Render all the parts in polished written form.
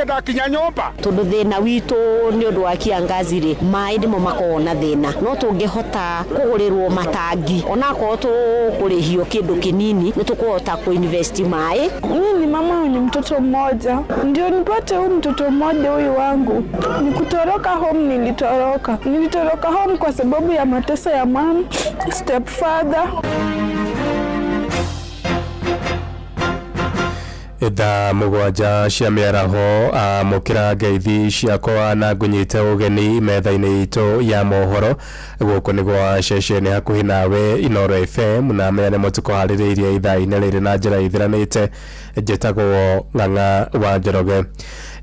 Ndakinya nyũmba. Tondũ thĩna witũ nĩ ũndũ wa kiangazi rĩ, maĩ nĩmo makoragwo na thĩna. No tũngĩhota kũgũrĩrwo matangi, onakorwo tũkũrĩhio kĩndũ kĩnini, nĩ tũkũhota kũ-invest maĩ. Mimi ni mama mwenye mtoto mmoja, ndio nipate huyu mtoto mmoja huyu wangu. Ni kutoroka home, nilitoroka. Nilitoroka home kwa sababu ya mateso ya mom, stepfather. Thaa 7 cia mĩaraho, amũkĩra ngeithi ciakwa na ngũnyite ũgeni metha-inĩ itũ ya mohoro. Gũkũ nĩ gwa ceceni hakuhĩ nawe Inooro FM, na maya nĩmo tũkũharĩrĩirie ithaa-inĩ rĩrĩ na njĩra ithiranĩte. Njĩtagwo Ng'ang'a wa Njoroge.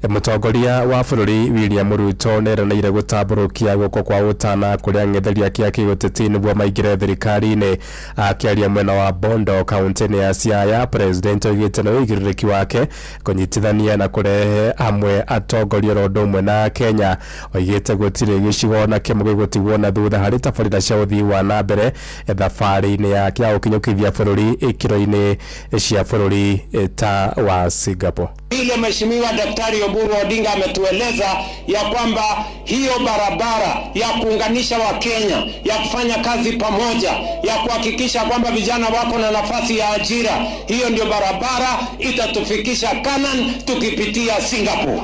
Mũtongoria wa bũrũri William Ruto nĩeranĩire gũtambũrũkia guoko kwa ũtana kũrĩ ang'etheria ake a kĩũteti nĩguo maingĩre thirikari-inĩ. Akĩaria mwena wa Bondo kaunti-inĩ ya Siaya, president oigĩte nĩ ũigĩrĩrĩki wake kũnyitithania na kũrehe hamwe atongoria oro ũndũ ũmwe na Kenya. Oigĩte gũtirĩ gĩcigo ona kĩmwe gĩgũtigwo na thutha harĩ tabarĩra cia ũthii wa na mbere thabarĩ-inĩ yake ya gũkinyũkithia bũrũri ikĩro-inĩ cia bũrũri ta wa Singapore. Vile Mheshimiwa Daktari Oburu Odinga ametueleza ya kwamba hiyo barabara ya kuunganisha Wakenya, ya kufanya kazi pamoja, ya kuhakikisha kwamba vijana wako na nafasi ya ajira, hiyo ndio barabara itatufikisha Canaan tukipitia Singapore.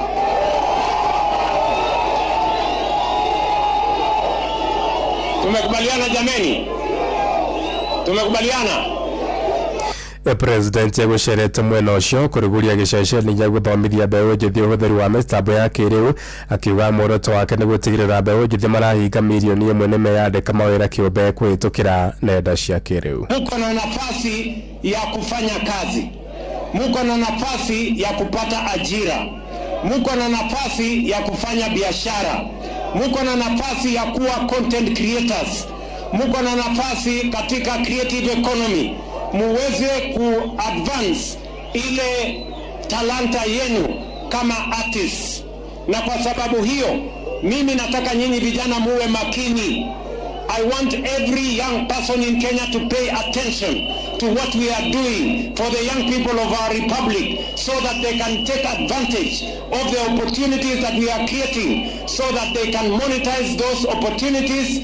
Tumekubaliana jameni? Tumekubaliana? President egũcerete mwena ũcio kũrugũria gĩceceni gĩa gũthomithia mbeũ njĩthĩ ũhũthĩri wa mĩtambo ya kĩrĩu, akiuga muoroto wake nĩ gũtigĩrĩra mbeũ njĩthĩ marahinga mirioni 1 nĩ meyandĩka mawĩra kĩũmbe kũhĩtũkĩra nenda cia kĩrĩu. Muko na nafasi ya kufanya kazi, muko na nafasi ya kupata ajira, muko na nafasi ya kufanya biashara, muko na nafasi ya kuwa content creators, muko na nafasi katika creative economy, muweze ku-advance ile talanta yenu kama artists. Na kwa sababu hiyo mimi nataka nyinyi vijana muwe makini. I want every young person in Kenya to pay attention to what we are doing for the young people of our republic so that they can take advantage of the opportunities that we are creating so that they can monetize those opportunities.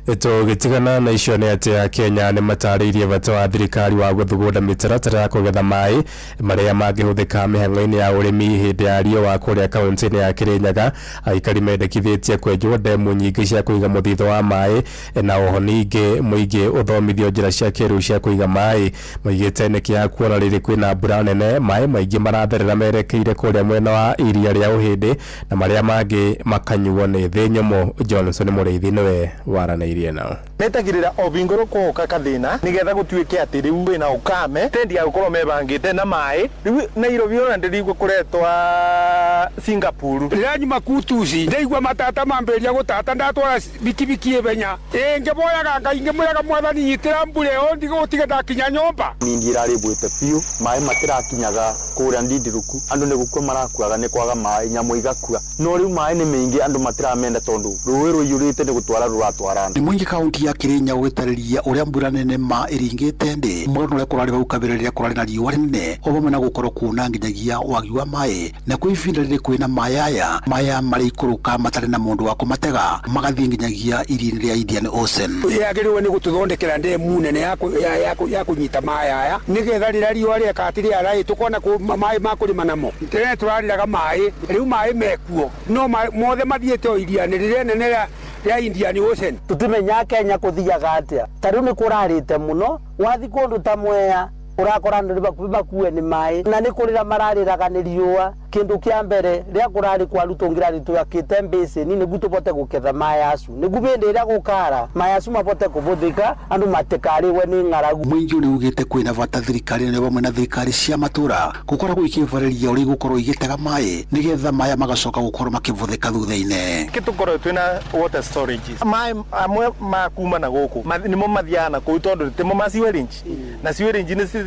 Tũgĩtigana na icio nĩ atĩ Akenya nĩ matarĩirie bata wa thirikari wa gũthugunda mĩtaratara ya kũgetha maĩ marĩa mangĩhũthĩka mĩhang'o-inĩ ya ũrĩmi hĩndĩ ya riũa kũrĩa kaunti-inĩ ya Kĩrĩnyaga. Aikari mendekithĩtie kwenjwo ndemu nyingĩ cia kũiga mũthithũ wa maĩ na oho ningĩ mũingĩ ũthomithio njĩra cia kĩrĩu cia kũiga maĩ. Maugĩte nĩ kĩeha kuona rĩrĩ kwĩna mbura nene maĩ maingĩ maratherera merekeire kũrĩa mwena wa iria rĩa Ũhĩndĩ na marĩa mangĩ makanyuo nĩ thĩ nyũmũ. Johnson Mũrĩithi nĩwe waranĩirie nao. Metagĩrĩra o bingũrũ kwoka kathĩna nĩgetha gũtuĩke atĩ rĩu wĩna ũkame tendi ya gũkorwo mebangĩte na maĩ. Rĩu Nairobi ona ndĩrigua kũretwa Singapore. Rĩrĩa nyuma kutuci ndaigua matata mambĩrĩria gũtata, ndatwara bikibiki ĩbenya ĩ ngĩboyaga Ngai ngĩmwĩraga Mwathani nyitĩra mbura ĩyo ndigũtige ndakinya nyũmba. Nindi irarĩbwĩte biũ, maĩ matirakinyaga kũrĩa ndindiruku, andũ nĩ gũkua marakuaga nĩ kwaga maĩ, nyamũ igakua. No rĩu maĩ nĩ maingĩ andũ matiramenda tondũ rũĩ rũiyũrĩte nĩ gũtwara rũratwara andũ. Nĩ mũingĩ kaunti ya Kĩrĩnyaga ũgĩtarĩria ũrĩa mbura nene ma ĩringĩte ndĩ mũgano ũrĩa kũrarĩ hau kabere rĩrĩa kũrarĩ na riũa rĩnene o hamwe na gũkorwo kuona nginyagia wagi wa maĩ, na kwĩ ibinda rĩrĩ kwĩna maĩ aya maya marĩikũrũka matarĩ na mũndũ wa kũmatega magathiĩ nginyagia iria-inĩ rĩa Indian Ocean. Yagĩrĩirwo nĩ gũtũthondekera ndemu nene ya kũnyita maĩ aya nĩgetha rĩrĩa riũa rĩeka atĩ rĩara ĩ tũkona maĩ ma kũrĩma namo. Tene tũrarĩraga maĩ, rĩu maĩ mekuo no mothe mathiĩte o iria-inĩ rĩrĩa nene rĩa Indian Ocean. Tũtimenya Kenya kũthiaga atĩa, ta rĩu nĩ kũrarĩte mũno, wathi kũndũ ta Mwea ũrakora andũ nĩ bakuhĩ makue nĩ maĩ na nĩ kũrĩra mararĩraga nĩ riũa. Kĩndũ kĩa mbere rĩrĩa kũrarĩ kwaru tũngĩrarĩ twakĩte mbĩcĩni nĩguo tũbote gũketha maĩ acu, nĩguo hĩndĩ ĩrĩa gũkara maĩ acu mabote kũbũthĩka andũ matikarĩwe nĩ ng'aragu. Mũingĩ nĩ ugĩte kwĩna bata thirikari nene hamwe na thirikari cia matũra gũkoragwo ikĩbarĩria ũrĩa igũkorwo igĩtega maĩ nĩgetha maya magacoka gũkorwo makĩbũthĩka thutha-inĩ. Kĩ tũkorwo twĩna water storages, maĩ amwe ma kuma na gũkũ nĩmo mathiaga na kũu tondũ timo ma sewerage na sewerage nĩ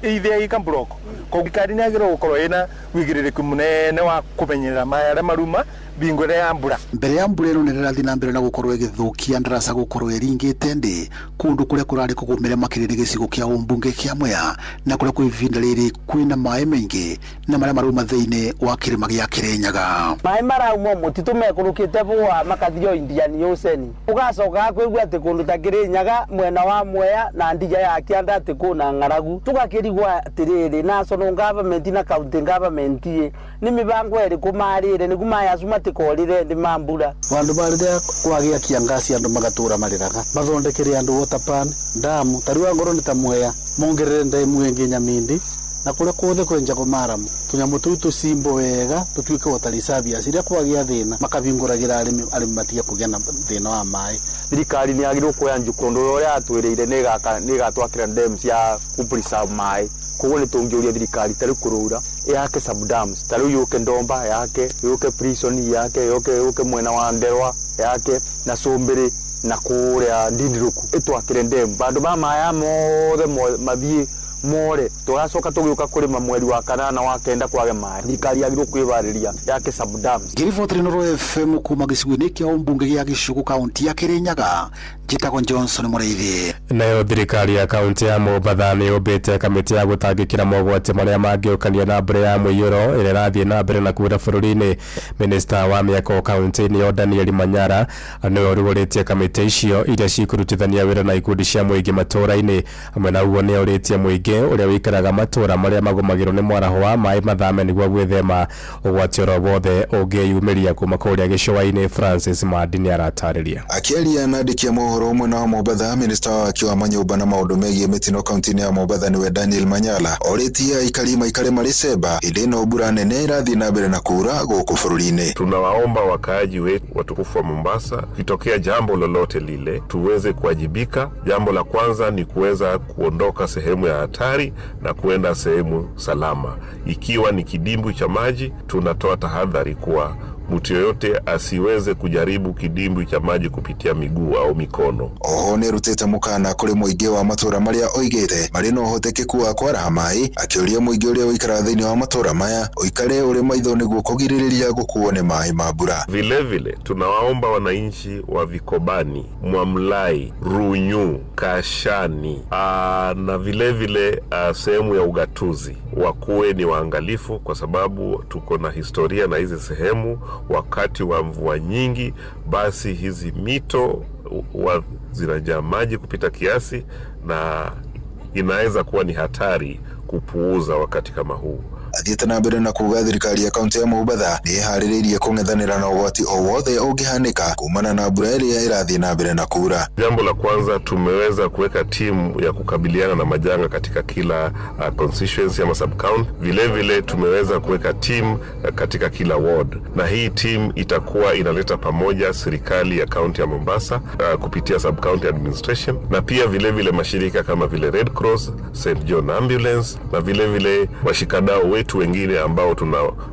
ithĩa ika block. Koguo thirikari nĩ yagĩrĩirwo gũkorwo ĩna wĩigĩrĩrĩki Munene wa kumenyerera maĩ arĩa maruma bingo ĩrĩa ya mbura. Mbere ya mbura ĩno nene ĩrathiĩ na mbere na gũkorwo ĩgĩthũkia ndaraca gũkorwo ĩringĩte ndĩ kũndũ kũrĩa kũrarĩ kũgũmĩre makĩria nĩ gĩcigo kĩa ũmbunge kĩa Mwea, na kũrĩa kwĩ ihinda rĩrĩ kwĩna maĩ maingĩ na marĩa marauma thĩinĩ wa kĩrĩma gĩa Kĩrĩnyaga. Maĩ marauma mũtitũ mekũrũkĩte bũa makathio Indian Ocean, ũgacoka kwĩgua atĩ kũndũ ta Kĩrĩnyaga mwena wa Mwea na ndija ya kĩanda atĩ kũna ng'aragu. Tũgakĩrigwo atĩrĩrĩ, national government na county government ĩ nĩ mĩbango ĩrĩkũ marĩre nĩguo maĩ acio matikorĩre ndĩ ma mbura. Vandu ba riria kwagia kiangasi andu magatura mariraga mathondekere andu water pan damu tariu angorwo ni ta Mwea mongerere ndemu ingi Nyamindi na kuria kuothe kwenjagwo maramu tunyamu tuu tucimbo wega tutuike water reserves iria kwagia thina makabinguragira arimi, arimi matige kugia na thina wa mai. Thirikari nĩ yagĩrĩirwo kuoya njuku tondũ ũrĩa yatwĩrĩire nĩ ĩgatwakĩra dam cia kũ preserve maĩ. Koguo nĩ tũngĩũria thirikari tarĩu kũrũra yake sub dams, tarĩu yũke Ndomba yake, yũke Prison yake, yũke mwena wa Nderwa yake na Cumbĩrĩ na kũrĩa Ndindiruku ĩtwakĩre dam bandũ ba maya mothe mathiĩ more tũgacoka tũgĩũka kũrĩma mweri wa kanana wa kenda kwage maĩ. Thirikari yagĩrĩirwo kwĩbarĩria yake sub dams. Ngĩribotera Inooro FM kuma gĩcigo-inĩ kĩa ũmbunge gĩa Gĩcugu kaunti ya Kĩrĩnyaga, njĩtagwo Johnson Mũrĩithi. Nayo thirikari ya kaunti ya Mombatha nĩ yũmbĩte kamĩtĩ ya gũtangĩkĩra mogwati marĩa mangĩũkania na mbura ya mũiyũro ĩrĩa ĩrathiĩ na mbere na kuura bũrũri-inĩ. Minista wa mĩako kaunti-inĩ ĩyo Daniel Manyara nĩwe ũrugũrĩtie kamĩtĩ icio iria cikũrutithania wĩra na ikundi cia mũingĩ matũũra-inĩ. Hamwe na ũguo nĩ orĩtie mũingĩ ũrĩa wĩikaraga matũũra marĩa magũmagĩrwo nĩ mwaraho wa maĩ mathame nĩguo gwĩthema ũgwati oro wothe ũngĩyumĩria kuma kũrĩa gĩcũa-inĩ. Francis Mandi nĩ aratarĩria. Akĩaria na andĩki a mohoro mwena wa Mombatha, minista wa waki wa manyũmba na maũndũ megiĩ mĩtino kaunti-inĩ ya Mombatha nĩwe Daniel Manyala orĩtie aikari maikare marĩ cemba hĩndĩ ĩno mbura nene ĩrathiĩ na mbere na kuura gũkũ bũrũri-inĩ. Tunawaomba wakaaji wetu watukufu wa Mombasa, kitokea jambo lolote lile tuweze kuwajibika. Jambo la kwanza ni kuweza kuondoka sehemu ya hatari na kuenda sehemu salama. Ikiwa ni kidimbwi cha maji, tunatoa tahadhari kuwa mtu yoyote asiweze kujaribu kidimbwi cha maji kupitia miguu au mikono. Oho nĩ rutĩte mũkana kũrĩ mũingĩ wa matũra marĩa oigĩte marĩ na ũhotekeku wa kwaraha maĩ, akĩũria mũingĩ ũrĩa ũikaraga thĩinĩ wa matũra maya ũikare ũrĩ maitho nĩguo kũgirĩrĩria gũkuo nĩ maĩ ma mbura. Vile vile tunawaomba wananchi wa Vikobani, Mwamlai, Runyu, Kashani na vile vile sehemu ya ugatuzi wakuwe ni waangalifu, kwa sababu tuko na historia na hizi sehemu. Wakati wa mvua nyingi, basi hizi mito zinajaa maji kupita kiasi na inaweza kuwa ni hatari kupuuza wakati kama huu. Athiĩte na mbere na kuga thirikari ya kaunti ya Mombatha nĩ ĩharĩrĩirie kũng'ethanĩra na ũgwati o wothe ũngĩhanĩka kumana na mbura ĩrĩa ĩrathiĩ na mbere na kuura. Jambo la kwanza, tumeweza kuweka timu ya kukabiliana na majanga katika kila constituency ama sub county. Vile vile tumeweza kuweka timu katika kila ward, na hii timu itakuwa inaleta pamoja serikali ya kaunti ya Mombasa kupitia sub county administration, na pia vile vile mashirika kama vile Red Cross, St John Ambulance na vile vile washikadau wetu wengine ambao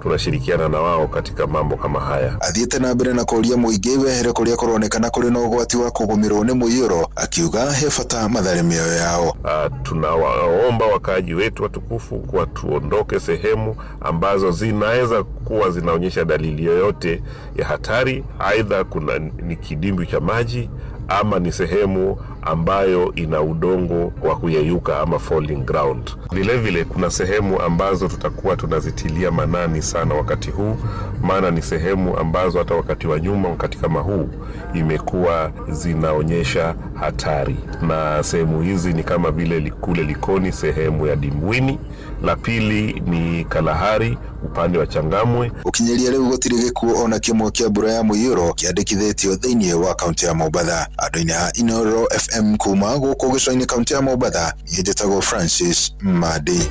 tunashirikiana na wao katika mambo kama haya. Athiĩte na mbere na kũũria mũingĩ wehere kũrĩa kũronekana kũrĩ na ũgwati wa kũgũmĩrwo nĩ mũiyũro, akiuga he bata mathare mĩoyo yao. Tunawaomba wakaaji wetu watukufu kuwa tuondoke sehemu ambazo zinaweza kuwa zinaonyesha dalili yoyote ya hatari, aidha kuna ni kidimbwi cha maji ama ni sehemu ambayo ina udongo wa kuyeyuka ama falling ground. Vile vile kuna sehemu ambazo tutakuwa tunazitilia manani sana wakati huu, maana ni sehemu ambazo hata wakati wa nyuma wakati kama huu imekuwa zinaonyesha hatari, na sehemu hizi ni kama vile kule Likoni, sehemu ya Dimbwini, la pili ni Kalahari upande wa Changamwe. Ukinyeria riu gutiri gikuo ona kimwe kia mbura ya muiyuro kiandikithitio thiini wa kaunti ya Mombatha. Andu-ini a Inooro FM kuma guku gico-ini kaunti ya Mombatha, niĩ njĩtagwo Francis Madi.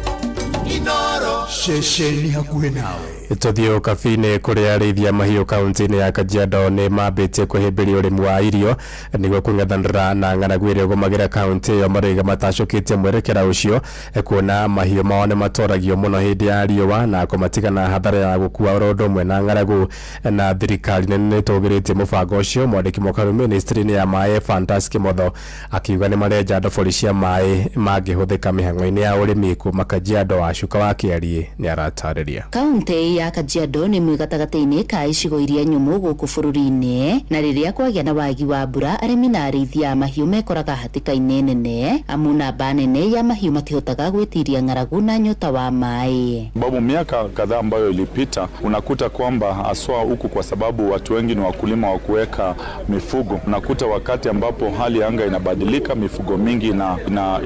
Ceceni hakuhĩ nawe. Tũthiĩ ũkabi-inĩ kũrĩa arĩithia mahiũ kaunti-inĩ ya Kajiado nĩ mambĩtie kũhĩmbĩria ũrĩmi wa irio nĩguo kũng'ethanĩra na ng'aragu ĩrĩa ĩgũmagĩra kaunti ĩyo. Marauga matacũkĩtie mwerekera ũcio kuona mahiũ mao nĩ matoragio mũno hĩndĩ ya riũa na kũmatigana hathara ya gũkua oro ũndũ ũmwe na ng'aragu. Na thirikari nene nĩ ĩtũgĩrĩtie mũbango ũcio. Mwandĩki mũkaru ministry-inĩ ya maĩ Fantas Kimotho akiuga nĩ marenja ndobori cia maĩ mangĩhũthĩka mĩhang'o-inĩ ya ũrĩmi. Kuma Kajiado, Wacuka wa Kĩariĩ nĩ aratarĩria. Kaunti Ya Kajiado nĩ ĩmwe gatagatĩ-inĩ ka icigo iria nyũmũ gũkũ bũrũri-inĩ, na rĩrĩa kwagĩa na wagi wa mbura, arĩmi na arĩithia a mahiũ mekoraga hatĩka-inĩ nene, amu namba nene ya mahiũ matihotaga gwĩtiria ng'aragu na nyota wa maĩ. Sababu miaka kadhaa ambayo ilipita, unakuta kwamba haswa huku, kwa sababu watu wengi ni wakulima wa kuweka mifugo, unakuta wakati ambapo hali ya anga inabadilika, mifugo mingi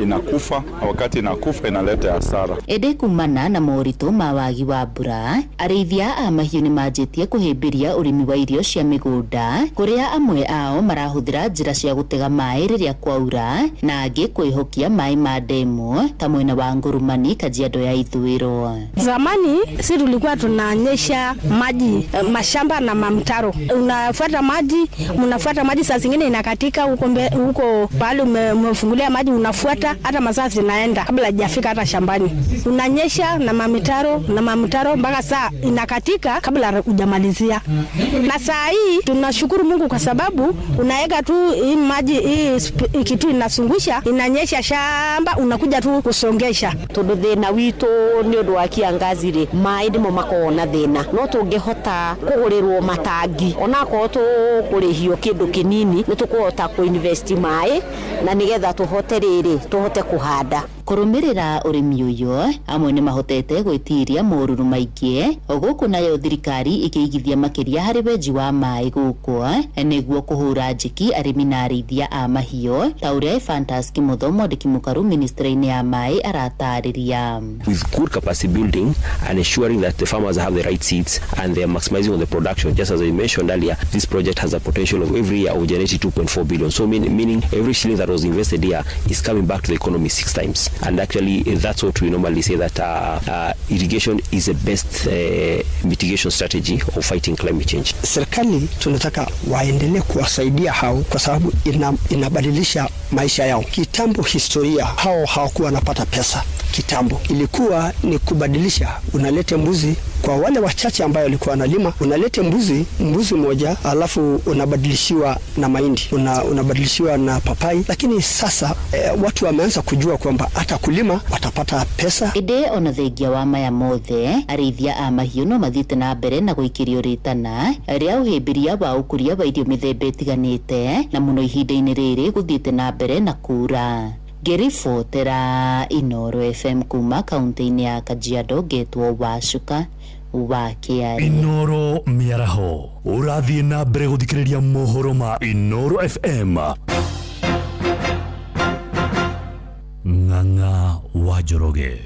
inakufa, na wakati inakufa inaleta hasara. Ĩndĩ kumana na moritũ ma wagi wa mbura, arĩithia a mahiũ nĩ manjĩtie kũhĩmbĩria ũrĩmi wa irio cia mĩgũnda, kũrĩa amwe ao marahũthĩra njĩra cia gũtega maĩ rĩrĩa kwaura, na angĩ kwĩhokia maĩ ma ndemu ta mwena wa Ngurumani, Kajiado ya Ithũĩro. Zamani si tulikuwa tunanyesha maji mashamba na mamtaro, unafuata maji, mnafuata maji, saa zingine inakatika huko huko pahali umefungulia maji, unafuata hata masaa zinaenda kabla hajafika hata shambani. Unanyesha na mamtaro mpaka saa inakatika kabla hujamalizia. Na saa hii tunashukuru Mungu kwa sababu unaweka tu hii maji, hii kitu inasungusha, inanyesha shamba, unakuja tu kusongesha. Tondu thina witu ni undu wa kiangazi ri, maĩ nĩmo makoragwo na thĩna, no tũngĩhota kũgũrĩrwo matangi, onakorwo tũkũrĩhio kĩndũ kĩnini, nĩ tũkũhota kũ-invest maĩ na nĩgetha tũhote rĩrĩ tũhote kũhanda. Kũrũmĩrĩra ũrĩmi ũyũ, amwe nĩ mahotete gwĩtiria morũrũ maingĩ, o gũkũ nayo thirikari ĩkĩigithia makĩria harĩ wenji wa maĩ gũkũ nĩguo kũhũra njeki arĩmi na arĩithia a mahiũ, ta ũrĩa Ephantus Kimotho, mwandĩki mũkaru ministry-inĩ ya maĩ, aratarĩria. With good capacity building and ensuring that the farmers have the right seeds and they are maximizing on the production. Just as I mentioned earlier, this project has a potential of every year of generating 2.4 billion. So meaning every shilling that was invested here is coming back to the economy six times. And actually, that's what we normally say, that irrigation is the best mitigation strategy of fighting climate change. Serikali tunataka waendelee kuwasaidia hao kwa sababu inabadilisha maisha yao. Kitambo historia hao hawakuwa wanapata pesa. Kitambo ilikuwa ni kubadilisha, unalete mbuzi kwa wale wachache ambayo walikuwa wanalima, unalete mbuzi moja, alafu unabadilishiwa na mahindi, unabadilishiwa na papai. Lakini sasa watu wameanza kujua kwamba hata kulima watapata pesa. Ĩndĩ ona thengia wa maya mothe, arĩithia a mahiũ no mathiĩte na mbere na gũikĩrio rĩtana rĩa ũhĩmbĩria wa ũkũria wa irio mĩthemba ĩtiganĩte, na mũno ihinda-inĩ rĩrĩ gũthiĩte na mbere na kura. Ngĩribotera Inoro FM kuma kaunti-inĩ ya Kajiado, ngetwo Wacuka wa Kĩari. Inoro Mĩaraho, ũrathiĩ na mbere gũthikĩrĩria mohoro ma Inoro FM. Ng'ang'a wa Njoroge.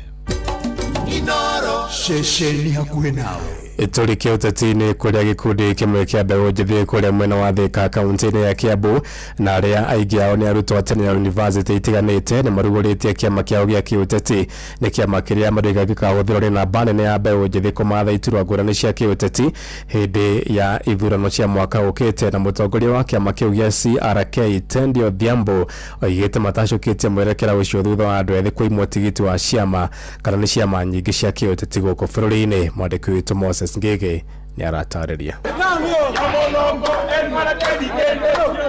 Inoro ceceni hakuhĩ nawe. Tũrĩ kĩũteti-inĩ, kũrĩa gĩkundi kĩmwe kĩa mbeũ njĩthĩ kũrĩa mwena wa Thĩka, kaunti-inĩ ya Kiambu, na arĩa aingĩ ao nĩ arutwo a tene ya university itiganĩte, nĩ marugũrĩtie kĩama kĩao gĩa kĩũteti. Nĩ kĩama kĩrĩa marauga gĩkahũthĩrwo nĩ namba nene ya mbeũ njĩthĩ kũmatha iturwa ngũrani cia kĩũteti hĩndĩ ya ithurano cia mwaka ũkĩte. Na mũtongoria wa kĩama kĩu gĩa CRK, Tendi Odhiambo, oigĩte matacũkĩtie mwerekera ũcio thutha wa andũ ethĩ kũimwo tigiti wa ciama, kana nĩ ciama nyingĩ cia kĩũteti gũkũ bũrũri-inĩ. Mwandĩki witũ Moses Ngĩgĩ nĩ aratarĩria.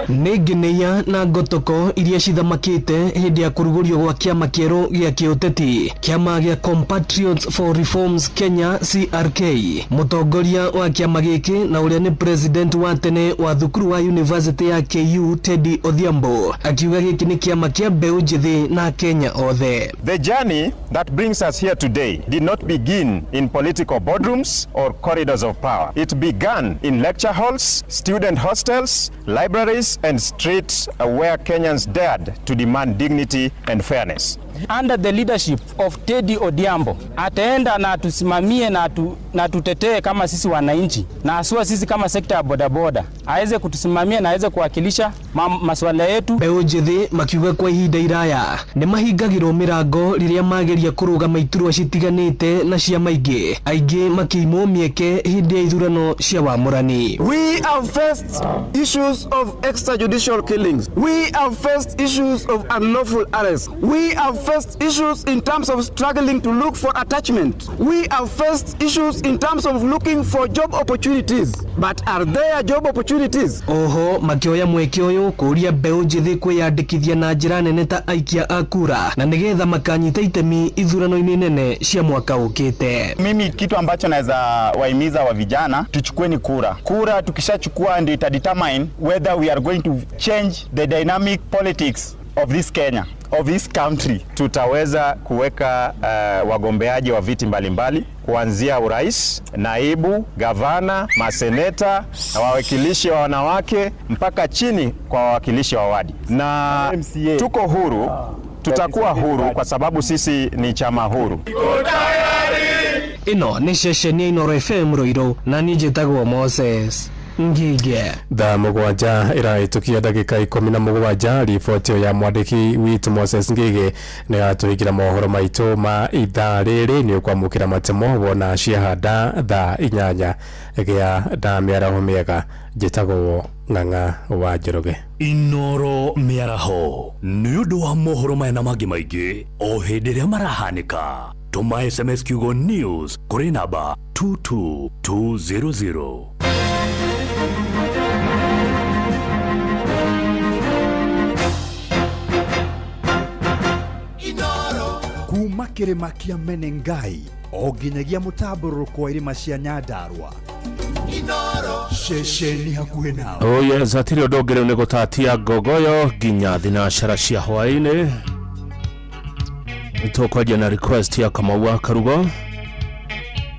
Nĩ ngeneia na ngotoko iria cithamakĩte hĩndĩ ya kũrugũrio gwa kĩama kĩerũ gĩa kĩũteti, kĩama gĩa Compatriots for Reforms Kenya, CRK. Mũtongoria wa kĩama gĩkĩ na ũrĩa nĩ president wa tene wa thukuru wa University ya KU, Teddy Odhiambo, akiuga gĩkĩ nĩ kĩama kĩa mbeũ njĩthĩ na Kenya othe. The journey that brings us here today did not begin in political boardrooms or corridors of power. It began in lecture halls, student hostels, libraries, and streets where Kenyans dared to demand dignity and fairness. Under the leadership of Teddy Odhiambo, ataenda na atusimamie na tutetee kama sisi wananchi, na haswa sisi kama sekta ya bodaboda, aweze kutusimamia na aweze kuwakilisha masuala yetu. Mbeũ njĩthĩ makiuga kwa ihinda iraya nĩ mahingagĩrwo mĩrango rĩrĩa mageria kũrũgama iturwa citiganĩte na ciama ingĩ, aingĩ makĩimwo mĩeke hĩndĩ ya ithurano cia wamũrani. We have faced issues of extrajudicial killings. We have faced issues of unlawful arrest. We have faced issues in terms of struggling to look for attachment. We have faced issues in terms of looking for job opportunities. But are there job opportunities? Oho makĩoya mweke ũyũ kũũria mbeũ njĩthĩ kwĩyandĩkithia na njĩra nene ta aikia a kura na nĩgetha makanyita itemi ithurano-inĩ nene cia mwaka ũkĩte. Mimi kitu ambacho naweza wahimiza wa vijana, tuchukueni kura. Kura tukishachukua ndio ita determine whether we are going to change the dynamic politics of this Kenya, of this country. Tutaweza kuweka wagombeaji wa viti mbalimbali kuanzia urais, naibu, gavana, maseneta na wawakilishi wa wanawake mpaka chini kwa wawakilishi wa wadi, na tuko huru, tutakuwa huru kwa sababu sisi ni chama huru. Ĩno nĩ ceceni ya Inooro FM Ruiru na niĩ njĩtagwo Moses Ngige. Thaa 7 ĩrahĩtũkia ndagĩka 17. Riboti ĩyo ya mwandĩki witũ Moses Ngige nĩ yatũhingĩra mohoro maitũ ma ithaa rĩrĩ. Nĩ ũkwamũkĩra matemo wona ciahanda thaa 8 gĩa nda mĩaraho mĩega. Njĩtagwo Ng'ang'a wa Njoroge. Inoro mĩaraho nĩ ũndũ wa mohoro maya na mangĩ maingĩ o hĩndĩ ĩrĩa marahanĩka. Tũma SMS kiugo news kũrĩ namba 22200. Kuma kĩrĩma kĩa Menengai o nginyagia mũtambũrũko wa irĩma cia Nyandarua, ceceni hakuhĩ nawe. Oh yes, hatirĩ ũndũ ũngĩ rĩu nĩ gũtatia ngogoyo nginya thinacara cia hwaĩ-inĩ. Nĩtũkwanjia na request ya Kamau wa Karugo,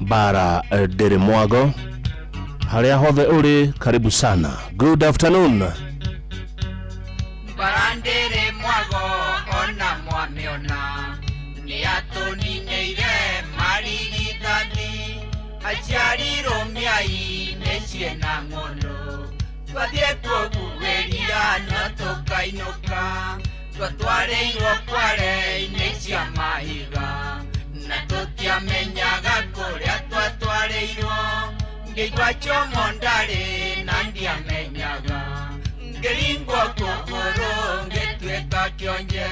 bara ndĩrĩ mwago. Harĩa hothe ũrĩ, karibu sana. Good afternoon. Barandĩrĩ mwago ona mwamĩona nĩ atũninĩire marigithathi aciarirwo mĩai mĩciĩ na ng'ũndũ twathiĩ kũguĩria no tũkainũka twatwarĩirwo kware-inĩ cia mahiga na tũtiamenyaga kũrĩa twatwarĩirwo ngĩigua chomo ndarĩ na ndiamenyaga ngĩringwo kũgũrũ ngĩtuĩka kĩonje.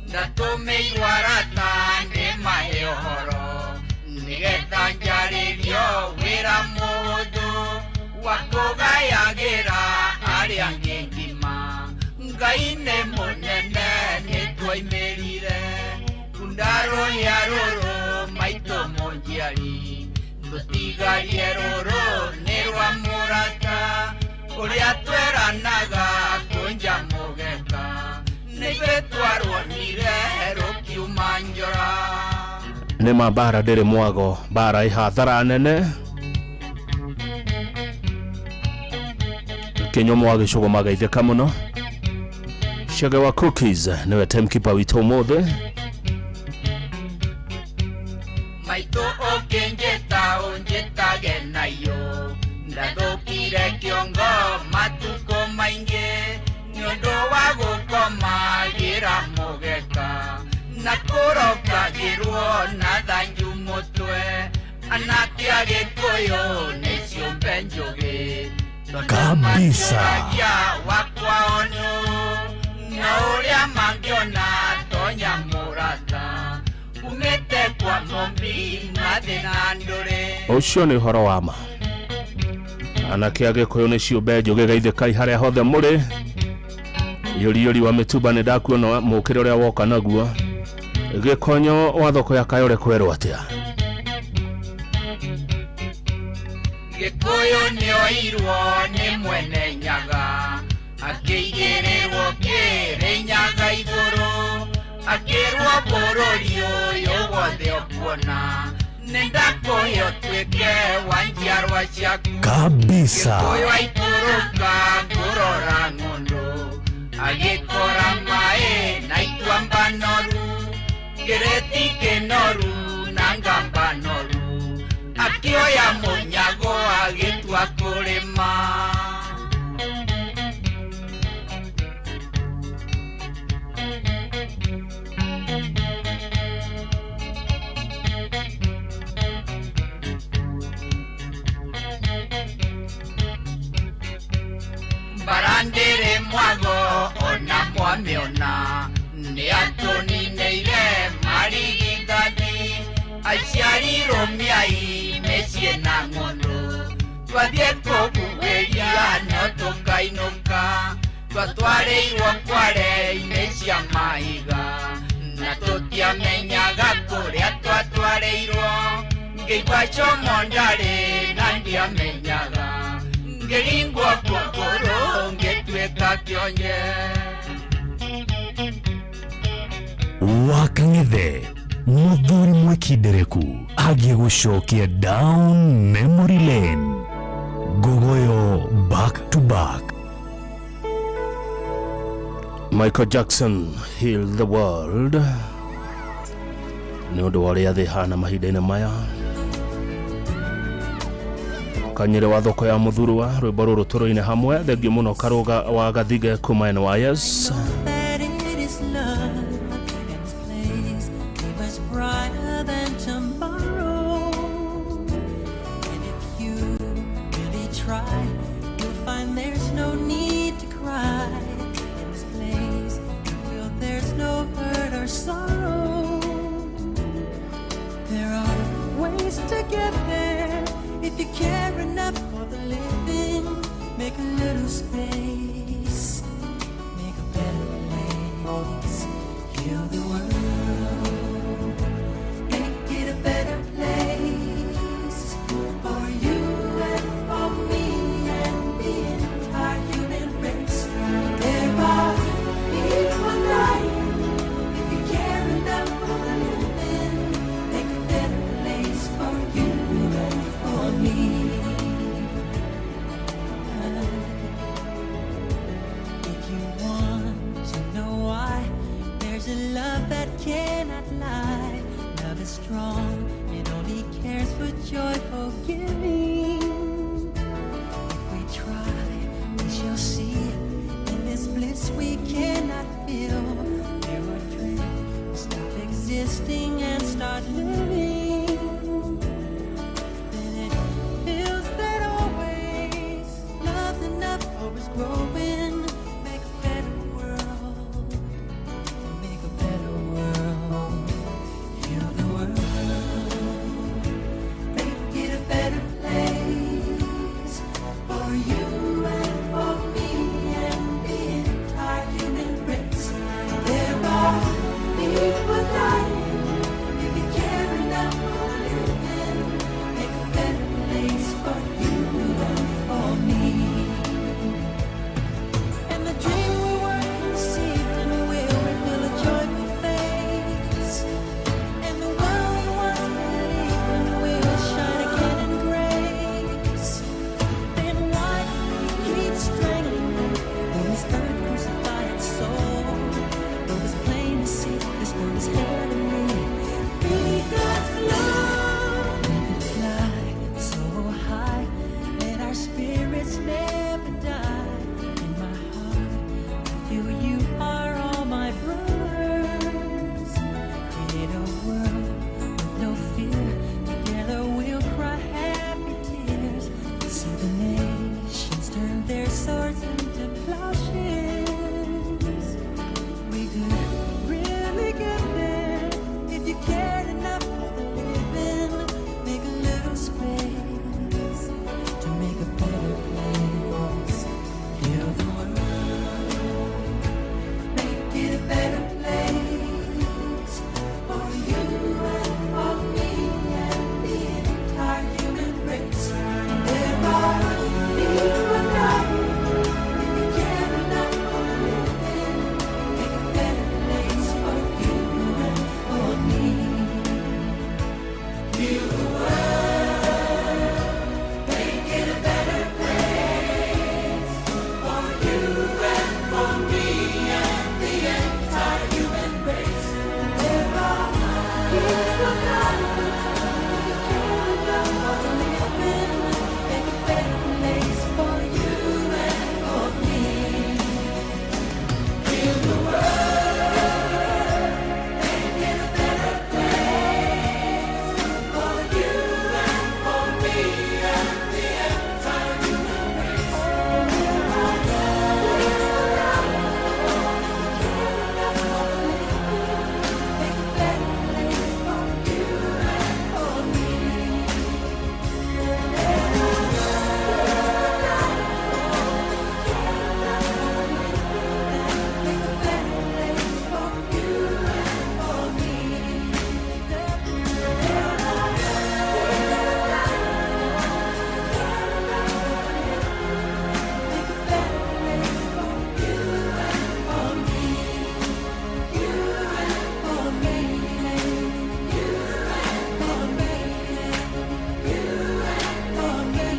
Ndatũmĩirwo arata ndĩmahe ũhoro nĩgetha njarĩrio wĩra mũhũthũ wa kũgayagĩra arĩa angĩ ngima. Ngai nĩ mũnene nĩtwoimĩrire kundarũhĩa rũrũ maitũ mũnjiari tũtigarie rũrũ nĩ rwa mũrata ũrĩa tweranaga kũnja mũgeka nĩithuĩ twaruonire rũkiuma njora. Nĩ ma bara ndĩrĩ mwago, bara ĩ hathara nene. Kĩnyumo wa gĩcũgũ magaithĩka mũno. Chege wa Cookies nĩwe timekeeper witũ ũmũthĩ. Maitũ ũkĩnjĩta ũnjĩtage nayo ndathũkire kĩongo matukũ maingĩ nĩ ũndũ wa gũkomagĩra mũgeka na kũrokagĩrwo na thanju mũtwe anake a Gĩkũyũ nĩ ciũmbe njũgĩ kabisa wakwa onu na ũrĩa mangĩona tonya mũrata umĩte kwa mũmbi mathĩna ndũrĩ. Ũcio nĩ ũhoro wa ma. Anake a Gĩkũyũ nĩ ciũmbe njũgĩ geithĩkai harĩa hothe mũrĩ. Yũriyũri wa mĩtumba nĩ ndakuona mũkĩre ũrĩa woka naguo. Gĩkonyo wa thoko ya Kayore kwerwo atĩa? Gĩkũyũ nĩoirwo nĩ mwene nyaga akĩigĩrĩrwo kĩrĩnyaga igũrũ akĩrwo bũrũri ũyũ wothe ũkuona nĩndakũhe ũtuĩke wa njiarwa ciaku kabisa. Gĩkũyũ aikũrũka kũrora ng'ũndũ agĩkora maĩ na ituamba noru kĩrĩti kĩnoru na ngamba noru akĩoya mũnyago agĩtua kũrĩma. Aciarirwo mĩai mĩciĩ na ng'ũndũ twathiĩ kũbuĩria no tũkainũka twatwarĩirwo kware-inĩ cia mahiga na tũtiamenyaga kũrĩa twatwarĩirwo ngĩigua como ndarĩ na ndiamenyaga ngĩringwo kũgũrũ ngĩtuĩka kĩonje. Wakang'ethe muthuri mwikindereku agĩgũcokia down memory lane. Ngogoyo back to back. Michael Jackson, Heal the World, nĩ ũndũ wa ũrĩa thĩ hana mahinda-inĩ maya. Kanyere wa thoko ya muthurwa rwĩmbo rũrũ tũrũine hamwe. Thengiũ mũno Karũga wa Gathige kuma NYS. That it is love and this place be much brighter than tomorrow. And if you really try, you'll find there's no need to cry. In this place, you feel there's no hurt or sorrow. There are ways to get there if you care enough for the living. Make a little space. Make a better place. Heal the world. Make it a better place for you and for me and the entire human race. There are people dying. If you care enough for the living, make a better place for you and for me.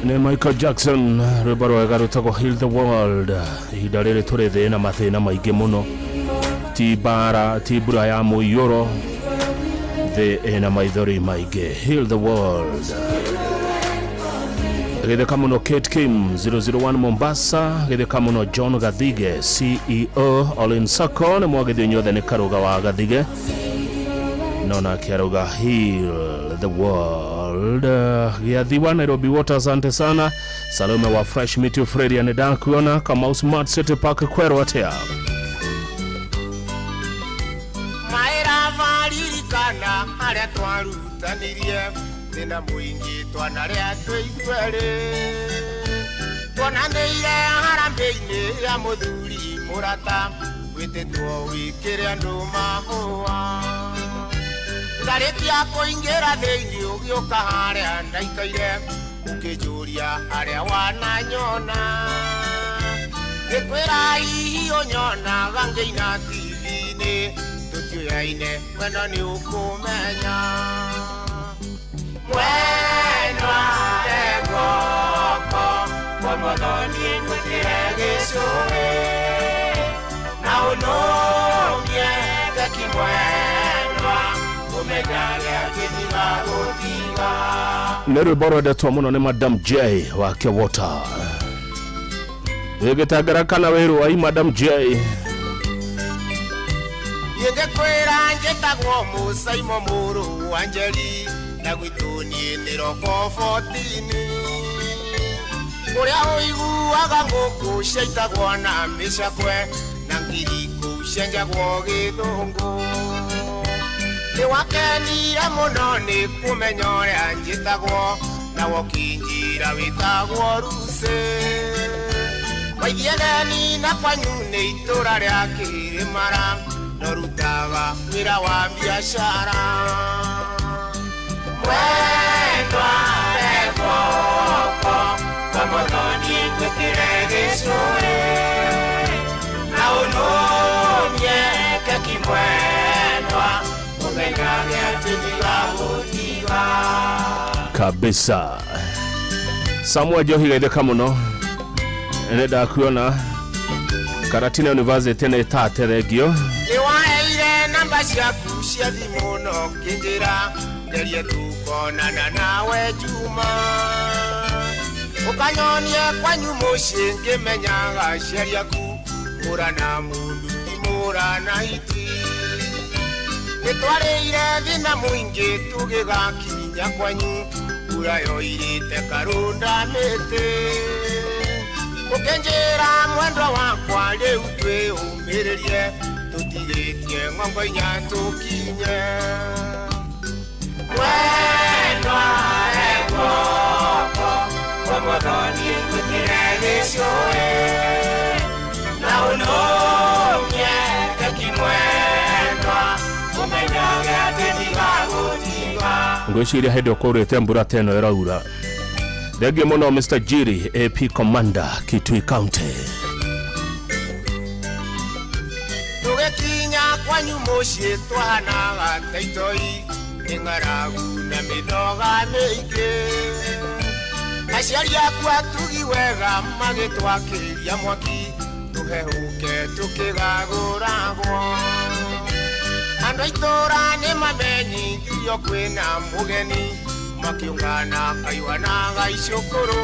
Nĩ Michael Jackson, rwĩmbo rwega rwĩtagwo Heal the World. Ihinda rĩrĩ tũrĩ thĩ na mathĩna maingĩ mũno, ti mbara, ti mbura ya mũiyũro, thĩ ĩna maithori maingĩ. Heal the World. Gĩtheka mũno Kate Kim 001 Mombasa, gĩtheka mũno John Gathige CEO Olin Sacco, nĩ mwagĩthio inyuothe nĩ Karũga wa Gathige, no nake arauga Heal the World. Gĩathi wa Nairobi Water, asante sana. Salome wa Fresh Meat Fredia, nĩ ndakuona. Kamau Smart City Park kwerwo atĩa? Maĩravaririkana harĩa twarutanirie thĩna mũingĩ twanarĩa twĩ ithuerĩ, tuonanĩire harambĩ-inĩ ya mũthuri mũrata wĩtĩtwo wĩkĩre andũ mahũa. Ndarĩkia kũingĩra thĩinĩ ũgĩũka harĩa ndaikaire, ũkĩnjũria harĩa wananyona, ngĩkwĩra hihi ũnyonaga ngĩina TV-inĩ, tũtiũyaine wendo nĩ ũkũmenya. Mwendwa guoko kwa mũthoni ngwĩkĩre gĩcũrĩ na ũnũmie keki mwendwa, ũmenyage atĩ ndigagũtiga. Nĩ rwĩmbo rwendetwo mũno nĩ Madam J wa Kĩwota. Wĩgĩtangara kana wĩrũai Madam J? Ingĩkwĩra njĩtagwo Mũcaimo mũrũ wa Njeri, na gwitũ niĩ nĩ roko 14, kũrĩa ũiguaga ngũkũ ciaitagwo na mĩcakwe na ngiri kũu cienjagwo gĩthũngũ. Nĩ wakenire mũno nĩ kũmenya ũrĩa njĩtagwo, na wokinjira wĩtagwo Ruse. Waithiegeni na kwanyu nĩ itũra rĩa Kĩrĩmara, no rutaga wĩra wa biacara. Mwendwa guoko kwa mũthoni ngwĩkĩre gĩcũrĩ na ũnũmie keki mwendwa, ũmenyage atĩ ndigagũtiga. Kabisa. Samuel Johi gaithĩka mũno, nĩ ndakuona Karatina University nĩ tate thengio. Nĩ waheire namba ciaku cia thimũ no kĩnjĩra ngerie tukonana nawe Juma, ũkanyonie kwanyu mũciĩ ngĩmenyaga aciari aku, mũra na mũndũ ti mũra na hiti. Nĩ twarĩire thĩna mũingĩ tũgĩgakinya kwanyu, mbura yoirĩte karũnda mĩtĩ. Ũkĩnjĩra mwendwa wakwa rĩu twĩũmĩrĩrie, tũtigĩtie ng'ongo inya tũkinye. Mwendwa guoko kwa mũthoni ngwĩkĩre gĩcũrĩ na ũnũmie keki mwendwa, ũmenyage atĩ ndigagũtiga. Ngwĩciria hĩndĩ ũkũrĩte mbura ta ĩno ĩraura. Thengio mũno Mr. Jiri AP Commander Kitui County. Tũgĩkinya kwanyu mũciĩ twahanaga ta itoi, nĩ ng'aragu na mĩnoga mĩingĩ. Aciari aku atugi wega magĩtwakĩria mwaki, tũhehũke tũkĩgagũragwo. Andũ a itũũra nĩ mamenyithirio kwĩna mũgeni, makĩũngana kaiwanaga icũkũrũ.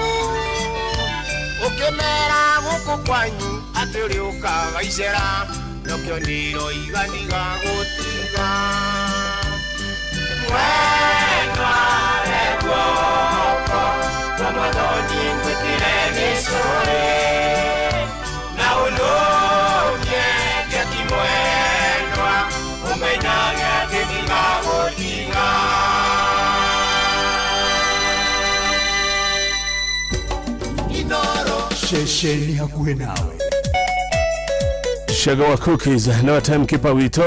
Ũkĩmera gũkũ kwanyu atĩ ũrĩũkaga icera, nokĩo nĩroiga ndigagũtiga. Mwendwa guoko kwa mũthoni ngwĩkĩre gĩcũrĩ na ũnũmie keki mwendwa, ũmenyage atĩ ndigagũtiga. Ceceni hakuhĩ nawe. Sugar wa Cookies nĩwe timekeeper witũ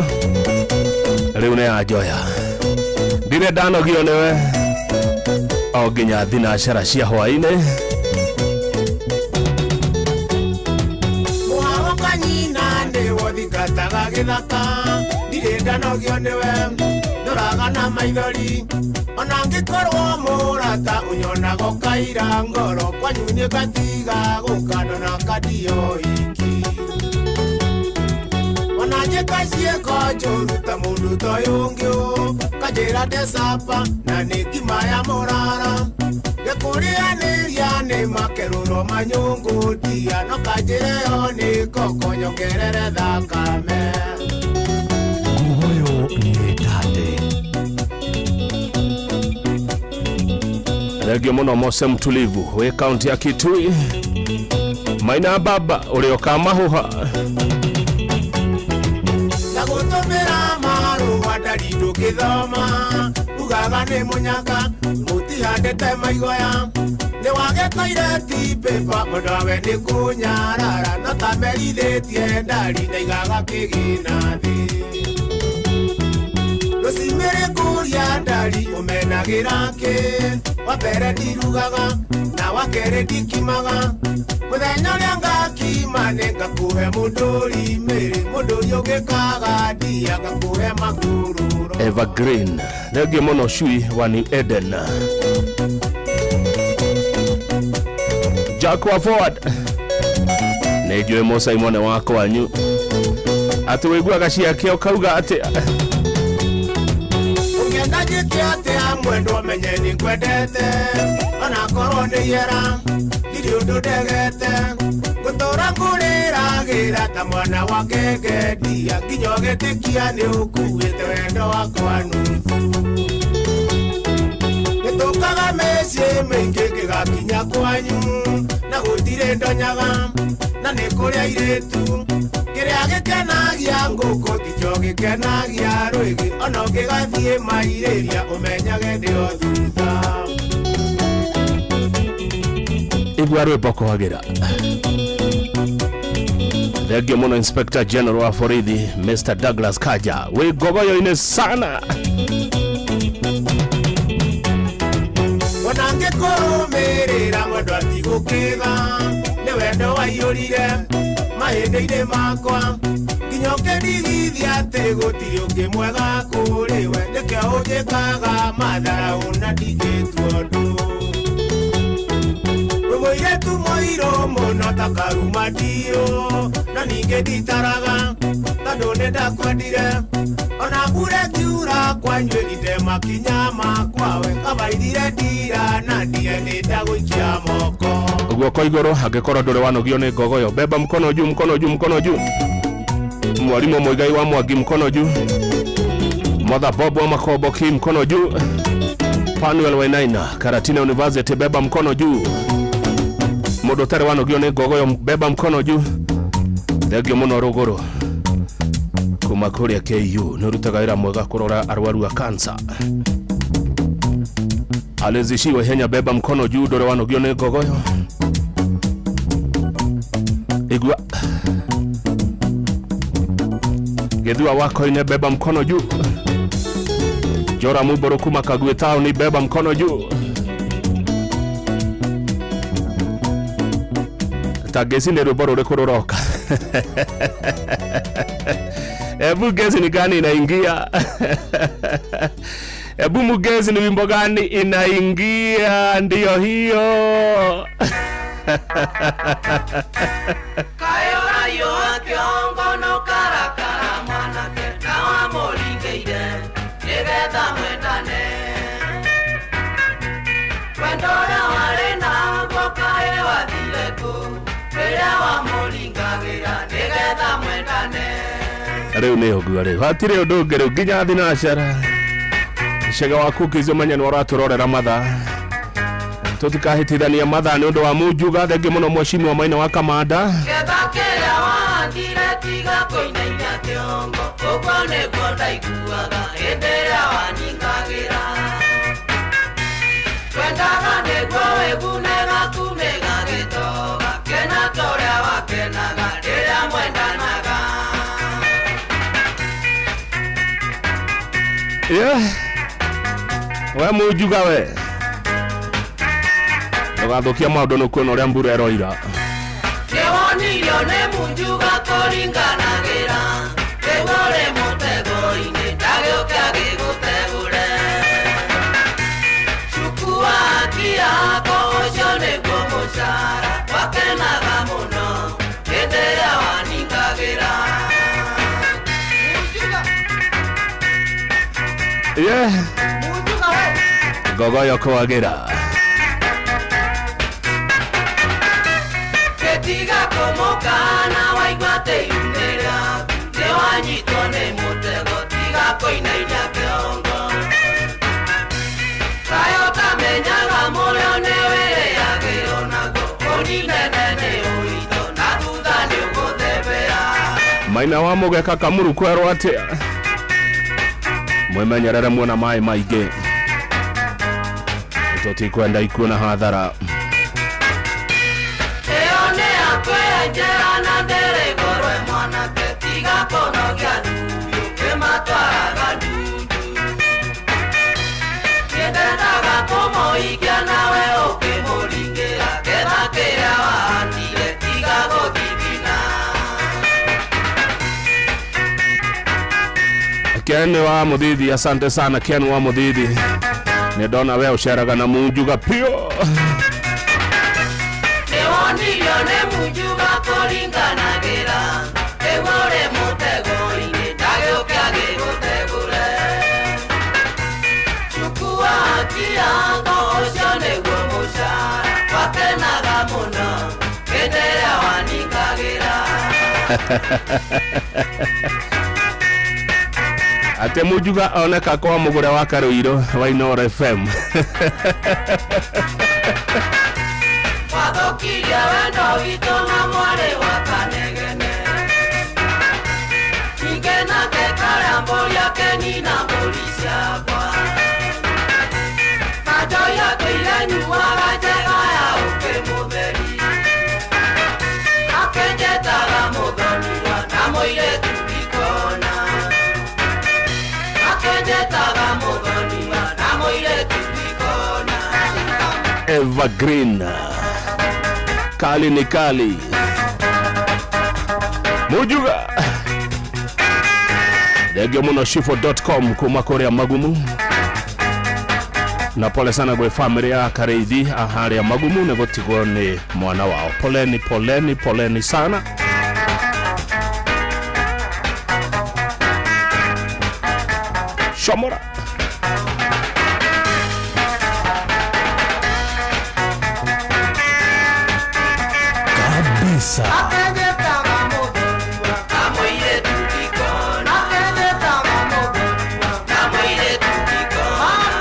rĩu nĩ anjoya, ndirĩ ndanogio nĩwe o nginya thinacara cia hwaĩ-inĩ. Mũharũka nyina nĩwe ũthingataga gĩthaka, ndirĩ ndanogio nĩwe, ndũraga na maithori. Ona ngĩkorwo mũrata ũnyonaga ũkaira ngoro kwanyu nĩ ngatiga gũka ndona kandio iki. Ona njĩka ciĩko njũru ta mũndũ ta ũyũ ũngĩ ũ kanjĩra ndecapa na nĩ ngima ya mũrara. Ngĩkũrĩanĩria nĩ makerũro manyũngũ ndia no kanjĩre yo nĩ koko nyongerere thakame. Ngogoyo nĩ tande. Thengio mũno Mose Mtulivu wĩ kaunti ya Kitui. Maina baba ũrĩoka mahũha. Na gũtũmĩra marũa ndari ndũngĩthoma ugaga nĩ mũnyaka mũtihandĩte maigoya. Nĩ wage toilet paper mũndũ wawe nĩ kũnyarara no ta merithĩtie ndari ndaigaga kĩgĩna thĩ. Rũcimĩrĩ kũria ndari ũmenagĩra kĩ wa mbere ndirugaga na wa kerĩ ndikimaga. Mũthenya ũrĩa ngakima nĩ ngakũhe mũndũri mĩrĩ mũndũ ũyũ ũngĩkaga ndia ngakũhe makũrũro. Evergreen thengio mũno Cui wa New Eden. Jack wa Forward nĩ njũĩ Mũsaimone wa kwanyu atĩ wĩiguaga ciake ũkauga atĩ ũngĩenda njĩke atĩa mwendwa menye nĩ ngwendete onakorwo nĩ ihera ndirĩ ũndũ ndegete. Ngũtũra ngũrĩragĩra ta mwana wa ngenge ndia nginya ũgĩtĩkia nĩ ũkuĩte wendo wakwa nuthu. Nĩtũkaga mĩciĩ mĩingĩ ngĩgakinya kwanyu na gũtirĩ ndonyaga na nĩ kũrĩ airĩtu. Kĩrĩa gĩkenagia ngũkũ tikĩo gĩkenagia rwĩgĩ ona ũngĩgathiĩ mairĩria ũmenyage ndĩ o thutha. Igua rwĩmbo kwagĩra. Thengio mũno Inspector General wa borithi Mr. Douglas Kaja wĩ ngogoyo-inĩ sana. Ona ngĩkũrũmĩrĩra mwendwa tigũkĩga nĩ wendo waiyũrire mahĩndĩ-inĩ makwa nginya ũkĩndigithia atĩ gũtirĩ ũngĩ mwega kũrĩ we nĩkĩo ũnjĩkaga matharaũ na ndingĩtua ũndũ. Wĩ mũirĩtu mũirũ mũno ta karuma ndiũ na ningĩ nditaraga tondũ nĩ ndakwendire. Ona mbura ĩkiura kwanyu ĩrinde makinya makwa we kabairire ndira na ndie nĩ ndagũikia moko. Guoko igũrũ angĩkorwo ndũrĩ wanogio nĩ ngogoyo beba mkono juu mkono juu mkono juu. Mwalimu Muigai wa Mwangi mkono juu. Mother Bob wa Makoboki mkono juu. Panuel Wainaina Karatina University beba mkono juu. Mũndũ ũtarĩ wanogio nĩ ngogoyo beba mkono juu. Thengio mũno rũgũrũ kuma kũrĩa KU nĩ ũrutaga wĩra mwega kũrora arwaru a cancer. Alizishiwe henya beba mkono juu ndũrĩ wanogio nĩ ngogoyo. Igua Gĩthua wakoine beba mkono juu. Jora Muboro kuma Kagwe town beba mkono juu. Tagesi nĩ rwĩmbo rũrĩkũ rũroka? Ebu gezi ni gani inaingia? Ebu mugezi ni wimbo gani inaingia? Ndiyo hiyo. Rĩu nĩ ũguo rĩu hatirĩ ũndũ ũngĩ rĩu nginya thinacara. Cega wa cookies ũmenye nĩ ũratũrorera mathaa tũtikahĩtithania mathaa nĩ ũndũ wa Munjuga. Thengi mũno mheshimiwa Maina wa Kamanda. Yeah. We Munjuga we ndũgathũkia maũndũ nĩ kuona ũrĩa mbura ĩroira. Nĩwonirio nĩ Munjuga kũringanagĩra rĩu ũrĩ mũtego-inĩ ndagĩũke agĩgũtegũre. Yeah. Ngogoyo kwagira. Ketiga kũmũkana waigua tĩyumĩra nĩwanyitwo nĩ mũtego tiga kũinainia kĩongo kaĩ ũtamenyaga mũrĩo nĩwĩrĩagĩrwo naguo ũninene nĩ ũitho na thutha nĩũgũthembea. Maina wa mũgeka Kamuru kwerwo atĩa? Mwimenyerere muona maĩ maingĩ, tũtikwenda ikuũ na hathara. Ĩyo nĩ yakwenjera na ndĩrĩgũrwe mwanake tiga kũnogia ndumbi ũkĩmatwaraga ndundu nĩndendaga kũmũikia nawe ũkĩmũringĩra ketha kĩrĩa wahandire tiga gũthithina. Ken wa Muthithi, asante sana Ken wa Muthithi. Nĩ ndona we ũceraga na Munjuga pio. Nĩwonirio nĩ Munjuga kũringanagĩra ĩgũre mũtego-inĩ ndagĩũke agĩgũtegũre chukua haki yako ũcio nĩguo mũcara wakenaga mũno hĩndĩ ĩrĩa waningagĩra. Ate Mujuga oneka kwa mugure wa Karuiro wa Inooro FM. Wathũkirie wendo witũ na mwarĩ wa Kanegene ningĩ nake karĩa mbũri akenina mbũri ciakwa na njohi atũire nyuaga njega ya ũkĩ mũtheri akenjetaga mũthoniwa na mũirĩtu ndikona akenjetaga mũthoniwa na mũirĩtu ndikona. Evergreen kali ni kali. Mujuga thengio muno shifo.com kuma kuria Magumu, na pole sana gwe family ya Kareithi aharia Magumu nĩ gũtigwo nĩ mwana wao. Poleni poleni poleni sana. Shomora. Kabisa. Akenjetaga mũthoniwa na mũirĩtu ndikona akenjetaga mũthoniwa na mũirĩtu ndikona.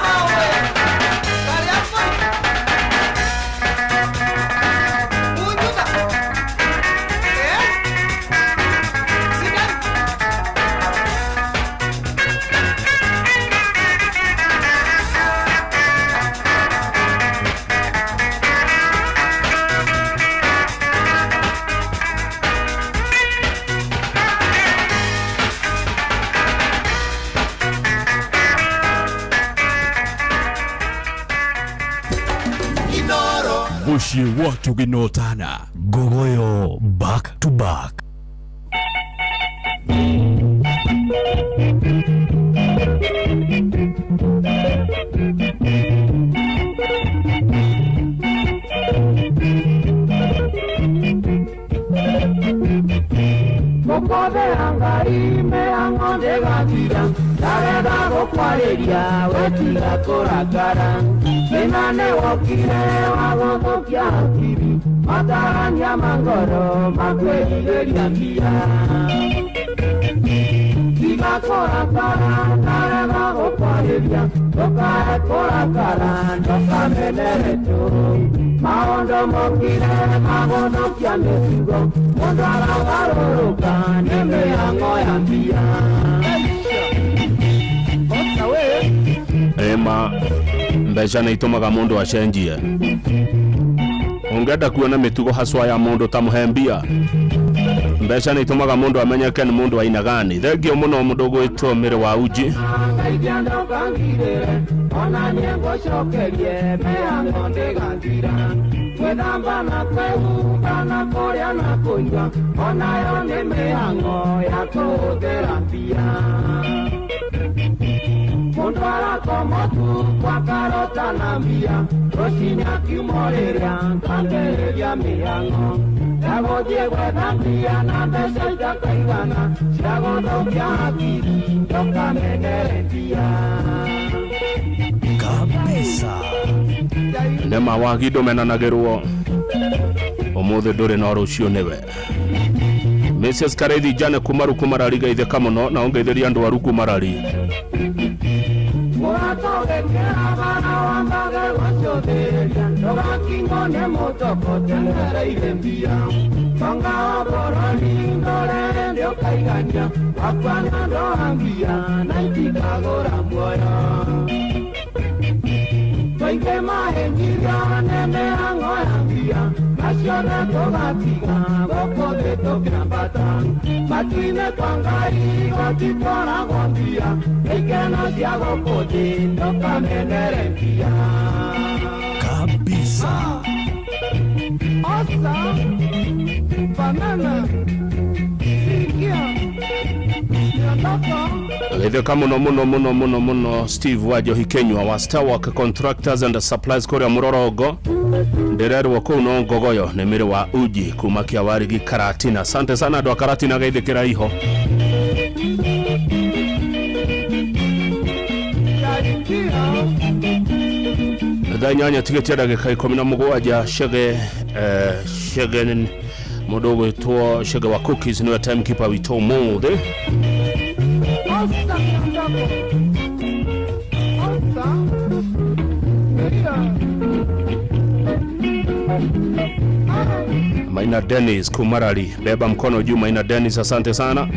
Muciĩ wa tũgĩnotana Ngogoyo back to back. Mũkothe Ngai mĩhang'o ndĩgathira ndarenda gũkwarĩria wetiga kũrakara thĩna nĩwokire wa gũthũkia hakiri matarania ma ngoro makwĩrirĩria mbia tiga kũrakara ndarega gũkwarĩria ndũkae kũrakara ndũkamenere tũ maũndũ mokire magũthũkia mĩtugo mũndũ aragarũrũka nĩ mĩhang'o ya mbia. Ema mbeca nĩ itũmaga mũndũ acenjie. Ũngĩenda kuona mĩtugo haswa ya mũndũ ta mũhe mbia, mbeca nĩ itũmaga mũndũ amenyeke nĩ mũndũ aina gani. Thengio mũno mũndũ ũgwĩtwo Mĩrĩ wa Uji. Ngai ndũkangirĩre ona niĩ ngũcokerie mĩhang'o ndĩgathira gwĩthamba na kwĩhumba na kũrĩa na kũnyua onayo nĩ mĩhang'o ya kũhũthĩra mbia. Mũndũ arakoma ũtukũ akarota na mbia, rũcinĩ akiuma rĩrĩa akambĩrĩria mĩhang'o ya gũthiĩ gwetha mbia na mbeca itakaigana cia gũthũkia hakiri ndũkamenere mbia. Kabisa. Nĩma wagi ndũmenanagĩrwo ũmũthĩ ndũrĩ no rũciũ nĩwe. Mrs. Kareithi Jane kuma Rukumarari geithĩka mũno na ũngeithĩrie andũ a Rukumarari. Mũrata ũgĩkĩra bara wambage gũcũthĩrĩria ndũgakinywo nĩ mũtoko teng'ereire mbia. Tonga wa bũrũri ndũrere ndĩũkaigania wakua nĩ ũndũ wa mbia na itikagũra muoyo. Tũingĩ mahĩngirio nĩ mĩhang'o ya mbia maciothe tũgatiga gũkũ thĩ tũkĩambata matu-inĩ kwa Ngai gũtitwaragwo mbia ikeno cia gũkũ thĩ ndũkamenere mbia. Kabisa. Osa banana sikia miondoko. Geithĩka mũno mũno mũno mũno mũno Steve Wanjohi Kenyua wa Starwork Contractors and Supplies kũrĩa Mũrorongo. Ndĩrerwo kũu no ngogoyo nĩ mĩrĩ wa uji kuma Kĩawarigi Karatina. Asante sana andũ a Karatina, geithĩkĩra iho. Thaa 8 tigĩtie ndagĩka 17. Chege Chege mũndũ ũgwĩtwo Chege wa Cookies nĩwe timekeeper witũ ũmũthĩ. Osa miondoko. Osa mbia. Maina Dennis Kumarari, beba mkono juu Maina Dennis, asante sana.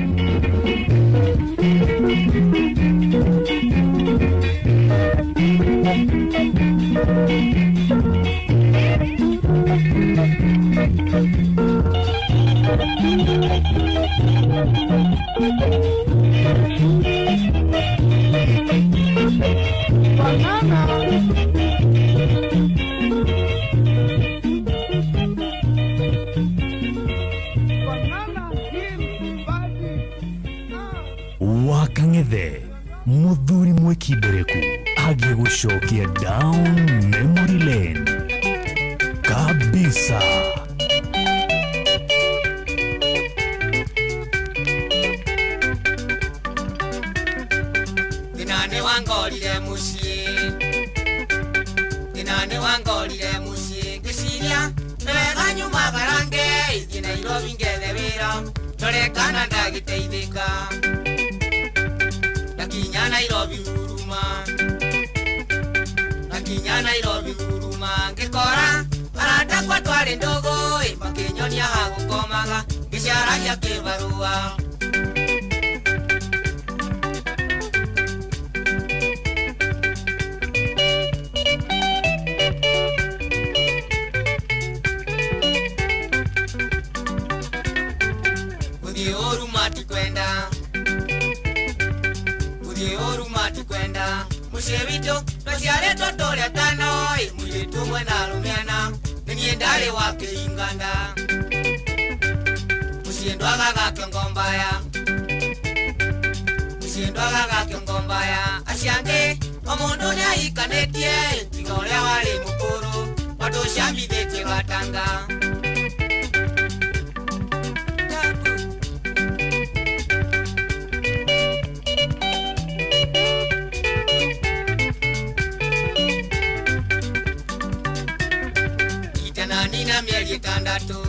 Banana. Wakang'ethe muthuri mwĩkindereku agĩgũcokia down memory lane kabisa. Thĩna nĩ wangorire mũciĩ, thĩna nĩ wangorire mũciĩ, ngĩciria nĩ wega nyumagarange ithiĩ Nairobi ngethe wĩra ndore kana ndagĩteithĩka. Ndakinya Nairobi huruma, ndakinya Nairobi huruma, ngĩkora arata akwa twarĩ ndũgũ ĩ, makĩnyonia ha gũkomaga ngĩcaragia kĩbarũa. Gũthiĩ ũru matikwenda, gũthiĩ ũru matikwenda, mũciĩ witũ twaciarĩtwo tũrĩ atano ĩ, mũirĩtu ũmwe na arũme ana, nĩ niĩ ndarĩ wa kĩhinganda. Mũciĩ ndwagaga kĩongo mbaya, mũciĩ ndwagaga kĩongo mbaya, acio angĩ o mũndũ nĩahikanĩtie tiga ũrĩa warĩ mũkũrũ watũcambithĩtie gatanga. Itanani na mĩeri ĩtandatũ,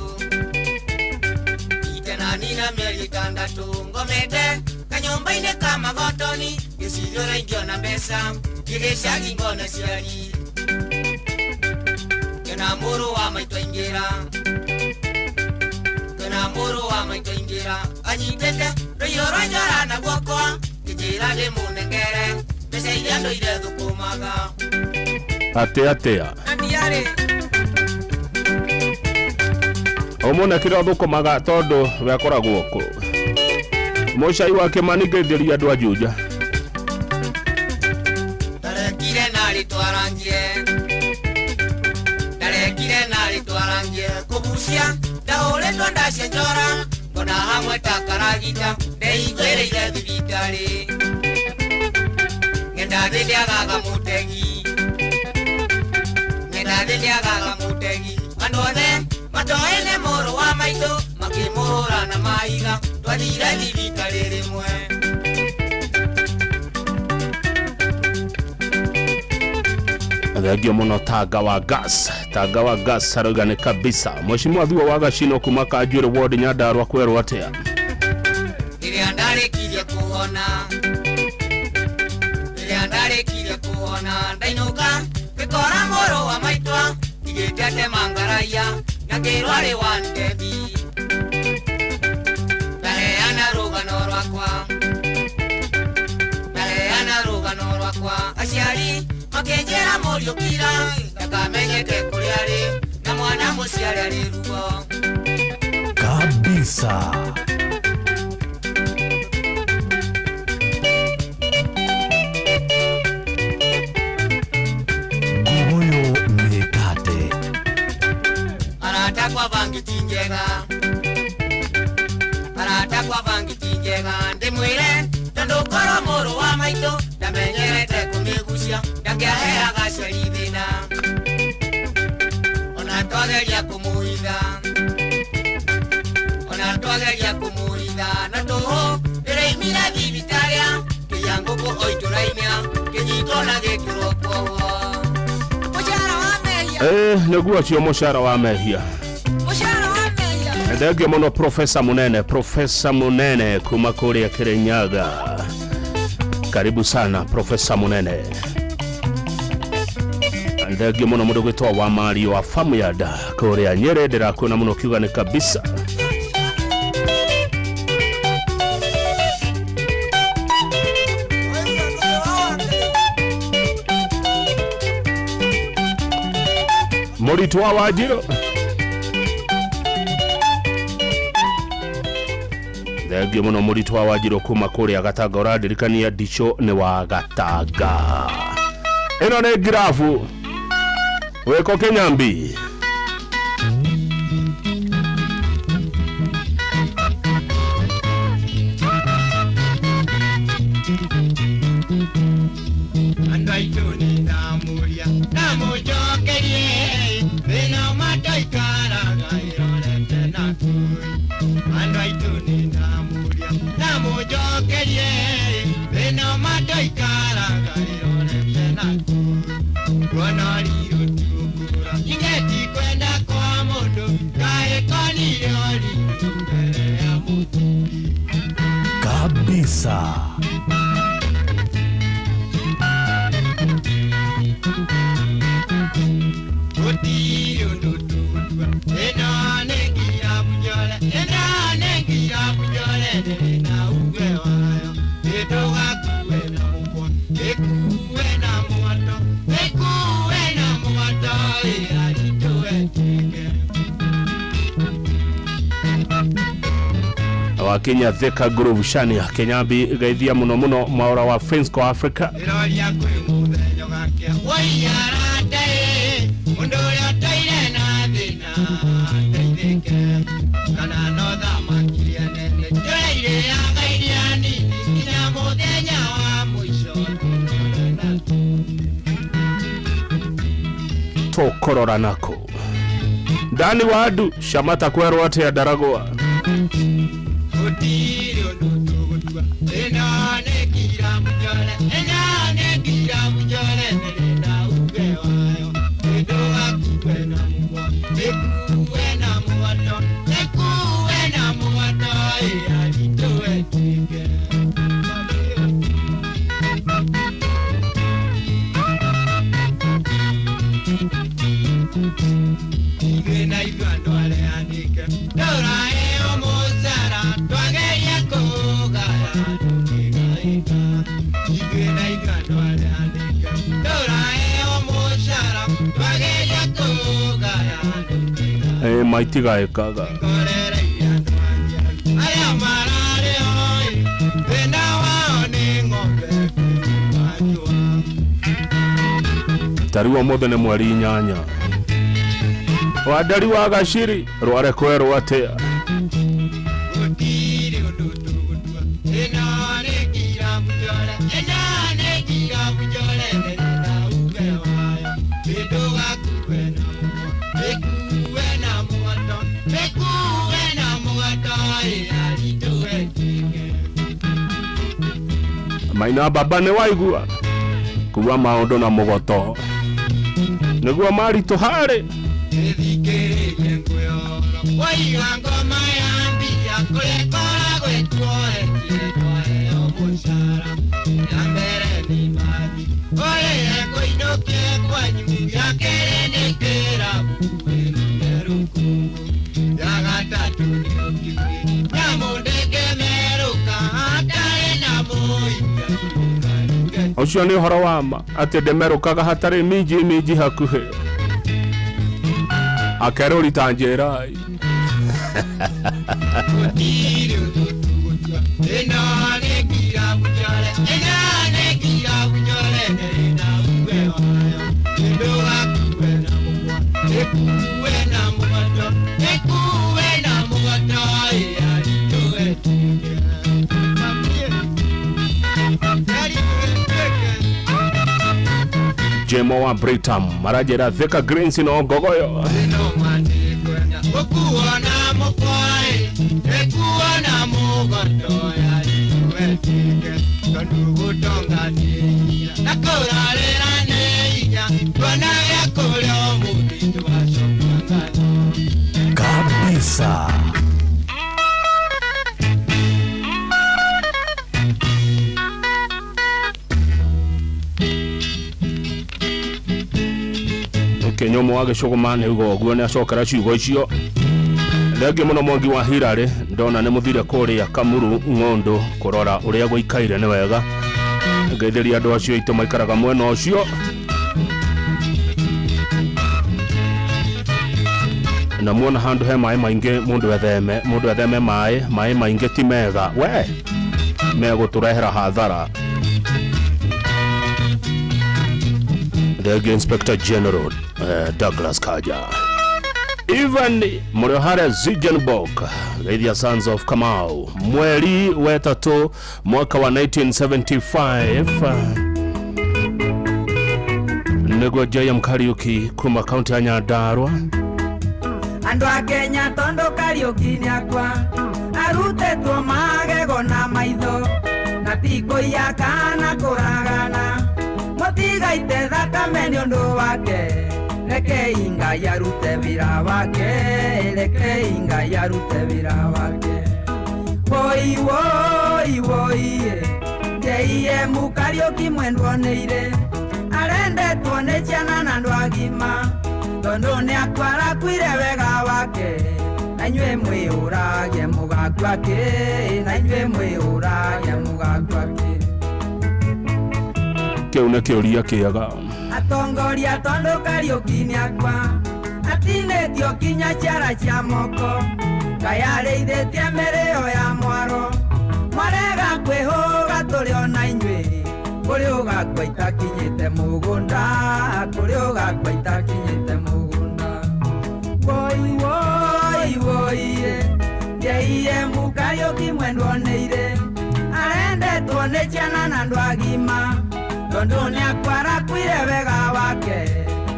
itanani na mĩeri ĩtandatũ, ngomete kanyũmba-inĩ ka magotoni, ngĩciria ũrĩa ingĩona mbeca ngĩgĩcagi ngona ciari. Ngĩona mũrũ wa maitũ aingĩra, ngĩona mũrũ wa maitũ aingĩra, anyitĩte rũhiũ rwa njora na guoko, ngĩnjĩra ndĩmũnengere mbeca iria ndũire thũkũmaga. Atĩ atĩa Na ndiarĩ ũmũne kĩrĩa ũthũkũmaga tondũ we akoragwo kũ mũcai wa Kĩmani ngeithĩria andũ a Juja. Ndarekire narĩ twarangie, ndarekire narĩ twarangie, kũbucia ndahũrĩtwo ndacenjora, ngona hamwe ta karagita ndeigwĩrĩire thibitarĩ. Ng'enda thĩ ndĩagaga mũtegi, ng'enda thĩ ndĩagaga mũtegi. Andũ othe matoĩ nĩ mũrũ wa maitũ, makĩmũhũra na mahiga, twathire thibitarĩ rĩmwe. Thengio muno Tanga wa gas, Tanga wa gas arauga nĩ kabisa. Mheshimiwa Thuo wa Gacino kuma Kanjuĩrĩ ward Nyandarua kwerwo atĩa? Rĩrĩa ndarĩkirie kũhona, rĩrĩa ndarĩkirie kũhona, ndainũka ngĩkora mũrũ wa maitwa igĩte atemangaraia na ngĩrwo arĩ wa ndebi. Ndaheana rũgano rwakwa, ndaheana rũgano rwakwa, aciari makĩnjĩra mũriũ kira ndakamenyeke kũrĩa arĩ na mwana mũciare arĩ ruo. Kabisa. Nguguyu mĩkate. Arata kwa bangi ti njega, arata kwa bangi ti njega, ndĩmwĩre tondũ korwo mũrũ wa maitũ ndamenyerete kũmĩgucia ndangĩaheaga aciari thĩna, ona twageria kũmũhitha, ona twageria kũmũhitha na tũhũ ndĩraimire thibitarĩ kĩia ngũkũ o itũraimia kĩnyitwo na gĩkĩrwo kuohwo. Mũcara wa mehia. Nĩguo ũcio mũcara wa mehia. Mũcara wa mehia. Thengio muno Profesa Munene, Profesa Munene kuma kũrĩa Kirinyaga. Karibu sana Profesa Munene. Thengio muno mũndũ gwĩtwo wa Mario wa Famuyada kũrĩa Nyĩrĩ, ndĩrakuona mũno kiuga nĩ kabisa. Mũritũ wa Wanjirũ. Thengio mũno mũritũ wa Wanjirũ kuma kũrĩa Gatanga, ũrandirikania ndico nĩ wa Gatanga. Ĩno nĩ ngirabu wĩko Kĩnyambi. Andũ aitũ nĩ ndamũria ndamũcokerie thĩna mataikaraga ĩrorete na kũi. Andũ aitũ nĩ ndamũria ndamũcokerie thĩna mataikaraga ĩrorete na kũi. Kuona rirũ tũkũra ingeti kwenda kwa mũndũ kaĩ konire ũritũ mbere ya mũthuri. Kabisa. Gũtirĩ ũndũ tũgũtua, ĩno nĩ ngirabu njore, ĩno nĩ ngirabu njore, ndĩrĩ na uge wayo. Ĩtũgakue na mũkwa, ĩkue na mũgoto, ĩkue na mũgoto, ĩaritũetĩke. Wakinya Thika Groove Shania Kinyambi geithia muno muno mwaura wa Finsco Africa. Ĩroria kwĩ mũthenya ũgakĩa, woi arata ĩ, mũndũ ũrĩa ũtoire na thĩna ateithĩke, kana no thamaki iria nene tũrairĩaga iria nini nginya mũthenya wa mũico tũrore nako. Tũkũrora nako. Ndani wadu Shamata kwerwo atĩa Ndaragwa. Gũtirĩ ũndũ tũgũtua, ĩno nĩ ngirabu njore, ĩno nĩ ngirabu njore, ndĩrĩ na uge wayo. Ĩndũgakue na mũkwa, ĩkue na mũgoto, ĩkue na mũgoto, ĩaritũetĩke. Ithuĩ na ithuĩ andũ arĩa andĩke, tũraheo mũcara, twageria kũgaya tũkĩgaĩka. Ithuĩ na ithuĩ andũ arĩa andĩke, tũraheo mũcara, twageria kũgaya tũkĩgaĩka. Maitigaĩkaga. Korereire andũ angĩ arĩa mararĩ oi, thĩna wao nĩ ng'ombe kũnyua. Tarĩu ũmũthĩ nĩ mweri 8. Wandari wa Gaciri rware kwerwo atĩa? Gũtirĩ ũndũ tũgũtua, ĩno nĩ ngirabu njore, ĩno nĩ ngirabu njore. Mĩkuue na mũgoto, mĩkuue na mũgoto, ĩaritũhetike. Maina baba nĩ waigua kuua maũndũ na mũgoto nĩguo maritũharĩ. Ĩthikĩrĩrie ngwĩhoro waiga ngoma ya mbia kũrĩa ĩkoragwo ĩtuoetie twaheo mũcara ya mbere nĩ mbathi ũrĩhe kũinũkie kwanyu ya kerĩ nĩ kĩrabu wĩrute rũkũngũ ya gatatũ nĩ ũkimwi nyamũ ndĩngĩmerũka hatarĩ na mũikia. Ũcio nĩ ũhoro wa ma atĩ ndĩmerũkaga hatarĩ minji minji hakuhĩ akerũri ta njĩrai. Ĩno nĩ kirabu njore, ĩno nĩ kirabu njore, ĩna uwe wayo. Ndũgakue na mũkwa, ĩkuue na mũgoto, ĩkuue na mũgoto, ĩaritũhetike. Jemo wa Britam maranjĩra Thika Greens no ngogoyo. Gũkuo na mũkwa, ĩkuo na mũgoto, yaritũhetike. Tondũ gũtonga nĩ hinya na kũrarĩra nĩ hinya, tuona gĩa kũrĩa ũmũthĩ tũgacokia ngatho. Kabisa. Kĩnyũmũ wa gĩcũgũma nĩ uga ũguo nĩ acokera ciugo icio. Thengiũ mũno Mwangi wa Hirarĩ, ndona nĩ mũthire kũrĩa Kamuru ng'ũndũ kũrora ũrĩa gũikaire nĩ wega. Ngeithĩria andũ acio aitũ maikaraga mwena ũcio. Na muona handũ he maĩ maingĩ mũndũ etheme, mũndũ etheme maĩ, maĩ maingĩ ti mega we megũtũrehera hathara. Thengiũ Inspector General Douglas Kaja. Ivan Muriohare Zigenbok geithia Sons of Kamau mweri wetatũ mwaka wa 1975 nĩguo JM Kariuki kuma kaunti ya Nyandarua. Andũ a Kenya tondũ Kariuki nĩakwa arutĩtwo magego na maitho na ti kũiya kana kũragana mũtigaite thakame nĩ ũndũ wake rekei Ngai arute wĩra wake rekei Ngai arute wĩra wake. Woi woi woi JM Kariuki mwendwo nĩire arendetwo nĩ ciana na andũ agima tondũ nĩakwa arakuire wega wake na inyuĩ mwĩũrage mũgakua kĩ na inyuĩ mwĩũrage mũgakua kĩ. Kĩu nĩ kĩũria kĩega. Atongoria tondũ Kariuki nĩakwa atinĩtio kinya ciara cia moko Ngai arĩithĩtie mĩrĩo ya mwaro mwarega kwĩhũga tũrĩ ona inyuĩ kũrĩ ũgakua itakinyĩte mũgũnda kũrĩ ũgakua itakinyĩte mũgũnda. Woi woi woi JM Kariuki mwendwo nĩire arendetwo nĩ ciana na andũ agima tondũ nĩakwa arakuire wega wake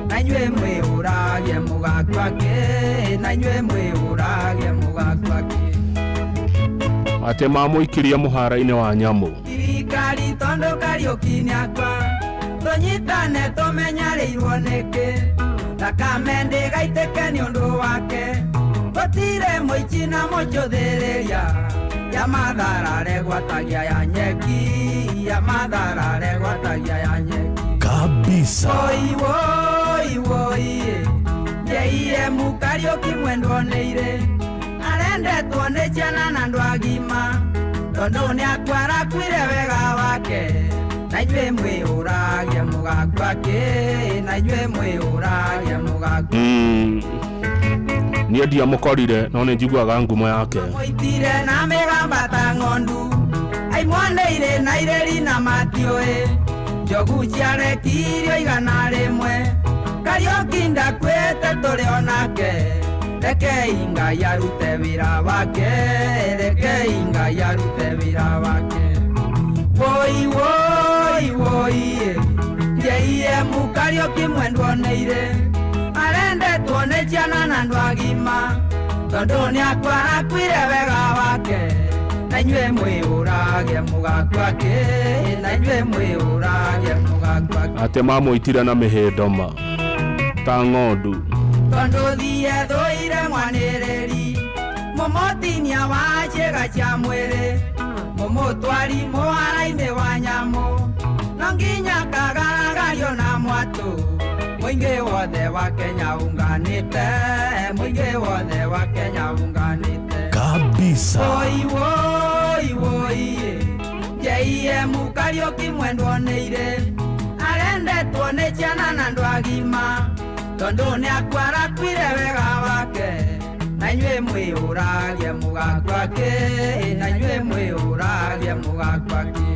na inyuĩ mwĩũrage mũgakua kĩ na inyuĩ mwĩũrage mũgakua kĩ. Atĩ mamũikirie mũhara-inĩ wa nyamũ. Thirikari tondũ Kariuki nĩakwa tũnyitane tũmenyarĩirwo nĩkĩ thakame ndĩgaitĩke nĩ ũndũ wake gũtirĩ mũici na mũcũthĩrĩria ya matharare gwatagia ya nyeki ya matharare gwatagia ya nyeki. Kabisa. Woi woi woi JM Kariuki mwendwo nĩire arendetwo nĩ ciana na andũ agima tondũ nĩakwa arakuire wega wake na inyuĩ mwĩũrage mũgakua kĩ na inyuĩ mwĩũrage mũgakua. Niĩ ndiamũkorire no nĩ njiguaga ngumo yake. Mũitire na mĩgamba ta ng'ondu aimwanĩire na irĩri na matiũĩ njogu ciarekirio 100 Kariuki ndakuĩte tũrĩ onake rekei Ngai arute wĩra wake rekei Ngai arute wĩra wake. Woi woi woi JM Kariuki mwendwo nĩire arendetwo Arendetwo nĩ ciana na andũ agima tondũ nĩ arakuire wega wake na inyuĩ mwĩũrage mũgakua kĩ na inyuĩ mwĩũrage mũgakua kĩ. Atĩ mamũitire na mĩhĩndo ma ta ng'ondu. Tondũ thiĩ thũire mwanĩrĩri mũmũtinia wa ciĩga cia mwĩrĩ mũmũtwari mũhara-inĩ wa nyamũ no nginya kagaragario na mwatũ mũingĩ wothe wa Kenya unganĩte mũingĩ wothe wa Kenya unganĩte kabisa. Woi woi woi JM Kariuki mwendwo nĩ irĩ arendetwo nĩ ciana na andũ agima tondũ nĩ akwarakuire wega wake na inyuĩ mwĩũragie mũgakua kĩ na inyuĩ mwĩũragie mũgakua kĩ.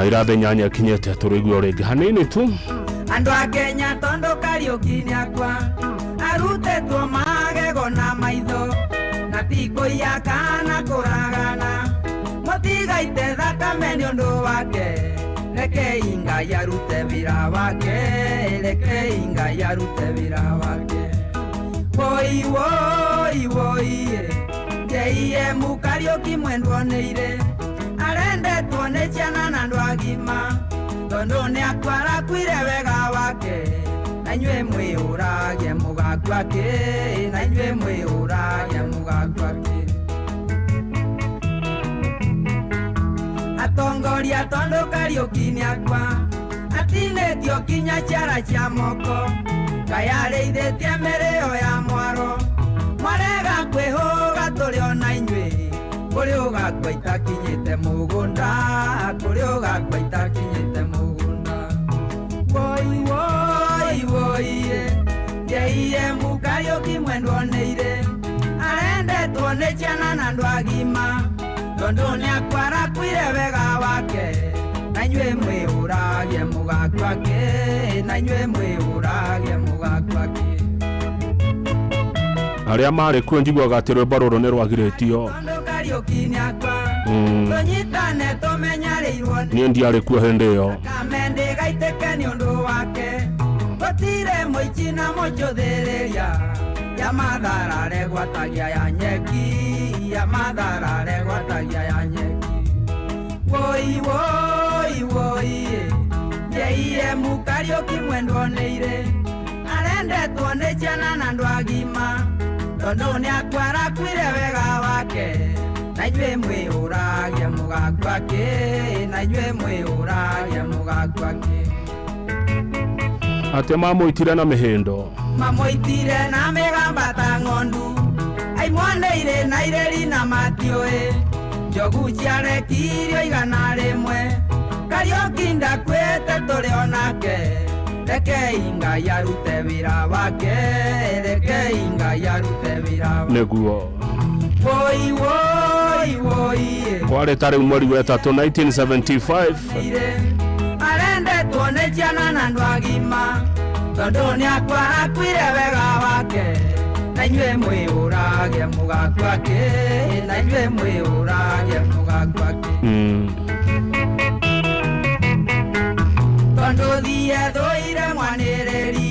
Kaira thĩ nyanya ĩkinyĩte tũrĩigua rĩngĩ hanini tu. Andũ a Kenya tondũ Kariuki nĩakwa arutĩtwo magego na maitho na ti kũiya kana kũragana mũtigaite thakame nĩ ũndũ wake rekei Ngai arute wĩra wake rekei Ngai arute wĩra wake. Woi woi woi JM Kariuki mwendwo nĩ irĩ arendetwo nĩ ciana na andũ agima tondũ nĩ akwarakuire wega wake na inyuĩ mwĩũrage mũgakua kĩ na inyuĩ mwĩũrage mũgakua kĩ. Atongoria tondũ Kariuki nĩakwa atinĩtio kinya ciara cia moko Ngai arĩithĩtie mĩrĩo ya mwaro mwarega kwĩhũga tũrĩ ona inyuĩ kũrĩ ũgakua itakinyĩte mũgũnda kũrĩ ũgakua itakinyĩte mũgũnda. Woi woi woi JM Kariuki mwendwo nĩ irĩ arendetwo nĩ ciana na andũ agima tondũ nĩ akwarakuire wega wake na inyuĩ mwĩũrage mũgakua kĩ na inyuĩ mwĩũrage mũgakua kĩ. Arĩa marĩ kuo njiguaga atĩ rwĩmbo rũrũ nĩ rwagirĩtio. Kariuki nĩakwa tũnyitane tũmenyarĩirwo Niĩ ndiarĩ kuo hĩndĩ ĩyo. Thakame ndĩgaitĩke nĩ ũndũ wake gũtirĩ mũici na mũcũthĩrĩria ya matharare gwatagia ya nyeki ya matharare gwatagia ya nyeki. Woi woi woi JM Kariuki mwendwo nĩ irĩ arendetwo nĩ ciana na andũ agima tondũ nĩ akwarakuire wega wake na inyuĩ mwĩũrage mũgakua kĩ na inyuĩ mwĩũrage mũgakua kĩ. Atĩ mamũitire na mĩhĩndo mamũitire na mĩgamba ta ng'ondu aimwanĩire na irĩri na matiũĩ njogu ciarekirio 100 Kariuki ndakuĩte tũrĩ onake rekei Ngai arute wĩra wake rekei Ngai arute wĩra wake nĩguo. Woi woi woi Kwarĩ ta rĩu mweri wa ĩtatũ 1975 arendetwo nĩ ciana na andũ agima tondũ nĩ akwarakuire wega wake na inyuĩ mwĩũrage mũgakua kĩ na inyuĩ mwĩũrage mũgakua kĩ. Tondũ thiĩ thũire mwanĩrĩri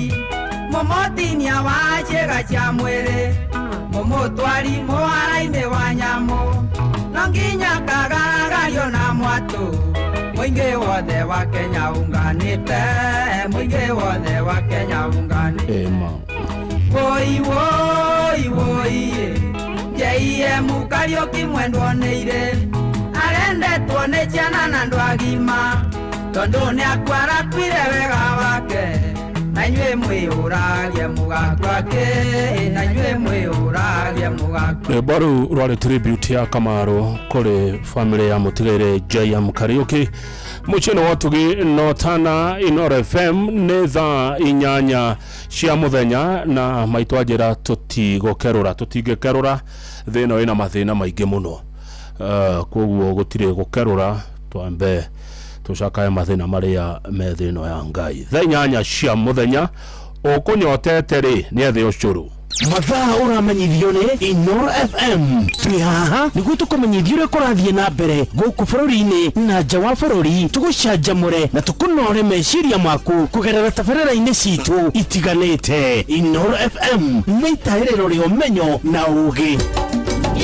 mũmũtinia wa ciĩga cia mwĩrĩ mũmũtwari mũhara-inĩ wa nyamũ no nginya kagaragario na mwatũ mũingĩ wothe wa Kenya unganĩte mũingĩ wothe wa Kenya unganĩte. Ĩma. Woi woi woi JM Kariuki mwendwo nĩ irĩ arendetwo nĩ ciana na andũ agima tondũ nĩ akwarakuire wega wake na inyuĩ mwĩũrage mũgakua kĩ na inyuĩ mwĩũrage mũgakua. Rwĩmbo rũu rwarĩ tribute ya Kamaru kũrĩ family ya mũtigairĩ JM Kariuki. Mũciĩ-inĩ wa Ũtugi Notana Inoro FM nĩ thaa 8 cia mũthenya na maitũ anjĩra tũtigũkerũra tũtingĩkerũra thĩ ĩno ĩna mathĩna maingĩ mũno. Koguo gũtirĩ gũkerũra, twambe tũcakae mathĩna marĩa me thĩ ĩno ya Ngai. Thaa 8 cia mũthenya ũkũnyotete rĩ nĩ ethe ũcũrũ. Mathaa ũramenyithio nĩ Inoro FM. Twĩ haha nĩguo tũkũmenyithie ũrĩa kũrathiĩ na mbere gũkũ bũrũri-inĩ na nja wa bũrũri, tũgũcanjamũre na tũkũnore meciria maku kũgerera tabarĩra-inĩ citũ itiganĩte. Inoro FM nĩ itahĩrĩro rĩa ũmenyo na ũũgĩ.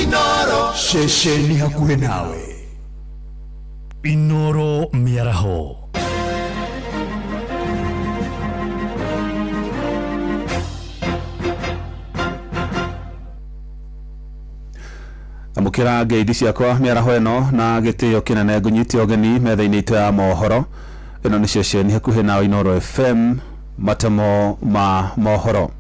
Inoro ceceni hakuhĩ nawe. Inoro mĩaraho. Amũkĩra ngeithi ciakwa mĩaraho ĩno na gĩtĩo kĩnene, ngũnyite ũgeni metha-inĩ itũ ya mohoro. Ĩno nĩ ceceni hakuhĩ na Inoro FM, matemo ma mohoro.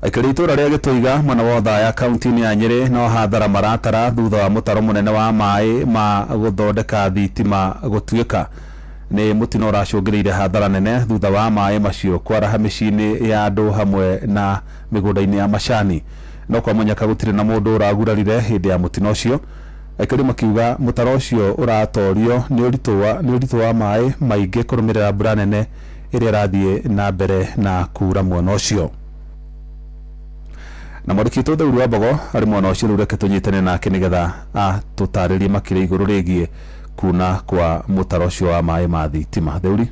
Aikari itũra rĩa Gĩtũiga mwena wa Othaya kaunti-inĩ ya Nyĩrĩ no hathara maratara thutha wa mũtaro mũnene wa maĩ ma gũthondeka thitima gũtuĩka. Nĩ mũtino ũracũngĩrĩire hathara nene thutha wa maĩ macio kwaraha mĩciĩ-inĩ ya andũ hamwe na mĩgũnda-inĩ ya macani. No kwamenyeka gũtirĩ na mũndũ ũragurarire hĩndĩ ya mũtino ũcio. Aikari makiuga mũtaro ũcio ũratorio nĩ ũritũ wa maĩ maingĩ kũrũmĩrĩra mbura nene ĩrĩa ĩrathiĩ na mbere na kura mwena ũcio. Na mwandĩki witũ Theuri wa Mbogo arĩ mwena ũcio, rĩu reke tũnyitane nake nĩgetha atũtarĩrie makĩria igũrũ rĩgiĩ kuna kwa mũtaro ũcio wa maĩ ma thitima. Theuri.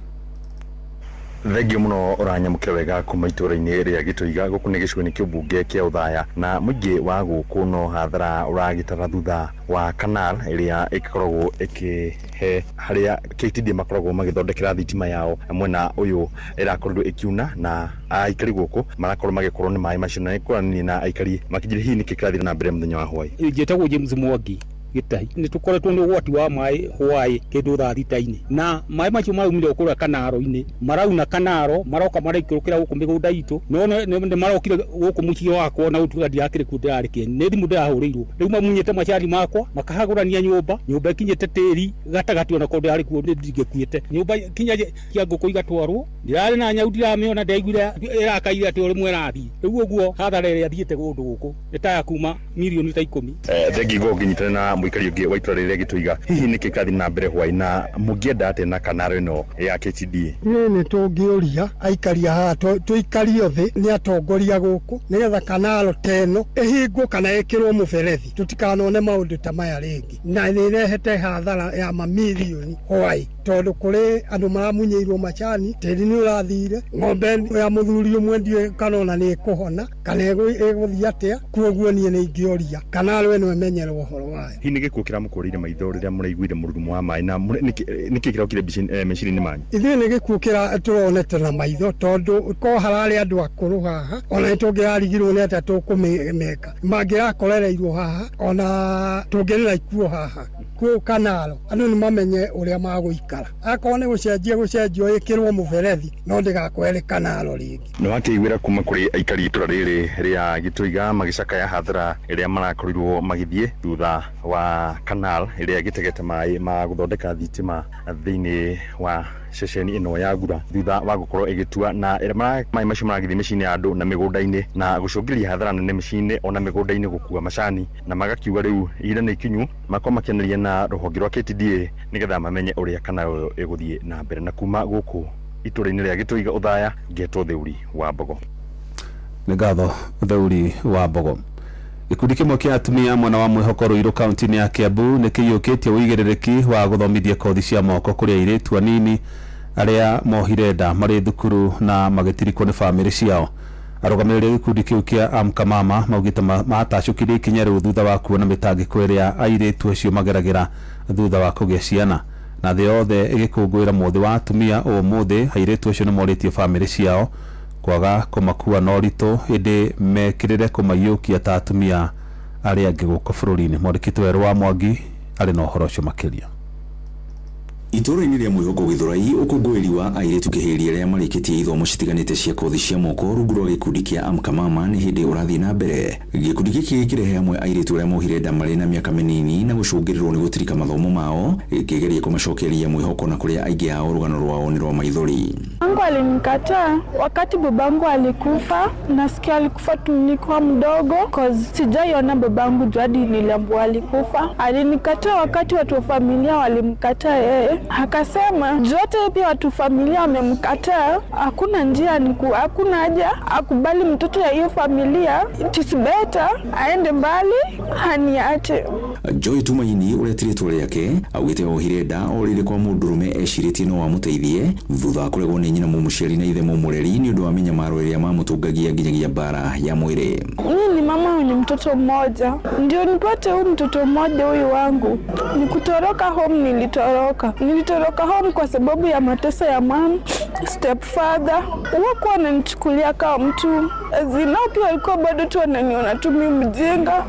Thengio mũno ũranyamũkĩra wega kuma itũra-inĩ rĩa Gĩtũiga. Gũkũ nĩ gĩcigo-inĩ kĩa ũmbunge kĩa Othaya, na mũingĩ wa gũkũ no hathara ũragĩtara thutha wa canal ĩrĩa ĩkoragwo ĩkĩhe harĩa KTDA makoragwo magĩthondekera thitima yao mwena ũyũ ĩrakorirwo ĩkiuna, na aikari gũkũ marakorwo magĩkorwo nĩ maĩ macio, na nĩkũranĩria na aikari makĩnjĩra hihi nĩkĩ kĩrathiĩ na mbere mũthenya wa hwaĩ. Njĩtagwo James Mwangi Gĩtahi. Nĩ tũkoretwo nĩ ũgwati wa maĩ hwaĩ kĩndũ thaa thita-inĩ, na maĩ macio maraumire o kũrĩa kanaro-inĩ, marauna kanaro maroka maraikũrũkĩra gũkũ mĩgũnda itũ, no nĩ marokire gũkũ mũciĩ wakwa na gũtuĩka ndirakĩrĩ kuo ndĩrarĩ kĩeni, nĩ thimũ ndĩrahũrĩirwo. Rĩu mamunyĩte macani makwa makahagũrania nyũmba, nyũmba ĩkinyĩte tĩri gatagatĩ, ona korwo ndĩrarĩ kuo ndingĩkuĩte. Nyũmba kinya cia ngũkũ igatwarwo, ndĩrarĩ na nyau ndiramĩona, ndĩraiguire ĩrakaire atĩ o rĩmwe ĩrathiĩ. Rĩu ũguo hathara ĩrĩa thiĩte kũndũ gũkũ nĩ ta ya kuma mirioni ta 10. Thengi ngo ngĩnyitana na mũikari ũngĩ wa itũra rĩrĩa Gĩtũiga, hihi nĩkĩ kĩrathiĩ na mbere hwaĩ na mũngĩenda atĩa na kanaro ĩno ya KTDA? Niĩ nĩ tũngĩũria aikari a haha tũikario thĩ nĩ atongoria gũkũ nĩgetha kanaro ta ĩno ĩhingwo kana ĩkĩrwo mũberethi, tũtikanone maũndũ ta maya rĩngĩ. Na nĩ ĩrehete hathara ya mamirioni hwaĩ, tondũ kũrĩ andũ maramunyĩirwo macani, tĩri nĩ ũrathire, ng'ombe ya mũthuri ũmwe ndiũĩ kana ona nĩ ĩkũhona kana ĩgũthiĩ atĩa. Koguo niĩ nĩ ingĩũria kanaro ĩno ĩmenyerwo ũhoro wayo. Hihi nĩ gĩkuũ kĩramũkũrĩire maitho rĩrĩa mũraiguire mũrurumo wa maĩ, na nĩkĩ kĩrokire meciria-inĩ manyu? Ithuĩ nĩ gĩkuũ tũronete na maitho, tondũ ko hararĩ andũ akũrũ haha, ona nĩ tũngĩrarigirwo nĩ atĩa tũkũmeka, mangĩrakorereirwo haha, ona tũngĩrĩ na ikuũ haha. Kũu kanaro andũ nĩ mamenye ũrĩa magũikara, akorwo nĩ gũcenjia gũcenjio ĩkĩrwo mũberethi, no ndĩgakorwo ĩrĩ kanaro rĩngĩ. Nĩ wakĩiguĩra kuma kũrĩ aikari itũra rĩrĩ rĩa Gĩtũiga magĩcakaya hathara ĩrĩa marakorirwo magĩthiĩ thutha wa canal ĩrĩa ĩgĩtegete maĩ ma gũthondeka thitima thĩinĩ wa ceceni ĩno ya Ngura, thutha wa gũkorwo ĩgĩtua, na ĩrĩa maĩ macio maragĩthiĩ mĩciĩ-inĩ ya andũ na mĩgũnda-inĩ, na gũcũngĩrĩria hathara nene mĩciĩ-inĩ ona mĩgũnda-inĩ gũkua macani, na magakiuga rĩu ihinda nĩ ikinyu makorwo makĩanĩria na rũhonge rwa KTDA nĩgetha mamenye ũrĩa canal ĩyo ĩgũthiĩ na mbere. Na kuma gũkũ itũra-inĩ rĩa Gĩtũiga Othaya, ngetwo Theuri wa Mbogo. Nĩ ngatho Theuri wa Mbogo. Gĩkundi kĩmwe kĩa atumia mwena wa Mwĩhoko Ruiru kaunti-inĩ ya Kiambu nĩ kĩiyũkĩtie ũigĩrĩrĩki wa gũthomithia kothi cia moko kũrĩ airĩtu anini arĩa mohire nda marĩ thukuru na magĩtirikwo nĩ bamĩrĩ ciao. Arũgamĩrĩri a gĩkundi kĩu kĩa Amka Mama maugĩte matacũkire ikinya rĩu thutha wa kuona mĩtangĩko ĩrĩa airĩtu acio mageragĩra thutha wa kũgĩa ciana. Na thĩ yothe ĩgĩkũngũĩra mũthĩ wa atumia ũmũthĩ, airĩtu acio nĩ morĩtie bamĩrĩ ciao kwaga kũmakua na ũritũ, ĩndĩ mekĩrĩre kũmaiyũkia ta atumia arĩa angĩ gũkũ bũrũri-inĩ. Mwandĩki werũ wa Mwangi arĩ na ũhoro ũcio makĩria. Itũũra-inĩ rĩa Mwĩhoko Gĩthũrai, ũkũngũĩri wa airĩtu kĩhĩri arĩa marĩkĩtie ithomo citiganĩte cia kothi cia moko rungu rwa gĩkundi kĩa Amka Mama nĩ hĩndĩ ũrathiĩ na mbere. Gĩkundi gĩkĩ gĩkĩrehe hamwe airĩtu arĩa mohire nda marĩ na mĩaka mĩnini na gũcũngĩrĩrwo nĩ gũtirika mathomo mao, gĩkĩgeria kũmacokeria mwĩhoko na kũrĩa aingĩ ao rũgano rwao nĩ rwa maithori. Angu alinikataa wakati babangu alikufa. Nasikia alikufa tu nikiwa mdogo, cause sijaiona babangu juu hadi niliambiwa alikufa. Alinikataa wakati watu wa familia walimkataa yeye, akasema juu hata pia watu familia wamemkataa, hakuna njia niku, hakuna haja akubali mtoto ya hiyo familia. It is better aende mbali aniache. Joy Tumaini ũrĩa ti rĩtwa rĩake augĩte ohire nda orĩire kwa mũndũrũme ecirĩtie no amũteithie thutha wa kũregwo nĩ nyina mũmũciari na ithe mũmũreri nĩ ũndũ wa mĩnyamaro ĩrĩa mamũtũngagia nginyagia mbara ya mwĩrĩ. Mimi ni mama mwenye mtoto mmoja, ndio nipate huu mtoto mmoja huyu wangu. Ni kutoroka home, nilitoroka. Nilitoroka home kwa sababu ya mateso ya mom, stepfather. Hawakuwa wananichukulia kama mtu zinao, pia walikuwa bado tu wananiona tu mimi mjinga.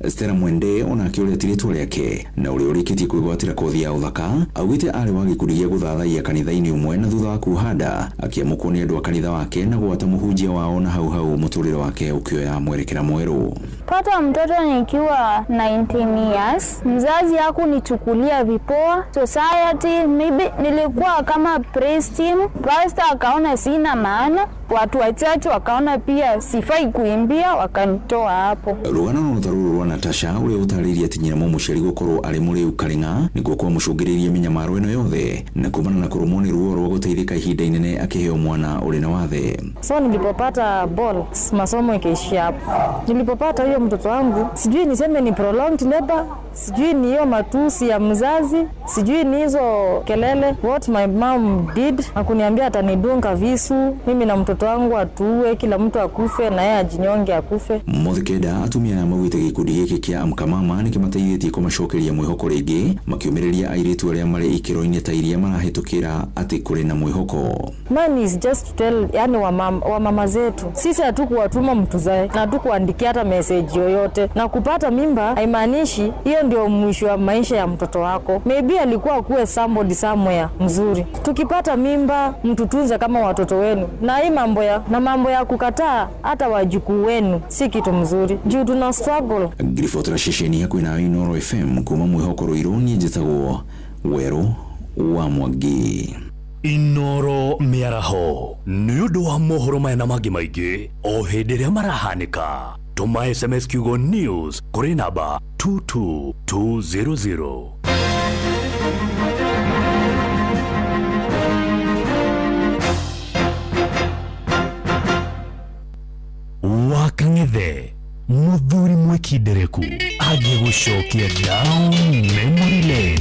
Stella Mwende onake ũrĩa ti rĩtwa rĩake na ũrĩa ũrĩkĩtie kwĩgwatĩra kothi ya ũthaka augĩte arĩ wa gĩkundi gĩa gũthathaiya kanitha-inĩ ũmwe na thutha wa kuoha nda akĩamũkwo nĩ andũ a kanitha wake na gwata mũhunjia wao na hau hau mũtũrĩre wake ũkĩoya mwerekera mwerũ. Pata mtoto nikiwa 19 years, mzazi hakunichukulia vipoa. Society maybe nilikuwa kama praise team, pastor akaona sina maana, watu wachache wakaona pia sifai kuimbia, wakanitoa hapo. Rũgano no ta rũrũ rwa Natasha ũrĩa ũtarĩirie atĩ nyina mũmũciari gũkorwo arĩ mũrĩu karĩng'a nĩkuo kwamũcũngĩrĩirie mĩnyamaro ĩno yothe na kumana na kũrũmwo nĩ ruo rwa gũteithĩka ihinda inene akĩheo mwana ũrĩ na wathe. So nilipopata ball, masomo ikaishia hapo. Nilipopata hiyo mtoto wangu, sijui niseme ni prolonged labor, sijui ni hiyo matusi ya mzazi, sijui ni hizo kelele. What my mom did, hakuniambia atanidunga visu, mimi na mtoto wangu atuue, kila mtu akufe na yeye ajinyonge akufe. Mothi kenda atumia aya maugĩte gĩkundi gĩkĩ kĩa Amka Mama nĩkĩmateithĩtie kũmacokeria mwĩhoko rĩngĩ makĩũmĩrĩria airĩtu arĩa marĩ ikĩro-inĩ ta iria marahĩtũkĩra atĩ kũrĩ na mwĩhoko. Mine is just to tell, yani wamama zetu, sisi hatukuwatuma mtuzae na hatukuandikia hata message yoyote, na kupata mimba haimaanishi hiyo ndio mwisho wa maisha ya mtoto wako. Maybe alikuwa kuwe somebody somewhere mzuri. Tukipata mimba mtutunze kama watoto wenu, na hii mambo ya kukataa hata wajukuu wenu si kitu mzuri juu tuna struggle. Ngiribotera ceceni hakuhĩ nawe Inooro FM kuma mwĩhoko Rũirũ, niĩ njĩtagwo Werũ wa Mwangi. Inooro mĩaraho nĩ ũndũ wa mohoro maya na mangĩ maingĩ o hĩndĩ ĩrĩa marahanĩka. Tũma SMS kiugo news kũrĩ namba 22200. Wakang'ethe mũthuri mwĩkindereku agĩgũcokia down memory lane.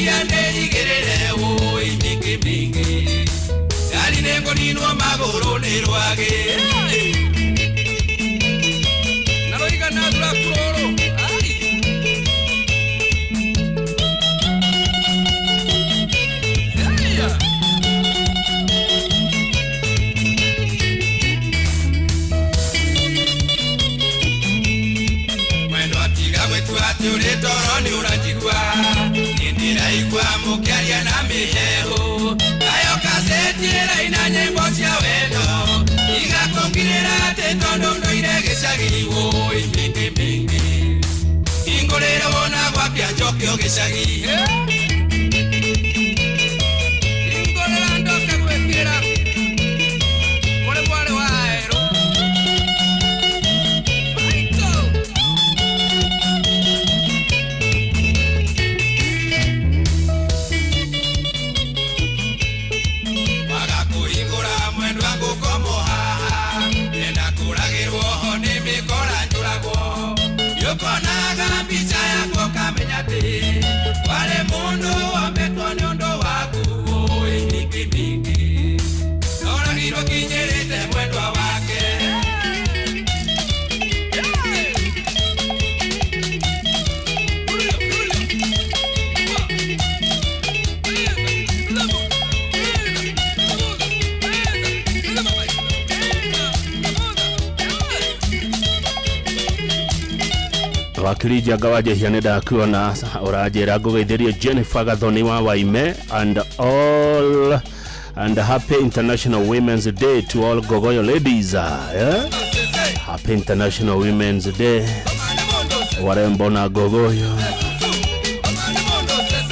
Ndeciria nderigĩrĩre ũĩ mĩingĩ mĩingĩ Ngari nĩngũninwo magũrũ nĩ rwagĩ Na rũigana thuraku rũrũ. Mwendwa tiga gwĩtua atĩ ũrĩ toro nĩ ũranjigua. Nĩ ndĩraigua mũkĩaria na mĩheehũ. Nayo kaseti ĩraina nyĩmbo cia wendo. Igakũngirĩra atĩ tondũ ndũire gĩcagi wũi mĩingĩ mĩingĩ. Hingũrĩra wona gwakĩa njokio gĩcagi. Hingũrĩra ndoke gwĩkĩra kũrĩ mwarĩ wa Erũ. Waga kũhingũra mwendwa ngũkomwo haha. Enda kũragĩrwo ho nĩ mĩkora njũragwo. Nĩũkonaga mbica yakwa ũkamenya atĩ warĩ mũndũ wombĩtwo nĩ ũndũ waku ũĩ mĩingĩ mĩingĩ. Noragirwo kinyĩrĩte mwendwa wake. Wakiri Njenga wa Njehia nĩ ndakuona ũranjĩra ngũgeithĩrie Jennifer Gathoni wa Waime and all and happy International Women's Day to all Gogoyo ladies, yeah? Happy International Women's Day warembo na Gogoyo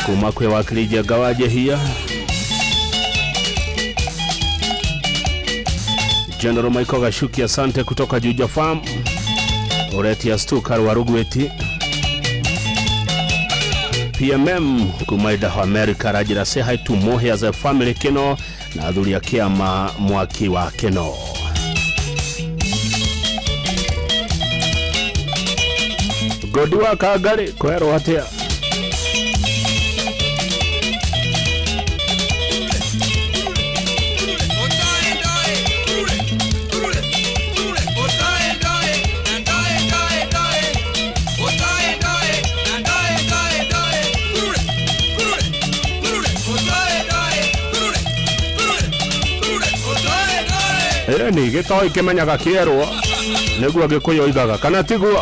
kuma kwĩ wakiri Njenga wa Njehia. General Michael Gashuki, asante kutoka Juja Farm. Uretia Stukar wa Rugweti. PMM kuma Idaho America rajira say hi to Mohe as a family kino na athuri a kĩama mwaki wa kino. Godi wa Kangari kwerwo atia? Ĩni gĩtoi kĩmenyaga kĩerwo nĩguo Gĩkũyũ oigaga kana tiguo?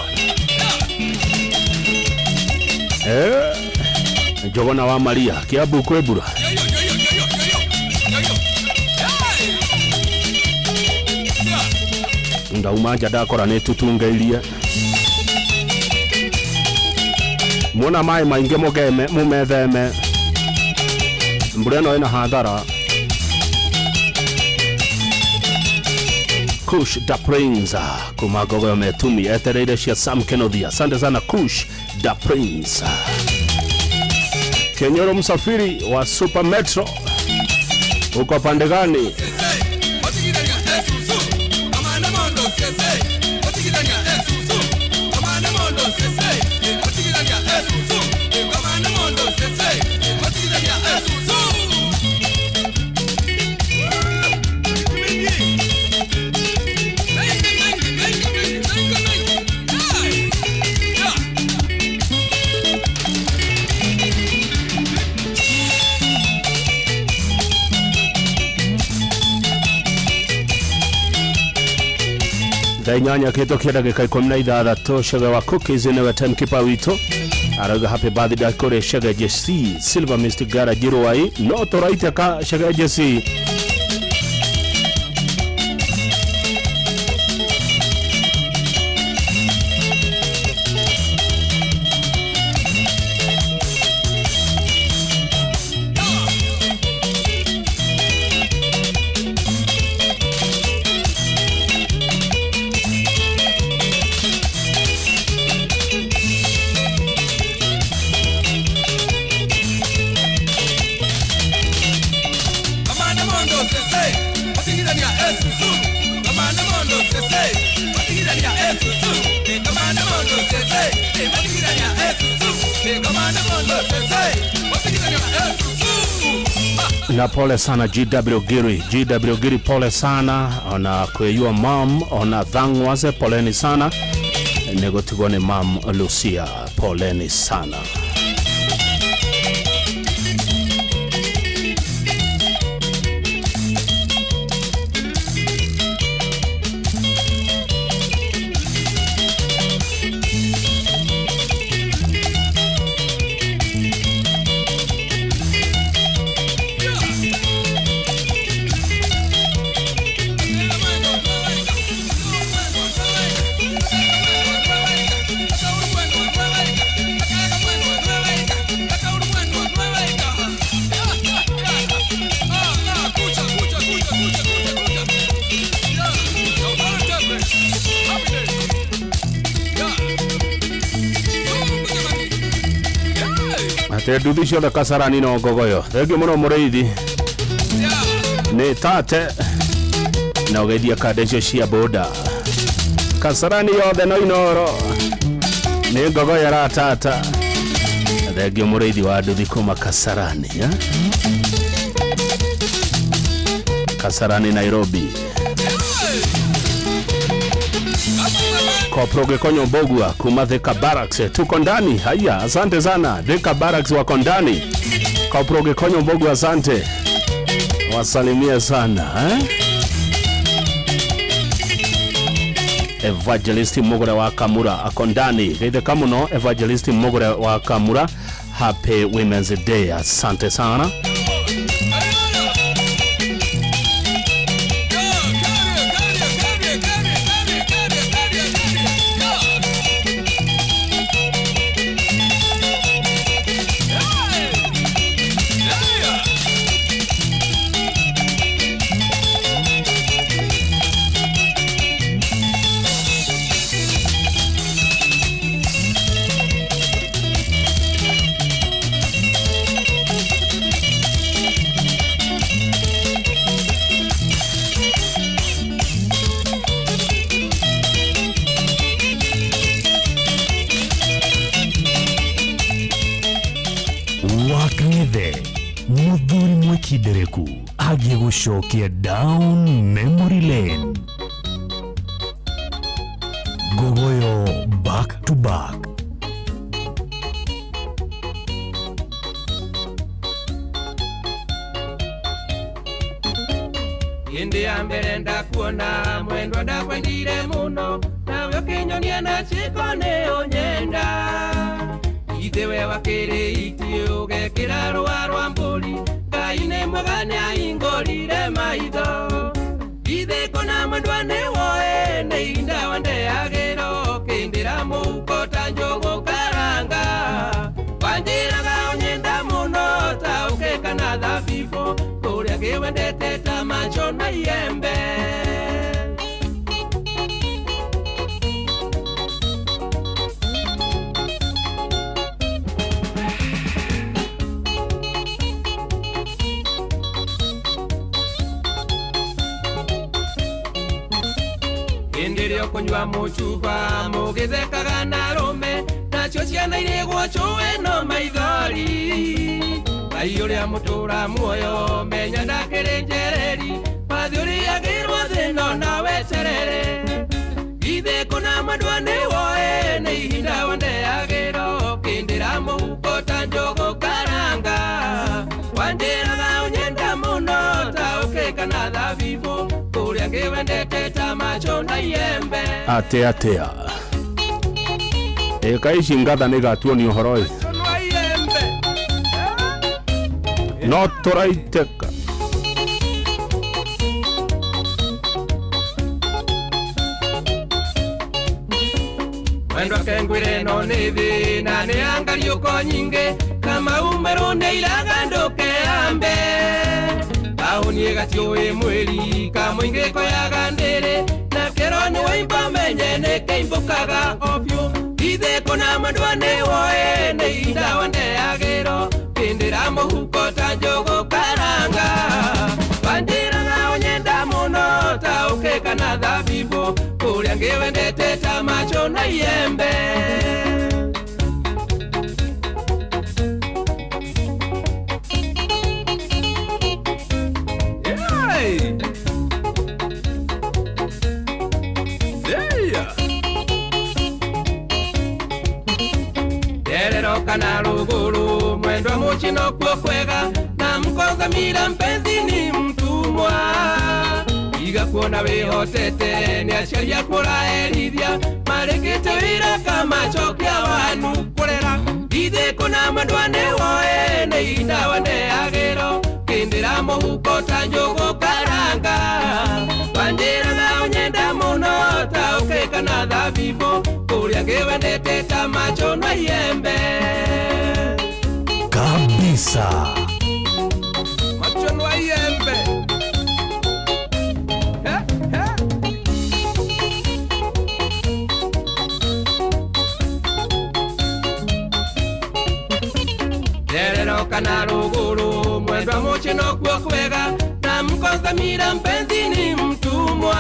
Njogona wa Maria Kiambu kwĩ mbura. Ndauma nja ndakora nĩ tutungeirie. Muona maĩ maingĩ mũgeme mũmetheme. Mbura ĩno ĩna hathara. Kush da Prince kuma Gogoyo Metumi etereire cia Sam Kenothi. Asante sana Kush da Prince. Kenyoro Msafiri wa Super Metro, uko pande gani? Thaa inyanya kĩhĩtũkia ndagĩka 16 Chege wa Cookies nĩwe timekeeper witũ arauga happy birthday kũrĩ Chege JC Silver Mist Garage Rwai no tũraite ka Chege JC. Na pole sana GW Giri, GW Giri, pole sana ona kwĩyua mam, ona thang'waze, poleni sana nĩ gũtigwo nĩ mam Lucia, poleni sana. Atä nduthi ciothe Kasarani no ngogoyo. Thengiũ mũno mũrĩithi nĩ tate na ũgeithia kanda icio cia boda Kasarani yothe no Inoro nĩ ngogoyo aratata. Thengiũ mũrĩithi wa nduthi kuma Kasarani, eh? Kasarani Nairobi. Kopro Gikonyo Mbogua kuma Thika Barracks, tuko ndani. Haya, asante sana Thika Barracks wako ndani. Kopro Gikonyo Mbogua, asante, wasalimie sana, eh? Evangelist Mugure wa Kamura ako ndani. Geithĩka mũno Evangelist Mugure wa Kamura, happy Women's Day, asante sana. Wakang'ethe muthuri mwikindereku agiĩ gũcokia down memory lane. Ngogoyo back to back. Hĩndĩ ya mbere ndakuona mwendwa ndakwendire mũno, nawe ũkĩnyonia na ciĩko nĩ ũnyenda. Ithe we wakĩrĩ iti ũgekĩra rũa rwa mbũri, Ngai nĩ mwega nĩ ahingũrire maitho. Ithe kona mwendwa nĩ woe nĩ ihinda wandeagĩra, ũkĩndĩra mũhuko ta njũgũ karanga. Wanjĩraga ũnyenda mũno ta ũkĩ kana thabibũ, kũrĩa ngĩwendete ta macho na iembe. Hĩndĩ ĩrĩa ũkũnyua mũcuba mũgĩthekaga na arũme, nacio ciana irĩgwo cũĩ no maithori. Ngai ũrĩa mũtũra muoyo menya ndakĩrĩ njereri, wathi ũrĩagĩrwo thĩna ona weterere. Githĩ kũna mwendwa nĩ woe nĩ ihinda wandeagĩra, ũkĩndĩra mũhuko ta njũgũ karanga. Wanjĩraga ũnyenda mũno ta ũkĩ kana thabibũ, kũrĩa ngĩwendete ta macho na iembe. Atä atä ä ka ici ngatha nä gatuonia å horo ä no tå raiteka. Mwendwa kengwire no nĩ thĩna nĩ angariũko nyingĩ, kama umero nĩ iraga ndũkeambe. Taũni ĩgatiũĩ mwĩri kamũingĩ koyaga ndĩrĩ, na kĩro nĩ waimba menye nĩ kĩimbũkaga o biũ. Ithe kũna mwendwa nĩ woe nĩ ihinda wandeagĩrwo, kĩndĩra mũhuko ta njũgũ karanga. Wanjĩraga ũnyenda mũno ta ũkĩ kana thabibũ, kũrĩa ngĩwendete ta macho na iembe. kana rũgũrũ mwendwa mũciĩ nokuo kwega na mkonza mira mpenzi ni mtumwa iga kuona wĩhotete nĩ aciari aku ũraherithia marĩkĩte wĩra kamacokia wanu kũrera ithe kuna mwendwa nĩwoe nĩ ihinda waneagĩro kĩndĩra mũhuko ta njũgũ karanga wanjĩra na ũnyenda mũno ta ũkĩka na thabibũ kũrĩa ngĩwendete ta macho na iembe Kabisa. Macho na iembe. Nderero kana rũgũrũ mwendwa mũciĩ nokuo kwega na mkonza mira mpenzi ni mtumwa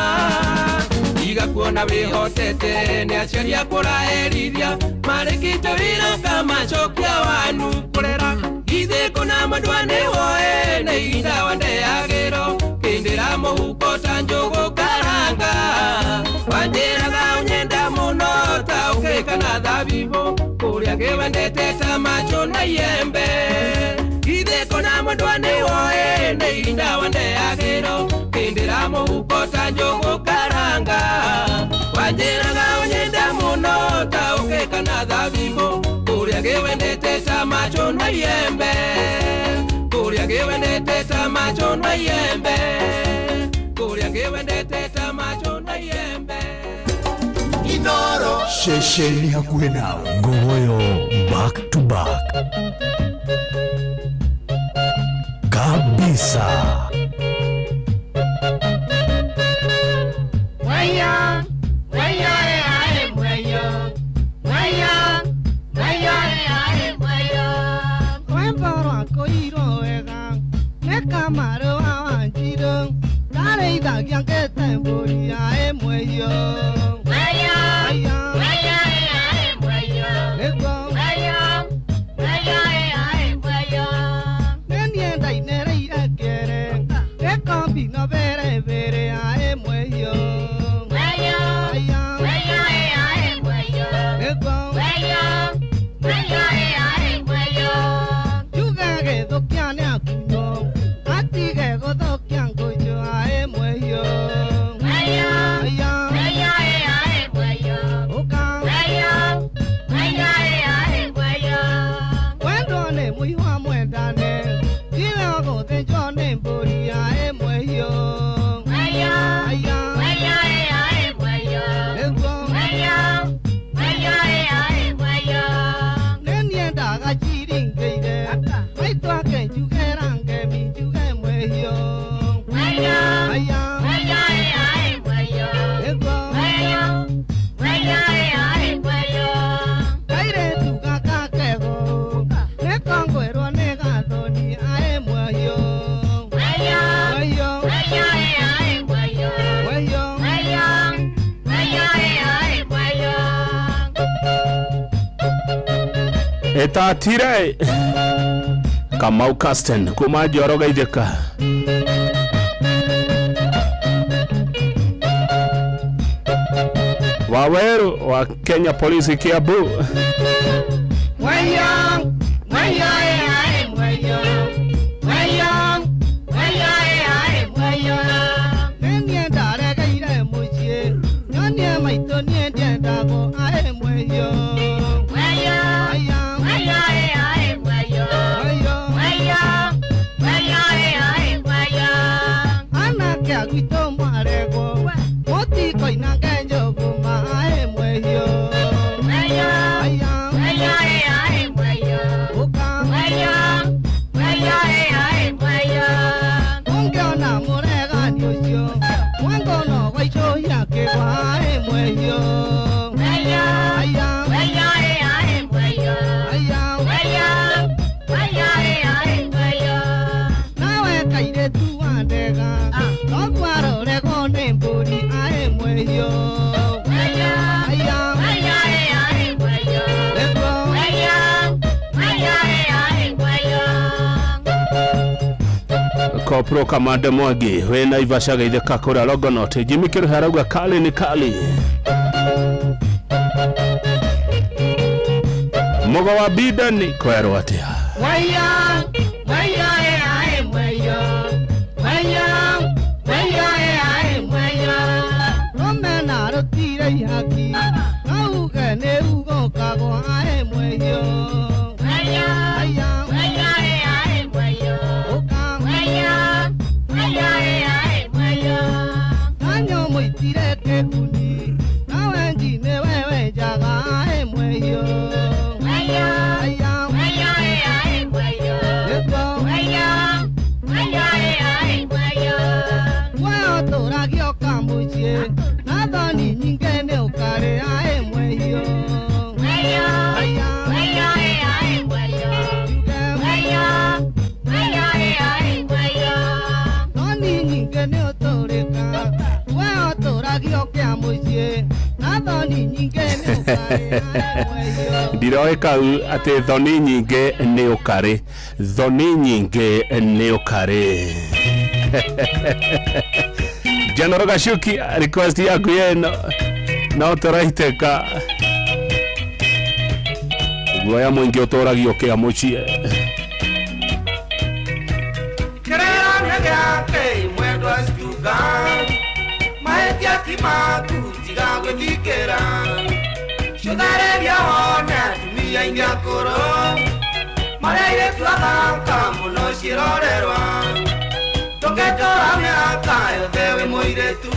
iga kuona wĩhotete nĩ aciari aku ũraherithia marĩkĩte wĩra kamacokia wanu kũrera ithe kuna mwendwa nĩwoe nĩ ihinda wandeagĩro kĩndĩra mũhuko ta njũgũ karanga wanjĩraga ũnyenda mũno ta ũkĩka na thabibũ kũrĩa ngĩwendete ta macho na iembe ithe kuna mwendwa nĩwoe nĩ ihinda wandeagĩro kĩndĩra mũhuko ta njũgũ karanga wanjĩraga ũnyenda mũno ta ũkĩka na thabibũ kũrĩa ngĩwendete ta macho na iembe kũrĩa ngĩwendete ta macho na iembe kũrĩa ngĩwendete ta macho na iembe. Inoro ceceni hakuhĩ nawe. Ngogoyo back to back. Kabisa. Mweyo, mweyo, ae, mweyo. Mweyo, mweyo, ae, mweyo. Rwĩmbo rwakũirwo wega nĩ Kamarũ wa Wanjirũ ndarĩithagia ngĩte mbũri ae mweyo. Mweyo, mweyo, ae, mweyo. Nĩguo. Mweyo, mweyo, ae, mweyo. Nĩ niĩ ndainĩrĩire kĩere gĩkombi no bĩrĩbĩrĩ ae mweyo. Mweyo, mweyo, ae, mweyo. Nĩguo. Mweyo, mweyo, ae, mweyo. Njuge gĩthũkia nĩakunywo atige gũthũkia ngũnjũ ae mweyo. Mweyo, mweyo, ae, mweyo. Ũka. Mweyo, mweyo, ae, mweyo. Wendwo nĩ mũihwa mwendane tiwe ũgũthĩnjwo nĩ mbũri ae mweyo. Mweyo, mweyo, ae, mweyo. Nĩguo. Mweyo, mweyo, ae, mweyo. Nĩ niĩ ndagaciringĩire maitũ ake njugĩra ngemi njuge mweyo. Mweyo, mweyo, ae, mweyo. Nĩguo. Mweyo, mweyo, ae, mweyo. Kairĩtu gaka kego nĩkongwĩrwo nĩ gathoni ae mweyo. Mweyo, Mweyo. mweyo, ae, mweyo. Mweyo. Mweyo, mweyo, ae, mweyo. Etatire Kamau Casten kuma Njoro Gaithĩka. Waweru wa Kenya Police Kiambu. Mweyo, mweyo, ae, mweyo. Mweyo, mweyo, ae, mweyo. Nĩ niĩ ndaregeire mũciĩ nyonie maitũ niĩ ndiendagwo ae mweyo. Mweyo, mweyo, ae, mweyo. Mweyo. Mweyo, mweyo, ae, mweyo. Anake a gwitũ mwaregwo mũtikoinange njũgũma ae mweyo. Mweyo, mweyo, ae, mweyo. Ũka. Mweyo, mweyo, ae, mweyo. Ũngĩona mũregani ũcio mwango no gwaicũhia kĩgwa ae mweyo. Mweyo, mweyo, ae, mweyo. Mweyo, mweyo, ae, mweyo. Nawe kairĩtu wa ndega noguo aroregwo nĩ mbũri ae mweyo. Mweyo, mweyo, ae, mweyo. Nĩguo. Mweyo, mweyo, ae, mweyo. Kopro Kamande Mwangi wĩ Naivasha Gaithĩka kũrĩa Longonot. Jimmy Kĩrũhe arauga kali ni kali. Mugo wa Bideni kwerwo atia? Mweyo, mweyo, e ae mweyo. Mweyo, mweyo, e ae mweyo. Rũmena rũtire ihaki, no uge nĩ ugũkagwo ae mweyo. Mweyo, mweyo, e ae mweyo. Ũka mweyo, mweyo, e ae mweyo. Nanyo mũitire kĩguni, nawe nji nĩwe wenjaga ae mweyo. Mweyo, mweyo, e ae mweyo. Mweyo, mweyo, e ae mweyo. Wewe ũtũragio kamũciĩ, na thoni nyingĩ nĩ ũkarĩ ae mweyo. Mweyo, mweyo, e ae mweyo. Mweyo, mweyo, e ae mweyo. Thoni nyingĩ nĩ ũtũrĩka, wewe ũtũragio kĩamũciĩ, na thoni nyingĩ nĩ ũkarĩ ae mweyo. Ndiroĩ kau atĩ thoni nyingĩ nĩ ũkarĩ, thoni nyingĩ nĩ ũkarĩ. General Gashuki, request yaku yeno no tũraitĩka. Guoya mũingĩ ũtũragio kĩa mũciĩ. Kĩrĩra nĩ gĩake mwendwa Stuka, mahĩtia ti maku tiga gwĩthikĩra. Cũtharĩria wone atumia aingĩ akũrũ, marĩa airĩtu athaka mũno ciĩrorerwa. Ndũngĩtũra mĩaka yothe wĩ mũirĩtu,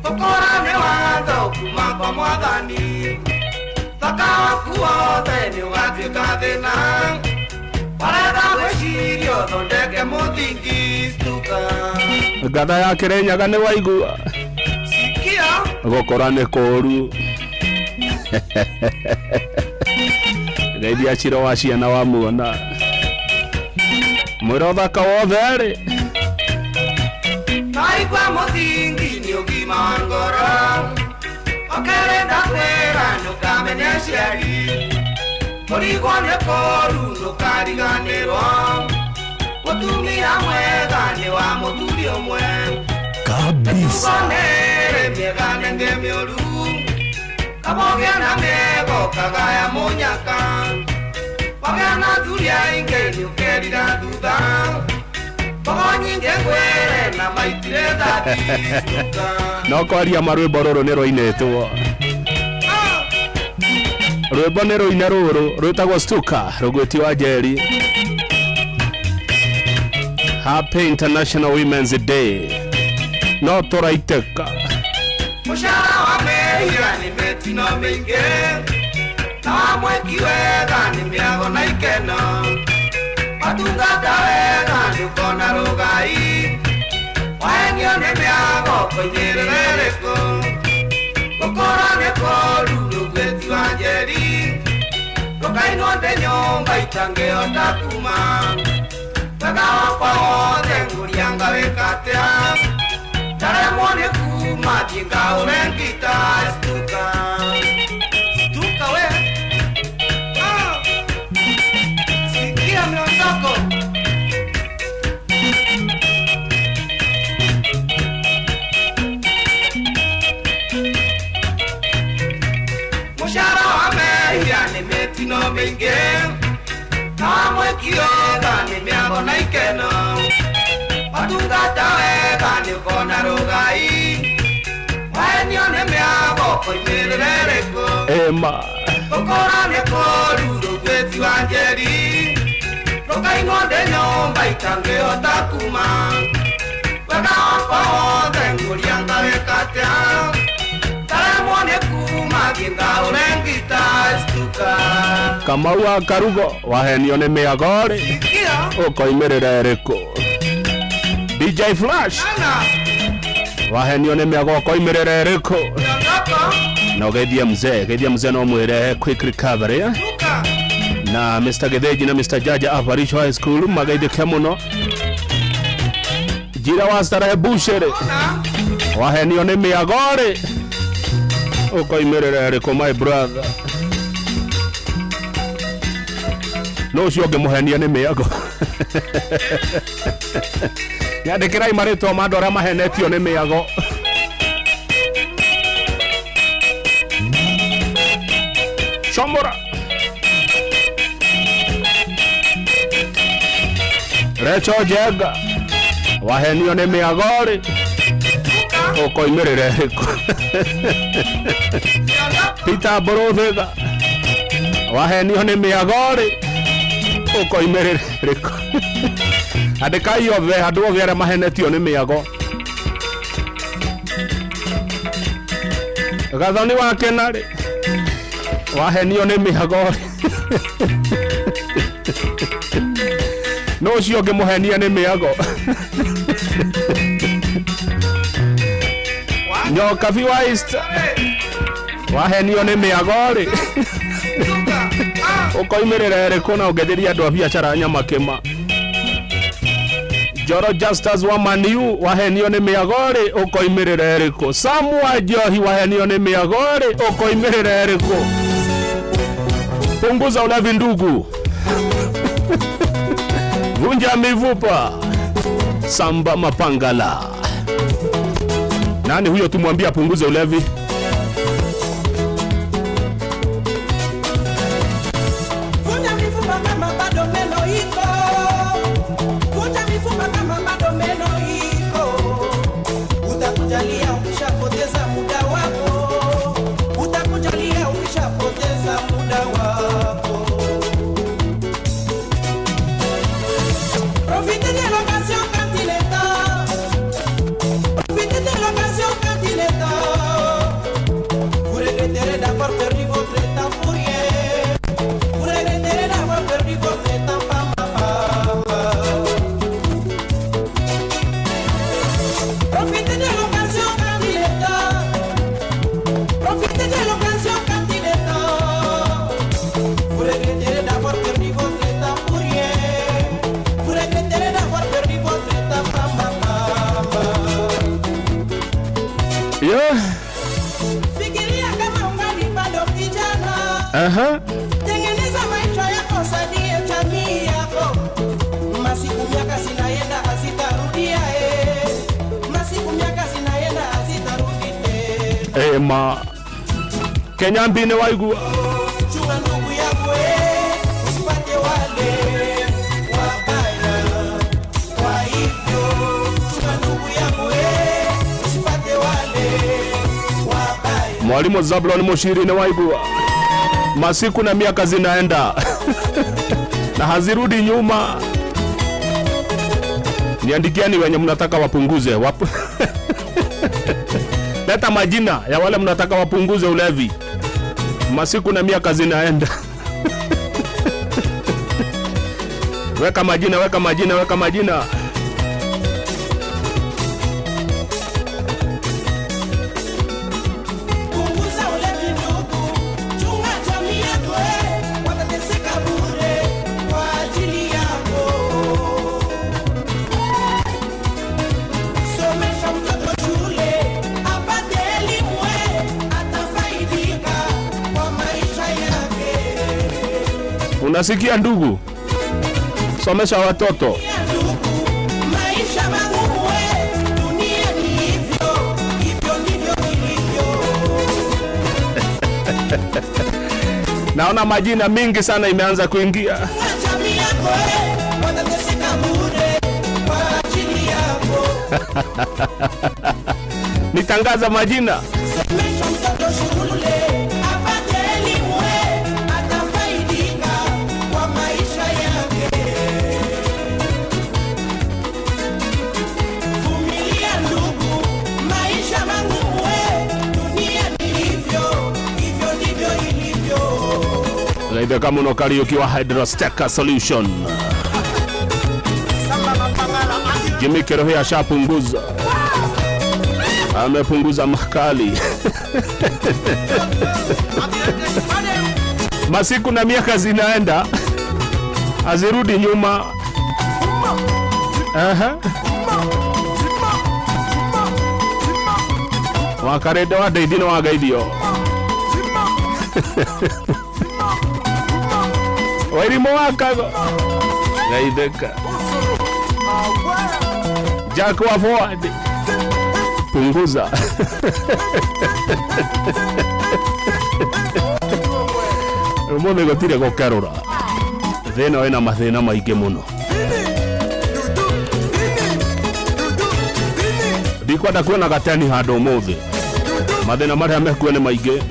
gũkũra nĩ watho kuma kwa Mwathani. Thaka waku wothe nĩ ũgatuĩka thĩna, waretha gwĩciria ũthondeke mũthingi Stuka. Ngatha ya Kĩrĩnyaga nĩ waigua. Sikia. Gũkũra nĩ kũũru. Geithia Ciro wa ciana wa muona. Mwĩra ũthaka wothe rĩ. Naigua mũthingi nĩ ũgima wa ngoro, ũkerĩ ndakwĩra ndũkamene aciari. Kũrigwo nĩ kũũru ndũkariganĩrwo, mũtumia mwega nĩ wa mũthuri ũmwe. Kabisa. Mĩtugo nĩĩrĩ mĩega na ĩngĩ mĩũru, kamũgĩa na mĩega ũkagaya mũnyaka. Wagĩa na athuri aingĩ nĩ ũkerira thutha, mbogo nyingĩ ngwĩre na maitire thathi Stuka. No kwaria ma rwĩmbo rũrũ nĩ rũinĩtwo. Rwĩmbo nĩ rũine rũrũ rwĩtagwo Stuka rũgwĩtio wa Njeri. Happy International Women's Day. No tũraitĩka. Mũcara wa mehia nĩ mĩtino mĩingĩ, na wa mwĩki wega nĩ mĩago na ikeno. Watungata wega ndũkona rũgai, wahenio nĩ mĩago ũkoinyĩrĩra ĩrĩkũ. Gũkũra nĩ kũũru rũgwĩti wa Njeri, ndũkainwo ndĩ nyũmba itangĩhota kuma. Wega wakwa wothe ngũria ngawĩka atĩa, ndaremwo nĩ kuma thiĩ ngaũre ngita Stuka. Stuka we. Ah. Sikia miondoko. Mũcara wa mehia nĩ mĩtino mĩingĩ, na wa mwĩki wega nĩ mĩago na ikeno. Watungata wega nĩ ũkona rũgai, wahenio nĩ mĩago ũkoimĩrĩra ĩrĩkũ. Ema. Gũkũra nĩ kũũru rũgwĩti wa Njeri, ndũkainwo ndĩ nyũmba itangĩhota kuma. Wega wakwa wothe ngũria ngawĩka atĩa, ndaremwo nĩ kuma thiĩ ngaũre ngita Stuka. Kamau wa Karugo wahenio nĩ mĩago rĩ, ũkoimĩrĩra ĩrĩkũ? DJ Flash wahenio nĩ mĩago ũkoimĩrĩra ĩrĩkũ? Na ũgeithie mzee, geithia mzee no mwĩre quick recovery eh? Na Mr. Gĩthĩnji na Mr. Jaja Aparicio High School mageithĩke mũno. Njira wa Starehe Bushiri wahenio nĩ mĩago rĩ, ũkoimĩrĩra ĩrĩkũ my brother? No ũcio ũngĩmũhenia nĩ mĩago. Nyandĩkĩrai marĩtwa ma andũ arĩa mahenetio nĩ mĩago. Chomora. Recho Njenga wahenio nĩ mĩago-rĩ ũkoimĩrĩra ĩrĩkũ? Peter Mbũrũthĩga wahenio nĩ mĩago-rĩ ũkoimĩrĩra ĩrĩkũ? Andĩkai othe andũ othe arĩa mahenetio nĩ mĩago. Gathoni wa Kenarĩ wahenio nĩ mĩago-rĩ no ũcio ũngĩmũhenia nĩ mĩago. Nyokabi wa East wahenio nĩ mĩago-rĩ ũkoimĩrĩra ĩrĩkũ na ũngethĩria andũ a biacara nyamakĩma. Njoro Justus wa Maniu wahenio nĩ mĩago-rĩ ũkoimĩrĩra ĩrĩkũ? Sam wa Njohi wahenio nĩ mĩago-rĩ ũkoimĩrĩra ĩrĩkũ? Punguza ulevi ndugu, vunja mifupa, samba mapangala. Nani huyo tumwambie apunguze ulevi? Vunja mifupa kama bado meno iko. Vunja mifupa kama bado meno iko. Utakujalia ukishapoteza muda wako. Utakujalia ukishapoteza muda wako. Profitez de l'occasion quand il est temps. Profitez de l'occasion quand il est temps. Vous regretterez d'avoir perdu votre temps pour rien. Vous regretterez d'avoir perdu votre temps, papa, papa. Profitez de l'occasion quand il est temps. Profitez de l'occasion quand il est temps. Vous regretterez d'avoir perdu votre temps pour rien. Vous regretterez d'avoir perdu votre temps, papa, papa. Yeah. Fikiria kama ungali bado kijana. Aha. Tengeneza maisha yako, saidie jamii yako. Masiku miaka zinaenda hazitarudia eh. Masiku miaka zinaenda hazitarudi tena. Ema Kenya mbine waigua. Chunga ndugu yako eh, usipate wale wabaya. Kwa hivyo chunga ndugu yako eh, usipate wale wabaya. Mwalimu Zablon Mushiri ni waigua. Masiku na miaka zinaenda na hazirudi nyuma. Niandikiani wenye mnataka wapunguze Leta majina ya wale mnataka wapunguze ulevi. Masiku na miaka zinaenda. Weka majina, weka majina, weka majina. Punguza ulevi ndugu, chunga jamii yako eh, watateseka bure kwa ajili yako. Somesha mtoto shule apate elimu eh, atafaidika kwa maisha yake. Unasikia ndugu? Somesha watoto. Maisha magumu eh, dunia ni hivyo, hivyo ndivyo ilivyo. Naona majina mingi sana imeanza kuingia. Chunga jamii yako eh, watateseka bure kwa ajili yako. Nitangaza majina. Somesha mtoto shule apate elimu eh, atafaidika kwa maisha yake. Vumilia ndugu, maisha magumu eh, dunia ni hivyo, hivyo ndivyo ilivyo. Naitha muno Kariuki wa Hydrosteka Solution. Jimmy Kerohe ashapunguza, amepunguza makali. Masiku na miaka zinaenda, hazirudi nyuma. Aha. Wakarende wa ndeithi nĩ wageithio. Wairimu wa Kago geithĩka. Jack wa Forward punguza. Ũmũthĩ gũtirĩ gũkerũra, thĩ ĩno ĩna mathĩna maingĩ mũno. Ndikwenda kuona gateni handũ ũmũthĩ. Mathĩna marĩa mekuo nĩ maingĩ.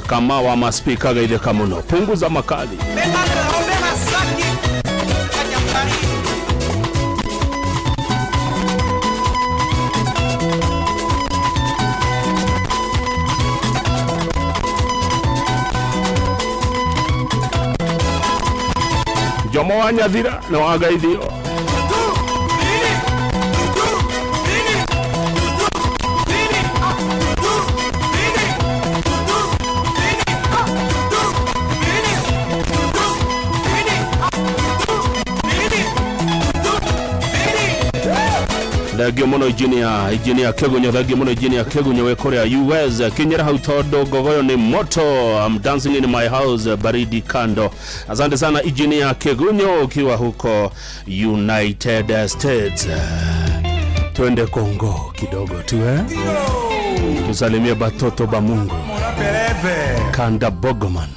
Kama wa maspika geithĩka mũno, punguza makali. Jomo wa Nyathira nĩ wageithio. Thengio muno engineer Kegunyo, thengio muno engineer Kegunyo we kuria US. Kinyera hau tondu ngogoyo ni moto. I'm dancing in my house baridi kando. Asante sana engineer Kegunyo ukiwa huko United States. Twende Kongo kidogo tu Tusalimie batoto ba Mungu. Kanda Bogoman.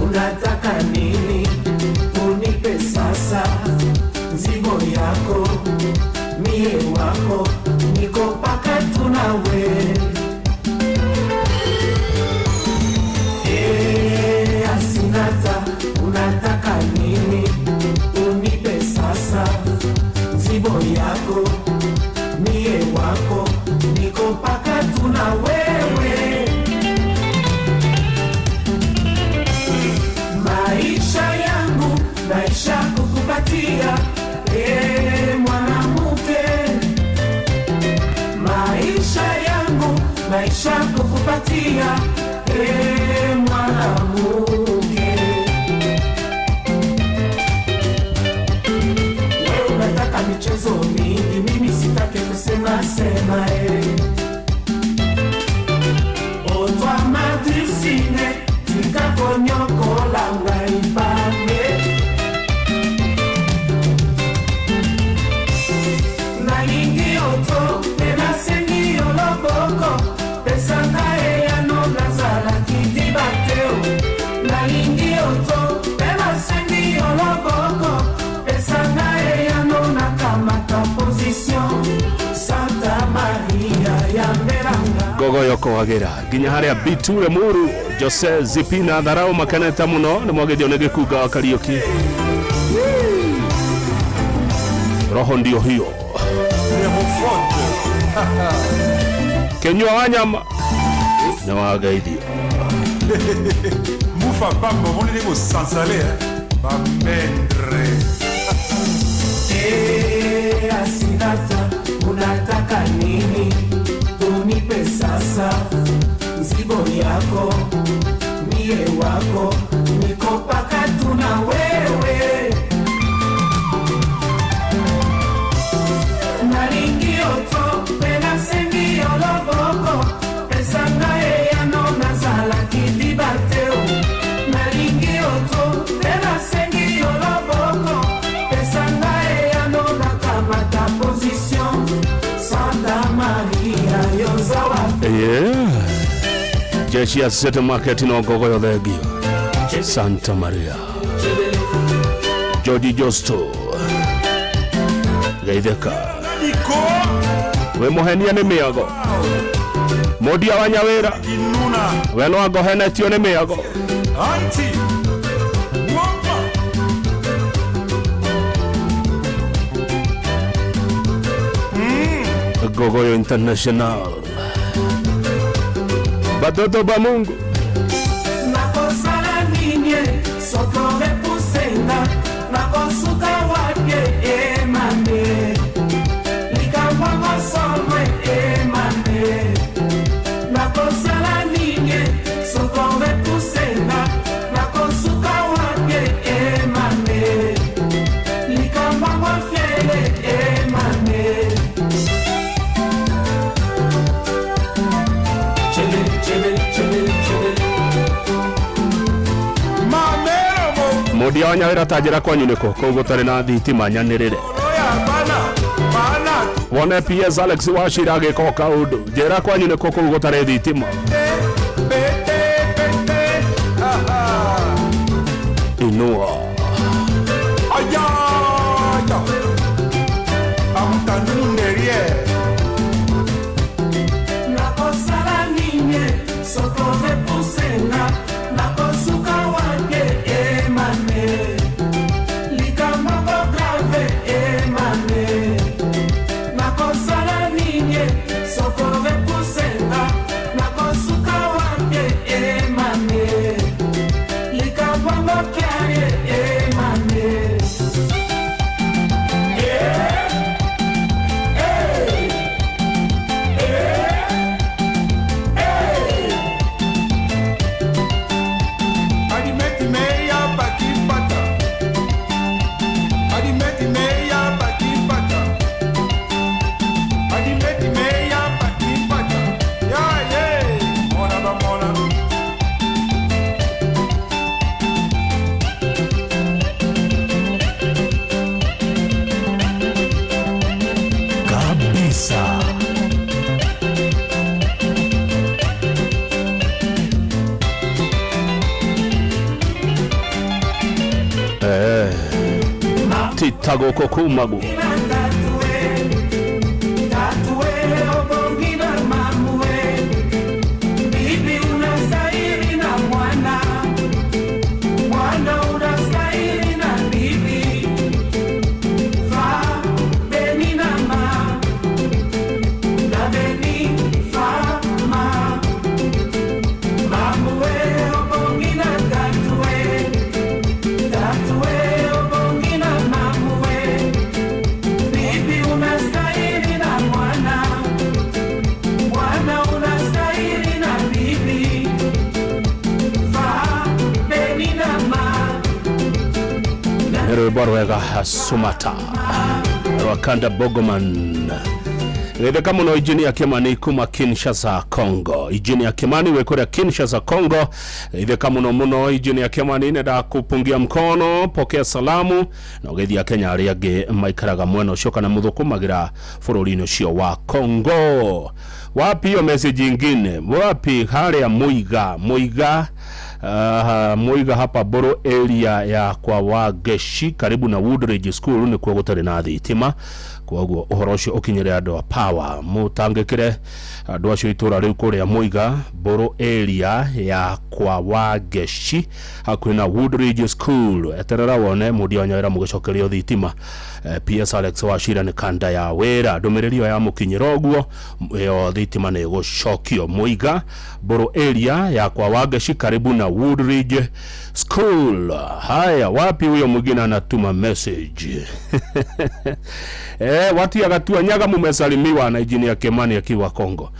Unataka nini? Unipe sasa nzigo yako, mie wako, niko paka tunawe. Asinata, unataka nini? Unipe sasa nzigo yako, mie wako, niko paka tunawewe. Maisha yangu naisha kukupatia, mwanamke. Maisha yangu naisha kukupatia, mwanamke. Wewe unataka michezo mingi, mimi sitaki kusema sema. Otwa madrisine tikakonyokola ngaibane. Nalingi oto pe nasengi yo loboko, pesa ngai eyano nazalaki dibateo. Nalingi oto pe nasengi yo loboko, pesa ngai eyano nakamata position. Santa Maria ya Mbelanga. Ngogoyo kwagira nginya haria Biture Muru Jose Zipina Tharau makeneta muno ni mwagithio ni Gikunga wa Kariuki. Roho ndio hiyo. Kenywa wanyama na wageithio. Mufa pambo moni ko sansale ba mendre. Asinata, unataka nini? Unipe sasa mzigo yako, mie wako, niko paka tuna wewe. Nalingi oto pe nasengi yo loboko, pesa ngai eyano nazalaki dibateo. Nalingi oto pe nasengi yo loboko, pesa ngai eyano nakamata position. Santa Maria yozawa. Yeah. Jeshi ya City Market no ngogoyo thengio. Santa Maria. George Josto. Geitheka. We muhenia ni miago. Modia wa Nyawira. We no angohenetio ni miago. Auntie. Gogoyo International. Batoto ba Mungu. Nakosala nini soko repusenga, nakosuka wapye emane. Likambo mosomwe emane. Nakosala nini soko repusenga, nakosuka wapye emane. Likambo mofyele emane. Mundia wa Nyawĩra ta njĩra kwanyu nĩkũ kũu gũtarĩ na thitima nyanĩrĩre. Wone PS Alex Wachira agĩka o kaũndũ. Njĩra kwanyu nĩkũ kũu gũtarĩ thitima. Inua. Ayaya. Amutanu derrière. Nakosala nini soko reposenga nakosuka wake emane likambo grave emane nakosala nini soko reposenga nakosuka wake emane likambo kiaye emane. Eh, eh, eh. Adimeti meya bakipata. Adimeti meya bakipata. Adimeti meya bakipata. Ya ye, mona ba mona. Kabisa. Eh. Tita gũkũ kumagwo. Tatue obongi na mamue bibi unastahili na mwana mwana unastahili na bibi fa beni na ma na beni fa ma mamue obongi na tatue tatue obongi na mamue bibi unastahili na mwana mwana unastahili na bibi fa beni na ma. Nĩ rwĩmbo rwega Sumata rwa Kanda Bogoman. Gĩtheka mũno Engineer Kimani kuma Kinshasa Congo. Engineer Kimani wĩ kũrĩa Kinshasa Congo. Gĩtheka mũno mũno Engineer Kimani, nĩ ndakupungia mkono, pokea salamu na ũgeithia Kenya arĩa angĩ maikaraga mwena ũcio kana mũthũkũmagĩra bũrũri-inĩ ũcio wa Congo. Wapi hiyo message ingine? Wapi harĩa Muiga? Muiga Muiga hapa Boro area ya kwa Wageshi karibu na Woodridge School nĩkuo gũtarĩ na thitima, koguo ũhoro ũcio ũkinyĩre andũ a power mũtangĩkĩre andũ acio itũra rĩu kũrĩa Muiga Boro area ya kwa Wageshi hakuhĩ na Woodridge School. Eterera wone Mundia wa Nyawĩra mũgĩcokerio thitima. PS Alex Wachira nĩ kanda ya wĩra ndũmĩrĩri ĩyo ya mũkinyĩra ũguo ĩyo thitima nĩ ĩgũcokio Muiga Boro area ya kwa Wageshi karibu na Woodridge School. Haya, wapi huyo mwingine anatuma message? Watu ya Gatua Nyaga mumesalimiwa na Engineer Kimani akiwa Congo.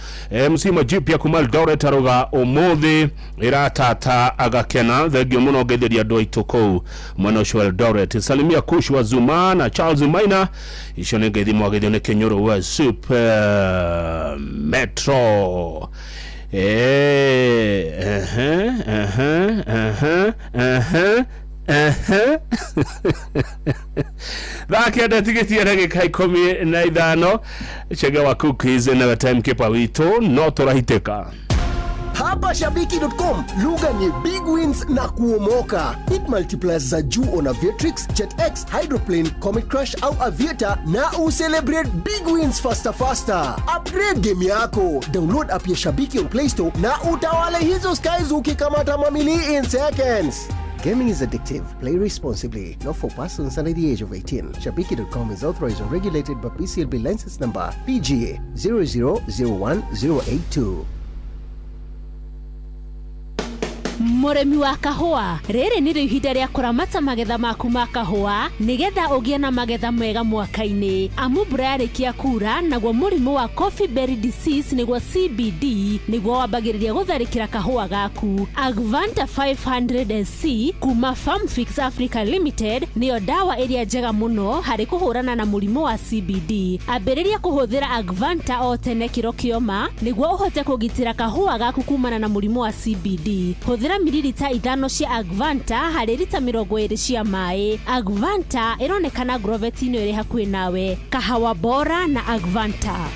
Msima jipya kuma Eldoret aruga umuthi iratata agakena thengio muno ngetheria andũ aitũ kũu mwena ũcio wa Eldoret. Salimia Kush wa Zuma na Charles Maina, icio nĩ ngeithi mwageithio nĩ Kinyũrũ wa Super Metro. Ehe, ehe, ehe, ehe, ehe. Thaa 9 tigĩtie ndagĩka 15. Chege wa Cookies nawe timekeeper witũ no tũrahitĩka. Hapa Shabiki.com lugha ni big wins na kuomoka. Hit multipliers za juu on Aviatrix, JetX, Hydroplane, Comet Crush au Aviator na ucelebrate big wins faster faster. Upgrade game yako. Download app ya Shabiki on Play Store na utawale hizo skies ukikamata mamili in seconds. Gaming is addictive. Play responsibly. Not for persons under the age of 18. Shabiki.com is authorized and regulated by PCLB license number PGA 0001082. Mũrĩmi wa kahũa, rĩrĩ nĩrĩo ihinda rĩa kũramata magetha maku ma kahũa nĩgetha ũgĩe na magetha mega mwaka-inĩ, amu mbura yarĩkia kura naguo mũrimũ wa coffee berry disease nĩguo CBD nĩguo wambagĩrĩria gũtharĩkĩra kahũa gaku. Agvanta 500 SC kuma Farmfix Africa Limited nĩyo ndawa ĩrĩa njega mũno harĩ kũhũrana na mũrimũ wa CBD. Ambĩrĩria kũhũthĩra Agvanta o tene kĩro kĩoma nĩguo ũhote kũgitĩra kahũa gaku kumana na mũrimũ wa CBD. Hũthĩra Hũthĩra mililita 5 cia Agvanta harĩ rita 20 cia maĩ. Agvanta ĩronekana ngurobeti-inĩ ĩrĩ hakuhĩ nawe. Kahawa bora na Agvanta.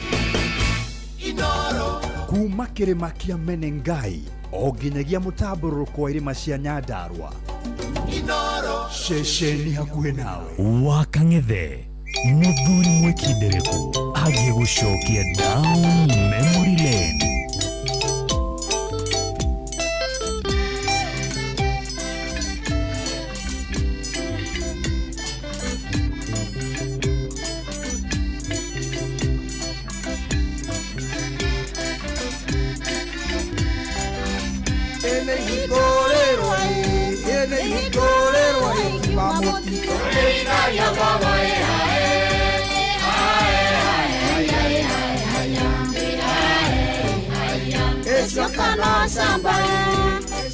Kuma kĩrĩma kĩa Menengai o nginyagia mũtambũrũrũko wa irĩma cia Nyandarua, ceceni hakuhĩ nawe. Wa Kang'ethe, mũthuri mwĩkindĩrĩku agĩgũcokia down memory lane.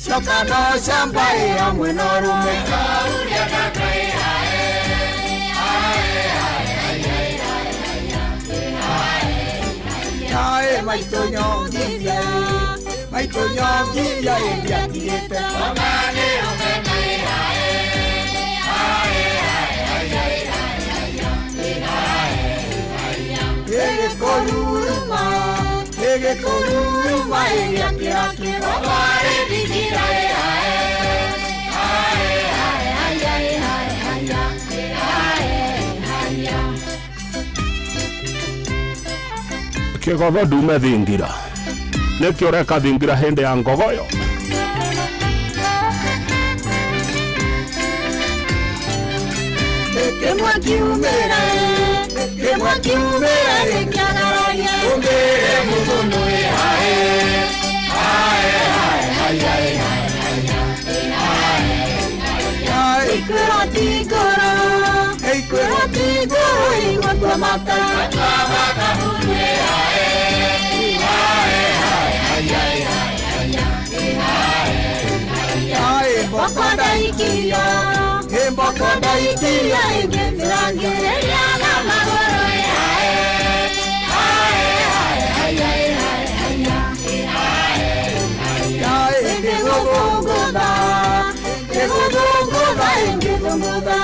Cokano shamba hamwe na ũrũme. Ae maitũ nyongithia, maitũ nyongithia ĩndiatigĩte. Ĩgĩkũruruma, ĩgĩkũruruma ĩgĩakĩra kĩro. Kĩgotho ndume thingira. Nĩkĩ ũreka thingira hĩndĩ ya ngogoyo? Kĩmwe kiumĩra, kĩmwe kiumĩra gĩkĩagararia. Ũngĩre mũthũnũ ĩ hae, hae, hae, hae, hae. Ikwĩrwo ti ngoro, ikwĩrwo ti ngoro igũtua mata. Mboko ndaikirio, mboko ndaikirio ĩngĩthirangĩrĩria na magũrũ ĩ hae, hae, hae, hae, hae. Ĩngĩgũthũngũtha, ĩngĩgũthũngũtha, ĩngĩthũngũtha.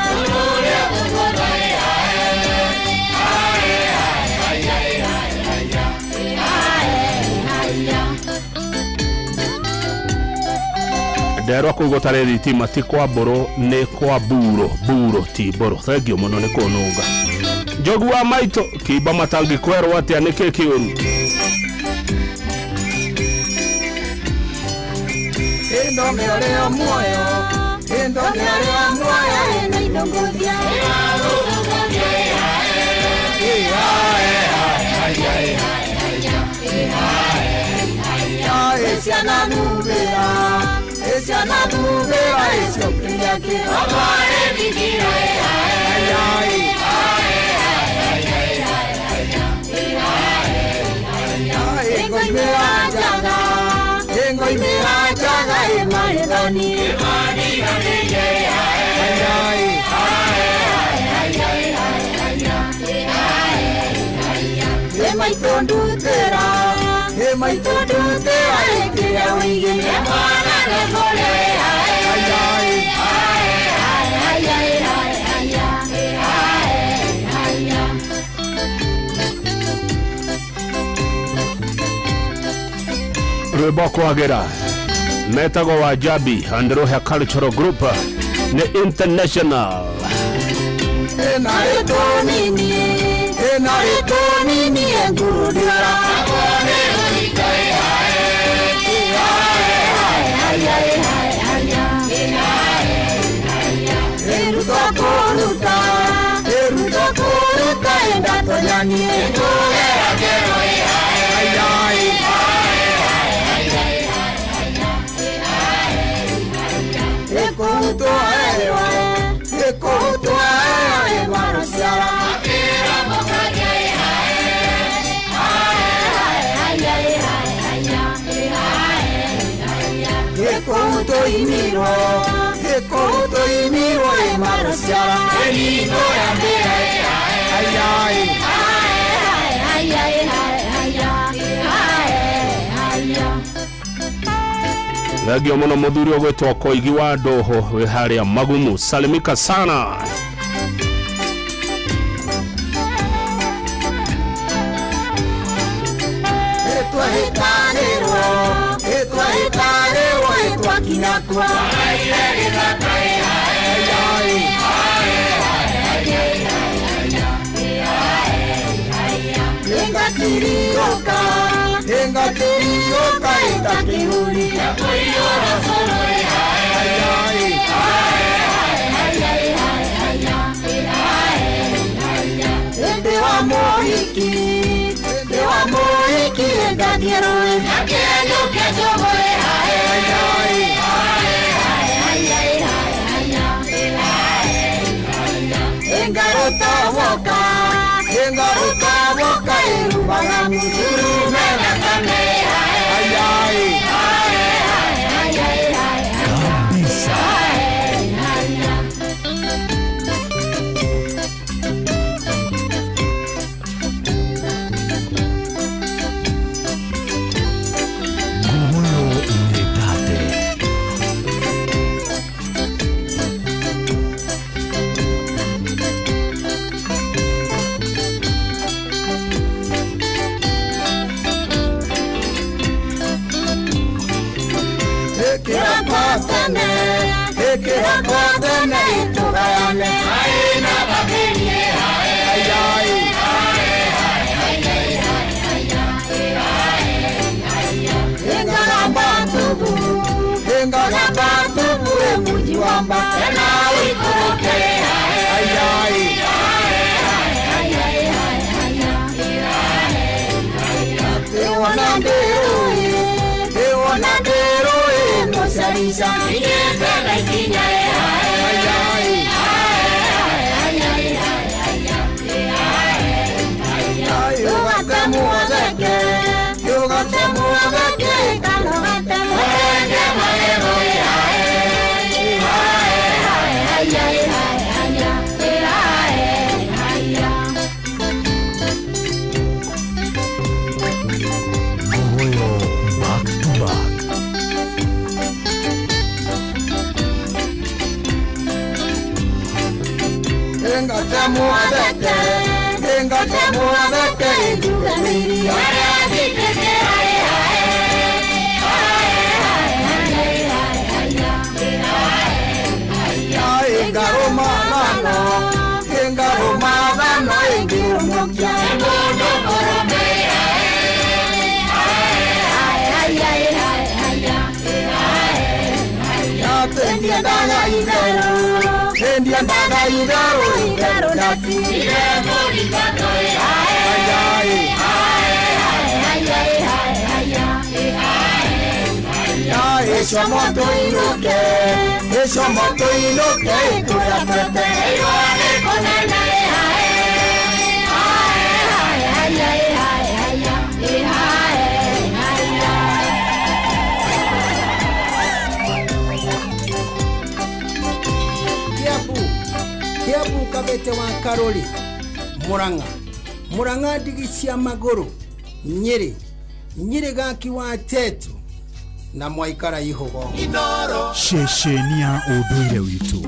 Nderwa kũu gũtarĩ thitima ti kwa mbũrũ nĩ kwa mburo, mburo ti mbũrũ. Thengiũ mũno nĩ kũnũnga. Njogu wa maitũ kĩimba matangĩkwerwo atĩa nĩkĩ kĩũru? Ĩndome ũrĩa muoyo, ĩndome ũrĩa muoyo ĩna ithũngũthia. Ciana thumbĩra, ciana thumbĩra ĩcokeria kĩro. Ĩngoimĩra njaga, ĩngoimĩra njaga ĩmahĩthani. Ĩ maitũ ndutĩra, ĩ maitũ ndutĩra ĩkĩrĩa ũige. Rwĩmbo kwagĩra metagwo Wajabi and Roha Cultural Group nĩ international. Ĩna rĩtũ nini, ĩna rĩtũ nini ĩngurudĩra. Ĩruta kũruta, ĩruta kũruta ĩndatonyani. Ĩkũrutwo hewa, ĩkũrutwo hewa ĩmarũciara. Ĩkũrutwo imirwo, ĩkũrutwo imirwo ĩmarũciara. Thengio mũno mũthuri ũgwĩtwo Koigi wa Ndoho wĩ harĩa Magumu, salimika sana. Kabisa. Ngugulo Mritate. Ngugulo back to back. Kiambu Kiambu Kabete wa Karoli Murang'a Murang'a ndigi cia magũrũ Nyĩrĩ Nyĩrĩ gaki wa Tetu na mwaikara ihogo Ceceni ya ũndũire witũ.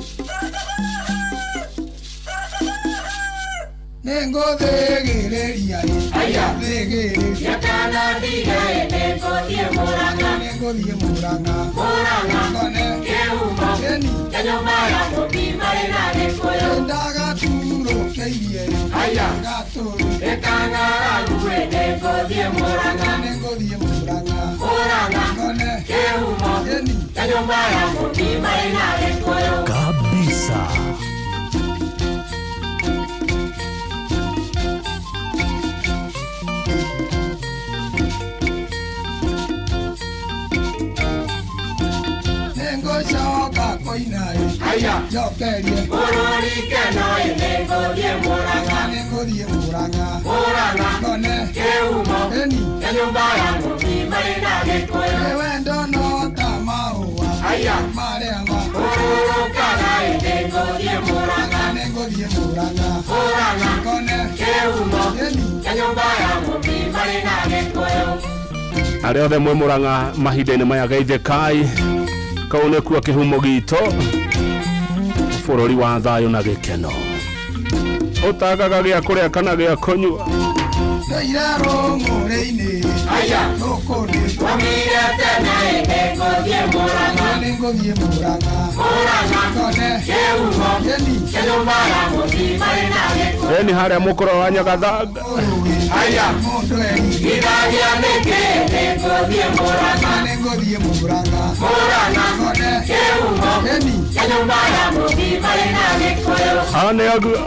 Nĩngũthĩgĩrĩria thĩgĩrĩria nĩngũthiĩ Mũrang'a Mũrang'a ngone kĩeni ndagaturũkĩirie gatũrũ nĩngũthiĩ Mũrang'a ngone kĩeni Kabisa. Nĩngũcoka kũina njokerie nĩngũthiĩ Mũrang'a ngone kĩeni nĩ wendo no ta mahũa marĩa ma nĩngũthiĩ Mũrang'a ngone kĩeni Nyumba ya mũtĩ marĩ na Gĩkũyũ. Arĩa othe mwĩ Mũrang'a mahinda-inĩ maya geithĩkai, kũu nĩkuo kĩhumo gitũ, bũrũri wa thayũ na gĩkeno, ũtagaga gĩa kũrĩa kana gĩa kũnyua. Ndoire rũng'ũrĩ-inĩ gũkũ nĩ Waumire tene nĩngũthiĩ Mũrang'a. Nĩngũthiĩ Mũrang'a. Mũrang'a. Ngone Kĩhumo. Gĩni. Kĩa nyũmba ya mũthimarĩ na Gĩkũyũ. Ĩni harĩa mũkũro wa Nyagathanga. Mũndũ eri. Githagia nĩkĩ nĩngũthiĩ Mũrang'a. Nĩngũthiĩ Mũrang'a. Mũrang'a. Ngone Kĩhumo. Gĩni. Kĩa nyũmba ya mũthimarĩ na Gĩkũyũ. Aa nĩ aguo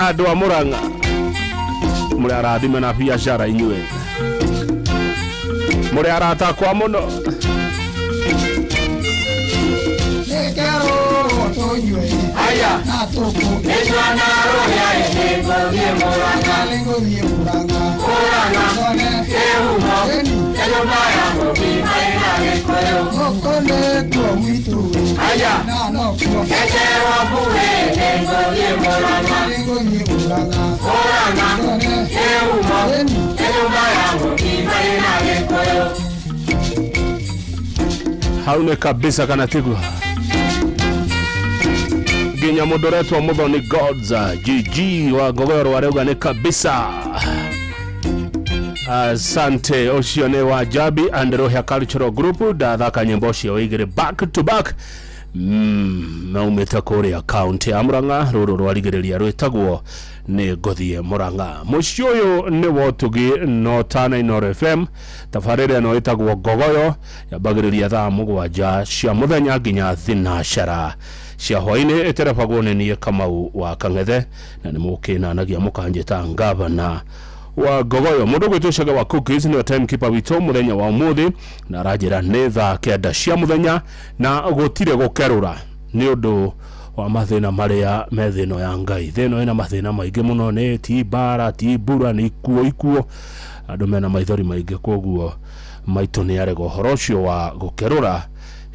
andũ a Mũrang'a, mũrĩ arathime na biacara, inyuĩ mũrĩ arata akwa mũno. Nĩkerũrwo tũnyue. Na tũkũ. Nĩtuona rũrĩa nĩngũthiĩ Mũrang'a. Nĩngũthiĩ Mũrang'a. Mũrang'a. Ngone Kĩhumo. Gĩni. Kĩa nyũmba ya mũthimarĩ na Gĩkũyũ. Gũkũ nĩkuo gwitũ. Na nokuo. Kecherwo mbure nĩngũthiĩ Mũrang'a. Nĩngũthiĩ Mũrang'a. Mũrang'a. Ngone Kĩhumo. Gĩni. Kĩa nyũmba ya mũthimarĩ na Gĩkũyũ. Hau nĩ kabisa kana tiguo? Nginya mũndũ ũretwo Mũthoni Gods GG wa Ngogoyo arauga nĩ kabisa. Asante. Ũcio nĩ wa Jabi and Rohia Cultural Group, ndathaka nyĩmbo ũcio igĩrĩ back to back. Maumĩte kũrĩa kaunti ya Murang'a, rũrũ rwarigĩrĩria rwĩtagwo nĩ ngũthiĩ Murang'a. Mũciĩ ũyũ nĩ wotugi no tana Inoro FM. Tabarĩra ĩno ĩtagwo Ngogoyo, yambagĩrĩria thaa 7 cia mũthenya nginya 6 cia hwainĩ, ĩterebagwo nĩ niĩ Kamau wa Kang'ethe, na nĩ mũkĩnanagia mũkanjĩta ngavana wa Ngogoyo. Mũndũ ũgwĩtwo Cege wa Cookies nĩwe timekeeper witũ mũthenya wa ũmũthĩ, na aranjĩra nĩ thaa 9 cia mũthenya na gũtirĩ gũkerũra nĩ ũndũ wa mathĩna marĩa me thĩ ĩno ya Ngai. Thĩ ĩno ĩna mathĩna maingĩ mũno, nĩ ti mbara, ti mbura, nĩ ikuo ikuo, andũ mena maithori maingĩ, koguo maitũ nĩ arega ũhoro ũcio wa gũkerũra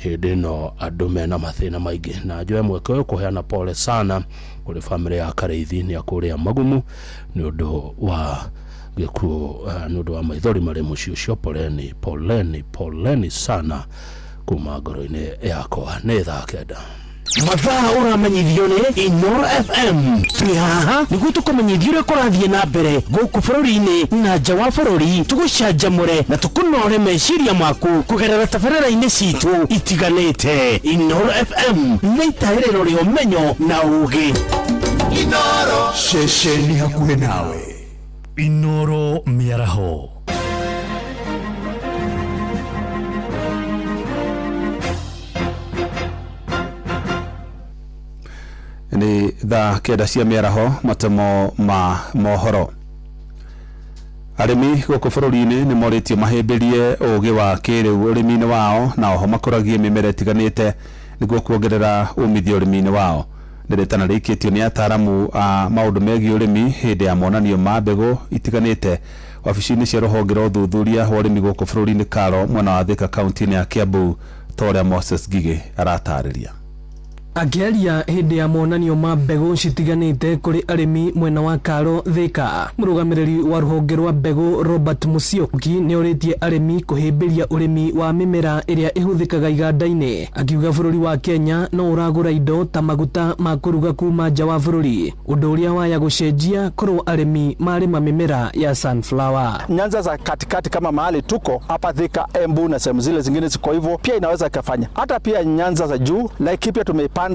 hĩndĩ ĩno andũ mena mathĩna maingĩ. Na njoe mweke ũyũ kũheana pole sana kũrĩ bamĩrĩ ya Karĩithi nĩ akũrĩa Magumu nĩ ũndũ wa gĩkuũ, nĩ ũndũ wa maithori marĩ mũciĩ ũcio. Poleni, poleni, poleni sana kuma ngoro-inĩ yakwa. Nĩ thaa 9. Mathaa ũramenyithio nĩ Inoro FM. Twĩ haha nĩguo tũkũmenyithia ũrĩa kũrathiĩ na mbere gũkũ bũrũri-inĩ na nja wa bũrũri, tũgũcanjamũre na tũkũnore meciria maku kũgerera tabarĩra-inĩ citũ itiganĩte. Inoro FM nĩ itaĩrĩro rĩa ũmenyo na ũgĩ. Inoro ceceni hakuhĩ nawe. Inoro mĩaraho. Nĩ thaa 9 cia mĩaraho. Matemo ma mohoro. Arĩmi gũkũ bũrũri-inĩ nĩ morĩtio mahĩmbĩrie ũgĩ wa kĩrĩu ũrĩmi-inĩ wao, na oho makũragie mĩmera ĩtiganĩte nĩguo kuongerera umithio ũrĩmi-inĩ wao. Nĩ rĩtana rĩikĩtio nĩ ataramu a maũndũ megiĩ ũrĩmi hĩndĩ ya monanio ma mbegũ itiganĩte wabici-inĩ cia rũhonge rwa ũthuthuria wa ũrĩmi gũkũ bũrũri-inĩ Karo, mwena wa Thika, kaunti-inĩ ya Kiambu, ta ũrĩa Moses Ngigĩ aratarĩria. Akĩaria hĩndĩ ya monanio ma mbegũ citiganĩte kũrĩ arĩmi mwena wa Karo Thika, mũrũgamĩrĩri wa rũhonge rwa mbegũ Robert Musyoki nĩ orĩtie arĩmi kũhĩmbĩria ũrĩmi wa mĩmera ĩrĩa ĩhũthĩkaga iganda-inĩ, akiuga bũrũri wa Kenya no ũragũra indo ta maguta ma kũruga kuma nja wa bũrũri, ũndũ ũrĩa waya gũcenjia korwo arĩmi marĩma mĩmera ya sunflower. Nyanza za katikati kama mahali tuko hapa Thika, Embu na sehemu zile zingine ziko hivyo, pia inaweza ikafanya. Hata pia nyanza za juu Laikipia tumeipanda,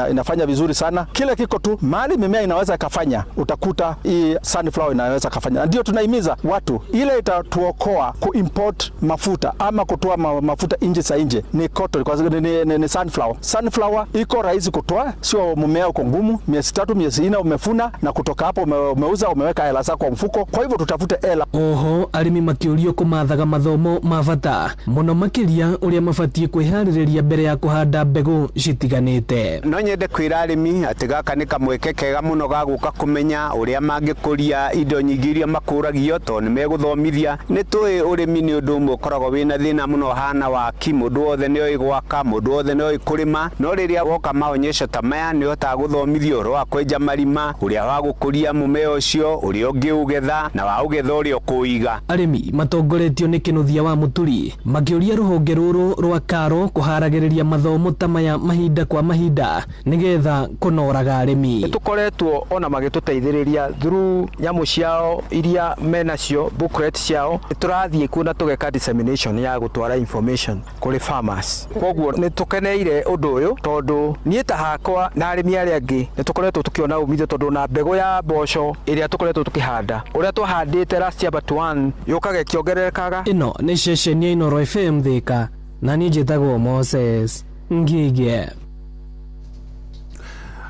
inafanya vizuri sana. Kile kiko tu mahali mimea inaweza ikafanya, utakuta hii sunflower inaweza kafanya. Ndio tunahimiza watu, ile itatuokoa kuimport mafuta ama kutoa mafuta nje za nje ni cotton, kwa sababu ni sunflower. Sunflower iko rahisi kutoa, sio mmea uko ngumu, miezi 3 miezi 4 umefuna, na kutoka hapo umeuza, umeweka hela zako kwa mfuko. Kwa hivyo tutafute hela. Oho arĩmi makĩũrio kũmathaga mathomo ma bata mũno makĩria ũrĩa mabatiĩ kwĩharĩrĩria mbere ya kũhanda mbegũ citiganĩte. itiganĩte. No nyende kwĩra arĩmi atĩ gaka nĩ kamweke kega mũno ga gũka kũmenya ũrĩa mangĩkũria indo nyingĩ iria makũragio tondũ nĩ megũthomithia. Nĩ tũĩ ũrĩmi nĩ ũndũ ũmwe ũkoragwo wĩna thĩna mũno hana waki, mũndũ wothe nĩ oĩ gwaka, mũndũ wothe nĩ oĩ kũrĩma, no rĩrĩa woka maonyesho ta maya nĩ ũhotaga gũthomithio ũhoro wa kwenja marima, ũrĩa wa gũkũria mũmera ũcio, ũrĩa ũngĩũgetha na waũgetha ũrĩa ũkũũiga. Arĩmi matongoretio nĩ Kĩnuthia wa Mũturi makĩũria rũhonge rũrũ rwa KALRO kũharagĩrĩria mathomo ta maya mahinda kwa mahinda nĩgetha kũnoraga arĩmi. Nĩtũkoretwo ona magĩtũteithĩrĩria through nyamũ ciao iria menacio, booklet ciao. Nĩtũrathiĩ kuo na tũgeka dissemination ya gũtwara information kũrĩ farmers. Koguo nĩtũkeneire ũndũ ũyũ tondũ niĩ ta hakwa na arĩmi arĩa angĩ nĩtũkoretwo tũkĩona umithio tondũ na mbegũ ya mboco ĩrĩa tũkoretwo tũkĩhanda ũrĩa twahandĩte last year but one yũkaga ĩkĩongererekaga. Ĩno nĩ ceceni ya Inooro FM Thika na niĩ njĩtagwo Moses Ngige.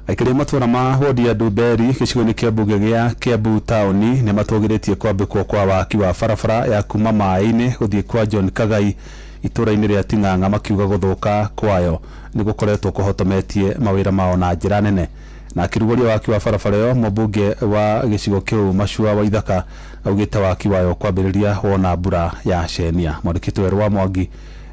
Aikari a matũra ma wodi ya Ndumberi gĩcigo-inĩ kĩa mbunge gĩa Kiambu taũni nĩ matũgĩrĩtie kwambĩkwo kwa waki wa barabara ya kuma maĩ-inĩ gũthiĩ kwa John Kagai itũra-inĩ rĩa Ting'ang'a makiuga gũthũka kwayo nĩ gũkoretwo kũhotometie mawĩra mao na njĩra nene. Na akĩrugũria waki wa barabara ĩyo, mũmbunge wa gĩcigo kĩu Macua Waithaka augĩte waki wayo kwambĩrĩria wona mbura ya cenia. Mwandĩki Werũ wa Mwangi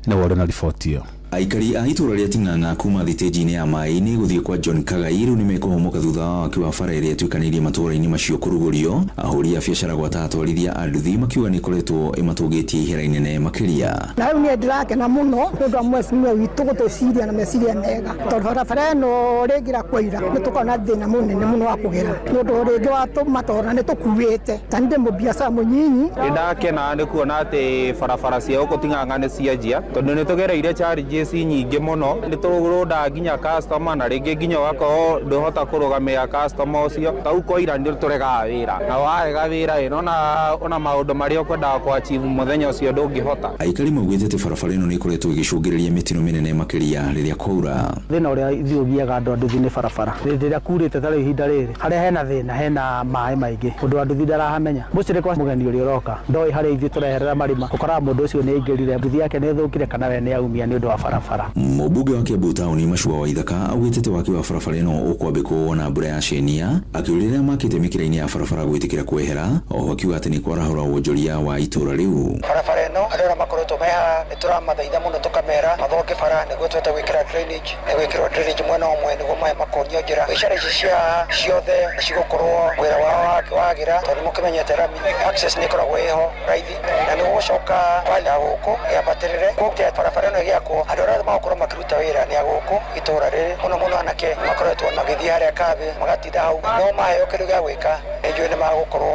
nĩwe ũrĩ na riboti ĩyo. Aikari a itũra rĩa Ting'ang'a kuma thitĩnji-inĩ ya maĩ-inĩ gũthiĩ kwa John Kagai rĩu nĩmekũhũmũka thutha wa waki wa bara ĩrĩa ĩtuĩkanĩirie matũũra-inĩ macio kũrugũrio. Ahũri a biacara gwata atwarithia a nduthi makiuga nĩ ĩkoretwo ĩmatũngĩtie ihera inene makĩria. Na rĩu niĩ ndĩrakena mũno nĩ ũndũ wa mheshimiwa witũ gũtũciria na meciria mega tondũ barabara ĩno rĩngĩ kwaira nĩ tũkoragwo na thĩna mũnene mũno wa kũgera nĩ ũndũ rĩngĩ wa matora nĩ tũkuĩte ta nĩ ndĩ mũbiacara mũnyinyi. Nĩ ndakena nĩ kuona atĩ barabara cia gũkũ Ting'ang'a nĩ cianjia tondũ nĩ tũgereire challenges nyingĩ mũno, nĩ tũrũndaga nginya customer na rĩngĩ nginya ũgakorwo ndũhota kũrũgamĩrĩra customer ũcio. Tau kwaira nĩ tũregaga wĩra na warega wĩra ĩ nona ona maũndũ marĩa ũkwendaga kũ achieve mũthenya ũcio ndũngĩhota. Aikari maugĩte atĩ barabara ĩno nĩ ĩkoretwo ĩgĩcũngĩrĩria mĩtino mĩnene makĩria rĩrĩa kwaura. Thĩna ũrĩa ithuĩ ũgiaga andũ a nduthi nĩ barabara. Hĩndĩ ĩrĩa kurĩte ta rĩu ihinda rĩrĩ harĩa hena thĩna hena maĩ maingĩ mũndũ wa nduthi ndarahamenya. Mũcĩrĩ kwa mũgeni ũrĩa ũroka ndoĩ harĩa ithuĩ tũreherera marima, ũkoraga mũndũ ũcio nĩ aingĩrire nduthi yake nĩ ĩthũkire kana we nĩ aumia nĩ ũndũ wa barabara. Mũmbunge wa Kiambu taũni Macua Waithaka augĩte atĩ waki wa barabara ĩno ũkwambĩkwo wona mbura ya cenia, akĩũria arĩa makĩte mĩkĩra-inĩ ya barabara gwĩtĩkĩra kwehera, oho akiuga atĩ nĩ kwarahũra wonjoria wa itũra rĩu. Barabara ĩno andũ arĩa makoretwo me haha nĩ tũramathaitha mũno tũkamera mathonge bara nĩguo tũhote gwĩkĩra drainage, nĩ gwĩkĩrwo drainage mwena ũmwe nĩguo maĩ makonio njĩra. Biacara ici cia ciothe cigũkorwo wĩra wao wagĩra tondũ nĩmũkĩmenyete rami access nĩ ĩkoragwo ĩho raithi na nĩ gũgũcoka kwanja gũkũ yambatĩrĩre koguo barabara ĩno ĩgĩakwo andũ arĩa magũkorwo makĩruta wĩra nĩ a gũkũ itũra rĩrĩ mũno mũno anake makoretwo magĩthiĩ harĩa kambĩ magatinda hau no maheo kĩndũ gĩa gwĩka nĩ njũĩ nĩ magũkorwo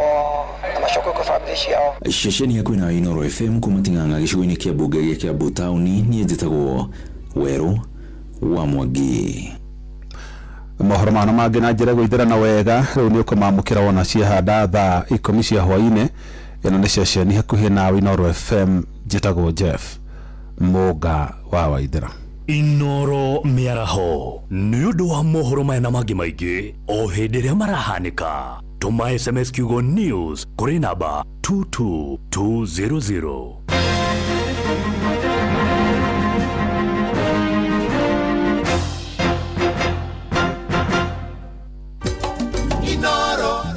na macoke kwĩ bamĩrĩ ciao. Ceceni ya kwĩna Inooro FM kuma Ting'ang'a gĩcigo-inĩ kĩa mbunge gĩa Kiambu taũni, niĩ njĩtagwo Werũ wa Mwangi. Mohoro mana mangĩ na njĩra gũithĩrana wega rĩu nĩ ũkũmamũkĩra wona ciahanda thaa 10 cia hwaĩ-inĩ. Ĩno nĩ ceceni hakuhĩ nawe Inooro FM, njĩtagwo Jeff Mũnga wa Waithĩra. Inooro mĩaraho nĩ ũndũ wa mohoro maya na mangĩ maingĩ o hĩndĩ ĩrĩa marahanĩka. Tũma SMS kiugo news kũrĩ namba 22200.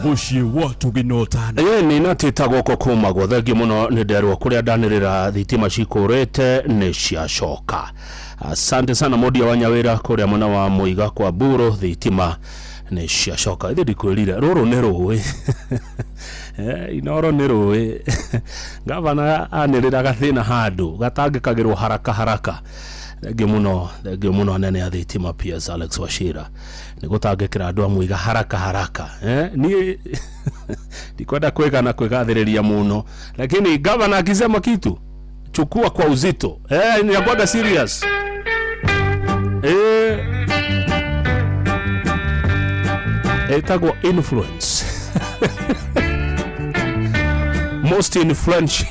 Mũciĩ wa tũgĩnotana. Ĩni na tita gũkũ kumagwo thengiũ mũno nĩ nderwo kũrĩa ndanĩrĩra thitima cikũrĩte nĩ ciacoka. Asante sana Modia wa Nyawĩra kũrĩa mwena wa Mũiga kwa Mburo thitima nĩ ciacoka. Ithe ndikwĩrire rũrũ nĩ rũĩ. Inooro nĩ rũĩ. Gavana anĩrĩra gathĩna handũ gatangĩkagĩrwo haraka haraka. Thengiũ mũno anene a thitima PS Alex Wachira nĩ gũtangĩkĩra andũ a Mũiga haraka haraka. Niĩ ndikwenda kwĩgana kwĩgathĩrĩria mũno, lakini gavana akisema kitu chukua kwa uzito. Ninakuwaga serious. Etagwo influence. Most influential.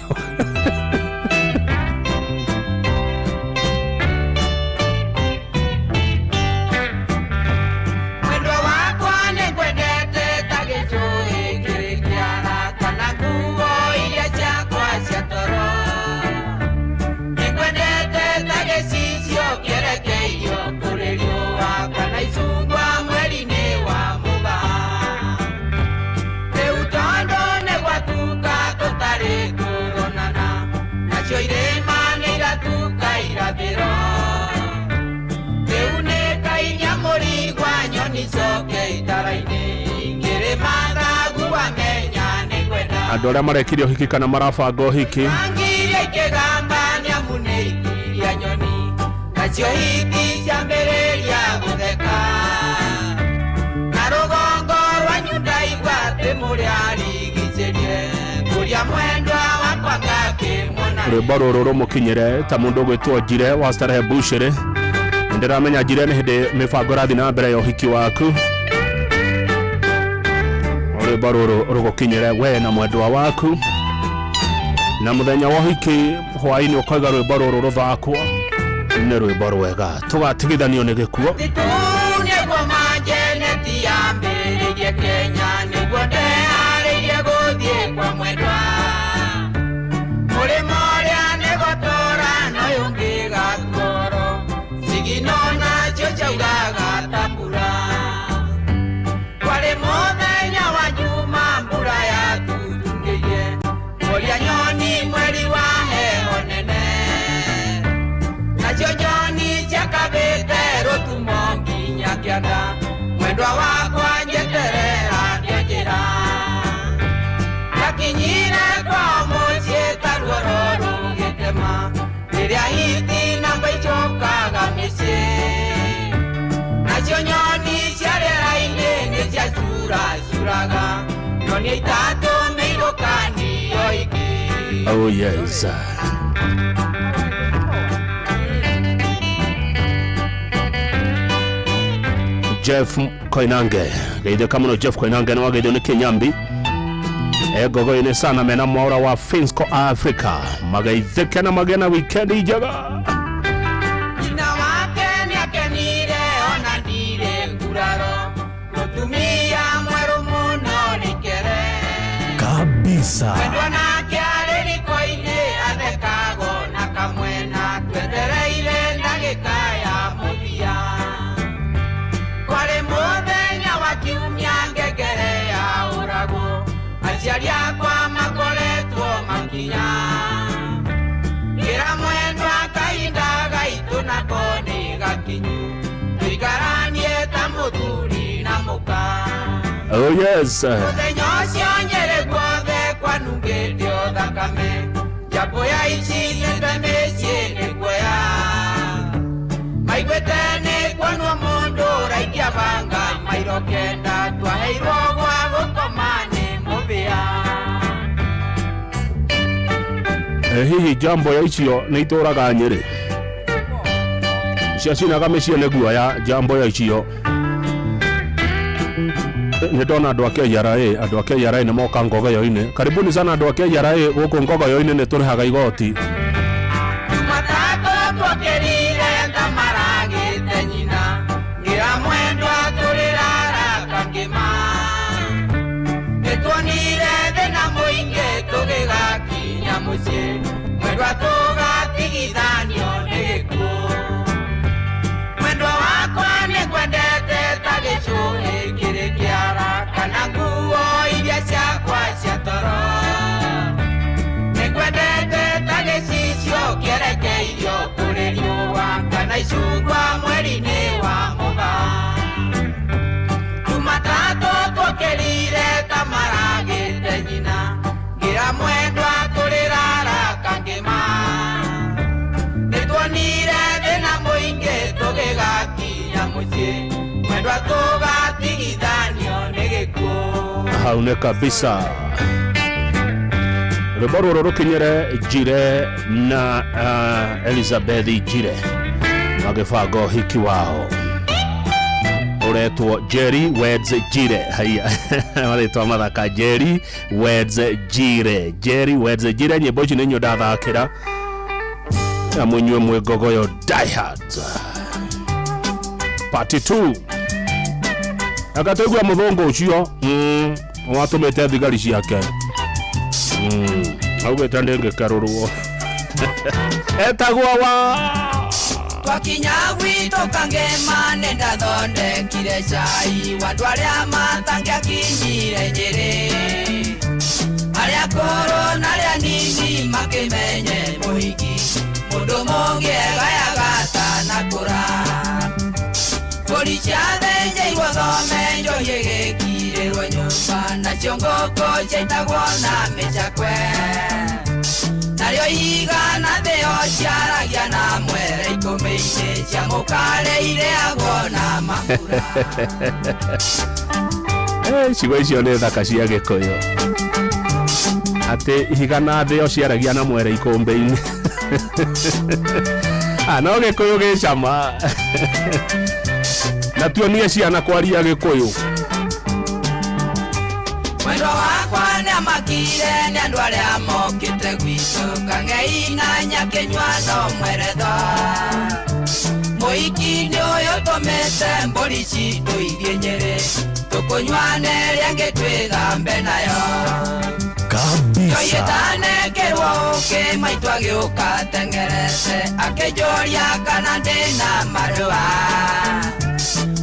irathĩro. Rĩu nĩ kainya mũrigwa nyoni coke itara-inĩ ngĩrĩma thagu wamenya nĩ ngwenda. Andũ arĩa marekire ũhiki kana marabanga ũhiki. Ngiria ikĩgamba nĩamu nĩ ikiria nyoni nacio hiti ciambĩrĩria gũtheka. Na rũgongo rwanyu ndaigua atĩ mũrĩ arigicĩrie kũrĩa mwendwa wakwa ngakĩmuona. Rwĩmbo rũrũ rũmũkinyĩre ta mũndũ ũgwĩtwo Njire wa Starehe Bushiri. Nĩndĩramenya Njire nĩ hĩndĩ mĩbango ĩrathiĩ na mbere ya ũhiki waku. Rwĩmbo rũrũ rũgũkinyĩre we na mwendwa waku. Na mũthenya wa ũhiki hwaĩ-inĩ ũkauga rwĩmbo rũrũ rũthakwo nĩ rwĩmbo rwega tũgatigithanio nĩ gĩkuo. Nĩguo manjeneti yambĩrĩirie Kenya nĩguo ndeharĩirie gũthiĩ kwa mwendwa. Mũrĩmo ũrĩa nĩgũtũra na ũyũ ũngĩ gatuoro cigino nacio ciauraga ta mbura. Kwarĩ mũthenya wa Juma mbura yatutungĩire mũrĩa nyoni mweri wa heho nene. Nacio nyoni ciakabĩte rũtumo nginya kĩanda mwendwa wakwa njeterera nĩanjĩra. Ndakinyire kwao mũciĩ ta ruoro rũgĩtema rĩrĩa hiti namba icokaga mĩciĩ. Nacio nyoni cia rĩera-inĩ nĩciacuracuraga nyoni itatũ mĩirũkanio ingĩ. Oh yes. Jeff Koinange geithĩka mũno. Jeff Koinange nĩ wageithio nĩ Kĩnyambi egogo-inĩ sana mena mwaura wa Finsco Africa mageithĩke na magĩe na wikendi njega. Nyina wake nĩakenire ona ndirĩ nguraro mũtumia mwerũ mũno nĩkere kabisa. Mwendwa nake arĩ riko-inĩ athekago na kamwena twetereire ndagĩka ya mũthia. Kwarĩ mũthenya wa kiumia ngengere ya ũragwo aciari akwa makoretwo makinya. Ngĩra mwendwa kahinda gaitũ nako nĩ gakinyu tũikaranie ta mũthuri na mũka. Oh yes. Mũthenya ũcio Nyĩrĩ guothe kwanungĩte o thakame njambũ ya icitĩte mĩciĩ nĩ guoya. Maiguĩte nĩ kuonwo mũndũ ũraikia banga mairo kenda twaheirwo gwa gũkoma nĩ mũbĩa. Hihi jambo ya icio nĩ itũraga Nyĩrĩ ciacinaga mĩciĩ nĩ guoya. Jambo ya icio nĩ ndona andũ a KRA, andũ a KRA nĩ moka Ngogoyo-inĩ. Karibuni sana andũ a KRA gũkũ Ngogoyo-inĩ nĩ tũrĩhaga igoti. Jumatatũ tuokĩrire thamaragĩte nyina ngĩra mwendwa tũrĩrara kangĩma. Nĩtuonire thĩna mũingĩ tũgĩgakinya mũciĩ mwendwa tũgatigithanio nĩ gĩkuũ. Mwendwa wakwa nĩngwendete ta gĩcũhĩ kĩrĩ kĩara kana nguo iria ciakwa cia toro. Nĩngwendete ta gĩcicio kĩerekeirio kũrĩ riũa kana icungwa mweri-inĩ wa mũgaa. Jumatatũ tuokĩrire ta maragĩte nyina ngĩra mwendwa tũrĩrara kangĩma. Nĩtuonire thĩna mũingĩ tũgĩgakinya mũciĩ mwendwa tũgatigithanio nĩ gĩkuũ. Hau nĩ kabisa. Rwĩmbo rũrũ rũkinyĩre Njire na Elizabeth Njire magĩbanga ũhiki wao ũretwo Jerry Weds Njire. Haiya marĩtwa mathaka Jerry Weds Njire, Jerry Weds Njire. Nyĩmbo ici nĩ inyuĩ ndathakĩra na mũnyue mwĩ Ngogoyo Diehards Part 2. Agatũigua mũthũngũ ũcio watũmĩte thigari ciake augĩte ndĩngĩkerũrwo etagwo wa Twakinya gwitũ Kangema nĩndathondekire cai wa andũ arĩa matangĩakinyire Nyĩrĩ. Arĩa akũrũ na arĩa anini makĩmenye mũhiki mũndũ mũngĩ egaya Nacio ngũkũ ciaitagwo na mĩcakwe. Narĩo ihiga na thĩo ciaragia na mwere ikũmbĩ-inĩ cia mũkare irĩagwo na mabura. Ciugo icio nĩ thaka cia Gĩkũyũ atĩ ihiga na thĩo ciaragia na mwere ikũmbĩ-inĩ. No Gĩkũyũ gĩ cama. Na tuonie ciana kwaria Gĩkũyũ. Mwendwa wakwa nĩamakire nĩ andũ arĩa mokĩte gwitũ Kang'ei na Nyakĩnyua no mweretho. Mũhiki nĩ ũyũ tũmĩte mbũri citũ ithiĩ Nyĩrĩ tũkũnyuane ĩrĩa ĩngĩ twĩthambe nayo. Kabisa. Njoyĩtanekĩrwo ũkĩ maitũ agĩũka teng'erete akĩnjũria kana ndĩna marũa.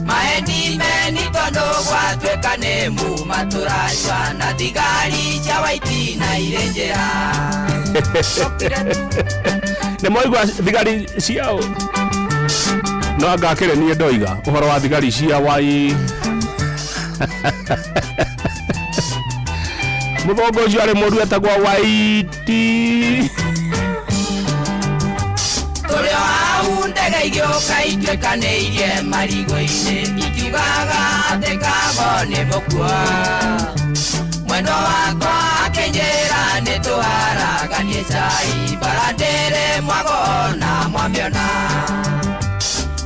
Maeni meni tondũ gwatuĩka nĩ muma tũranyua na thigari cia waiti na irĩ njĩra. Nĩ mwaigua thigari ciao? No anga akĩrĩ niĩ ndoiga ũhoro wa thigari cia wai. Mũthũngũ ũcio arĩ mũru etagwo Waiti. Tũrĩ o hau ndege igĩũka ituĩkanĩirie marigũ-inĩ ikiugaga atĩ kago nĩ mũkuo. Mwendwa wakwa akĩnjĩra nĩ tũharaganie cai bara ndĩrĩ mwago na mwamĩona.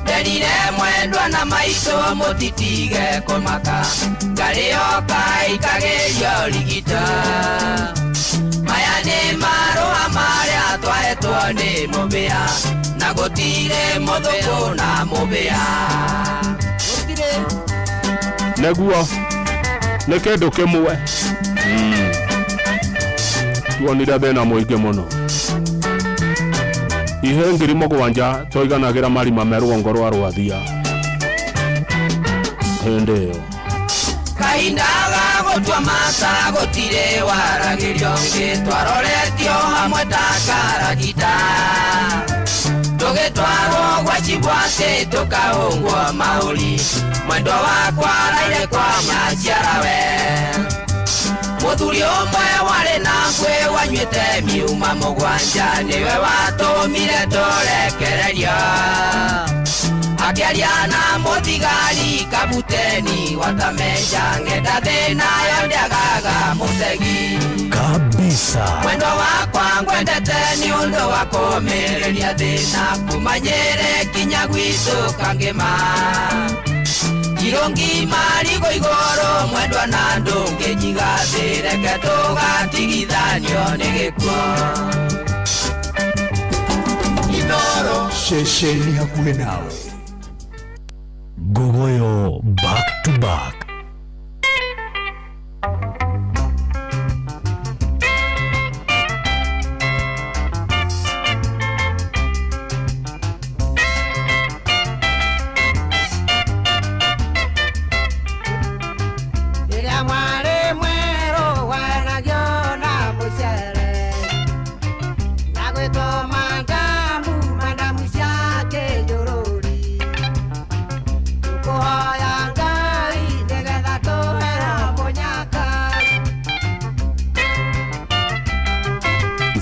Nderire mwendwa na maitũ mũtitige kũmaka ngarĩ yoka ikagĩrio rigita. Maya nĩ marũa marĩa twahetwo nĩ mũbĩa na gũtirĩ mũthũngũ na mũbĩa. Nĩguo nĩ kĩndũ kĩmwe. Tuonire thĩna mũingĩ mũno. Ihe 7,000 tũiganagĩra marima me rũgongo rwa Rwathia hĩndĩ ĩyo. Kahinda ga gũtua mata gũtirĩ waragĩrio ũngĩ twaroretio hamwe ta karagita. Tũgĩtwarwo gwa Chibwatĩ tũkahũngwo mahũri mwendwa wakwa araire kwa nyaciarawe. Mũthuri ũmwe warĩ na ngwĩ wanyuĩte miuma 7 nĩwe watũmire tũrekererio. Akĩaria na mũthigari kabuteni watamenja ng'enda thĩna yo ndĩagaga mũtegi. Kabisa. Mwendwa wakwa ngwendete nĩ ũndũ wa kũũmĩrĩria thĩna kuma Nyĩrĩ kinya gwitũ Kangĩma. Irũngi marigũ igũrũ mwendwa na ndũngĩnjiga thĩ reke tũgatigithanio nĩ gĩkuũ. Inoro ceceni hakuhĩ nawe. Gogoyo back to back.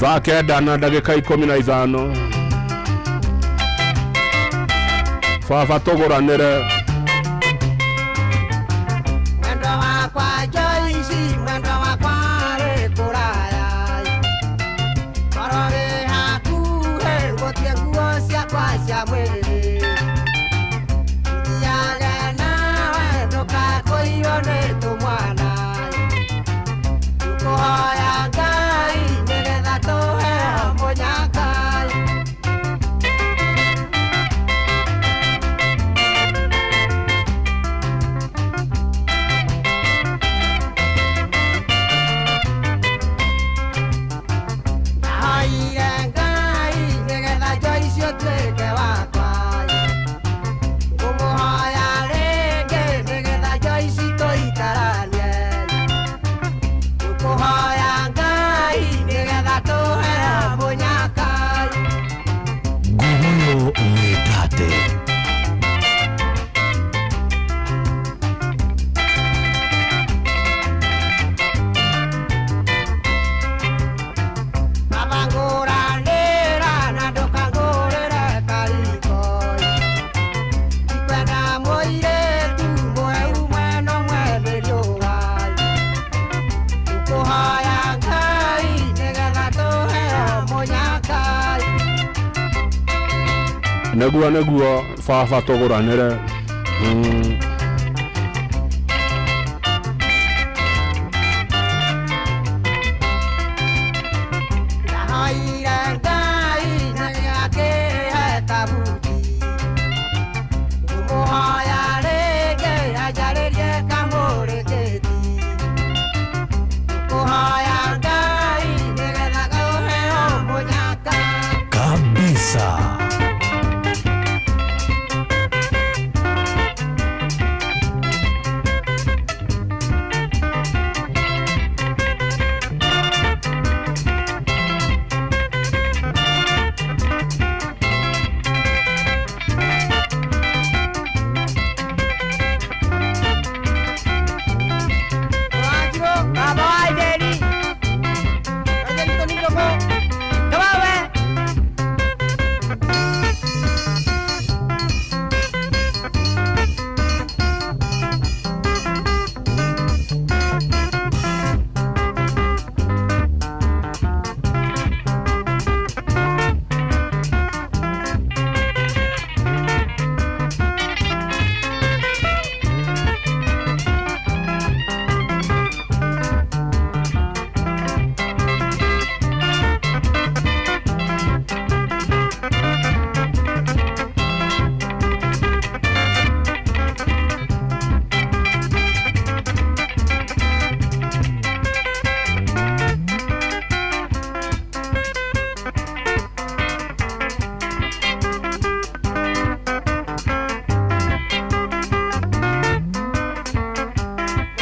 Thaa 9 na ndagĩka 15. Baba tũgũranĩre. Mwendwa wakwa Joyce, mwendwa wakwa rĩ kũraya. Korwo wĩ hakuhĩ ngũtie nguo ciakwa cia mwĩrĩ. Thiage nawe ndũkakũiywo nĩ tũmwana. Tũkũhoya Ngai nĩgetha tũheo mũnyaka. Ndahoire Ngai nĩgetha Joyce ũtuĩke wakwa. Ngũmũhoya rĩngĩ nĩgetha Joyce tũikaranie. Tũkũhoya Ngai nĩgetha tũheo mũnyaka. Gogoyo wĩtate. Tũkũhoya Ngai nĩgetha tũheo mũnyaka. Nĩguo nĩguo baba tũgũranĩre. Ndahoire Ngai na nĩakĩhe kabuti. Ngũmũhoya rĩngĩ anjarĩrie kamũrĩkĩti. Tũkũhoya Ngai nĩgetha tũheo mũnyaka. Kabisa. Wanjiru, baba wa Njeri. Wanjeri tũnindũkũ. Kabawe.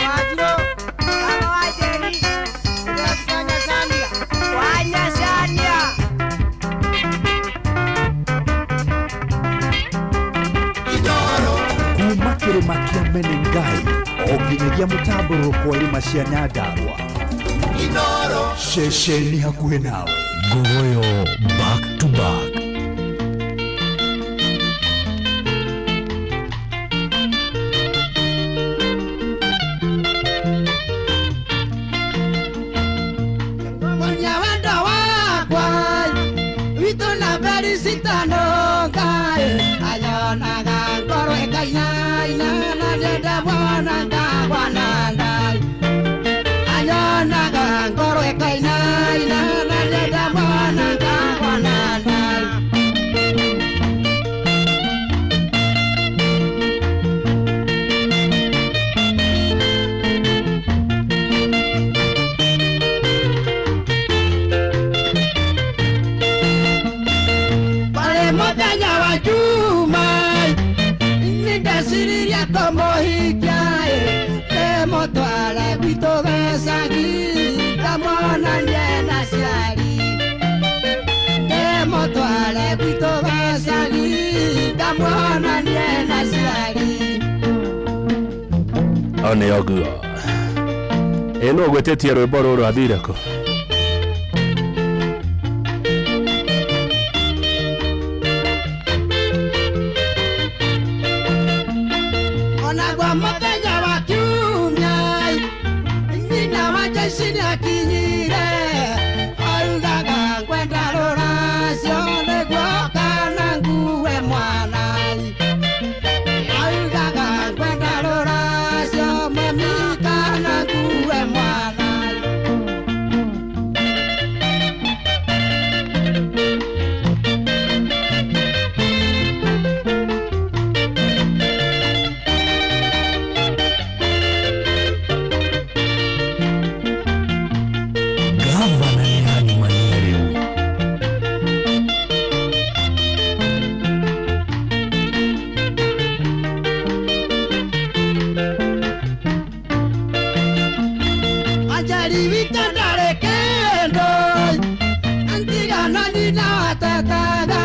Wanjiru, baba wa Njeri. Wanyacania. Wanyacania. Kuma kĩrĩma kĩa Menengai o nginyagia mũtambũrũko wa irĩma cia Nyandarua. Ceceni hakuhĩ nawe. Ngogoyo back to back. Monia wendo wakwa witũ na Felicitano Ngai anyonaga ngoro ĩkainaina na ndenda mwana ngagwa na ndai. Anyonaga ngoro ĩkainaina na ndenda mwana ngagwa na ndai. Pale mũthenya wa Juma nĩndeciririe kũmũhikia ndĩmũtware gwitũ gĩcagi ngamuonanie na aciari. Ndĩmũtware gwitũ gĩcagi ngamuonanie na aciari. One ũguo. Ĩ nũ ũgwĩtĩtie rwĩmbo rũrũ athire kũ? Onagwo mũthenya wa kiumia nyina wa Jesi nĩakinyire augaga ngwenda rũracio nĩguo kana ngue mwana. Augaga ngwenda rũracio mami kana ngue mwana. Gavana nĩ anyumania rĩu. Anjali witũ ndarĩ kĩndũ ndigana nyina watetaga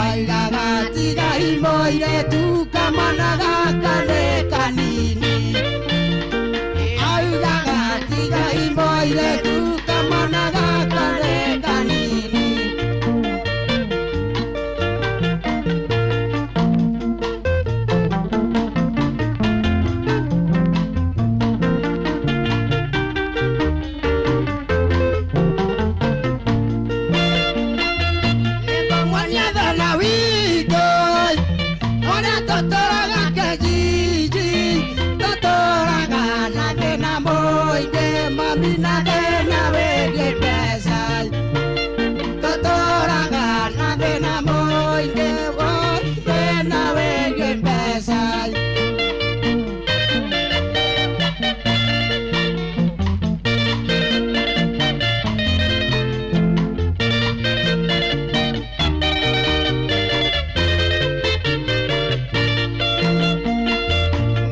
aigaga tiga imũirĩtu kamwana gaka nĩ kanini. Augaga tiga imũirĩtu kamwana gaka nĩ kanini. Ũrĩmi na thĩna wĩgiĩ mbeca, tũtũraga na thĩna mũingĩ, woi thĩna wĩgiĩ mbeca.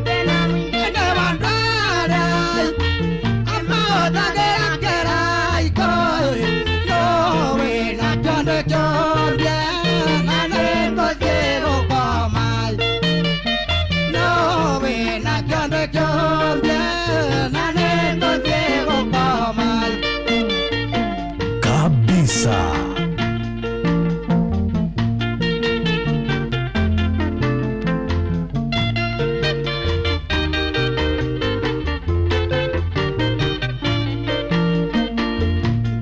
Thĩna mũingĩ nĩ wa ndwara, amahũthagĩra kĩraikũ, no wĩna kĩondo kĩombie, na nĩngũthiĩ gũkoma. No wĩna kĩondo kĩombie, na nĩngũthiĩ gũkoma. Kabisa.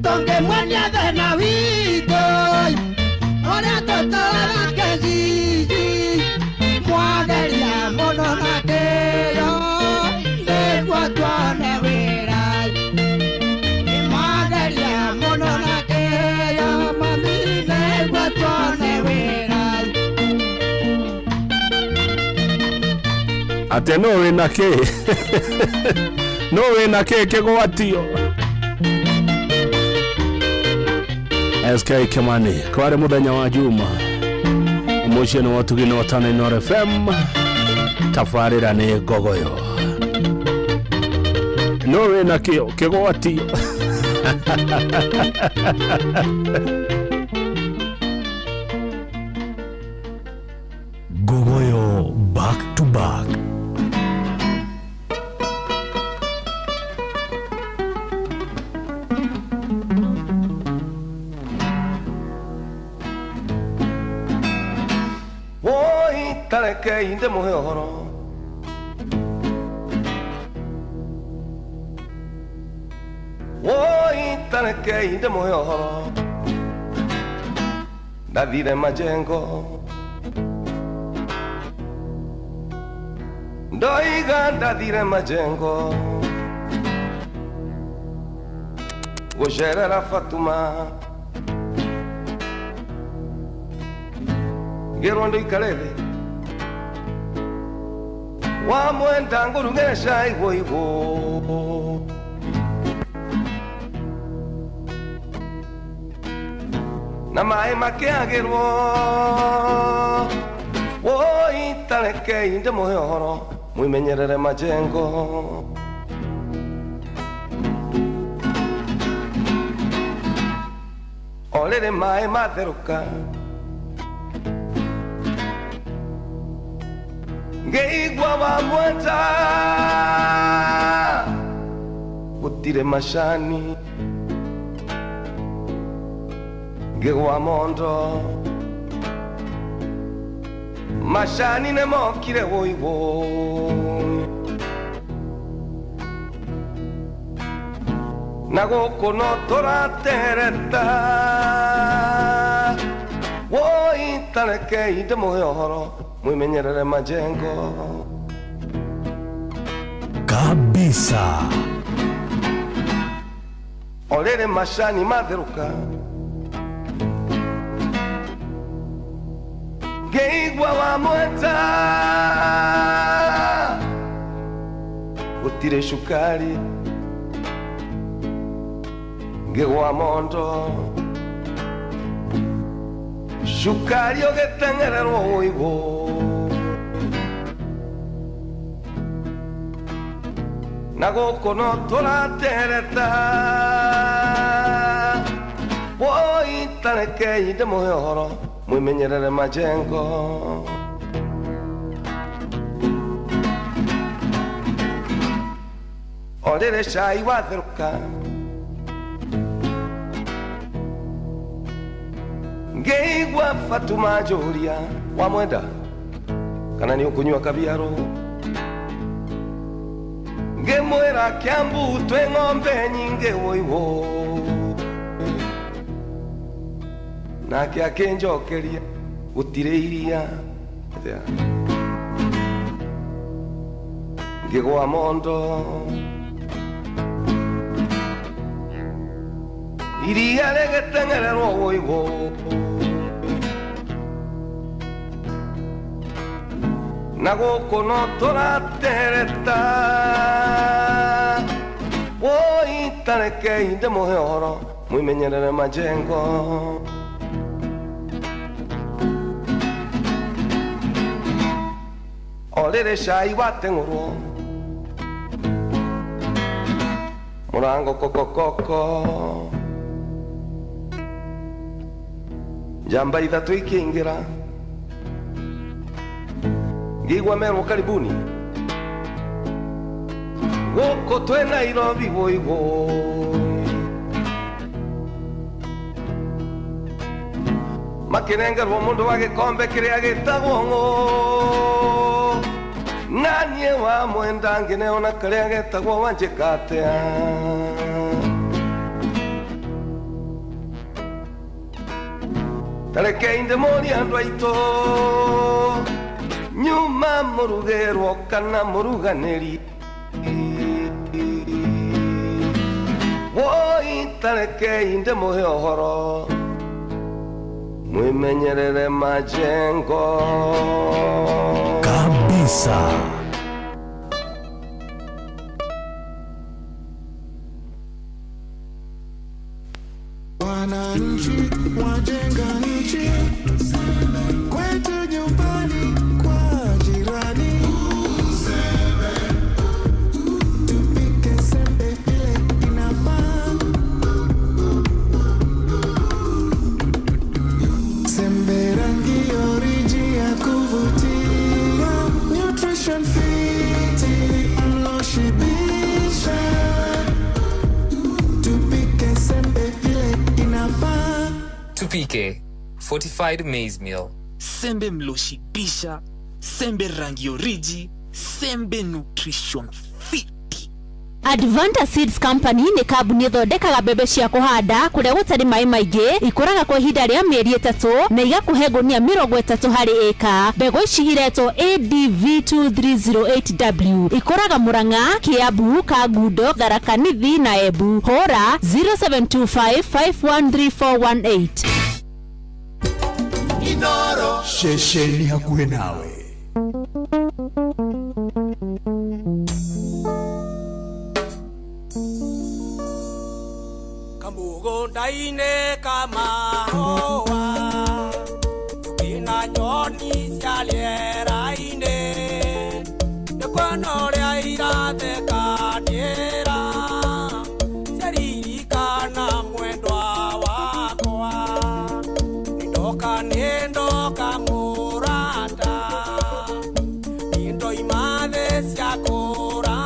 Tũngĩmuonia thĩna witũ, ũrĩa tũtũraga kĩcici, mwageria mũno na kĩyo, nĩguo tuone wĩra. Mwageria mũno na kĩyo, mami, nĩguo tuone wĩra. Atĩ no wĩna kĩ no wĩna kĩ kĩgwatio. SK Kimani kwarĩ mũthenya wa Juma mũciĩ nĩ watugi na ũtana Inooro FM tabarĩra nĩ ngogoyo no wĩna kĩo kĩgwatio. Gogoyo back to back. Woi tareke inde muhe ũhoro Woi tareke inde muhe ũhoro Ndathire majengo Ndoiga ndathire majengo Gũcerera Fatuma Ngĩrwo ndũikare thĩ Wamwenda ngũrugĩre cai woiwo Na maĩ makĩagĩrwo Woi tarekei ndĩmũhe ũhoro Mwimenyerere majengo O rĩrĩ maĩ matherũka Ngĩigua wamwenda Gũtirĩ macani Ngĩgwa mondo Macani nĩmokire woiwoi Na gũkũ no tũratereta Woi tarekei ndĩmũhe ũhoro Mwimenyerere majengo Kabisa. O rĩrĩ macani matherũka Ngĩigua wamwenda Gũtirĩ cukari Ngĩgwa mondo Cukari ũgĩteng'ererwo ũigũ Na gũkũ no tũratereta Woi tarekei ndĩmũhe ũhoro Mwimenyerere majengo O rĩrĩ cai watherũka Ngĩigua Fatuma njũria wamwenda kana nĩ ũkũnyua kabiarũ Ngĩmwĩra Kiambu twĩ ng'ombe nyingĩ woiwo Nake akĩnjokeria gũtirĩ iria Ngĩgwa mondo Iria rĩgĩteng'ererwo wũigũ. Na gũkũ no tũratereta. Woi tarekei ndĩmũhe ũhoro mwimenyerere majengo. O rĩrĩ cai wateng'ũrwo mũrango kokokoko njamba ithatũ ikĩingĩra ngĩigua merwo karibuni gũkũ twĩ Nairobi wũigũ. Makĩnengerwo mũndũ wa gĩkombe kĩrĩa gĩtagwo ng'ũ na niĩ wa mwenda ngĩneona karĩa getagwo wanjĩka atĩa. Tarekei ndĩmũrie andũ aitũ nyuma mũrugĩrwo kana mũruganĩri. Woi tarekei ndĩmũhe ũhoro mwimenyerere majengo kabisa. Wananchi wajenga nchi kwetu nyumbani kwa jirani. Tupike sembe vile inafaa. Sembe rangi oriji ya kuvutia. Nutrition fiti mloshibisha. Tupike sembe vile inafaa. Tupike fortified maize meal. Sembe mloshibisha, sembe rangi oriji, sembe nutrition fit. Advanta Seeds Company nĩ kambuni ĩthondekaga mbembe cia kũhanda kũrĩa gũtarĩ maĩ maingĩ, ikũraga kwa ihinda rĩa mĩeri 3 na igakũhe ngũnia 30 harĩ ĩka. Mbegũ ici iretwo ADV2308W, ikũraga Murang'a, Kiambu, Kangundo, Tharaka Nithi na Embu. Hũra 0725513418. Inoro ceceni hakuhĩ nawe. Kamũgũnda-inĩ ka mahũa kwĩna nyoni cia rĩera-inĩ nĩkuona ũrĩa irathekanĩra ciaririkana mwendwa wakwa nĩndoka nĩndoka mũrata nĩndoima thĩ cia kũra.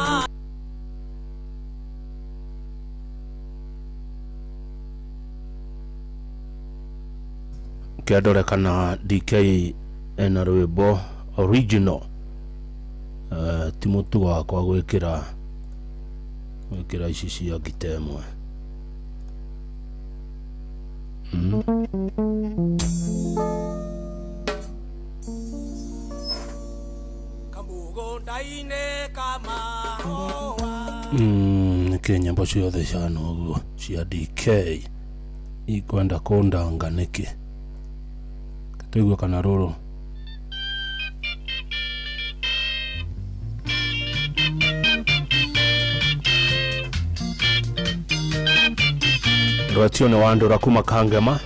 Kĩandore kana DK ena rwĩmbo original. Ti mũtugo wakwa gwĩkĩra ici cia ngita ĩmwe. Kamũgũnda-inĩ ka mahũa Nĩkĩ nyĩmbo ciothe cihana ũguo cia DK ikwenda kũndanga nĩkĩ? Tũigue kana rũrũ rwetio nĩ wandũra kuma Kangema.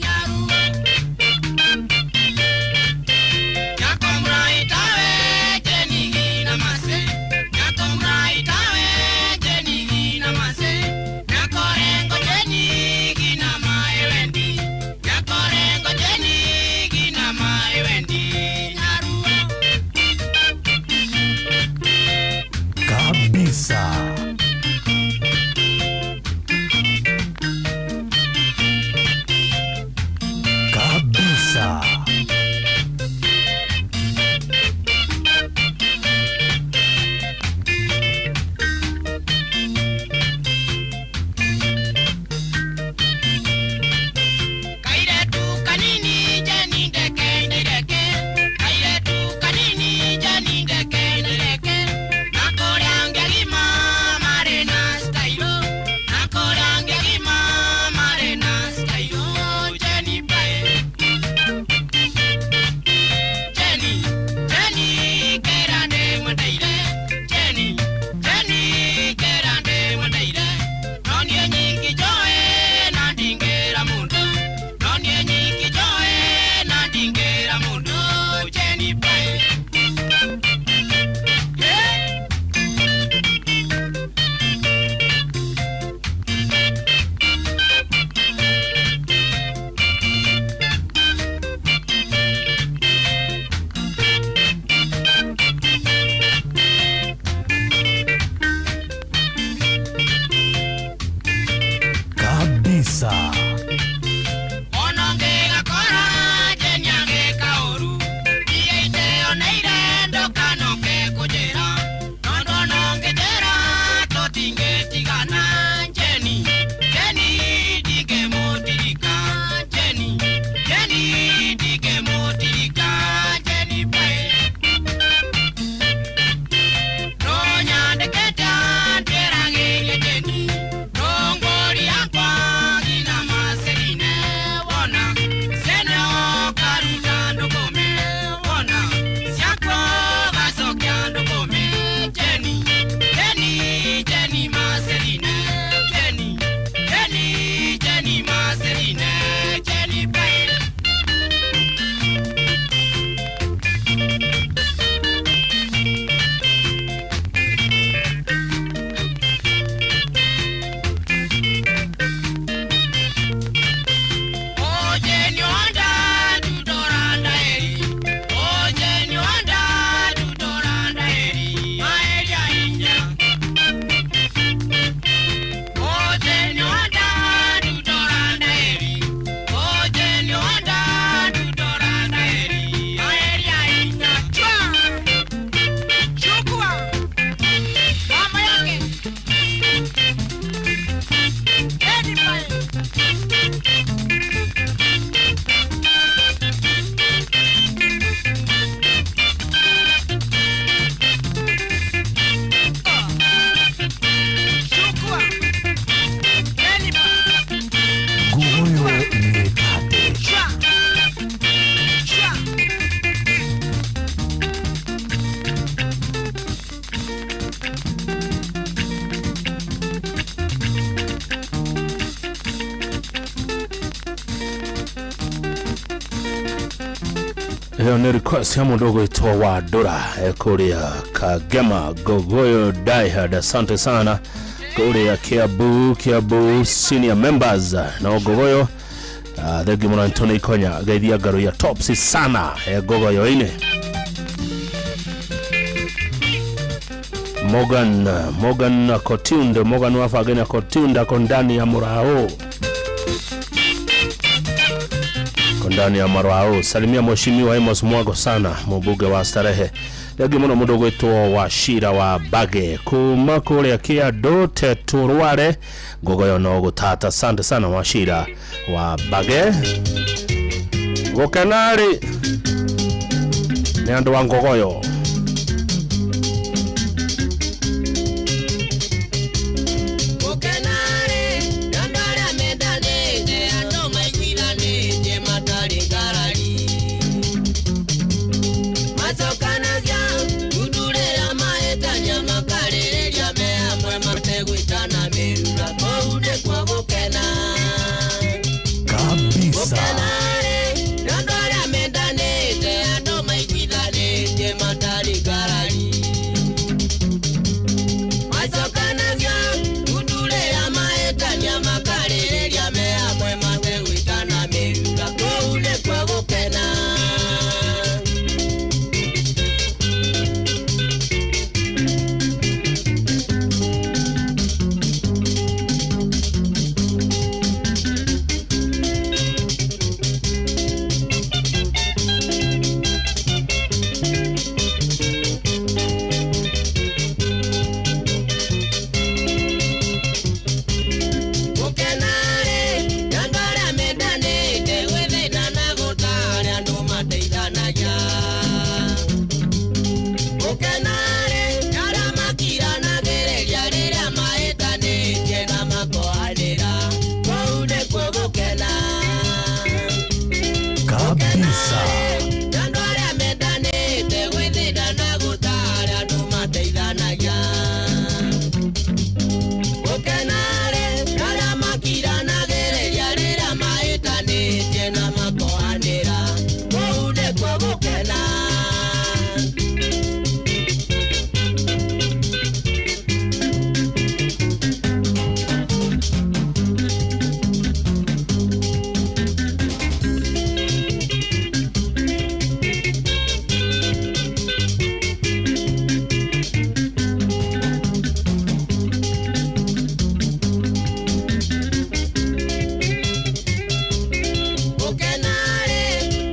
Nyaru. Ĩyo nĩ request ya mũndũ ũgwĩtwo Wandũra kũrĩa Kagema Ngogoyo Diehard. Asante sana kũrĩa Kiambu, Kiambu senior members no Ngogoyo. Thengi mũno Anthony Ikonya, geithia ngaro ya topsy sana Ngogoyo-inĩ. Morgan, Morgan Kotunde, Morgan Wafagena Kotunde ako ndani ya Murao, ako ndani ya Marao. Salimia mheshimiwa Amos Mwago sana, mbunge wa Starehe. Thengi mũno mũndũ ũgwĩtwo Wachira wa Bage kuma kũrĩa Kĩandũ Tetũrware Ngogoyo no gũtata. Asante sana Wachira wa Bage. Gũkenarĩ nĩ andũ a Ngogoyo. Gũkenarĩ nĩ andũ arĩa mendanĩte, andũ maiguithanĩtie matarĩ ngarari. Macokanagia ndundu rĩrĩa mahĩtania, makarĩrĩria me hamwe mategwĩtana mĩrura, kũu nĩkuo gũkena. Kabisa. Gũkenarĩ nĩ andũ arĩa mendanĩte, andũ maiguithanĩtie matarĩ ngarari. Macokanagia ndundu rĩrĩa mahĩtania, makarĩrĩria me hamwe mategwĩtana mĩrura, kũu nĩkuo gũkena. Gũkenarĩ nĩ andũ arĩa mendanĩte, gwĩthĩna na gũtarĩ andũ mateithanagia. Gũkenarĩ nĩ arĩa makiranagĩrĩria rĩrĩa mahĩtanĩtie na makohanĩra, kũu nĩkuo gũkena. Kabisa. Nĩ andũ arĩa mendanĩte, gwĩthĩna na gũtarĩ andũ mateithanagia. Gũkenarĩ nĩ arĩa makiranagĩrĩria rĩrĩa mahĩtanĩtie na makohanĩra, kũu nĩkuo gũkena. Gũkenarĩ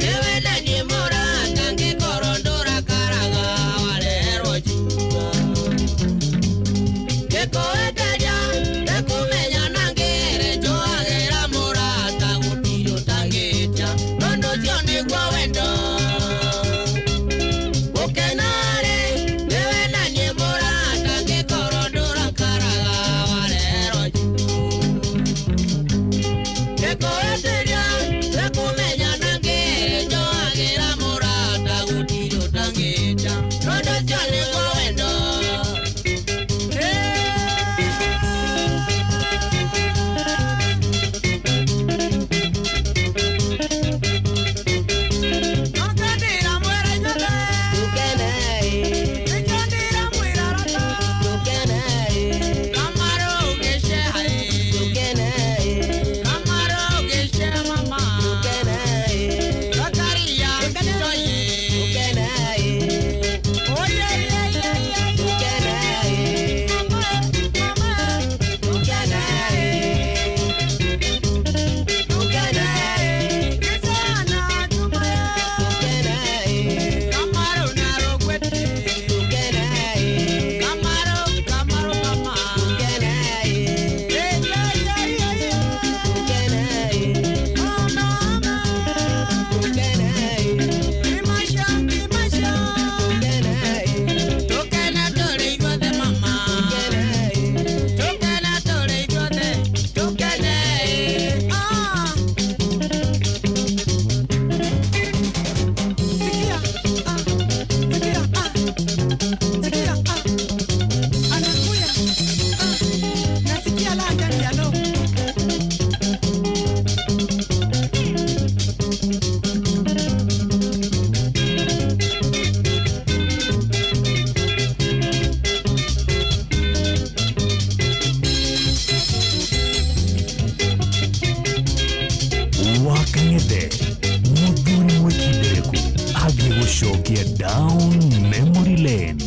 nĩ wendanie mũrata, ngĩkorwo ndũrakaraga wareherwo njungo. Ngĩkwenderia ndĩkũmenya na ngĩre njohagĩra mũrata, gũtirĩ ũtangĩtia, tondũ ũcio nĩguo wendo. Gũkenarĩ nĩ wendanie mũrata, ngĩkorwo ndũrakaraga wareherwo njungo. Ngĩkwenderia ndĩkũmenya na ngĩre njohagĩra mũrata, gũtirĩ ũtangĩtia, tondũ ũcio nĩguo wendo. Kang'ethe mũthuri mwĩkindereku athiĩ gũcokia down memory lane.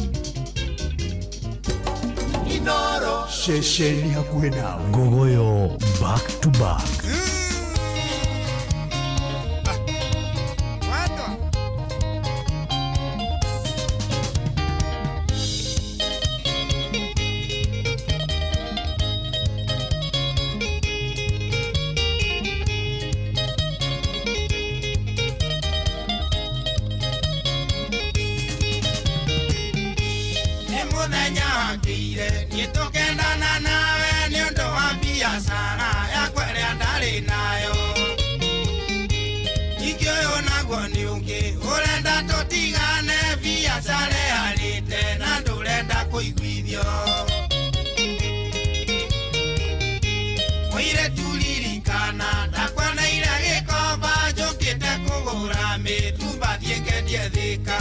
Ceceni hakuhĩ nawe. Ngogoyo back to back. Nĩ mũthenya wakĩire niĩ tũkendana nawe nĩ ũndũ wa biacara yakwa ĩrĩa ndarĩ nayo. Ningĩ ũyũ naguo nĩ ũngĩ ũrenda tũtigane biacara ĩharĩte na ndũrenda kũiguithio. Mũirĩtu ririkana ndakwaneire gĩkomba njũkĩte kũgũra mĩtumba thiĩ ngendie Thĩka.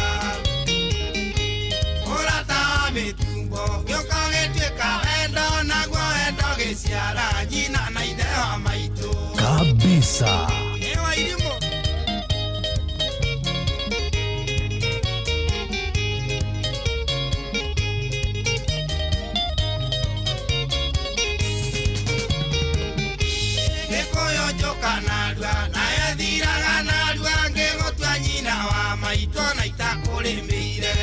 Ũrata wa mĩtumbo gĩũka gĩtuĩka wendo naguo wendo gĩciara nyina na ithe wa maitũ. Kabisa. Nĩ wa irimũ. Gĩkũyũ njũka narua nayo ĩthiraga narua ngĩgũtua nyina wa maitũ na itakũrĩmĩire.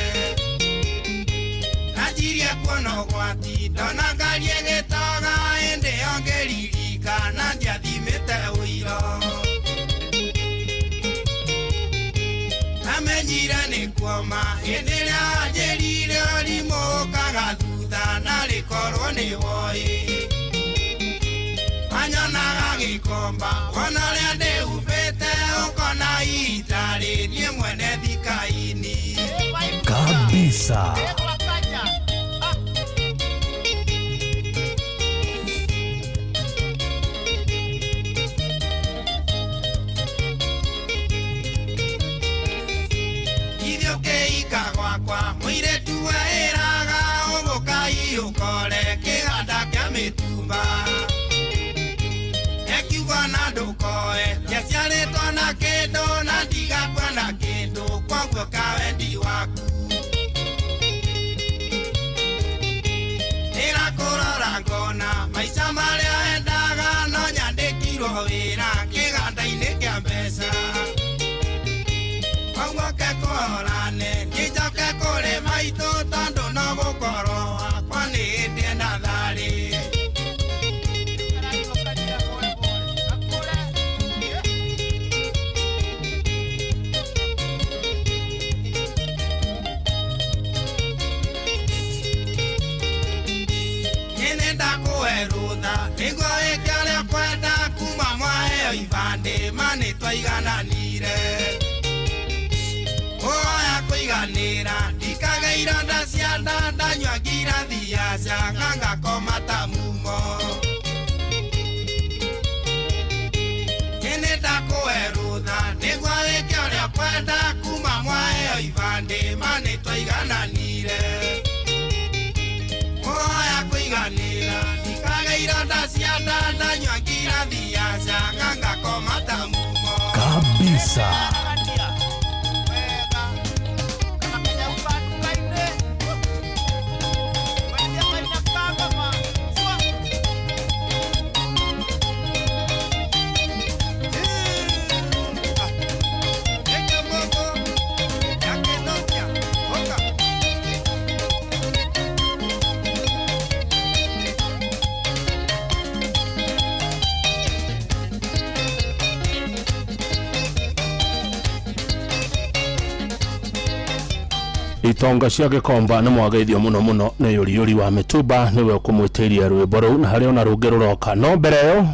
Nanjirie kuona ũgwati ndona ngari ĩgĩtoga ĩndĩ ĩyo ngĩririkana ndiathimĩte ũiro. Namenyire nĩ kuoma hĩndĩ ĩrĩa wanjĩrire ũrimũ ũkaga thutha narĩ korwo nĩ woĩ. Wanyonaga gĩkomba wona ũrĩa ndĩhumbĩte ũkona itarĩ niĩ mwene thikaini. Kabisa. Ithuĩ ũkĩika gwakwa mũirĩtu weĩraga ũgũka ũkore kĩganda kĩa mĩtumba. Ekiuga na ndũkoe ndiaciarĩtwo na kĩndũ na ndigakua na kĩndũ kwoguo kawendi waku. Ndĩrakũrora ngona maica marĩa wendaga no nyandĩkirwo wĩra kĩganda-inĩ kĩa mbeca. Koguo ke kũhorane nĩnjoke kũrĩ maitũ tondũ no gũkorwo wakwa nĩ hĩndĩ ena tharĩ. Niĩ nĩndakũhe rũtha nĩguo wĩke ũrĩa ũkwenda kuma mwaheo ibandĩ ma nĩtwaigananire. Ũroya kũiganĩra ndikage ironda cia nda ndanyua ngirathi ya canga ngakoma ta mumo. Niĩ nĩndakũhe rũtha nĩguo wĩke ũrĩa ũkwenda kuma mwaheo ibandĩ ma nĩtwaigananire. Ũroya kũiganĩra ndikage ironda cia nda ndanyua ngirathi ya canga ngakoma ta mumo. Kabisa. Itonga cia gĩkomba nĩ mwageithio mũno mũno nĩ yũriyũri wa mĩtumba nĩwe ũkũmwĩtĩirie rwĩmbo rũu na harĩ ona rũngĩ rũroka no mbere ĩyo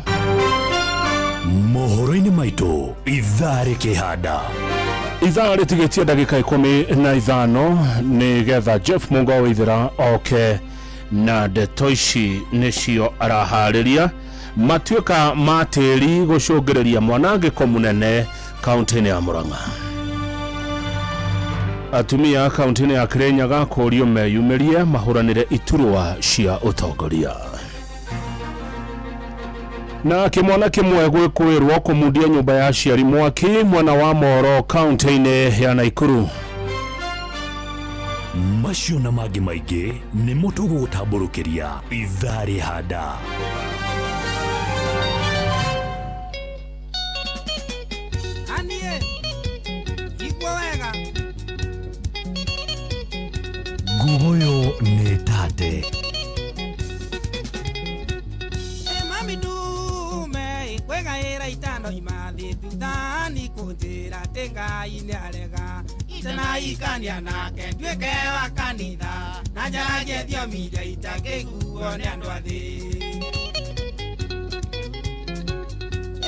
Mohoro-inĩ maitũ ithaa rĩkĩhanda. Ithaa rĩtigĩtie ndagĩka 15 nĩgetha Jeff Mungo Waithera oke na ndeto ici nĩcio araharĩria matuĩka ma tĩri gũcũngĩrĩria mwanangĩko mũnene kaũntĩ-inĩ ya Murang'a. Atumia kaũntĩ-inĩ ya Kirinyaga kũũrio meyumĩrie mahũranĩre iturwa cia ũtongoria. Na kimwana kimwe gwikwirwo kumundia nyumba ya aciari mwaki mwena wa Moro kaunti-inĩ ya Naikuru. Macio na mangĩ maingĩ nĩmo tũgũgũtambũrũkĩria ithaa rĩhanda. Anie igua wega. Ngugoyo nĩ tate. Mami ndume kwĩgaĩra itano imathi thuthani kũnjĩra atĩ Ngai nĩarega itanaikania nake nduĩke wa kanitha na njaragie thiomi iria itangĩiguo nĩ andũ a thĩ.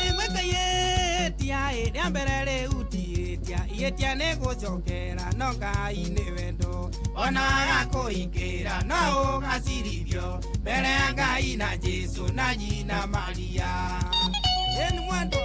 Ĩgwĩka ihĩtia rĩa mbere rĩu ti ihĩtia, ihĩtia nĩ gũcokera no Ngai nĩ wendo ona agakũingĩra no ũgacirithio mbere ya Ngai na Jesũ na nyina Maria. Ĩni mwendwa.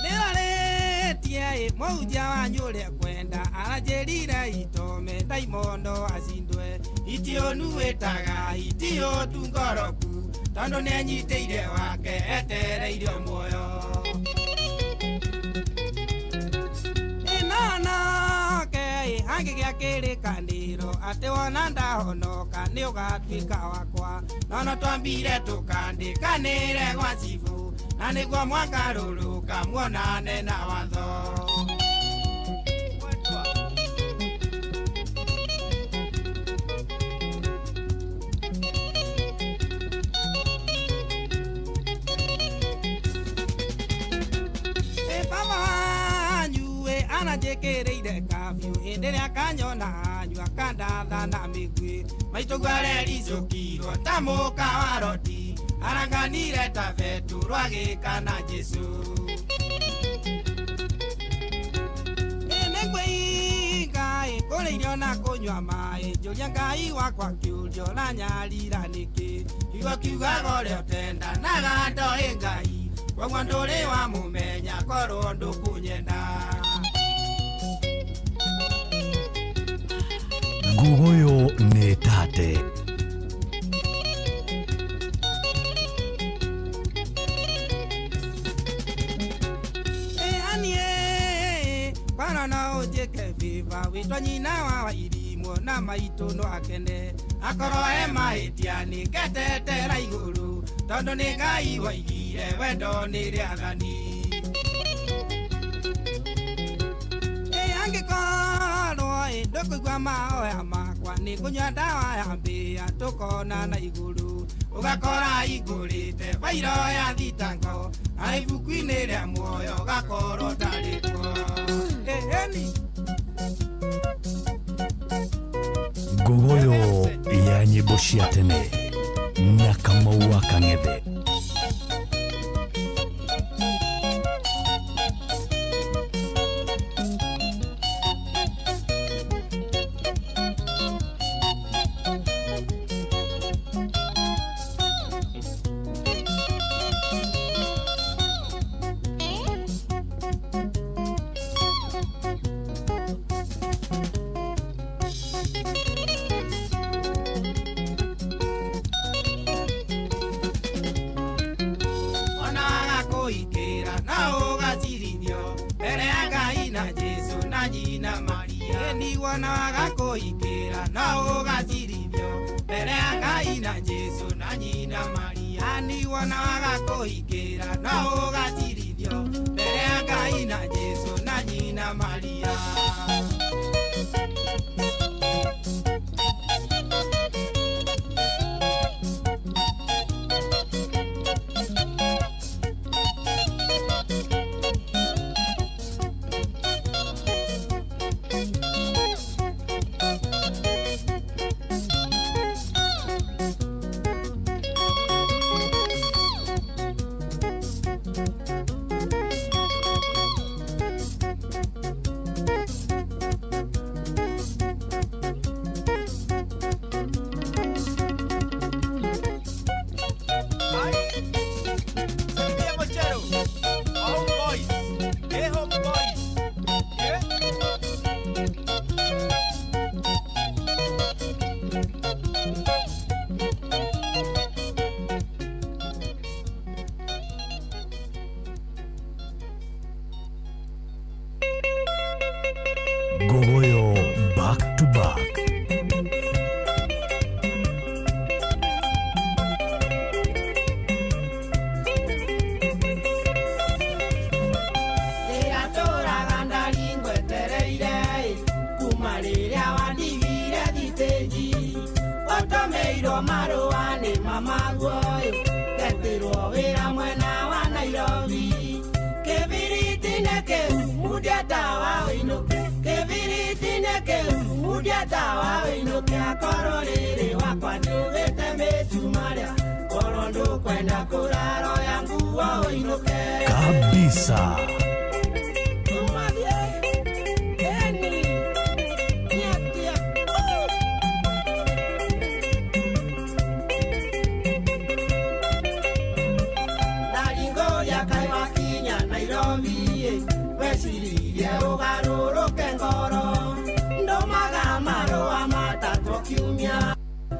Nĩarĩtie mũhunjia wanyu ũrĩa kwenda aranjĩrire itome ndaimono acindwe itiũnuĩtaga itiũtungoroku tondũ nĩanyitĩire wake etereire muoyo. Ĩnonoke angĩgĩa kĩrĩkanĩro atĩ wona ndahonoka nĩũgatuĩka wakwa nono twambire tũkandĩkanĩre gwa cibũ na nĩguo mwakarũrũka muonane na watho. Ananjĩkĩrĩire kabiũ hĩndĩ ĩrĩa kanyona anyua kandatha na mĩguĩ maitũguo arericũkirwo ta mũka wa Roti aranganire ta Betũrũ agĩka na Jesũ. Nĩngwĩinga kũrĩa irio na kũnyua maĩ njũria Ngai wakwa kĩũria ũranyarira nĩkĩ kiugo kiugaga ũrĩa ũtendanaga ndoĩ Ngai koguo ndũrĩ wamũmenya korwo ndũkũnyenda. Ngugoyo nĩ tate. Anie kwana no ũnjĩke biba wĩtwa nyina wa Wairimũ na maitũ no akene akorwo e mahĩtia nĩngetetera igũrũ tondũ nĩ Ngai waigire wendo nĩ rĩathani. Angĩkorwo ndũkũigua mahoya makwa nĩ kũnyua ndawa ya mbĩa tũkonana igũrũ ũgakora igũrĩte bairo ya thitango na ibuku-inĩ rĩa muoyo ũgakorwo ũtarĩkuo. Ĩni Ngugoyo ya nyĩmbo cia tene na Kamau wa Kang'ethe. Ngogoyo back to back. Rĩrĩa tũraga ndari ngwetereire kuma rĩrĩa wandigire thitĩnji ũtũmĩirwo marũa nĩ mamaguo getĩrwo wĩra mwena wa Nairobi kĩbiriti nĩ kĩu mundia tawa ũinũke kĩbiriti nĩ kĩu mundia tawa ũinũke akorwo rĩrĩ wakwa nĩugĩte mĩcumarĩa korwo ndũkwenda kũraro ya nguo ũinũke Kabisa. Ndaringoria kaĩ wakinya Nairobi weciririe ũgarũrũke ngoro ndũmaga marũa matatũ kiumia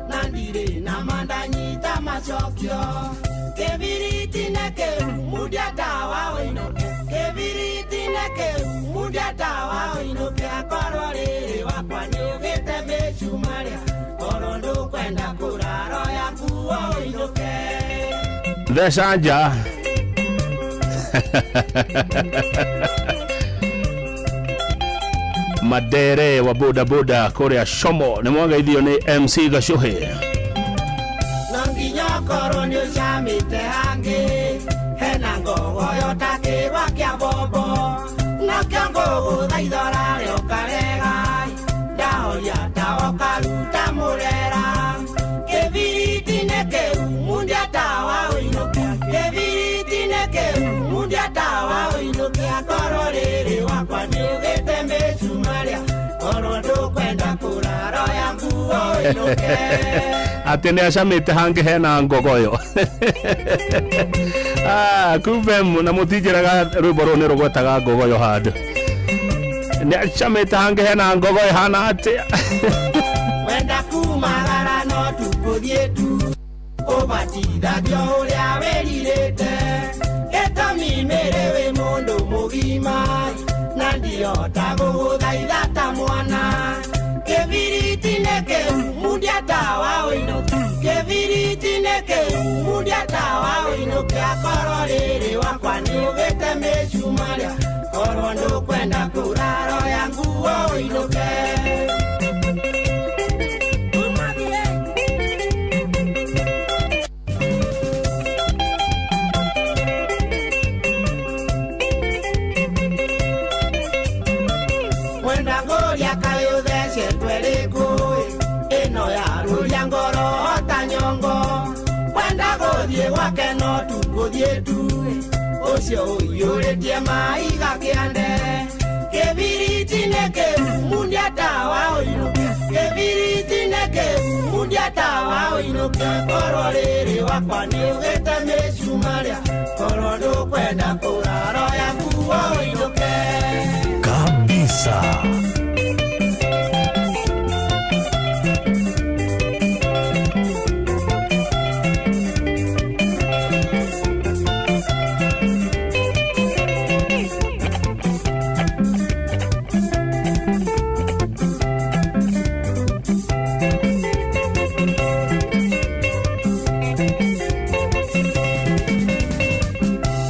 na ndirĩ na mandanyita macokio kĩbiriti nĩ kĩu mundia tawa ũinũke kĩbiriti nĩ kĩu mundia tawa ũinũke akorwo rĩrĩ wakwa nĩugĩte mĩcumarĩa korwo ndũkwenda kũraro ya nguo ũinũke. Theca nja. Madere wa boda boda kũrĩa Shomo nĩ mwageithio nĩ MC Gacuhĩ. No nginya ũkorwo nĩ ũcamĩte hangĩ hena ngogoyo ta kĩrwa kĩa mbombo nakĩo ngũgũthaitha ũrarĩa ũkarega ndahoria tawa ũkaruta mũrera kĩbiriti nĩ kĩu mundia tawa ũinũke kĩbiriti nĩ kĩu mundia tawa ũinũke akorwo rĩrĩ wakwa nĩugĩte mĩcumarĩa korwo ndũkwenda kũraro ya nguo ũinũke. Atĩ nĩ acamĩte hangĩ hena ngogoyo. Ah, kumbe na mũtinjĩraga rwĩmbo rũu nĩ rũgwetaga ngogoyo handũ. Nĩ acamĩte hangĩ hena ngogoyo hana atĩa? Wenda kumagara no tukũthiĩ tu ũbatithagio ũrĩa wĩrirĩte gĩtũmi mĩrĩ wĩ mũndũ mũgima na ndihota gũgũthaitha ta mwana kĩbiriti nĩ kĩu mundia tawa ũinũke kĩbiriti nĩ kĩu mundia tawa ũinũke akorwo rĩrĩ wakwa nĩugĩte mĩcumarĩa korwo ndũkwenda kũraro ya nguo ũinũke. Mwenda ngũria kaĩ ũthecetwe rĩkũ ĩno ya rũria ngoro ta nyongo wenda gũthiĩ gwake no tũkũthiĩ tu ũcio ũiyũrĩtie maiga kĩande kĩbiriti nĩ kĩu mundia tawa ũinũke kĩbiriti nĩ kĩu mundia tawa ũinũke korwo rĩrĩ wakwa nĩugĩte mĩcumarĩa korwo ndũkwenda kũraro ya nguo ũinũke. Kabisa.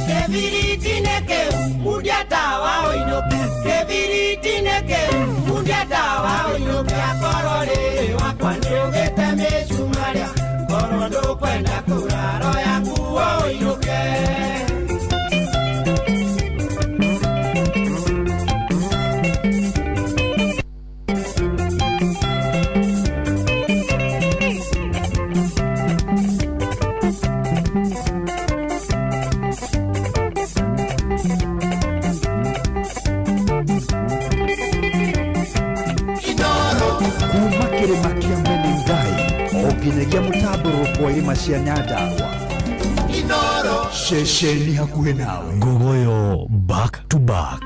Kĩbiriti nĩ kĩu mundia tawa ũinũke kĩbiriti nĩ kĩu mundia tawa ũinũke akorwo rĩrĩ wakwa nĩugĩte mĩcumarĩa korwo ndũkwenda kũraro ya nguo ũinũke. Kuma kĩrĩma kĩa Menengai o nginyagia mũtambũrũko wa irĩma cia Nyandarua ceceni hakuhĩ nawe. Ngogoyo back to back.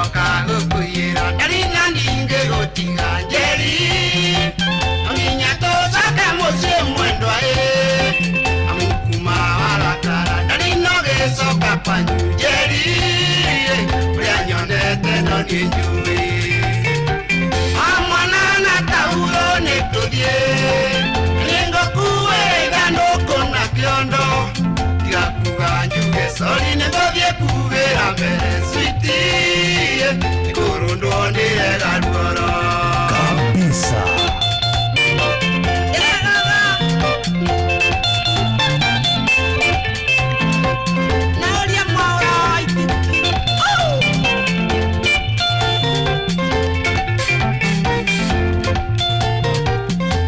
Ngĩcoka gũkũiyĩra ndarĩ na ningĩgũtiga Njeri. No nginya tũcoke mũciĩ mwendwa ĩ, amu kuma warakara ndarĩ no gĩcoka kwanyu Njeri, ũrĩa nyonete no niĩ njũĩ. Amwana na tauro nĩ tũthiĩ, nĩngũkuĩra ithandũkũ na kĩondo, tiga kuga njuge sori nĩngũthiĩ kugĩra mbere switi, nĩkũrũndwo nĩrega ruoro. Kabisa. Nauria mwaura waitiki.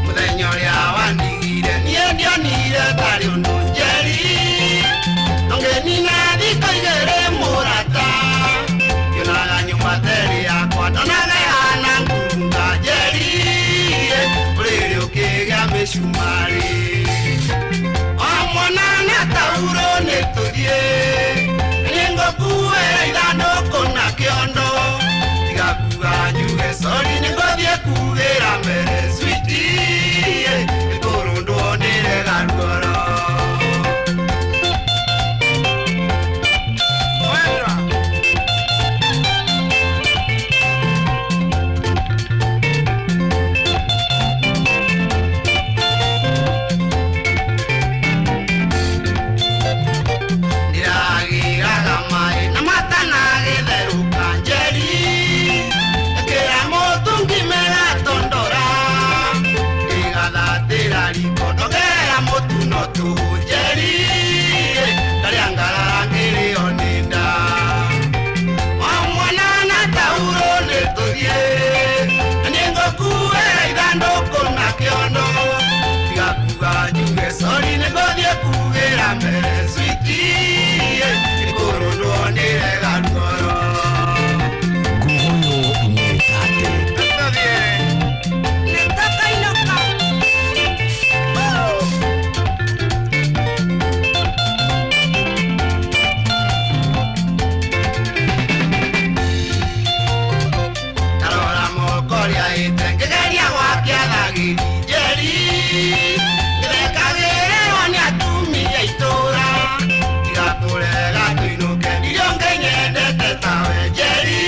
Mũthenya ũrĩa wandigire niĩ ndionire tarĩ ũndũ Njeri, ndũngĩnina thikũ igĩrĩ mũrata, ngĩonaga nyũmba teri yakwa ndonaga ĩhana ngurunga Njeri, ũrĩrĩ ũkĩgĩa mĩcumarĩ. O mwana na tauro nĩ tũthiĩ, nĩngũkuĩra ithandũkũ na kĩondo, tiga kuga njuge sori nĩngũthiĩ kugĩra mbere switi, nĩkũrũndwo nĩrega ruoro. Wendwa. Ndĩragĩraga maĩ na matanagĩtherũka Njeri, ĩkĩra mũtũngi megatondora, ndĩgathatĩra riko ndongerera mũtu no tũhũ Njeri, ndarĩa ngarara ngĩrĩo nĩ nda. O mwana na tauro nĩ tũthiĩ, na nĩngũkuĩra ithandũkũ na kĩondo, tiga kuga njuge sori nĩngũthiĩ kugĩra mbere switi, nĩkũrũndwo nĩrega ruoro. Nguguyo nĩtate. Nĩtũkainũka. Tarora moko rĩa ĩte ngĩgeria gwakia thagiri Njeri, ngĩthekagĩrĩrwo nĩ atumia a itũũra, tiga kũrega tũinũke irio ngĩnyendete tawe Njeri,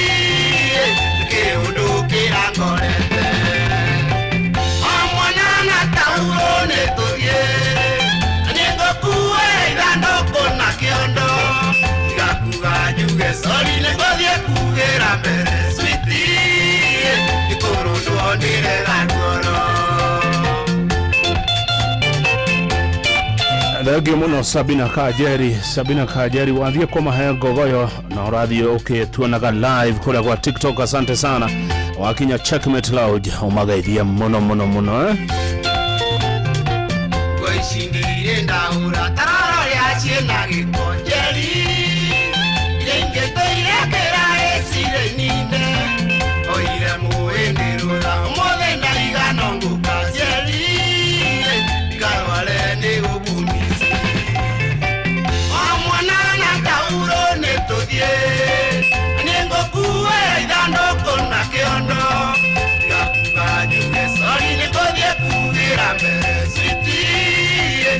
nĩkĩ ũndũ kĩrangorete. O mwana na tauro nĩ tũthiĩ, na nĩngũkuĩra ithandũkũ na kĩondo, tiga kuga njuge sori nĩngũthiĩ kugĩra mbere switi, nĩkũrũndwo nĩrega ruoro. Thengio muno Sabina Kajeri. Sabina Kajeri wathiĩ kũmahe ngogoyo na ũrathiĩ ũkĩtuonaga live kũrĩa gwa TikTok. Asante sana. Wakinya Checkmate Lounge ũmageithie mũno mũno mũno eh? Nguo ici ndirĩ ndahũra tarora ũrĩa ciĩna gĩko Njeri, iria ingĩ tũirekĩra ĩcirĩ nine, oire mũĩ rũra ũmũthĩ ndaigana ngũka Njeri, ndikarware nĩ gũkũmici. O mwana na tauro nĩ tũthiĩ, nĩngũkuĩra ithandũkũ na kĩondo, tiga kuga njuge sori nĩngũthiĩ kugĩra mbere switi,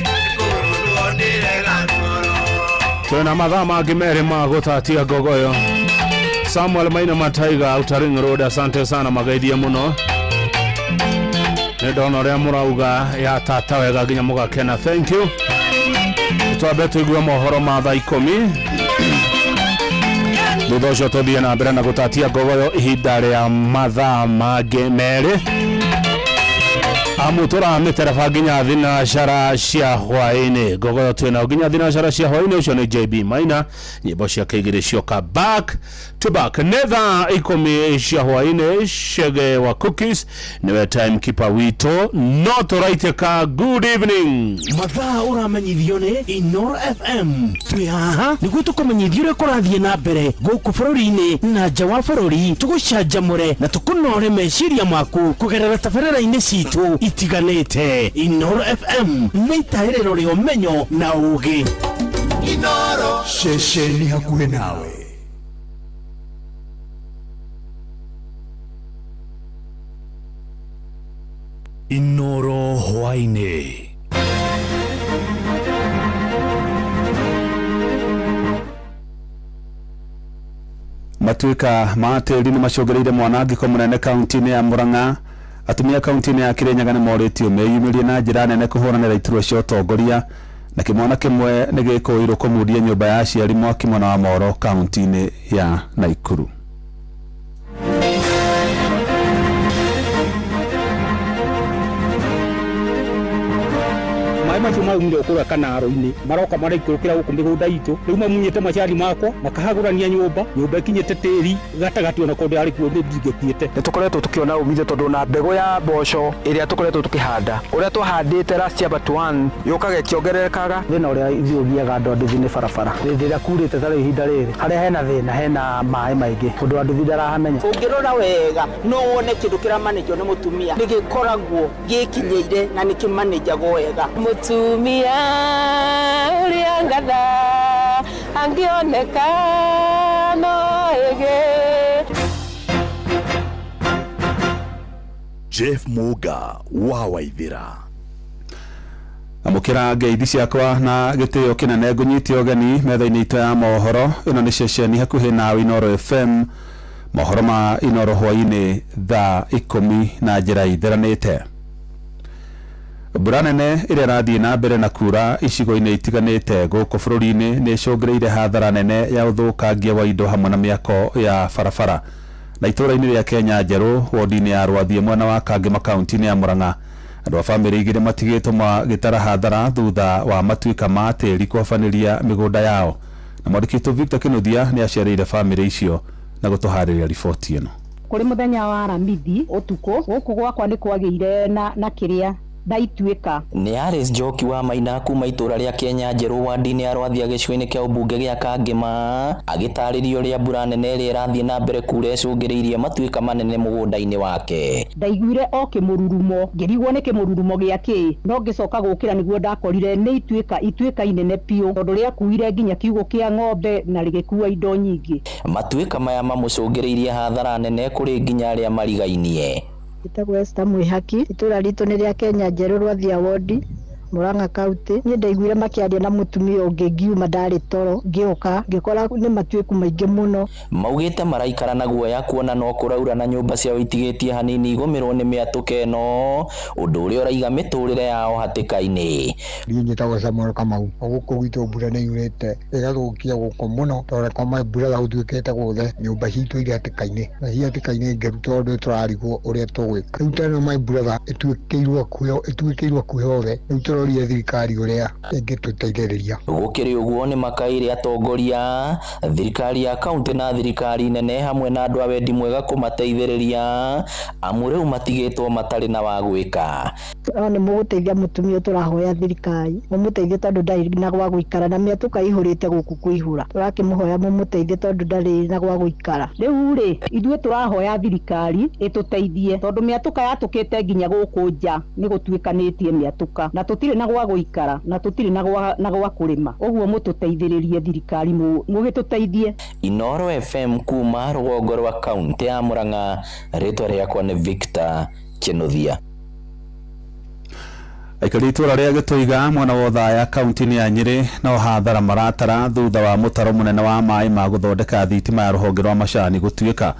nĩkũrũndwo nĩrega ruoro. Twĩna mathaa mangĩ merĩ ma gũtatia ngogoyo. Samuel Maina Mataiga Outer Ring Road, asante sana, mageithie mũno. Nĩ ndona ũrĩa mũrauga ya tata wega nginya mũgakena, thank you. Twambe tũigue mohoro ma thaa 10, thutha ũcio tũthiĩ na mbere na gũtatia ngogoyo ihinda rĩa mathaa mangĩ merĩ, amu tũramĩtereba nginya thinacara cia hwaĩ-inĩ. Ngogoyo twĩnao nginya thinacara cia hwaĩ-inĩ. Ũcio nĩ JB Maina, nyĩmbo ciake igĩrĩ cioka back to back. Nĩ thaa 10 cia hwaĩ-inĩ. Chege wa Cookies nĩwe timekeeper witũ, no tũraitĩka. Good evening. Mathaa ũramenyithio nĩ Inoro FM. Twĩ haha nĩguo tũkũmenyithia ũrĩa kũrathiĩ na mbere gũkũ bũrũri-inĩ na nja wa bũrũri, tũgũcanjamũre na tũkũnore meciria maku kũgerera tabarĩra-inĩ citũ itiganĩte. Inoro FM nĩ itaĩrĩro rĩa ũmenyo na ũũgĩ. Inoro ceceni hakuhĩ nawe. Inoro hwaĩ-inĩ. Matuĩka ma tĩri nĩ macũngĩrĩire mwanangĩko mũnene kaunti-inĩ ya Murang'a. Atumia kaunti-inĩ ya Kirinyaga nĩ morĩtio meyumĩrie na njĩra nene kũhũranĩra iturwa cia ũtongoria, na kĩmwana kĩmwe nĩ gĩkũĩirwo kũmundia nyũmba ya aciari mwaki mwena wa Moro kaunti-inĩ ya Naikuru. Maĩ macio maumire kũrĩa kanaro-inĩ maroka maraikũrũkĩra gũkũ mĩgũnda itũ, rĩu mamunyĩte macani makwa makahagũrania nyũmba, nyũmba ĩkinyĩte tĩri gatagatĩ, ona korwo ndĩrarĩ kuo ndingĩkuĩte. Nĩ tũkoretwo tũkĩona umithio tondũ na mbegũ ya mboco ĩrĩa tũkoretwo tũkĩhanda ũrĩa twahandĩte last year but one yũkaga ĩkĩongererekaga. Thĩna ũrĩa ithuĩ ũgiaga andũ a nduthi nĩ barabara. Hĩndĩ ĩrĩa kurĩte ta rĩu ihinda rĩrĩ, harĩa hena thĩna hena maĩ maingĩ, ũndũ wa nduthi ndarahamenya. Ũngĩrora wega no wone kĩndũ kĩramanĩjwo nĩ mũtumia nĩ gĩkoragwo gĩkinyĩire na nĩ kĩmanĩjagwo wega. Mũtumia ũrĩa ngatha angĩoneka no ĩgĩ. Jeff Muga wa Waithira. Amũkĩra ngeithi ciakwa na gĩtĩo kĩnene, ngũnyite ũgeni metha-inĩ itũ ya mohoro. Ĩno nĩ ceceni hakuhĩ nawe Inoro FM, mohoro ma Inoro hwaĩ-inĩ thaa 10 na njĩra itheranĩte. Mbura nene ĩrĩa ĩrathiĩ na mbere na kura icigo-inĩ itiganĩte gũkũ bũrũri-inĩ nĩ ĩcũngĩrĩire hathara nene ya ũthũkangia wa indo hamwe na mĩako ya barabara. Na itũũra-inĩ rĩa Kenya Njerũ, wodi-inĩ ya Rwathiĩ mwena wa Kangema kaunti-inĩ ya Murang'a, andũ a bamĩrĩ igĩrĩ matigĩtwo magĩtara hathara thutha wa matuĩka ma tĩri kũhabanĩria mĩgũnda yao. Na mwandĩki witũ Victor Kinuthia nĩ acereire bamĩrĩ icio na gũtũharĩria riboti ĩno. Kũrĩ mũthenya wa Aramithi ũtukũ gũkũ gwakwa nĩ kwagĩire na kĩrĩa na ituĩka. Nĩ Alice Njoki wa Maina kuma itũra rĩa Kenya Njerũ wadi-inĩ ya Rwathia gĩcigo-inĩ kĩa ũmbunge gĩa Kangema agĩtarĩria ũrĩa mbura nene ĩrĩa ĩrathiĩ na mbere kura ĩcũngĩrĩirie matuĩka manene mũgũnda-inĩ wake. Ndaiguire o kĩmũrurumo, ngĩrigwo nĩ kĩmũrurumo gĩa kĩ, no ngĩcoka gũkĩra nĩguo ndakorire nĩ ituĩka inene biũ, tondũ rĩakuire nginya kiugũ kĩa ng'ombe na rĩgĩkua indo nyingĩ. Matuĩka maya mamũcũngĩrĩirie hathara nene kũrĩ nginya arĩa marigainie. Njĩtagwo Esther Mwihaki, itũra ritũ nĩ rĩa Kenya Njerũ Rwathia wodi, Murang'a County. Niĩ ndaiguire makĩaria na mũtumia ũngĩ ngiuma ndarĩ toro, ngĩũka ngĩkora nĩ matuĩku maingĩ mũno. Maugĩte maraikara na guoya kuona no kũraura na nyũmba ciao itigĩtie hanini igũmĩrwo nĩ mĩatũka ĩno, ũndũ ũrĩa ũraiga mĩtũrĩre yao hatĩka-inĩ. Niĩ njĩtagwo Samuel Kamau, gũkũ gwitũ mbura nĩ yurĩte ĩgathũkia gũkũ mũno, tondũ kwa mbura gũtuĩkĩte guothe, nyũmba citũ irĩ hatĩka-inĩ na ci hatĩka-inĩ ngeru tondũ tũrarigwo ũrĩa tũgwĩka. Rĩu teno my brother ĩtuĩkĩirwo hakuhĩ hothe, rĩu tũroria thirikari ũrĩa ĩngĩtũteithĩrĩria. Gũkĩrĩ ũguo nĩ makaire atongoria thirikari ya kaunti na thirikari nene hamwe na andũ a wendi mwega kũmateithĩrĩria, amu rĩu matigĩtwo matarĩ na wa gwĩka. No nĩ mũgũteithia mũtumia tũrahoya thirikari mũmũteithie tondũ ndarĩ na gwa gũikara na mĩatũka ĩihũrĩte gũkũ kũihũra, tũrakĩmũhoya mũmũteithie tondũ ndarĩ na gwa gũikara. Rĩu rĩ ithuĩ tũrahoya thirikari ĩtũteithie tondũ mĩatũka yatũkĩte nginya gũkũ nja nĩ gũtuĩkanĩtie mĩatũka na tũtirĩ na gwa gũikara na tũtirĩ na gwa kũrĩma, ũguo mũtũteithĩrĩrie thirikari mũgĩtũteithie. Inoro FM kuma rũgongo rwa kaunti ya Murang'a, rĩtwa rĩakwa nĩ Victor Kinuthia. Aikari itũra rĩa Gĩtũiga mwena wa Othaya kaunti-inĩ ya Nyĩrĩ no hathara maratara thutha wa mũtaro mũnene wa maĩ ma gũthondeka thitima ya rũhonge rwa macani gũtuĩka.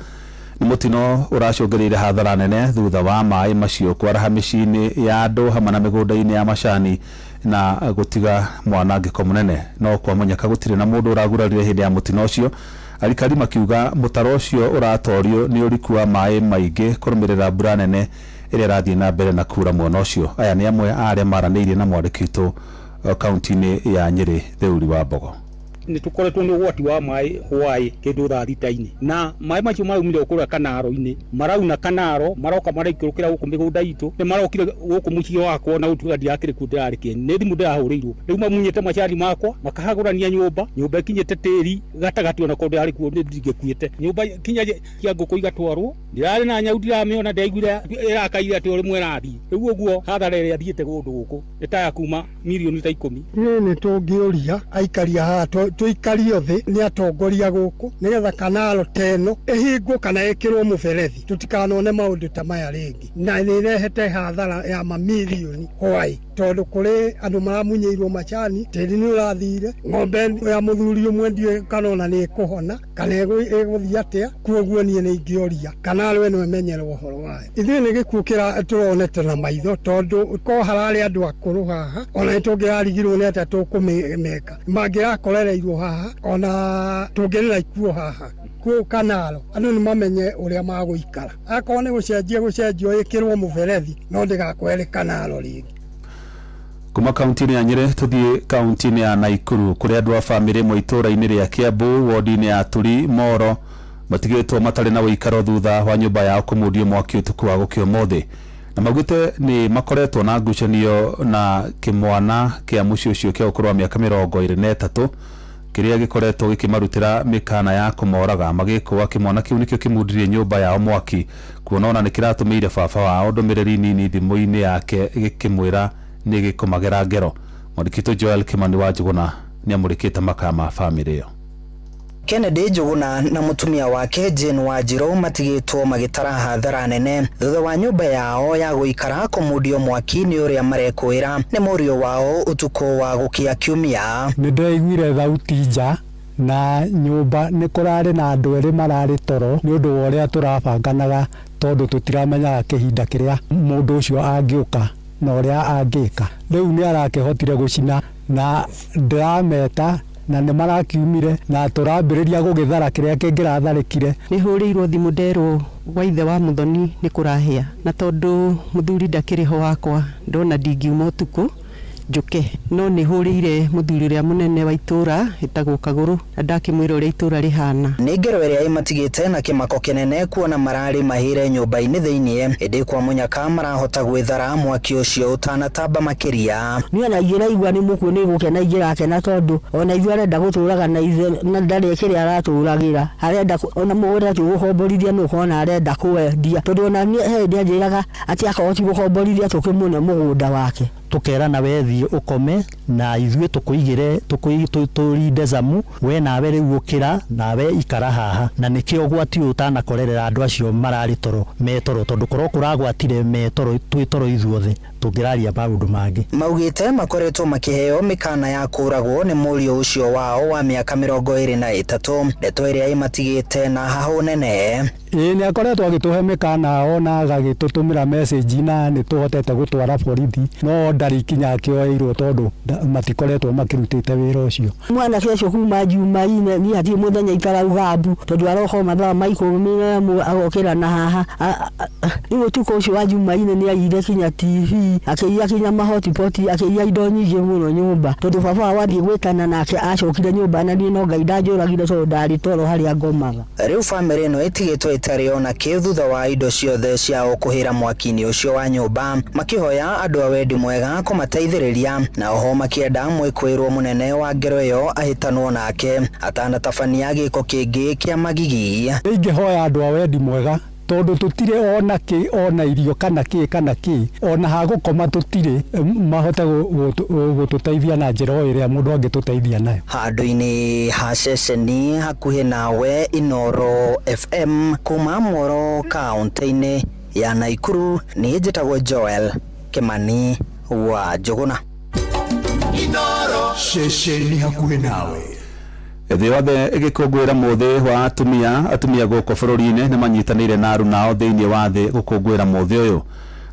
Nĩ mũtino ũracũngĩrĩire hathara nene thutha wa maĩ macio kwaraha mĩciĩ-inĩ ya andũ hamwe na mĩgũnda-inĩ ya macani na gũtiga mwanangĩko mũnene. No kwamenyeka gũtirĩ na mũndũ ũragurarire hĩndĩ ya mũtino ũcio, arikari makiuga mũtaro ũcio ũratorio nĩ ũriku wa maĩ maingĩ kũrũmĩrĩra mbura nene ĩrĩa ĩrathiĩ na mbere na kura mwena ũcio. Aya nĩ amwe a arĩa maranĩirie na mwandĩki witũ kaunti-inĩ ya Nyĩrĩ Theuri wa Mbogo. Nĩ tũkoretwo nĩ ũgwati wa maĩ hwaĩ kĩndũ thaa thita-inĩ, na maĩ macio maumire kũrĩa kanaro-inĩ, marauna kanaro maroka maraikũrũkĩra gũkũ mĩgũnda itũ, nĩ marokire gũkũ mũciĩ wakwa na gũtuĩka ndirakĩrĩ kuo ndĩrarĩ kĩeni, nĩ thimũ ndĩrahũrĩirwo. Rĩu mamunyĩte macani makwa makahagũrania nyũmba, nyũmba ĩkinyĩte tĩri gatagatĩ, ona korwo ndĩrarĩ kuo ndingĩkuĩte. Nyũmba kinya cia ngũkũ igatwarwo, ndĩrarĩ na nyau ndiramĩona, ndĩraiguire ĩrakaire atĩ o rĩmwe ĩrathiĩ. Rĩu ũguo hathara ĩrĩa thiĩte kũndũ gũkũ nĩ ta ya kuma mirioni ta 10. Niĩ nĩ tũngĩũria aikari a haha Tũikario thĩ nĩ atongoria gũkũ nĩgetha kanalo teno ĩhingwo kana ĩkĩrwo mũberethi, tũtikanone maũndũ ta maya rĩngĩ. Na nĩ ĩrehete hathara ya mamirioni hwai, tondũ kũrĩ andũ maramunyĩirwo macani, tĩri nĩ ũrathire, ng'ombe ya mũthuri ũmwe ndiũĩ kana ona nĩ ĩkũhona kana ĩgũthiĩ atĩa. Kuoguo niĩ nĩ ingĩũria kanalo ĩno ĩmenyerwo ũhoro wayo. Ithuĩ nĩ gĩkuũ kĩra tũronete na maitho, tondũ ko hararĩ andũ akũrũ haha, ona nĩ tũngĩrarigirwo nĩ atĩa tũkũmĩka, mangĩrakorereirwo haha, ona tũngĩrĩra ikuũ haha kũu kanalo. Andũ nĩ mamenye ũrĩa magũikara, akorwo nĩ gũcenjia gũcenjio ĩkĩrwo mũberethi, no ndĩgakorwo ĩrĩ kanalo rĩngĩ. Kuma kaunti-inĩ ya Nyĩrĩ tũthiĩ kaunti-inĩ ya Naikuru, kũrĩa andũ a bamĩrĩ ĩmwe itũũra-inĩ rĩa Kiambu, wodi-inĩ ya Turi Moro, matigĩtwo matarĩ na ũikaro thutha wa nyũmba yao kũmundio mwaki ũtukũ wa gũkĩa ũmũthĩ, na maugĩte nĩ makoretwo na ngucanio na kĩmwana kĩa mũciĩ ũcio kĩa ũkũrũ wa mĩaka 23, kĩrĩa gĩkoretwo gĩkĩmarutĩra mĩkana ya kũmoraga. Magĩkũa kĩmwana kĩu nĩkĩo kĩmundirie nyũmba yao mwaki, kuona ona nĩ kĩratũmĩire baba wao ndũmĩrĩri nini thimũ-inĩ yake gĩkĩmwĩra nĩ gĩkũmagera ngero. Mwandĩki witũ Joel Kimani wa Njũgũna nĩamũrĩkĩte makaa ma bamĩrĩ ĩyo. Kennedy Njũgũna na mũtumia wake Jane Wanjirũ matigĩtwo magĩtara hathara nene thutha wa nyũmba yao ya gũikara kũmundio mwaki nĩ ũrĩa marekũĩra nĩ mũriũ wao ũtukũ wa gũkĩa Kiumia. Nĩ ndĩraiguire thauti nja na nyũmba nĩ kũrarĩ na andũ erĩ mararĩ toro nĩ ũndũ wa ũrĩa tũrabanganaga, tondũ tũtiramenyaga kĩhinda kĩrĩa mũndũ ũcio angĩũka na ũrĩa angĩka. Rĩu nĩ arakĩhotire gũcina na ndĩrameta na nĩ marakiumire na tũrambĩrĩria gũgĩthara kĩrĩa kĩngĩratharĩkire. Nĩ hũrĩirwo thimũ nderwo gwa ithe wa Muthoni nĩ kũrahĩa, na tondũ mũthuri ndakĩrĩ ho wakwa ndona ndingiuma ũtukũ njũke, no nĩ hũrĩire mũthuri ũrĩa mũnene wa itũũra ĩtagwo Kagũrũ na ndakĩmwĩra ũrĩa itũũra rĩhana. Nĩ ngero ĩrĩa ĩmatigĩte na kĩmako kĩnene kuona mararĩ mahĩre nyũmba-inĩ thĩiniĩ, ĩndĩ kwa mũnyaka marahota gwĩthara mwaki ũcio ũtanatamba makĩria. Niĩ ona ingĩraigua nĩ mũkuũ nĩ gũkena ingĩrakena, tondũ ona ithuĩ arenda gũtũraga na ithe na ndarĩ kĩrĩa aratũragĩra, arenda ona mũgũnda tũgũkomborithia nĩ ũkona arenda kũwendia, tondũ ona niĩ he hĩndĩ anjĩraga atĩ akorwo ti gũkomborithia tũkĩmũne mũgũnda wake. Tũkerana we thiĩ ũkome na ithuĩ tũkũigĩre tũrinde zamu, we nawe rĩu ũkĩra nawe ikara haha, na nĩkĩo ũgwati ũyũ ũtanakorerera andũ acio mararĩ toro metoro, tondũ korwo kũragwatire metoro twĩ toro ithuothe tũngĩraria maũndũ mangĩ. Maugĩte makoretwo makĩheo mĩkana ya kũragwo nĩ mũriũ ũcio wao wa mĩaka 23, ndeto ĩrĩa ĩmatigĩte na hahũ nene. Ĩĩ nĩ akoretwo agĩtũhe mĩkana ona agagĩtũtũmĩra message na nĩ tũhotete gũtwara borithi, no ndarĩ kinya akĩoeirwo tondũ matikoretwo makĩrutĩte wĩra ũcio. Mwanake ũcio kuma Jumaine niĩ hatirĩ mũthenya itarauga mbu, tondũ aroka mathaa ma 11 agokĩra na haha. Rĩu ũtukũ ũcio wa Jumaine nĩ aiyire kinya TV, akĩiya kinya mahotipoti, akĩiya indo nyingĩ mũno nyũmba, tondũ baba wao athiĩ gwĩtana nake acokire nyũmba na niĩ no Ngai ndanjũragire tondũ ndarĩ toro harĩa ngomaga. Rĩu bamĩrĩ ĩno ĩtigĩtwo ĩtarĩ ona kĩ thutha wa indo ciothe ciao kũhĩra mwaki-inĩ ũcio wa nyũmba, makĩhoya andũ a wendi mwega kũmateithĩrĩria, na oho makĩenda mwĩkũĩrwo mũnene wa ngero ĩyo ahĩtanwo nake atanatabania gĩko kĩngĩ kĩa magigi. Ingĩhoya andũ a wendi mwega, tondũ tũtirĩ ona kĩ, ona irio kana kĩ kana kĩ, ona ha gũkoma tũtirĩ, mahote gũtũteithia na njĩra o ĩrĩa mũndũ angĩtũteithia nayo. Handũ-inĩ ha ceceni hakuhĩ nawe Inooro FM kuma Moro kaunti-inĩ ya Naikuru, niĩ njĩtagwo Joel Kimani wa Njũgũna. Inooro ceceni hakuhĩ nawe. Thĩ yothe ĩgĩkũngũĩra mũthĩ wa atumia, atumia gũkũ bũrũri-inĩ nĩ manyitanĩire na aruna thĩinĩ wa thĩ gũkũngũĩra mũthĩ ũyũ.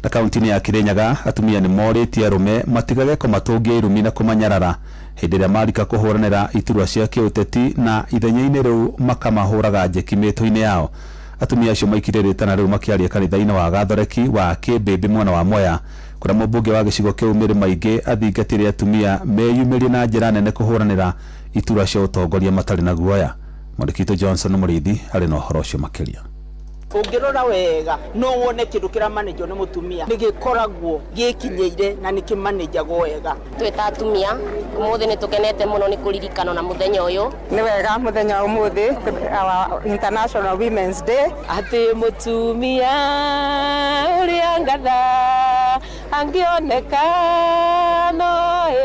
Na kaunti-inĩ ya Kirinyaga atumia nĩ morĩtie arũme matigage kũmatũngia irumi na kũmanyarara hĩndĩ ĩrĩa marika kũhũranĩra iturwa cia kĩũteti, na ithenya-inĩ rĩu makamahũraga njeki mĩtũ-inĩ yao. Atumia acio maikire rĩtana rĩu makĩaria kanitha-inĩ wa Gathoreki wa Kĩmbĩmbĩ mwena wa Mwea, kũrĩa mũmbunge wa gĩcigo kĩu Mĩrĩ Maingĩ athingatire atumia meyumĩrie na njĩra nene kũhũranĩra iturwa cia ũtongoria matarĩ na guoya. Mwandĩki witũ Johnson Mũrĩithi arĩ na ũhoro ũcio makĩria. Ũngĩrora wega no wone kĩndũ kĩramanĩjwo nĩ mũtumia nĩ gĩkoragwo gĩkinyĩire na nĩ kĩmanĩjagwo wega. Twĩ ta atumia ũmũthĩ nĩ tũkenete mũno nĩ kũririkano na mũthenya ũyũ. Nĩ wega mũthenya wa ũmũthĩ, our International Women's Day. Atĩ mũtumia ũrĩa ngatha angĩoneka no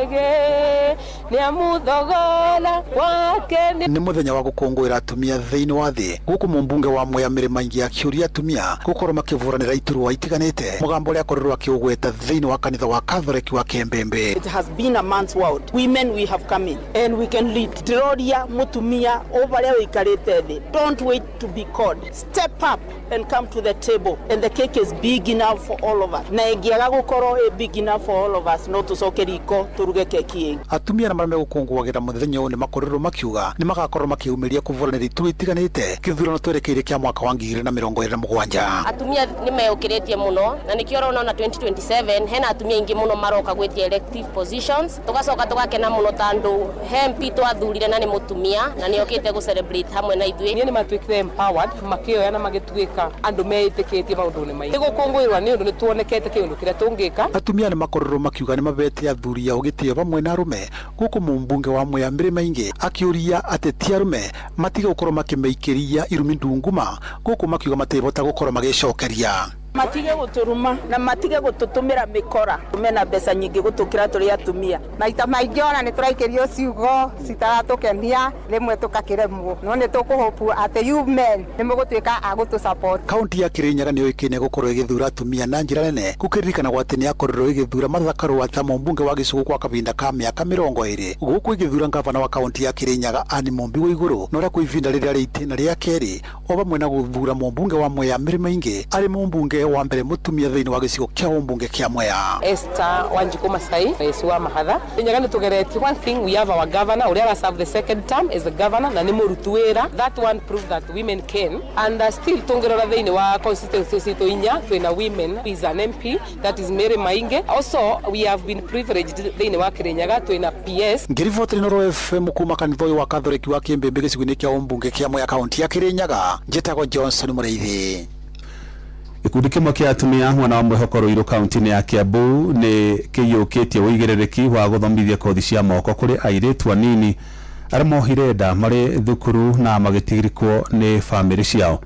ĩgĩ nĩ amuthogo Mola kwake Nĩ mũthenya wa gũkũngũĩra atumia thĩinĩ wa thĩ, gũkũ mũmbunge wa Mwea Mĩrĩ Maingi akĩũria atumia gũkorwo makĩbũranĩra iturwa itiganĩte, mũgambo ũrĩa akorirwo akĩũgweta thĩinĩ wa kanitha wa Catholic wa Kembembe. It has been a man's world. Women, we have come in and we can lead. Ndĩroria mũtumia o harĩa ũikarĩte thĩ, don't wait to be called. Step up and come to the table, and the cake is big enough for all of us. Na ĩngĩaga gũkorwo ĩ big enough for all of us, no tũcoke riko tũruge keki ĩngĩ. Atumia na marĩa megũkũngũagĩra mũthenya ũyũ nĩ makorirwo makiuga nĩ magakorwo makĩumĩria kũbũranĩra iturwa itiganĩte gĩthurano twerekeire kĩa mwaka wa 2027. Atumia nĩ meyũkĩrĩtie mũno na nĩkĩo ũrona ona 2027 hena atumia aingĩ mũno maroka gwĩtia elective positions. Tũgacoka tũgakena mũno tondũ he MP twathurire na nĩ mũtumia na nĩ okĩte gũ celebrate hamwe na ithuĩ. Niĩ nĩ matuĩkire empowered, makĩoya na magĩtuĩka andũ meĩtĩkĩtie maũndũ-inĩ maingĩ. Nĩ gũkũngũĩrwa nĩ ũndũ nĩ tuonekete kĩũndũ kĩrĩa tũngĩka. Atumia nĩ makorirwo makiuga nĩ mabete athuri ao gĩtĩo vamwe na arũme, gũkũ mũmbunge wa Mwea Mĩrĩ Maingi akĩũria ateti arũme matige gũkorwo makĩmĩikĩria irumi ndunguma, gũkũ makiuga matibota gũkorwo magĩcokeria. Matige gũtũruma na matige gũtũtũmĩra mĩkora mena mbeca nyingĩ gũtũkĩra tũrĩ atumia. Maita maingĩ ona nĩ tũraikĩrio ciugo citaratũkenia, rĩmwe tũgakĩremwo, no nĩ tũkũhopu atĩ you men nĩ mũgũtuĩka a gũtũ support. Kaunti ya Kirinyaga nĩ yũĩkaine gũkorwo ĩgĩthura atumia na njĩra nene, gũkĩririkanagwo atĩ nĩ yakorirwo ĩgĩthura Martha Karua ta mũmbunge wa gĩcigo kwa kahinda ka mĩaka 20, gũkũ ĩgĩthura ngavana wa kaunti ya Kirinyaga Anne Mumbi Waiguru, na ũrĩa kwa ihinda rĩrĩa rĩ itĩna rĩa kerĩ, o vamwe na gũthura mũmbunge wa Mwea Mĩrĩ Maingi arĩ mũmbunge wa mbere mũtumia thĩinĩ wa gĩcigo kĩa ũmbunge kĩa Mwea. Esther Wanjiku Masai, rais wa Mahatha. Kirinyaga nĩ tũgeretie. One thing, we have our governor ũrĩa ara serve the second term as the governor na nĩ mũruti wĩra. That one prove that women can. And still tũngĩrora thĩinĩ wa constituency citũ inya twĩna women is an MP, that is Mary Mainge. Also we have been privileged thĩinĩ wa Kirinyaga twĩna PS. Ngĩribotera Inooro FM kuma kanitha ũyũ wa Catholic wa Kĩmbĩmbĩ gĩcigo-inĩ kĩa ũmbunge kĩa Mwea kaunti ya Kirinyaga, njĩtagwo Johnson Mũrĩithi. Gĩkundi kĩmwe kĩa atumia mwena wa mwĩhoko Ruiru kaunti-inĩ ya Kiambu nĩ kĩiyũkĩtie ũigĩrĩrĩki wa gũthomithia kothi cia moko kũrĩ airĩtu anini arĩa mohire nda marĩ thukuru na magĩtirikwo nĩ bamĩrĩ ciao.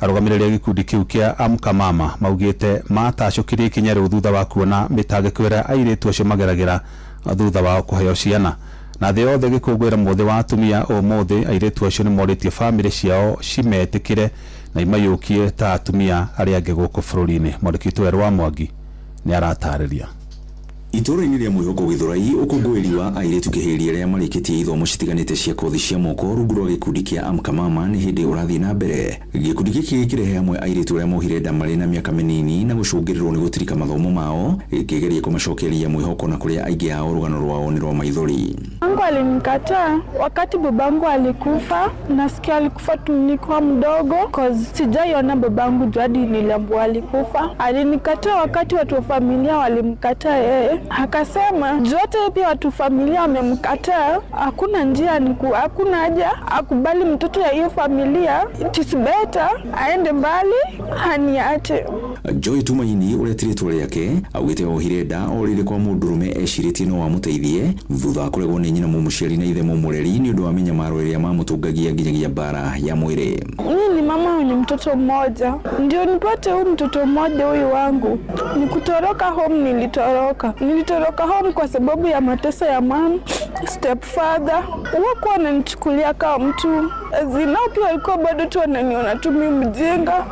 Arũgamĩrĩri a gĩkundi kĩu kĩa Amka Mama maugĩte matacũkirie ikinya rĩu thutha wa kuona mĩtangĩko ĩrĩa airĩtu acio mageragĩra thutha wao kũheo ciana. Na thĩ yothe gĩkũngũĩra mũthĩ wa atumia ũmũthĩ, airĩtu acio nĩ morĩtie bamĩrĩ ciao cimetĩkĩre na imayũkie ta atumia arĩa angĩ gũkũ bũrũri-inĩ. Mwandĩki witũ Werũ wa Mwangi nĩ aratarĩria. Itũũra-inĩ rĩa mwĩhoko Gĩthũrai, ũkũngũĩri wa airĩtu kĩhĩri arĩa marĩkĩtie ithomo citiganĩte cia kothi cia moko rungu rwa gĩkundi kĩa Amka Mama nĩ hĩndĩ ũrathiĩ na mbere. Gĩkundi gĩkĩ gĩkĩrehe hamwe airĩtu arĩa mohire nda marĩ na mĩaka mĩnini na gũcũngĩrĩrwo nĩ gũtirika mathomo mao, gĩkĩgeria kũmacokeria mwĩhoko na kũrĩa aingĩ ao rũgano rwao nĩ rwa maithori. Angu alinikataa wakati babangu alikufa. Nasikia alikufa tu nikiwa mdogo, cause sijaiona babangu juu hadi niliambiwa alikufa. Alinikataa wakati watu wa familia walimkataa yeye. Akasema juu hata pia watu familia wamemkataa, hakuna njia, hakuna haja akubali mtoto ya hiyo familia. It is better aende mbali aniache. Joy Tumaini ũrĩa ti rĩtwa rĩake augĩte ohire nda orĩire kwa mũndũrũme ecirĩtie no amũteithie thutha wa kũregwo nĩ nyina mũmũciari na ithe mũmũreri nĩ ũndũ wa mĩnyamaro ĩrĩa mamũtũngagia nginyagia mbara ya mwĩrĩ. Mimi ni mama mwenye mtoto mmoja, ndio nipate huyu mtoto mmoja huyu wangu ni kutoroka home. Nilitoroka home kwa sababu ya mateso ya mom, stepfather. Hawakuwa wananichukulia kama mtu zinao, pia walikuwa bado tu wananiona tu mimi mjinga.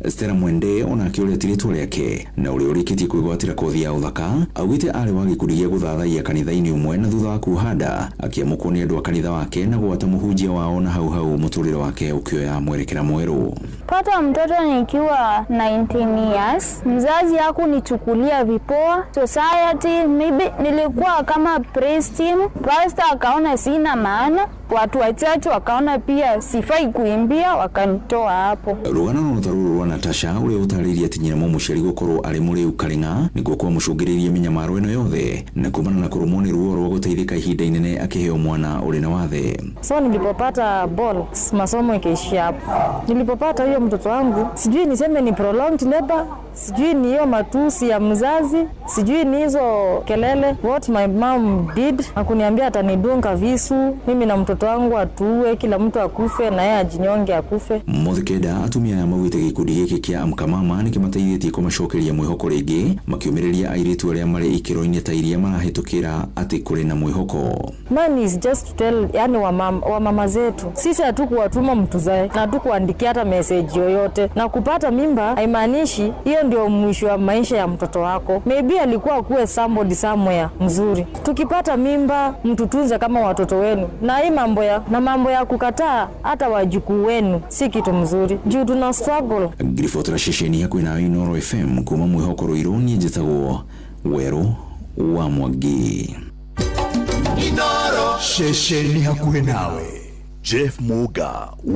Stella Mwende onake ũrĩa ti rĩtwa rĩake na ũrĩa ũrĩkĩtie kwĩgwatĩra kothi ya ũthaka augĩte arĩ wa gĩkundi gĩa gũthathaiya kanitha-inĩ ũmwe na thutha wa kuoha nda akĩamũkwo nĩ andũ a kanitha wake na gwata mũhunjia wao na hau hau mũtũrĩre wake ũkĩoya mwerekera mwerũ. Pata mtoto nikiwa 19 years, mzazi hakunichukulia vipoa. Society maybe nilikuwa kama praise team, pastor akaona sina maana, watu wachache wakaona pia sifai kuimbia, wakanitoa hapo. Rũgano no ta rũrũ rwa Natasha ũrĩa ũtarĩirie atĩ nyina mũmũciari gũkorwo arĩ mũrĩu karĩng'a nĩguo kwamũcũngĩrĩirie mĩnyamaro ĩno yothe na kumana na kũrũmwo nĩ ruo rwa gũteithĩka ihinda inene akĩheo mwana ũrĩ na wathe. So nilipopata ball, masomo ikaishia hapo. Nilipopata huyo mtoto wangu, sijui niseme ni prolonged labor, sijui ni hiyo matusi ya mzazi, sijui ni hizo kelele. What my mom did, hakuniambia atanidunga visu mimi na mtoto. mtoto wangu atuue, kila mtu akufe na yeye ajinyonge akufe. Mothe kenda atumia aya maugĩte gĩkundi gĩkĩ kĩa Amka Mama nĩ kĩmateithĩtie kũmacokeria mwĩhoko rĩngĩ, makĩũmĩrĩria airĩtu arĩa marĩ ikĩro-inĩ ta iria marahĩtũkĩra atĩ kũrĩ na mwĩhoko. Man is just to tell, yani wamama zetu, sisi hatukuwatuma mtuzae na hatukuandikia hata message yoyote, na kupata mimba haimaanishi hiyo ndio mwisho wa maisha ya mtoto wako. Maybe alikuwa akuwe somebody somewhere mzuri. Tukipata mimba mtutunze kama watoto wenu, na hii mambo ya kukataa hata wajukuu wenu si kitu mzuri juu tuna struggle. Ngiribotera ceceni hakuhĩ nawe Inooro FM kuma mwĩhoko Rũirũ, niĩ njĩtagwo Werũ wa Mwangi. Inooro ceceni hakuhĩ nawe. Jeff Muga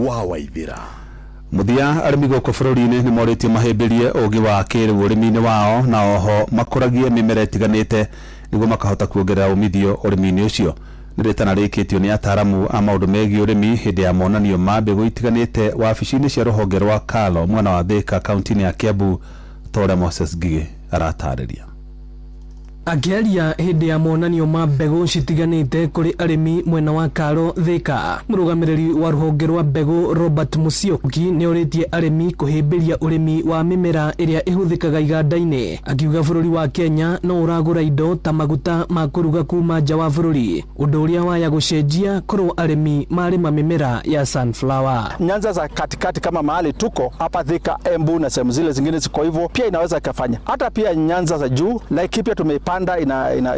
wa Waithira. Muthia arĩmi gũkũ bũrũri-inĩ nĩ morĩtio mahĩmbĩrie ũũgĩ wa kĩrĩu ũrĩmi-inĩ wao na oho makũragie mĩmera ĩtiganĩte nĩguo makahota kuongerera umithio ũrĩmi-inĩ ũcio. Nĩ rĩtana rĩkĩtio nĩ ataaramu a maũndũ megiĩ ũrĩmi hĩndĩ ya monanio ma mbegũ itiganĩte wabici-inĩ cia rũhonge rwa Kalo mwena wa Thika kaunti-inĩ ya Kiambu, ta ũrĩa Moses Ngigĩ aratarĩria. Akĩaria hĩndĩ ya monanio ma mbegũ citiganĩte kũrĩ arĩmi mwena wa Karo Thika, mũrũgamĩrĩri wa rũhonge rwa mbegũ Robert Musyoki nĩorĩtie arĩmi kũhĩmbĩria ũrĩmi wa mĩmera ĩrĩa ĩhũthĩkaga iganda-inĩ, akiuga bũrũri wa Kenya no ũragũra indo ta maguta ma kũruga kuma nja wa bũrũri, ũndũ ũrĩa waya gũcenjia korwo arĩmi marĩma mĩmera ya sunflower. Nyanza za katikati kama mahali tuko hapa Thika, Embu na sehemu zile zingine ziko hivyo, pia inaweza ikafanya. Hata pia nyanza za juu Laikipia tumeipanda,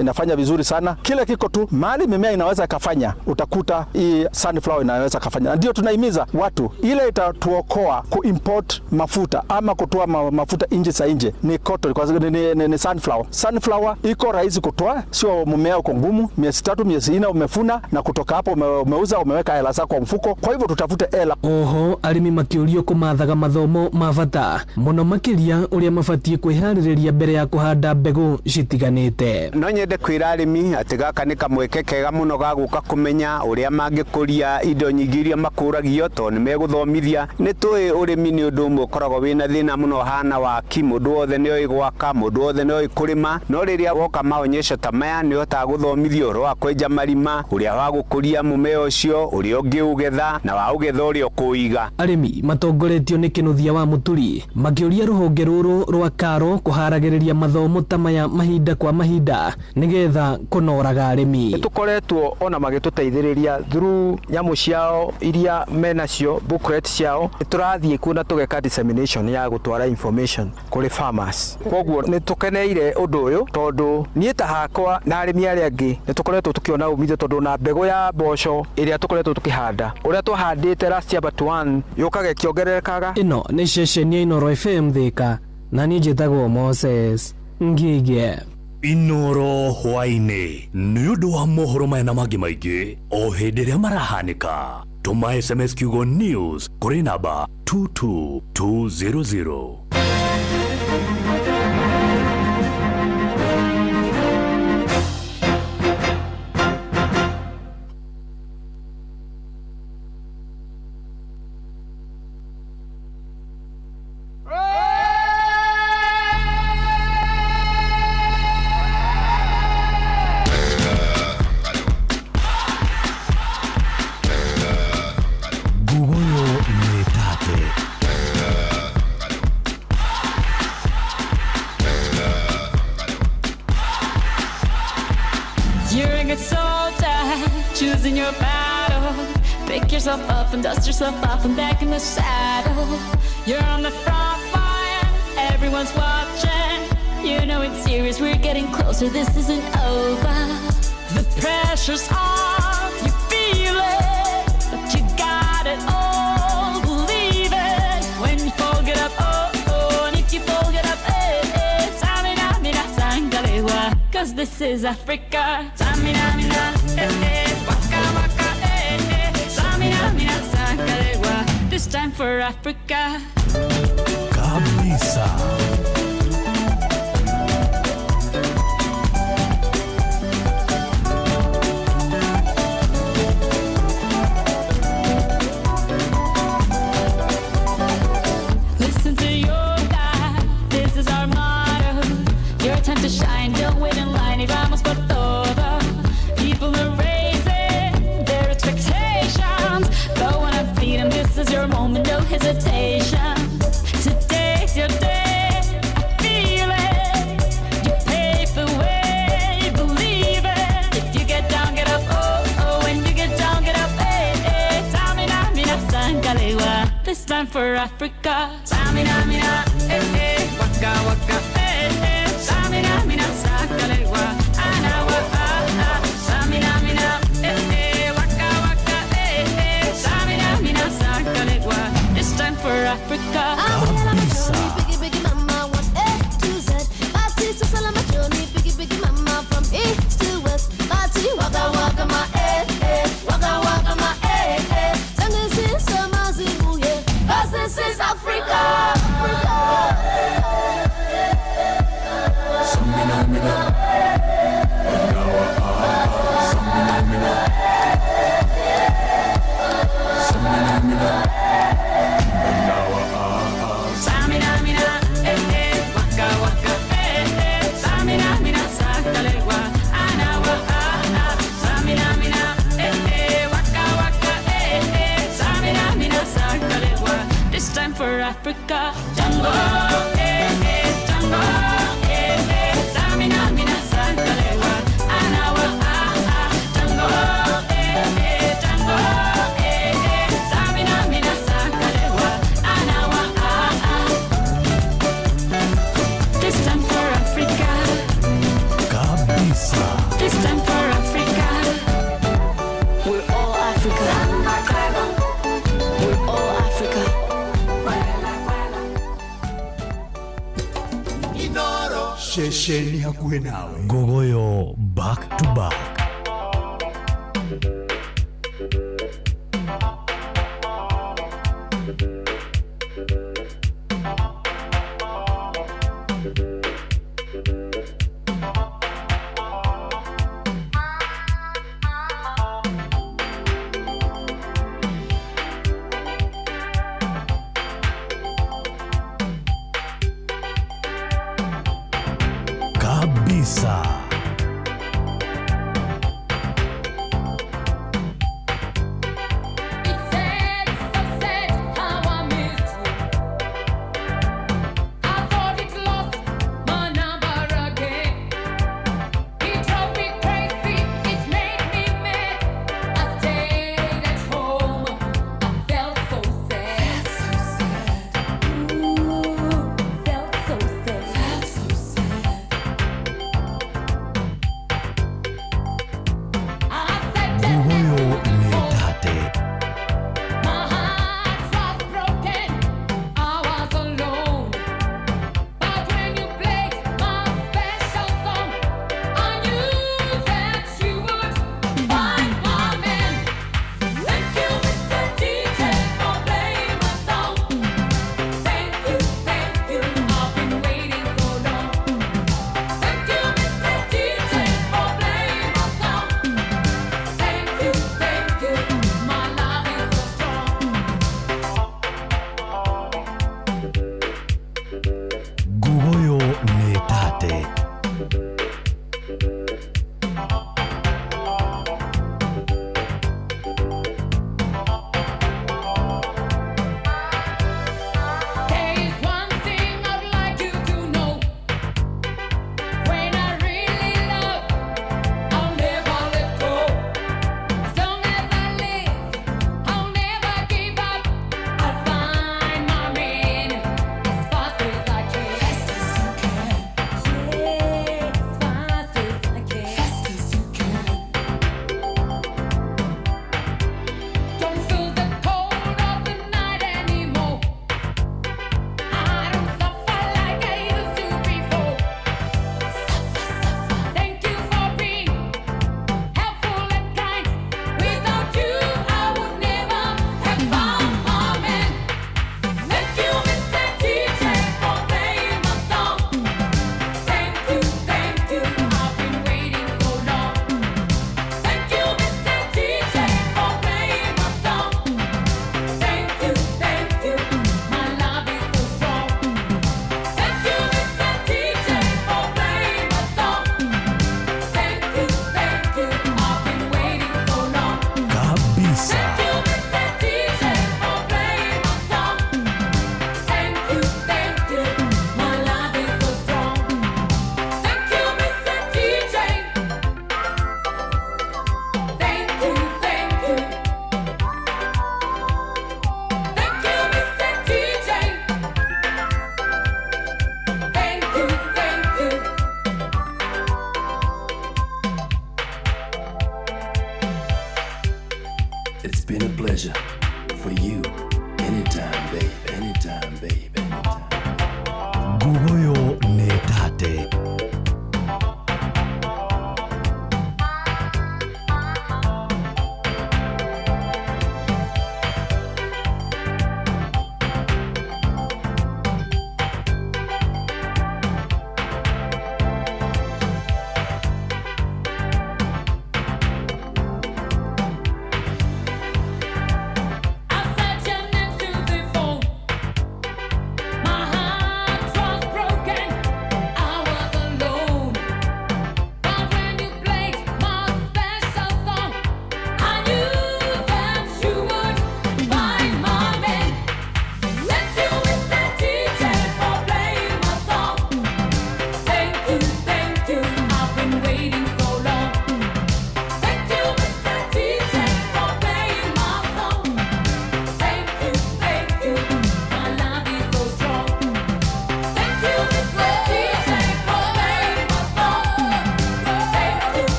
inafanya vizuri sana. Kile kiko tu mahali mimea inaweza kafanya, utakuta hii sunflower inaweza kafanya. Ndio tunahimiza watu, ile itatuokoa kuimport mafuta ama kutoa mafuta nje za nje ni cotton, kwa sababu ni sunflower. Sunflower iko rahisi kutoa, sio mmea uko ngumu, miezi 3 miezi 4 umefuna, na kutoka hapo umeuza, umeweka hela zako kwa mfuko. Kwa hivyo tutafute hela. Oho arĩmi makĩũrio kũmathaga mathomo ma bata mũno makĩria ũrĩa mabatiĩ kwĩharĩrĩria mbere ya kũhanda mbegũ citiganĩte. No nyende kwĩra arĩmi atĩ gaka nĩ kamweke kega mũno ga gũka kũmenya ũrĩa mangĩkũria indo nyingĩ iria makũragio, tondũ nĩ megũthomithia. Nĩ tũĩ ũrĩmi nĩ ũndũ ũmwe ũkoragwo wĩna thĩna mũno hana waki, mũndũ wothe nĩ oĩ gwaka, mũndũ wothe nĩ oĩ kũrĩma, no rĩrĩa woka maonyesho ta maya nĩ ũhotaga gũthomithio ũhoro wa kwenja marima, ũrĩa wa gũkũria mũmea ũcio, ũrĩa ũngĩũgetha na wa ũgetha ũrĩa ũkũiga. Arĩmi matongoretio nĩ Kĩnuthia wa Mũturi makĩũria rũhonge rũrũ rwa Karo kũharagĩrĩria mathomo ta maya mahinda kwa mahinda nigetha kũnoraga arĩmi. Nĩtũkoretwo ona magĩtũteithĩrĩria through nyamũ ciao iria menacio, booklet ciao. Nĩtũrathiĩ kuo na tũgeka dissemination ya gũtwara information kũrĩ farmers. Koguo nĩtũkeneire ũndũ ũyũ tondũ niĩ ta hakwa na arĩmi arĩa angĩ nĩtũkoretwo tũkĩona umithio, tondũ na mbegũ ya mboco ĩrĩa tũkoretwo tũkĩhanda, ũrĩa twahandĩte last year but one yũkaga ĩkĩongererekaga. Ĩno nĩ ceceni ya Inooro FM Thika, na niĩ njĩtagwo Moses Ngige. Inooro hwaĩ-inĩ nĩ ũndũ wa mohoro maya na mangĩ maingĩ o hĩndĩ ĩrĩa marahanĩka. Tũma SMS kiugo news kũrĩ namba 22200. Choosing your battle, pick yourself up and dust yourself off and back in the saddle. You're on the front line, everyone's watching. You know it's serious, we're getting closer, this isn't over. The pressure's on, you feel it, but you got it all, believe it. When you fall, get up, oh, oh, and if you fall, get up, eh, eh. Tamina, mina, sangalewa, 'cause this is Africa. Tamina, mina, eh, eh. Waka, waka, eh, eh. Samina, mina, sangalewa, this time for Africa. Kabisa. Listen to your God, this is our motto. Your time to shine, don't wait in line, y vamos por todo. People are raising their expectations. hesitation. Today's your day, I feel it. You pave the way, believe it. If you get down, get up, oh, oh. When you get down, get up, eh, eh. Tamina, mina, sangalewa. This time for Africa. Tamina, mina, eh, eh. Waka, waka, eh, eh. Tamina, mina, sangalewa. Anawa, ah, ah. Tamina, mina, eh, eh. Waka, waka, eh, eh. Tamina, mina, sangalewa. This time for Africa. Kabisa. Biggie, biggie, mama, one A to Z. Bati, so salama, Johnny. Biggie, biggie, mama, from east to west. Bati, waka, waka, ma, eh, eh. Waka, waka, ma, eh, eh. Tangi, sisa, mazibuye. 'Cause this is Africa. Samina, mina, eh, eh, waka, waka, eh, eh. Samina, mina, sakalewa, anawa, ah, ah. Samina, mina, eh, eh, waka, waka, eh, eh. Samina, mina, sakalewa. This time for Africa. Jungle, eh, eh, jungle, eh, eh. Samina, mina, sakalewa, anawa, ah, ah. Jungle, eh, eh, jungle, eh, eh. Samina, mina, sakalewa, anawa, ah, ah. This time for Africa. Kabisa. This time for Africa. We're all Africa. We're all Africa. Ceceni hakuhĩ nawe. Ngogoyo back to back. Kabisa. It's sad, so sad how I missed you. I thought it lost my number again. It drove me crazy, it made me mad. I stayed at home, I felt so sad. Ooh, felt so sad.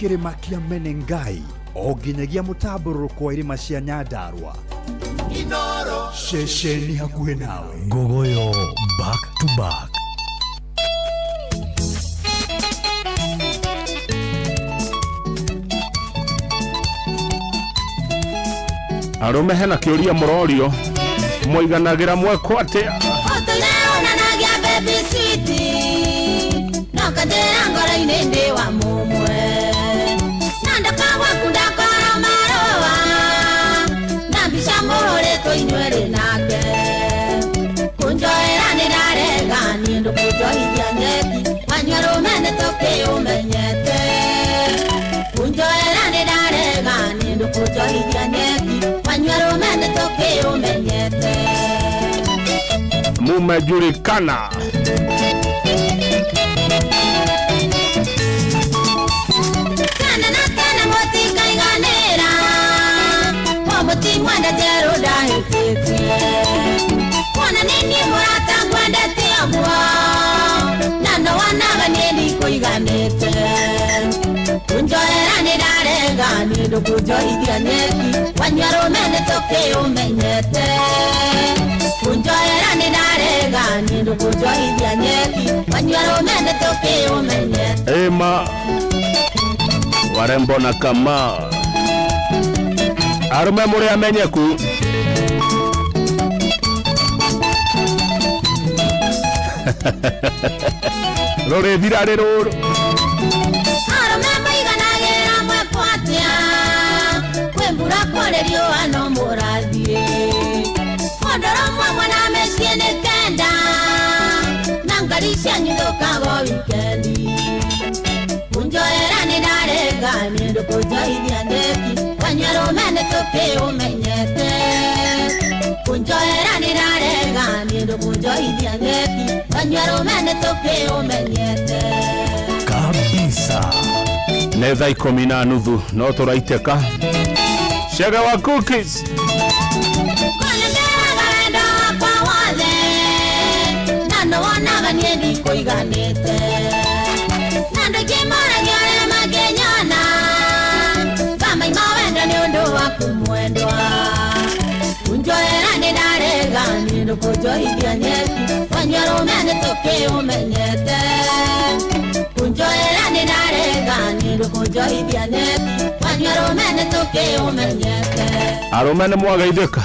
Kĩrĩma kĩa Menengai o nginyagia mũtambũrũrũko wa irĩma cia Nyandarua. Ceceni hakuhĩ nawe. Ngogoyo back to back. Arũme hena kĩũria mũrorio mũiganagĩra mwekwo atĩa? Ũtũire baby sweet no kanjĩra ngoro-inĩ ndĩ wa mũmwe na ndakagwaku ndakora marũa na mbica mũhũrĩtwo inyuerĩ nake kũnjoera nĩ ndarega niĩ ndũkũnjohithia nyeki wanyua rũme nĩ tũkĩũmenyete kũnjoera nĩ ndarega niĩ ndũkũnjohithia nyeki wanyua rũme nĩ tũkĩũmenyete. Mumejulikana. Tene na tene mũtikaiganĩra mũtimwendete rũndahĩtĩtie kuona nĩ niĩ mũrata ngwendete ũguo na no wonaga niĩ ndikũiganĩte kũnjoera nĩ ndarega niĩ ndũkũnjohithia nyeki wanyua rũme nĩ tũkĩũmenyete kũnjoera nĩ ndarega niĩ ndũkũnjohithia nyeki wanyua rũme nĩ tũkĩũmenyete. Ema warembo na kama arũme mũrĩ amenyeku. Rũrĩthira rĩ rũrũ. Arũme maiganagĩra mwekwo atĩa kwĩ mbura kũrĩ riũa no mũrathiĩ mũndũrũmwe ũmwe na mĩciĩ nĩ kenda na ngari cianyu thũkago wikendi kũnjoera nĩ ndarega niĩ ndũkũnjohithia nyeki wanyua rũme nĩ tũkĩũmenyete kũnjoera nĩ ndarega niĩ ndũkũnjohithia nyeki wanyua rũme nĩ tũkĩũmenyete. Kabisa. Nĩ thaa 10:30 no tũraitĩka. Cege wa cookies. Kũnengeraga wendo wakwa wothe na no wonaga niĩ ndikũiganĩte na andũ aingĩ moragia ũrĩa mangĩnyona ngamaima wendo nĩ ũndũ waku mwendwa kũnjoera nĩ ndarega niĩ ndũkũnjohithia nyeki wanyua rũme nĩ tũkĩũmenyete kũnjoera nĩ ndarega niĩ ndũkũnjohithia nyeki wanyua rũme nĩ tũkĩũmenyete. Arũme nĩ mwageithĩka,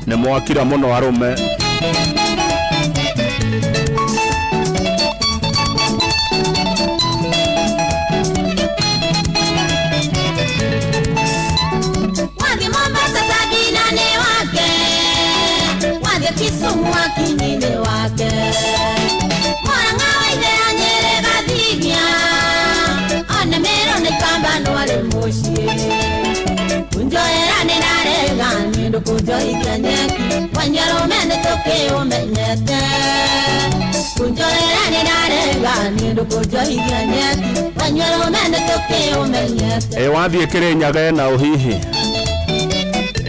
nĩ mwakira mũno arũme. Wathiĩ Mombasa Sabina nĩ wake wathiĩ Kisumu Akinyi nĩ wake Murang'a Waithera Nyĩrĩ Gathigia ona Meru na Ikamba no arĩ mũciĩ kũnjoera nĩ ndarega niĩ ndũkũnjohithia nyeki wanyua rũme nĩ tũkĩũmenyete kũnjoera nĩ ndarega niĩ ndũkũnjohithia nyeki wanyua rũme nĩ tũkĩũmenyete. Ĩ wathiĩ Kĩrĩnyaga ena ũ hihi?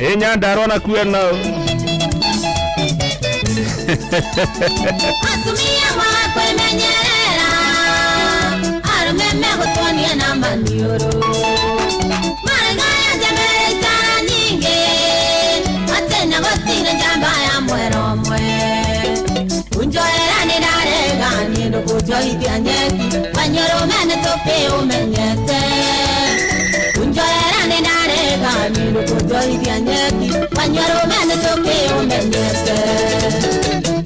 Ĩ Nyandarua nakuo ena ũ? Atumia mwaga kwĩmenyerera arũme megũtuonia na maniũrũ marigaya njambere itara nyingĩ atĩ na gũtirĩ njamba ya mwera ũmwe kũnjoera nĩ ndarega niĩ ndũkũnjohithia nyeki wanyua rũme nĩ tũkĩũmenyete kũnjoera nĩ ndarega niĩ ndũkũnjohithia nyeki wanyua rũme nĩ tũkĩũmenyete.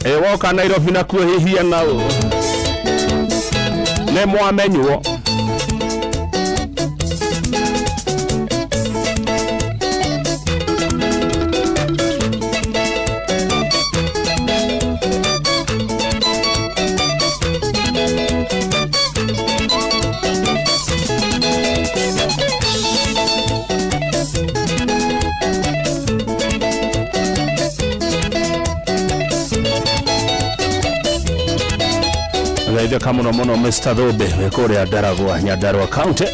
Ĩ woka Nairobi nakuo hihi ena ũ? Nĩ mwamenywo. Geithĩka mũno mũno Mr. Thũmbĩ wĩ kũrĩa Ndaragwa Nyandarua County.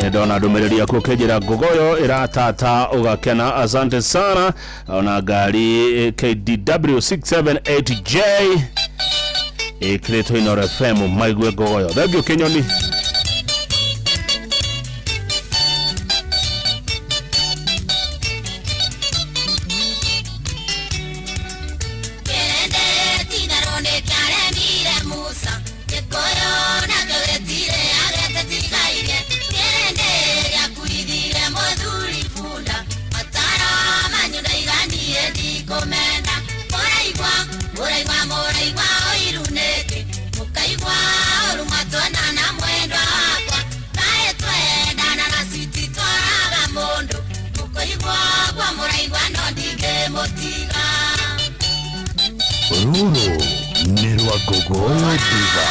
Nĩ ndona ndũmĩrĩri yaku ũkĩnjĩra ngogoyo ĩratata ũgakena, asante sana. Ona ngari KDW 678J ĩkĩrĩtwo Inooro FM maigue ngogoyo. Thank you Kĩnyoni. Rũrũ nĩ rwa Ngogoyo Diva.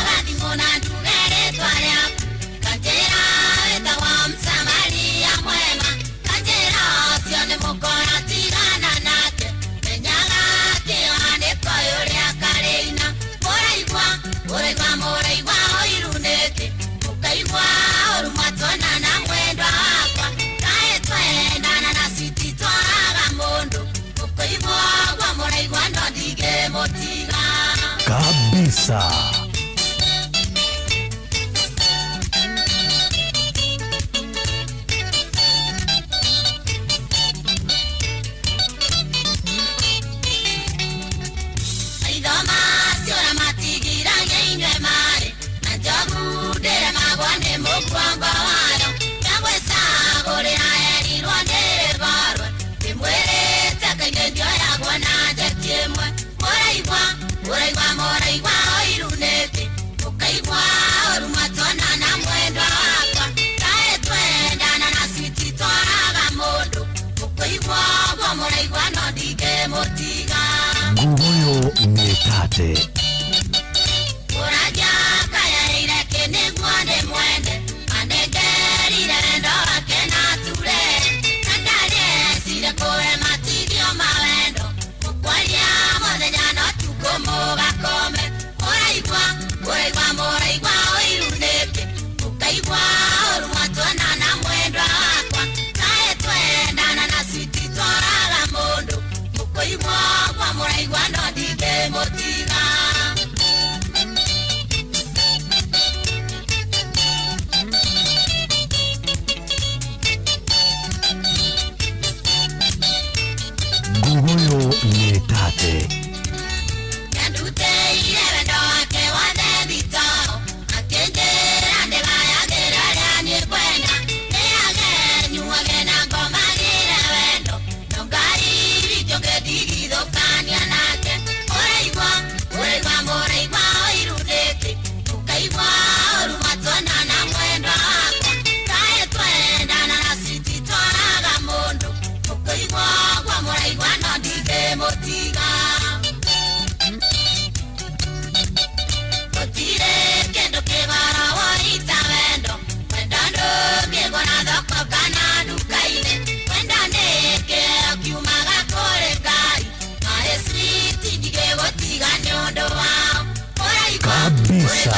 Kabisa. Ngugoyo nĩ tate. Ngugoyo nĩ tate. Kabisa.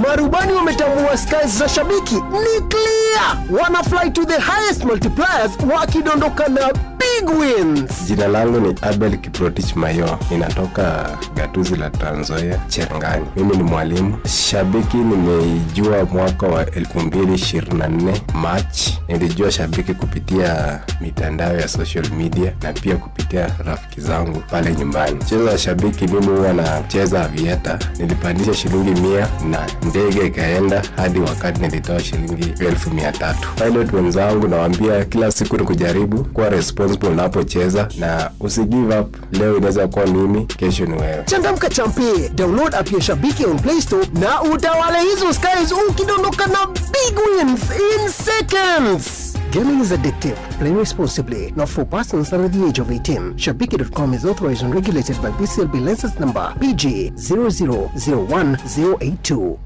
Marubani wametambua skies za shabiki ni clear, wana fly to the highest multipliers wakidondoka na big wins. Jina langu ni Abel Kiprotich Mayo, ninatoka gatuzi la Trans Nzoia, Cherangani. Mimi ni mwalimu. Shabiki nimeijua mwaka wa 2024 March. Nilijua Shabiki kupitia mitandao ya social media na pia kupitia rafiki zangu pale nyumbani. Mchezo wa Shabiki mimi huwa nacheza avieta. Nilipandisha shilingi 100 na ndege ikaenda hadi wakati nilitoa shilingi 300,000. Pilot wenzangu nawaambia kila siku ni kujaribu kuwa responsible unapocheza na usi give up. Leo inaweza kuwa mimi, kesho ni wewe. Changamka champe, download app ya Shabiki on Play Store na utawale hizo skies ukidondoka na big wins in seconds. Gaming is addictive. Play responsibly. Not for persons under the age of 18. Shabiki.com is authorized and regulated by BCLB license number BG 0001082.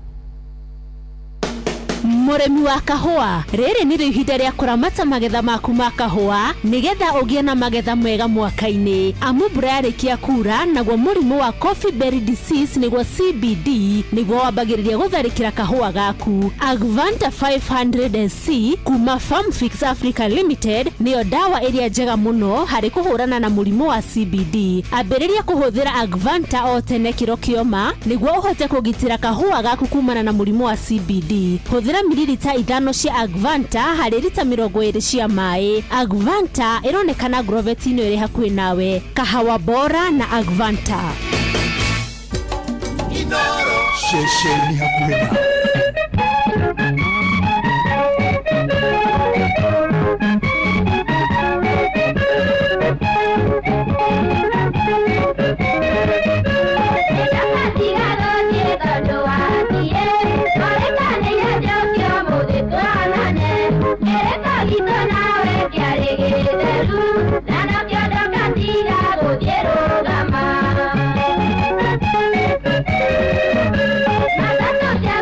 Mũrĩmi wa kahũa, rĩrĩ nĩrĩo ihinda rĩa kũramata magetha maku ma kahũa nĩgetha ũgĩe na magetha mega mwaka-inĩ, amu mbura yarĩkia kura naguo mũrimũ wa coffee berry disease, nĩguo CBD, nĩguo wambagĩrĩria gũtharĩkĩra kahũa gaku. Agvanta 500 SC kuma Farmfix Africa Limited nĩyo ndawa ĩrĩa njega mũno harĩ kũhũrana na mũrimũ wa CBD. Ambĩrĩria kũhũthĩra Agvanta o tene kĩro kĩoma nĩguo ũhote kũgitĩra kahũa gaku kumana na mũrimũ wa CBD. Hũthĩra mililita 5 cia Agvanta harĩ rita 20 cia maĩ. Agvanta ĩronekana Grovet-inĩ ĩrĩ hakuhĩ nawe. Kahawa bora na Agvanta. Ceceni hakuhĩ nawe.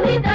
Thank you.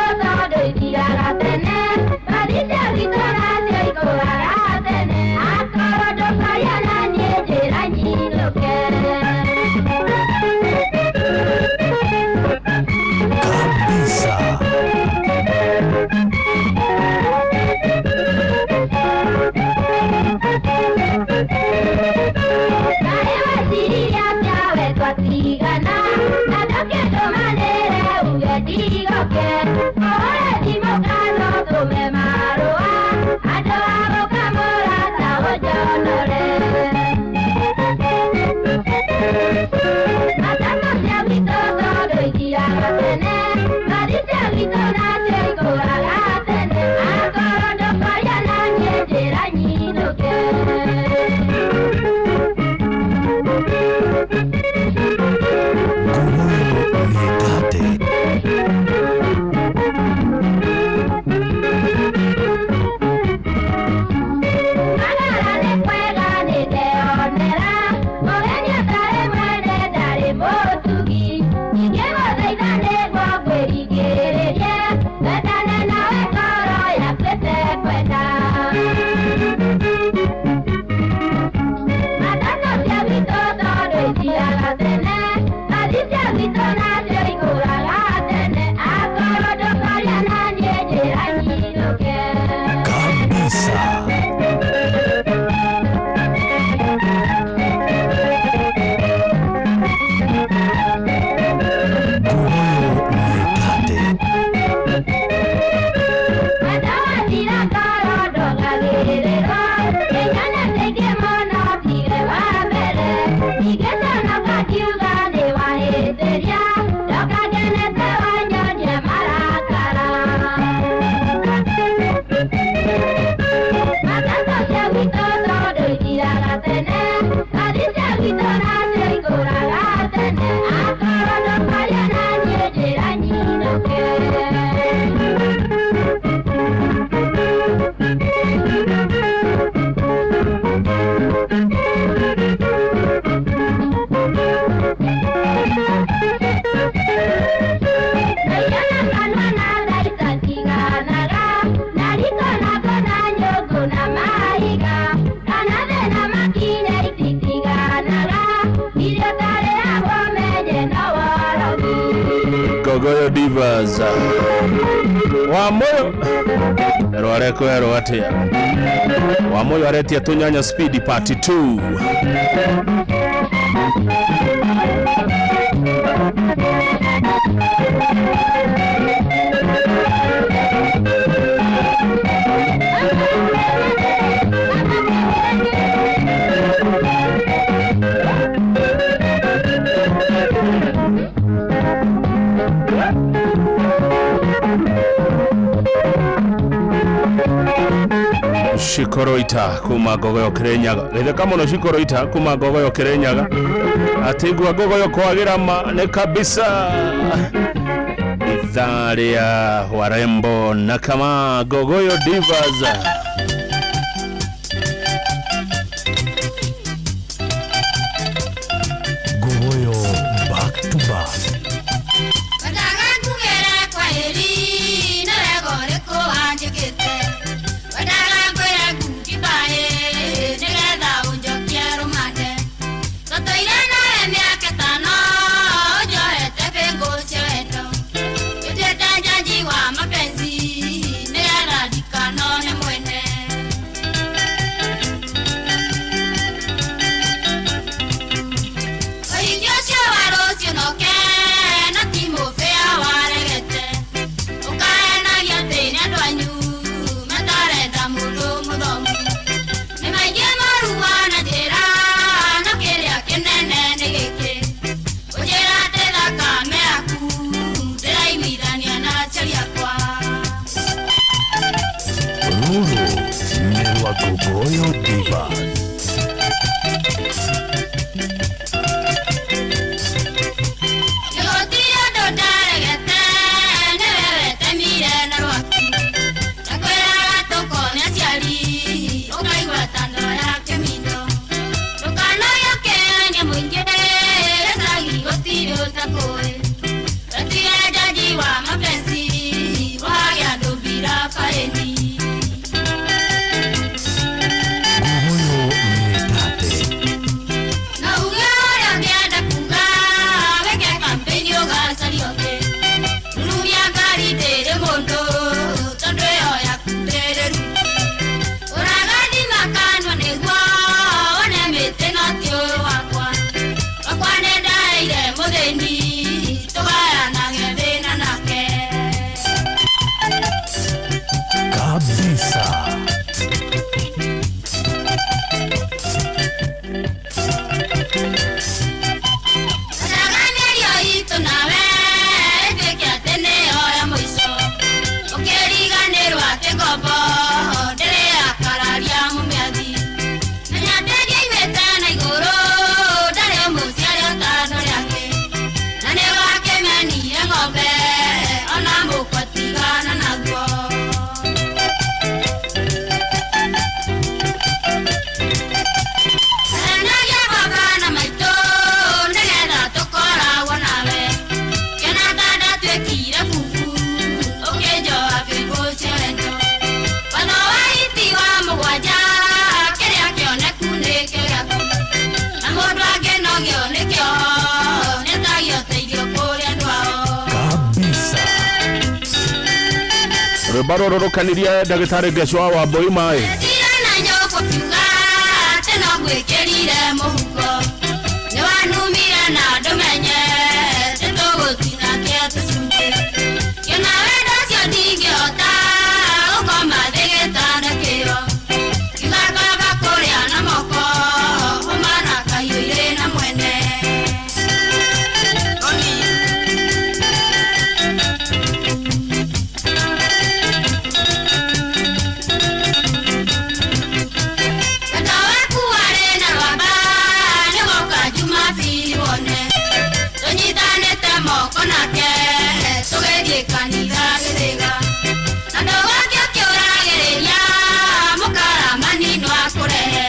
Divas. Wamuyu erwo arekwerwo atia? Wamuyu aretia tunyanya speed part 2. Shikoroita kuma Ngogoyo Kirinyaga. Githeka muno Shikoroita kuma Ngogoyo Kirinyaga. Atigua Ngogoyo kwagira ma nĩ kabisa. Ithaa rĩa warembo na kama Ngogoyo Divas. Ngogoyo back to back. Wendaga ngugĩre kwaheri nĩ wega ũrĩkũ wanjĩkĩte. Wendaga ngwĩre goodbye nĩgetha ũnjokie rũmande. Tũtũire nawe mĩaka ĩtano ũnjohete bĩngũ cia wendo. Ũnduĩte njanji wa mapenzi nĩgetha ndikanone mwene. Ũhiki ũcio wa rũciũ noke na ti mũbĩa waregete. Ũkahenagia atĩ nĩ andũ anyu matarenda mũndũ mũthomu. Nĩ maingĩ moru wananjĩra no kĩrĩa kĩnene nĩ gĩkĩ. Ũnjĩra atĩ thakame yaku ndĩraiguithania na aciari akwa. Rũrũ nĩ rwa Ngogoyo Divas. Gũtirĩ ũndũ ndaregete nĩwe wetemire na rwaku. Ndakwĩraga tũkone aciari ũkaigua ta ndoya kĩmindo. Ndũkanoige ũkĩenia mũingĩ gĩcagi gũtirĩ ũtakũĩ. Wetire njanji wa mapenzi ũhage andũ mbira baĩni. Ngogoyo nĩtate. Na uge ũrĩa ũngĩenda kuga wĩke kampeni ũgacaria ũngĩ. Rurumia ngari ndĩrĩ mũndũ tondũ ĩyo yaku ndĩrĩ rungu. Ũragathima kanua nĩguo wone mĩtĩ no ti ũyũ wakwa. Wakwa nĩndaheire mũthĩni tũgayanage thĩna nake. Kabisa. Wendaga mĩario itũ nawe ĩtuĩke atĩ nĩyo ya mũico. Ũkĩriganĩrwo atĩ ngombo ndĩrĩ yakararia mũmĩathi. Menya atĩ ndiaimĩte na igũrũ ndarĩ mũciari ũtano rĩake. Na nĩwakĩmenire ng'ombe ona mũkwa tigana naguo. Henagia baba na maitũ nĩgetha tũkoragwo nawe. Kĩona ta ndatuĩkire bubu ũkĩnjoha bĩngũ cia wendo. Watho wa hiti wa mũgwanja kĩrĩa kĩoneku nĩkĩo gĩaku. Na mũndũ angĩnogio nĩkĩo nĩetagio ũteithio kũrĩ andũ ao. Kabisa. Rwĩmbo rũrũ rũkanirie ndagĩtarĩ Ngecwa wa Mbui Maĩ. Tira na nyũkũ kiuga atĩ no ngwĩkĩrire mũhuko. Nĩwanumire na ndũmenye atĩ tũgũtinangia tũcunjĩ. Kĩona wendo ũcio ndingĩhota gũkoma thĩ gĩtanda kĩo. Kiuga kaba kũrĩa na moko hũma na kahiũ irĩ na mwene. Wendo waku warĩ na rwamba nĩwoka Jumapili wone. Tũnyitanĩte moko nake tũgĩthiĩ kanitha gĩthĩga. Na ndũgoke ũkĩũragĩrĩria mũkaramani no akũrehe.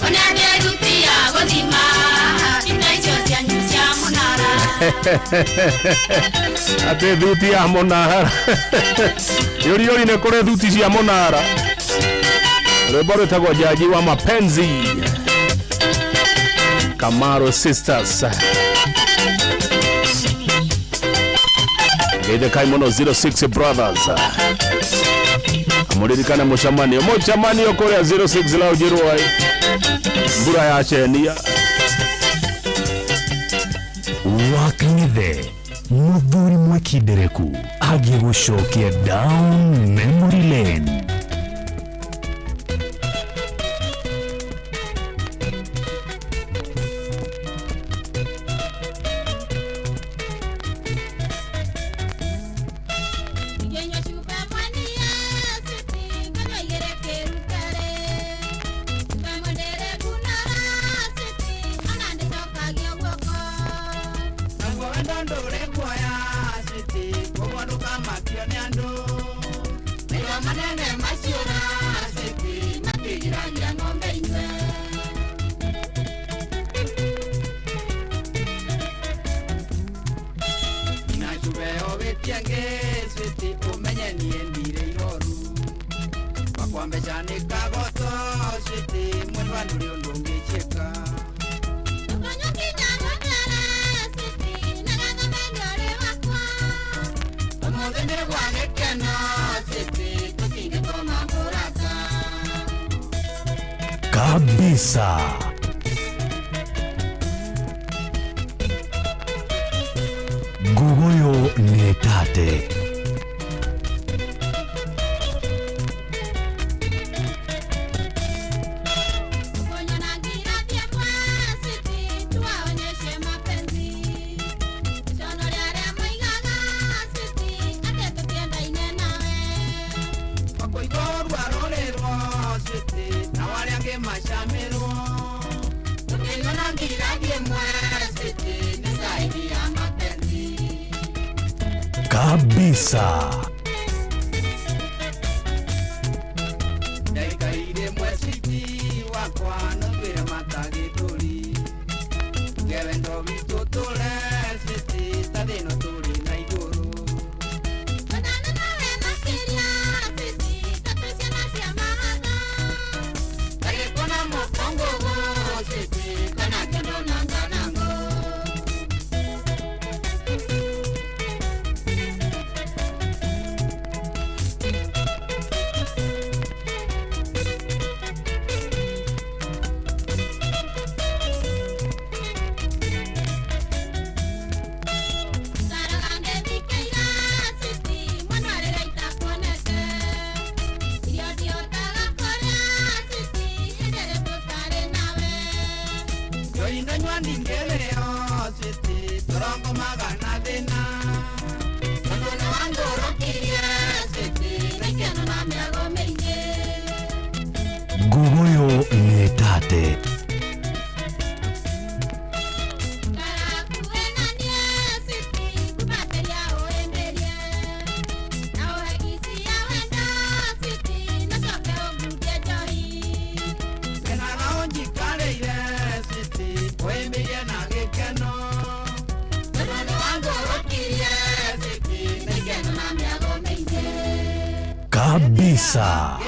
One angĩruti ya gũthima ita icio cianyu cia mũnara. Atĩ thuti ya mũnara. Yũri yũri nĩ kũrĩ thuti cia mũnara. Rwĩmbo rwĩtagwo Jaji wa Mapenzi. Kamaro Sisters. Ngeithĩkai mũno 06 Brothers. Mũririkane mũcemanio mũcemanio kũrĩa 06 Lounge Rwai, mbura yacenia. Wakang'ethe muthuri mwekindereku agĩgũcokia down memory lane. Kabisa. Nguguyo nĩ tate. Kabisa. Nguguyo nĩ tate. Kabisa.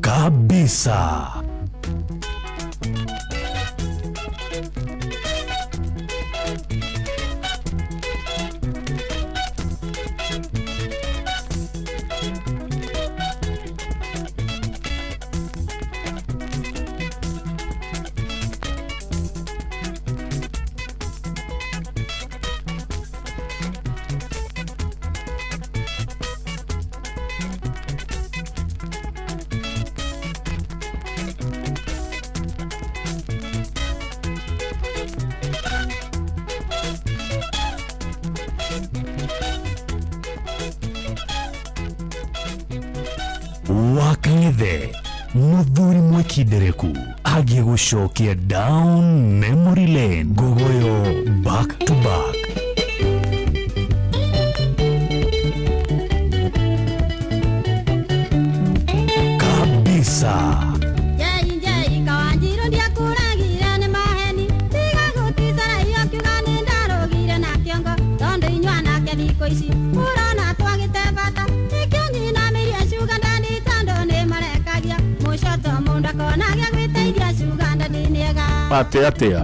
Kabisa. Wakang'ethe muthuri mwekindereku agĩgũcokia down memory lane. Nguguyo back to back. Atĩa atĩa?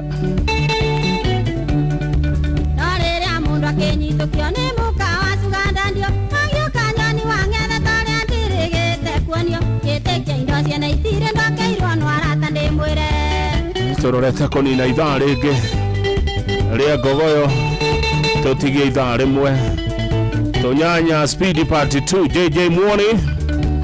No rĩrĩa mũndũ akĩnyitũkio nĩ mũka wa cugandandio agĩũka nyoni wang'ethe tarĩa ndirĩgĩte kuonio gĩtĩkia indo ciene itirĩ ndokeirwo nĩ arata ndĩmwĩre. Tũrorete kũnina ithaa rĩngĩ rĩa ngogoyo, tũtigie ithaa rĩmwe tũnyanya speed part 2. JJ Muoni.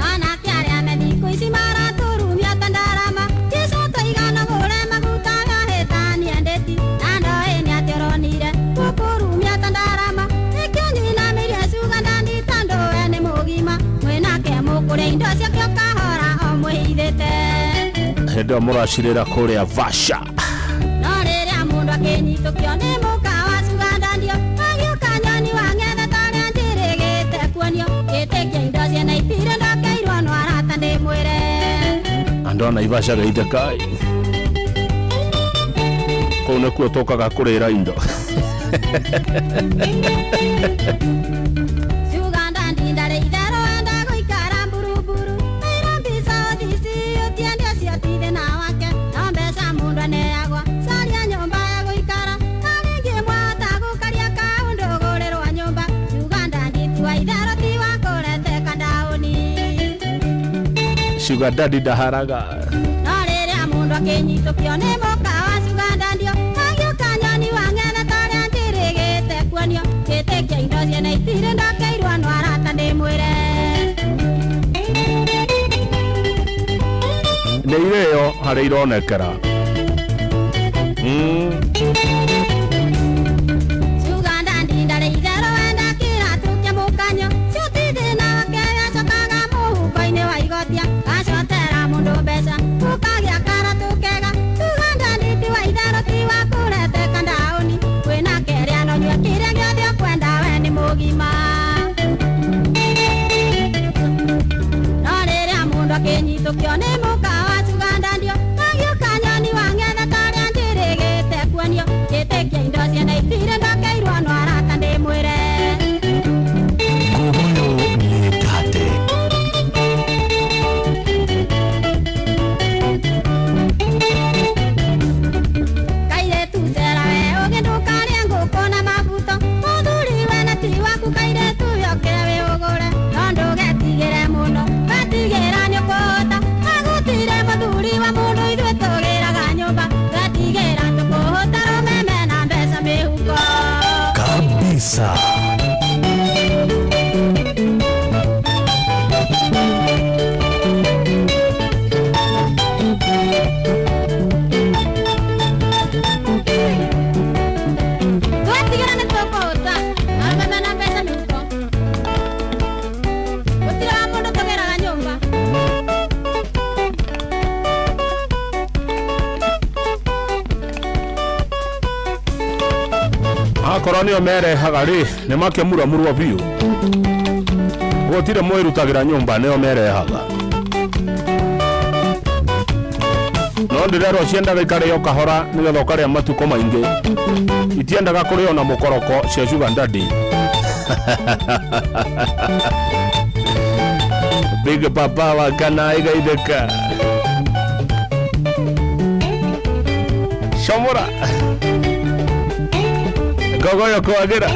Anake arĩa me thikũ ici maraturumia ta ndarama Jesũ tũigana gũre maguta gahĩtania ndĩti na ndoĩ nĩ atĩ ũronire gũkũrumia ta ndarama nĩkĩo nyinamĩrie cugandandi tondũ we nĩ mũgima mwĩnake mũkũrĩa indo ciake ũkahora o mwĩhithĩte. Hĩndĩ ĩyo mũracirĩra kũrĩa Vasha. No rĩrĩa mũndũ akĩnyitũkio nĩ mũka wa cugandandio agĩũka nyoni wang'ethe tarĩa njĩrĩgĩte kuonio gĩtĩkia indo ciene itirĩ ndokeirwo nĩ arata ndĩmwĩre. Andũ a Naivasha geithĩkai, kũu nĩkuo tũkaga kũrĩra indo. Uganda ndindarĩ itherũ enda gũikara mburumburu Nairobi South C ũtiende ũcio ti thĩna wake no mbeca mũndũ aneagwo caria nyũmba ya gũikara na rĩngĩ mwahota gũkaria kaũndũ gũrĩrwo nyũmba. Uganda nditiwa itherũ ti wa kũreteka ndaũni. Sugar daddy ndaharaga. No rĩrĩa mũndũ akĩnyitũkio nĩ mũka wa cugandandio agĩũka nyoni wang'ethe tarĩa njĩrĩgĩte kuonio gĩtĩkia indo ciene itirĩ ndokeirwo nĩ arata ndĩmwĩre. Nĩ irĩo harĩa ironekera. Uganda ndindarĩ itherũ enda kĩratũ kĩa mũkanyo cuti thĩna wake gacokaga mũhuko-inĩ wa igotia gacotera mũndũ mbeca ũkagĩa karatũ kega. Uganda nditi wa itherũ ti wa kũreteka ndaũni kwĩna kerĩa no nyue kĩrĩa gĩothe ũkwenda we nĩ mũgima. No rĩrĩa mũndũ akĩnyitũkio nĩ mũka wa cugandandio agĩũka nyoni wang'ethe tarĩa njĩrĩgĩte kuonio gĩtĩkia indo ciene itirĩ ndokeirwo nĩ arata ndĩmwĩre. Ngogoyo nĩ tate. Kairĩtu cera we ũgĩ ndũkarĩe ngũkũ na mabuto mũthuri we na ti waku kairĩtu yoke wĩ ũgũre no ndũgetigĩre mũno wetigĩra nĩ ũkũhota agũtire mũthuri wa mũndũ ithuĩ tũgĩraga nyũmba twetigĩra tũkũhota rũmeme na mbeca mĩhuko. Kabisa. Twetigĩra nĩ tũkũhota arũme mena mbeca mĩhuko gũtirĩ wa mũndũ tũgĩraga nyũmba. Akorwo nĩo merehaga rĩ, nĩ makĩmuramurwo biũ, gũtirĩ mwĩrutagĩra nyũmba, nĩo merehaga. No ndĩrerwo ciendaga ikarĩo kahora nĩgetha ũkarĩa matukũ maingĩ, itiendaga kũrĩo na mũkoroko cia sugar daddy. Big Papa wa kana igaithĩka comora ngogoyo kwagira.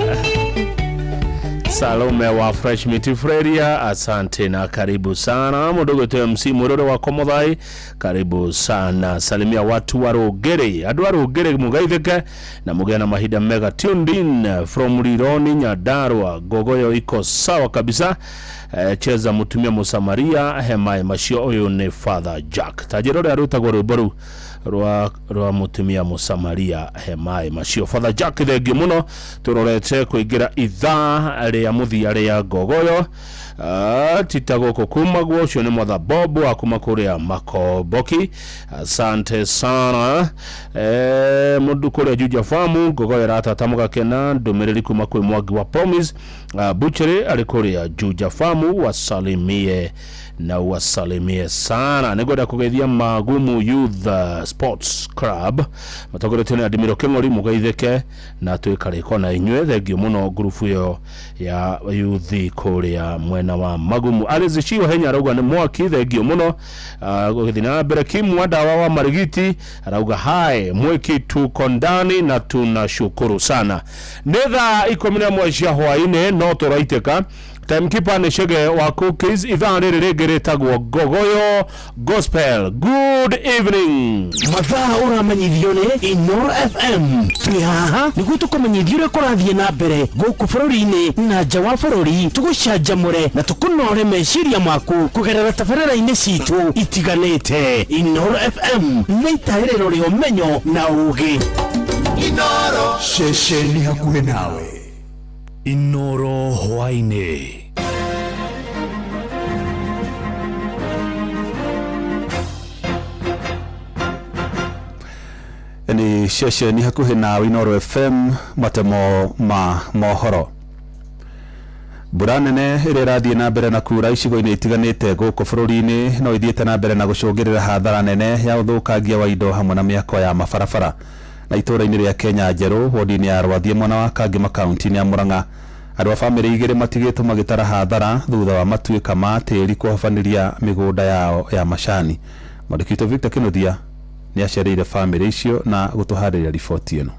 Salome wa Fresh Meat Freria, asante na karibu sana. Mũndũ gwĩtwo MC Mũrũrũ wa Komothai, karibu sana. Salimia watu wa Rũngĩrĩ, andũ a Rũngĩrĩ mũgeithĩke na mũgĩe na mahinda mega. Tuned in from Rironi Nyandarua, ngogoyo iko sawa kabisa. Cheza mutumia Musamaria hemae macio. Ũyũ nĩ Father Jack tanjĩra ũrĩa rwĩtagwo rwĩmbo rũu rwa mutumia Musamaria hemae macio. Father Jack, thengiũ mũno. Tũrorete kũingĩra ithaa rĩa mũthia rĩa ngogoyo. Tita gũkũ kumagwo ũcio nĩ mwatha Bob wa kuma kũrĩa Makomboki, asante sana. Mũndũ kũrĩa Juja Famu, ngogoyo ĩratata mũgakena. Ndũmĩrĩri kuma kwĩ Mwangi wa Promise Butchery arĩ kũrĩa Juja Famu, wasalimie na wasalimie sana. Nĩngwenda kũgeithia Magumu Youth Sports Club matongoretio nĩ Adimiro Kĩng'ori mũgeithĩke na twĩkarĩko na inyuĩ. Thengio mũno ngurubu ĩyo ya youth kũrĩa mwena wa Magumu. Alice Shiwa Henya arauga nĩ mwaki, thengio mũno. Gũgĩthiĩ na mbere, Kim Wadawa wa Marigiti arauga hi mwiki, tuko ndani na tunashukuru sana. Nĩ thaa 11 cia hwaĩ-inĩ no tũraitĩka. Timekeeper nĩ Chege wa Cookies. Ithaa rĩrĩ rĩngĩ rĩtagwo Ngogoyo Gospel. Good evening. Mathaa ũramenyithio nĩ Inoro FM. Twĩ haha nĩguo tũkũmenyithia ũrĩa kũrathiĩ na mbere gũkũ bũrũri-inĩ na nja wa bũrũri, tũgũcanjamũre na tũkũnore meciria maku kũgerera tabarĩra-inĩ citũ itiganĩte. Inoro FM nĩ itaĩrĩro rĩa ũmenyo na ũũgĩ. Inoro ceceni hakuhĩ nawe. Inoro hwaĩ-inĩ. Nĩ ceceni hakuhĩ na Inoro FM, matemo ma mohoro. Mbura nene ĩrĩa ĩrathiĩ na mbere na kura icigo-inĩ itiganĩte gũkũ bũrũri-inĩ no ithiĩte na mbere na gũcũngĩrĩra hathara nene ya ũthũkangia wa indo hamwe na mĩako ya mabarabara. Na itũũra-inĩ rĩa Kenya Njerũ, wodi-inĩ ya Rwathie, mwena wa Kangema, kaunti-inĩ ya Murang'a, andũ a bamĩrĩ igĩrĩ matigĩtwo magĩtara hathara thutha wa matuĩka ma tĩri kũhobanĩria mĩgũnda yao ya macani. Mwandĩki witũ Victor Kĩnuthia nĩ acereire bamĩrĩ icio na gũtũharĩria riboti ĩno.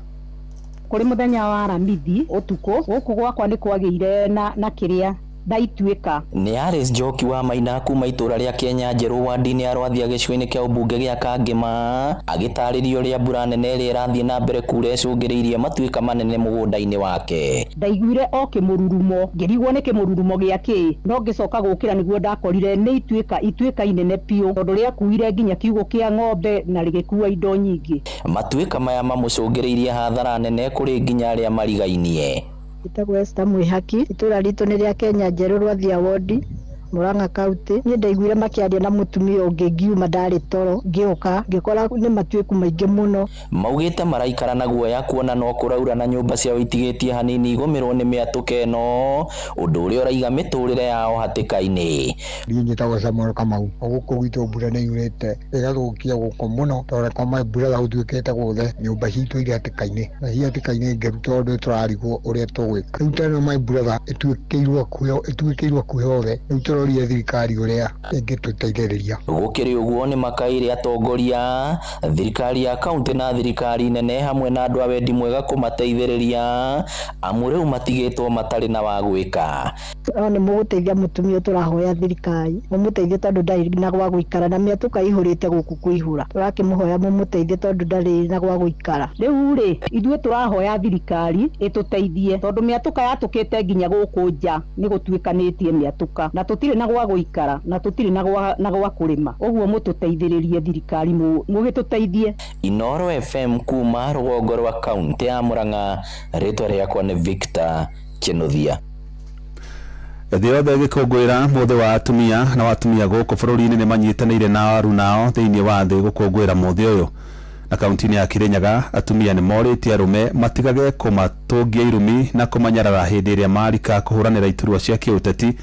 Kũrĩ mũthenya wa Aramithi ũtukũ, gũkũ gwakwa nĩ kwagĩire na kĩrĩa na ituĩka. Nĩ Alice Njoki wa Maina kuma itũra rĩa Kenya Njerũ wadi-inĩ ya Rwathia gĩcigo-inĩ kĩa ũmbunge gĩa Kangema agĩtarĩria ũrĩa mbura nene ĩrĩa ĩrathiĩ na mbere kura ĩcũngĩrĩirie matuĩka manene mũgũnda-inĩ wake. Ndaiguire o kĩmũrurumo, ngĩrigwo nĩ kĩmũrurumo gĩa kĩ, no ngĩcoka gũkĩra nĩguo ndakorire nĩ ituĩka inene biũ, tondũ rĩakuire nginya kiugũ kĩa ng'ombe na rĩgĩkua indo nyingĩ. Matuĩka maya mamũcũngĩrĩirie hathara nene kũrĩ nginya arĩa marigainie. Njĩtagwo Esther Mwĩhaki, itũra ritũ nĩ rĩa Kenya Njerũ Rwathia wodi, Murang'a County. Niĩ ndaiguire makĩaria na mũtumia ũngĩ, ngiuma ndarĩ toro, ngĩũka ngĩkora nĩ matuĩku maingĩ mũno. Maugĩte maraikara na guoya kuona no kũraura na nyũmba ciao itigĩtie hanini igũmĩrwo nĩ mĩatũka ĩno, ũndũ ũrĩa ũraiga mĩtũrĩre yao hatĩka-inĩ. Niĩ njĩtagwo Samuel Kamau. Gũkũ gwitũ mbura nĩ yurĩte ĩgathũkia gũkũ mũno, tondũ kwa mbura gũtuĩkĩte guothe, nyũmba citũ irĩ hatĩka-inĩ na ci hatĩka-inĩ ngeru, tondũ tũrarigwo ũrĩa tũgwĩka. Rĩu teno my brother ĩtuĩkĩirwo hakuhĩ hothe, rĩu tũroria thirikari ũrĩa ĩngĩtũteithĩrĩria. Gũkĩrĩ ũguo nĩ makaire atongoria thirikari ya kaunti na thirikari nene hamwe na andũ a wendi mwega kũmateithĩrĩria, amu rĩu matigĩtwo matarĩ na wa gwĩka. No nĩ mũgũteithia mũtumia, tũrahoya thirikari mũmũteithie tondũ ndarĩ na gwa gũikara, na mĩatũka ihũrĩte gũkũ kũihũra, tũrakĩmũhoya mũmũteithie tondũ ndarĩ na gwa gũikara. Rĩu rĩ, ithuĩ tũrahoya thirikari ĩtũteithie tondũ mĩatũka yatũkĩte nginya gũkũ nja, nĩ gũtuĩkanĩtie mĩatũka na tũtirĩ na gwa gũikara na tũtirĩ na gwa kũrĩma, ũguo mũtũteithĩrĩrie thirikari, mũgĩtũteithie. Inoro FM kuma rũgongo rwa kaunti ya Murang'a, rĩtwa rĩakwa nĩ Victor Kĩnuthia. Thĩ yothe ĩgĩkũngũĩra mũthĩ wa atumia, na atumia gũkũ bũrũri-inĩ nĩ manyitanĩire na arunao thĩinĩ wa thĩ gũkũngũĩra mũthĩ ũyũ. Na kaunti-inĩ ya Kirinyaga, atumia nĩ morĩtie arũme matigage kũmatũngia irumi na kũmanyarara hĩndĩ ĩrĩa marika kũhũranĩra iturwa cia kĩũteti,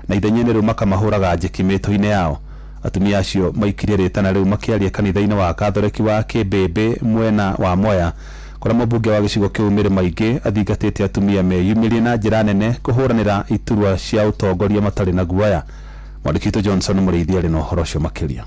na ithenya-inĩ rĩu makamahũraga njeki mĩtũ-inĩ yao. Atumia acio maikirie rĩtana rĩu makĩaria kanitha-inĩ wa Katholeki wa Kĩmbĩmbĩ mwena wa Mwea, kũrĩa mũmbunge wa gĩcigo kĩu Mĩrĩ Maingĩ athingatĩte atumia meyumĩrie na njĩra nene kũhũranĩra iturwa cia ũtongoria matarĩ na guoya. Mwandĩki witũ Johnson Mũrĩithi arĩ na ũhoro ũcio makĩria.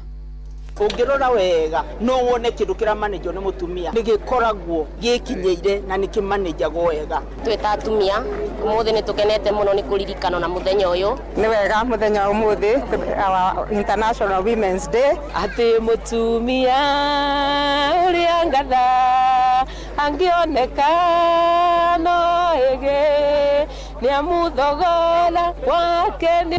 Ũngĩrora wega no wone kĩndũ kĩramanĩjwo nĩ mũtumia nĩ gĩkoragwo gĩkinyĩire na nĩ kĩmanĩjagwo wega. Twĩ ta atumia ũmũthĩ nĩ tũkenete mũno nĩ kũririkano na mũthenya ũyũ. Nĩ wega mũthenya wa ũmũthĩ, our International Women's Day. Atĩ mũtumia ũrĩa ngatha angĩoneka no ĩgĩ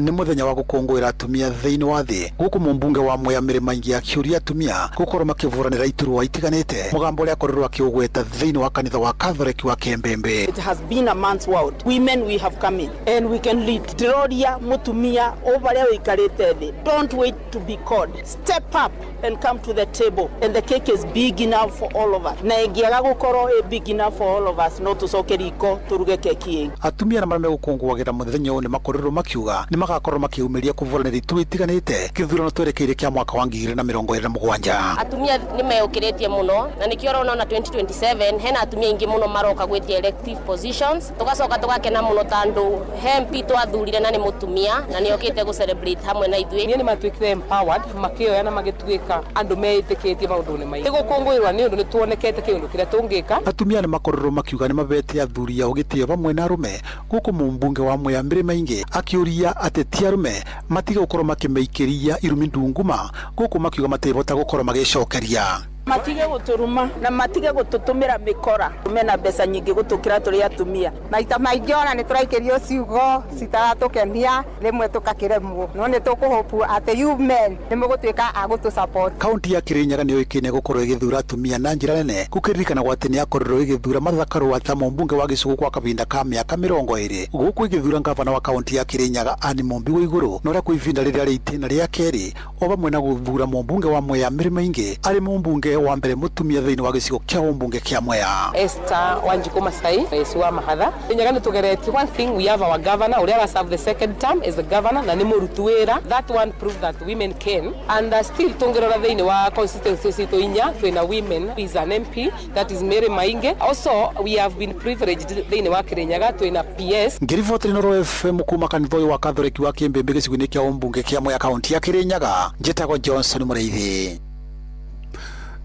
Nĩ mũthenya wa gũkũngũĩra atumia thĩinĩ wa thĩ, gũkũ mũmbunge wa Mwea Mĩrĩ Maingĩ akĩũria atumia gũkorwo makĩvuranĩra iturwa itiganĩte, mũgambo ũrĩa akorirwo akĩũgweta thĩinĩ wa kanitha wa Katholeki wa Kĩmbĩmbĩ. It has been a man's world. Women, we have come in and we can lead. Ndĩroria mũtumia o harĩa ũikarĩte thĩ, don't wait to be called. Step up and come to the table, and the cake is big enough for all of us. Na ĩngĩaga gũkorwo ĩ big enough for all of us, no tũcoke riko tũruge keki ĩngĩ. Atumia na marĩa megũkũngũagĩra mũthenya ũyũ nĩ makorirwo makiuga nĩ magakorwo makĩumĩria kũbũranĩra iturwa itiganĩte gĩthurano twerekeire kĩa mwaka wa 2027. Atumia nĩ meyũkĩrĩtie mũno na nĩkĩo ũrona ona 2027 hena atumia aingĩ mũno maroka gwĩtia elective positions. Tũgacoka tũgakena mũno tondũ he MP twathurire na nĩ mũtumia na nĩ okĩte gũ celebrate hamwe na ithuĩ. Niĩ nĩ matuĩkire empowered makĩoya na magĩtuĩka andũ meĩtĩkĩtie maũndũ-inĩ maingĩ. Gũkũngũĩrwa nĩ ũndũ nĩ tuonekete kĩũndũ kĩrĩa tũngĩka. Atumia nĩ makorirwo makiuga nĩ mabete athuri ao gĩtĩo vamwe na arũme gũkũ mũmbunge wa Mwea Mĩrĩ Maingĩ akĩũria ateti arũme matige gũkorwo makĩmĩikĩria irumi ndunguma gũkũ makiuga matibota gũkorwo magĩcokeria. Matige gũtũruma na matige gũtũtũmĩra mĩkora mena mbeca nyingĩ gũtũkĩra tũrĩ atumia. Maita maingĩ ona nĩ tũraikĩrio ciugo citaratũkenia rĩmwe tũgakĩremwo no nĩ tũkũhopu atĩ you men nĩ mũgũtuĩka a gũtũ support. Kaunti ya Kirinyaga nĩ yũĩkaine gũkorwo ĩgĩthura atumia na njĩra nene gũkĩririkanagwo atĩ nĩ yakorirwo ĩgĩthura Martha Karua ta mũmbunge wa gĩcigo kwa kahinda ka mĩaka 20 gũkũ ĩgĩthura ngavana wa kaunti ya Kirinyaga Anne Mumbi Waiguru na ũrĩa kwa ihinda rĩrĩa rĩ itĩna rĩa kerĩ o vamwe na gũthura mũmbunge wa Mwea Mĩrĩ Maingĩ arĩ mũmbunge wa mbere mũtumia thĩinĩ wa gĩcigo kĩa ũmbunge kĩa Mwea. Esther Wanjiku Masai esi wa Mahatha. Kirinyaga nĩ tũgeretie. One thing, we have our governor ũrĩa ara serve the second term as the governor na nĩ mũruti wĩra. That one prove that women can and still tũngĩrora thĩinĩ wa constituency citũ inya twĩna women is an MP, that is Mary Mainge. Also we have been privileged thĩinĩ wa Kirinyaga twĩna PS. Ngĩribotera Inooro FM kuma kanitha ũyũ wa Katholiki wa Kĩmbĩmbĩ gĩcigo-inĩ kĩa ũmbunge kĩa Mwea kaunti ya Kirinyaga, njĩtagwo Johnson Mũrĩithi.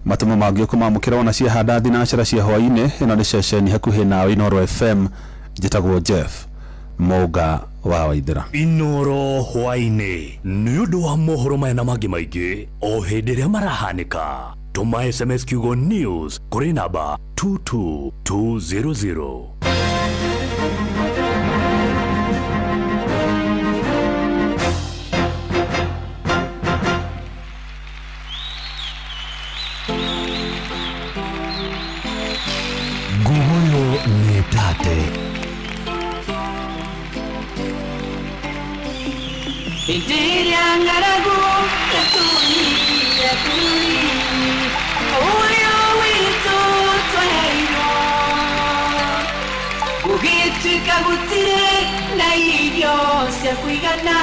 Matemo mangĩ ũkũmamũkĩra ona ciahanda thinacara cia hwaĩ-inĩ. Ĩno nĩ ceceni hakuhĩ nawe Inooro FM, njĩtagwo Jeff Mũnga wa Waithera. Inooro hwaĩ-inĩ nĩ ũndũ wa mohoro maya na mangĩ maingĩ o hĩndĩ ĩrĩa marahanĩka. Tũma SMS kiugo news kũrĩ namba 22200. Nguoyo nĩ tate. Hĩndĩ ng'aragu yatũũrire bũrũri ũrĩa witũ twaheirwo, gũgĩtuĩka gũtirĩ na irio cia kũigana,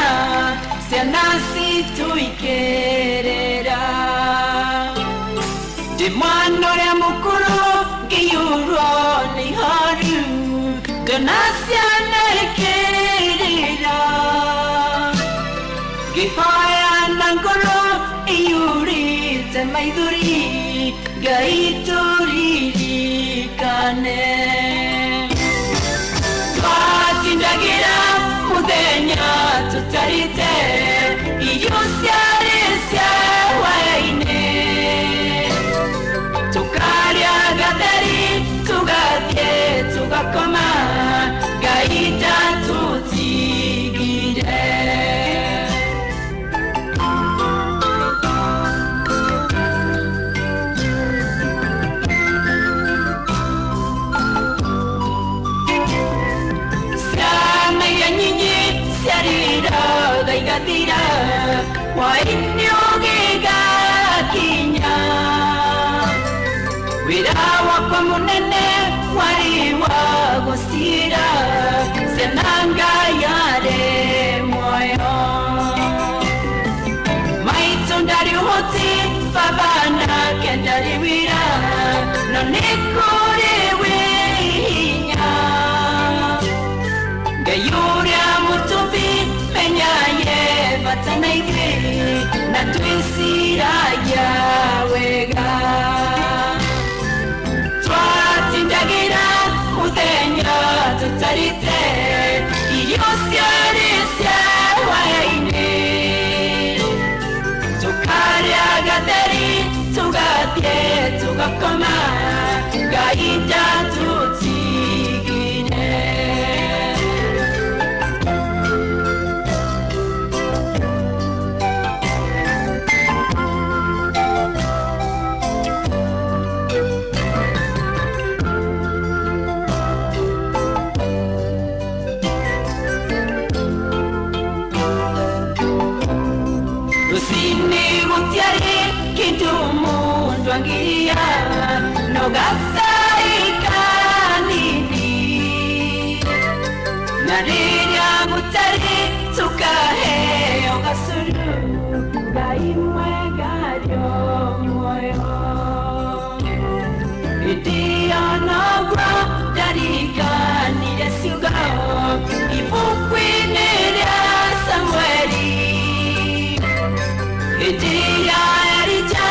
ciana citũ ikĩrĩra. Ndĩ mwana ũrĩa mũkũrũ ngĩiyũrwo nĩ ihoru, ngona ciana ikĩrĩra. Ngĩhoya na ngoro iyũrĩte maithori, Ngai tũririkane. Twatindagĩra mũthenya tũtarĩte irio ciarĩ cia hwaĩ-inĩ, tũkarĩa gatheri tũgathiĩ tũgakoma, Ngai ndatũtigire. Igathira hwaĩ-inĩ ũgĩgakinya, wĩra wakwa mũnene warĩ wa gũcira ciana Ngai arĩ muoyo. Maitũ ndarĩ ũhoti, baba nake ndarĩ wĩra, no nĩ kũrĩ wĩ hinya. Ngai ũrĩa mũtũmbi menyaye bata na ithuĩ na twĩciragia wega. Twatindagĩra mũthenya tũtarĩte irio ciarĩ cia hwaĩ-inĩ, tũkarĩa gatheri tũgathiĩ tũgakoma, Ngai ndatũtigire. Rũcinĩ gũtiarĩ kĩndũ mũndũ angĩrĩa no gacai kanini, na Na rĩrĩa gũtarĩ tũkaheo gacũrũ, Ngai mwega arĩ o muoyo. Hĩndĩ ĩyo noguo ndariganire ciugo ibuku-inĩ rĩa Samueli. Hĩndĩ ĩrĩa Elija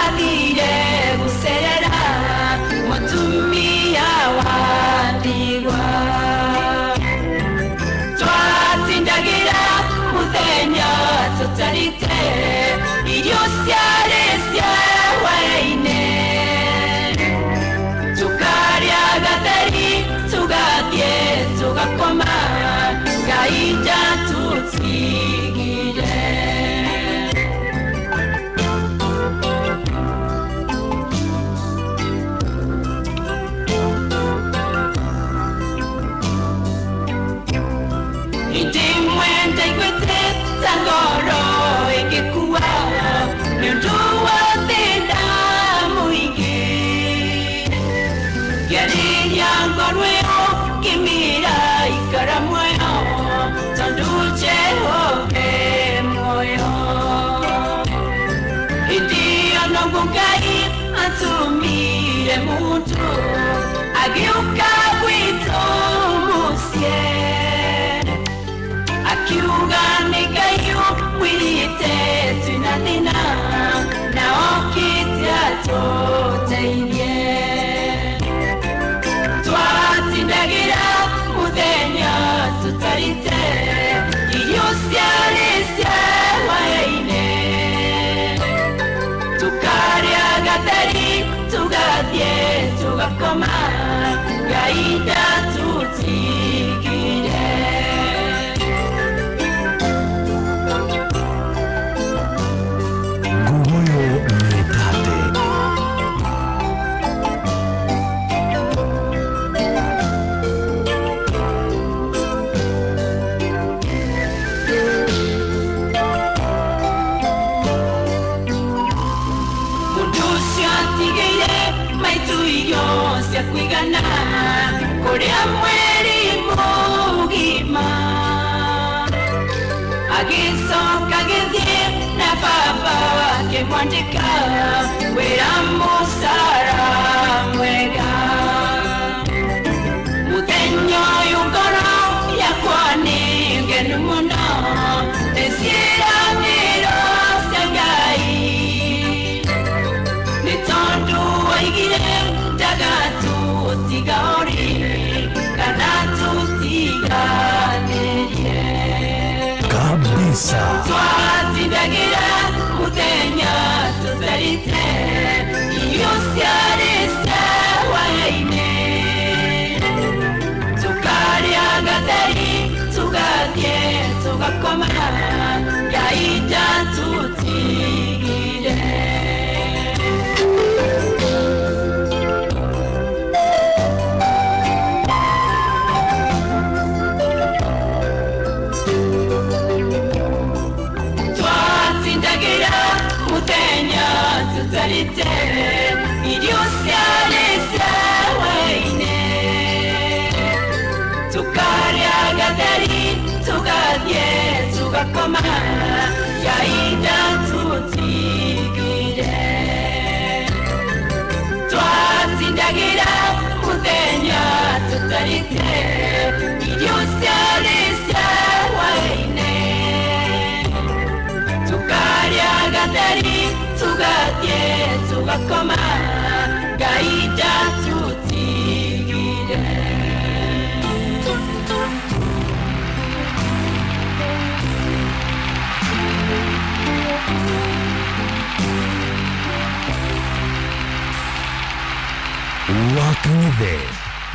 athire gũcerera mũtumia wa ndigwa. Twatindagĩra mũthenya tũtarĩte irio ciarĩ cia hwaĩ-inĩ. Tũkarĩa gatheri tũgathiĩ tũgakoma, Ngai ndatũtigire. Hĩndĩ ĩmwe ndaiguĩte ta ngoro ĩgĩkua nĩ ũndũ wa thĩna mũingĩ. Ngĩarĩria ngoro ĩyo ngĩmĩra ikara muoyo tondũ Jehova e muoyo. Hĩndĩ ĩyo noguo Ngai atũmire mũndũ agĩũka gwitũ mũciĩ. Akiuga nĩ Ngai ũmwĩrĩte twĩna thĩna na okĩte atũteithie. Twatindagĩra mũthenya tũtarĩte irio ciarĩ cia hwaĩ-inĩ. Tũkarĩa gatheri tũgathiĩ tũgakoma, Ngai ndatũtigire. Ngugoyo nĩ tate. Mũndũ ũcio atigĩire maitũ irio cia kũigana kũrĩa mweri mũgima. Agĩcoka agĩthiĩ na baba akĩmwandĩka wĩra mũcara mwega. Mũthenya ũyũ ngoro yakwa nĩ ngenu mũno nĩ ciĩranĩro cia Ngai. Nĩ tondũ oigire ndagatũtiga ũrĩ kana tũtiganĩrie. Kabisa. Twatindagĩra mũthenya tũtarĩte irio ciarĩ cia hwaĩ-inĩ. Tũkarĩa gatheri tũgathiĩ tũgakoma, Ngai ndatũtigire. Twatindagĩra mũthenya tũtarĩte irio ciarĩ cia hwaĩ-inĩ. Tũkarĩa gatheri tũgathiĩ tũgakoma, Ngai ndatũtigire. Twatindagĩra mũthenya tũtarĩte irio ciarĩ cia hwaĩ-inĩ. Tũkarĩa gatheri tũgathiĩ tũgakoma, Ngai ndatũtigire. Wakang'ethe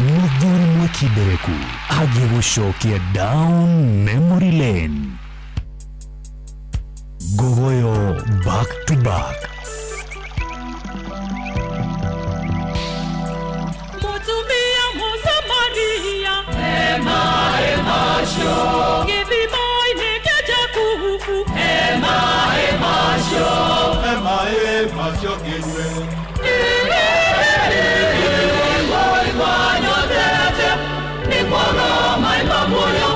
mũthuri mwekindereku agĩgũcokia down memory lane. Ngugoyo back to back. Mutumia Musamaria, ema emasho, githimo-inĩ kĩa Jakubu, ema emasho, ema emasho kĩnyue. Nĩ kwaga maĩ ma muoyo.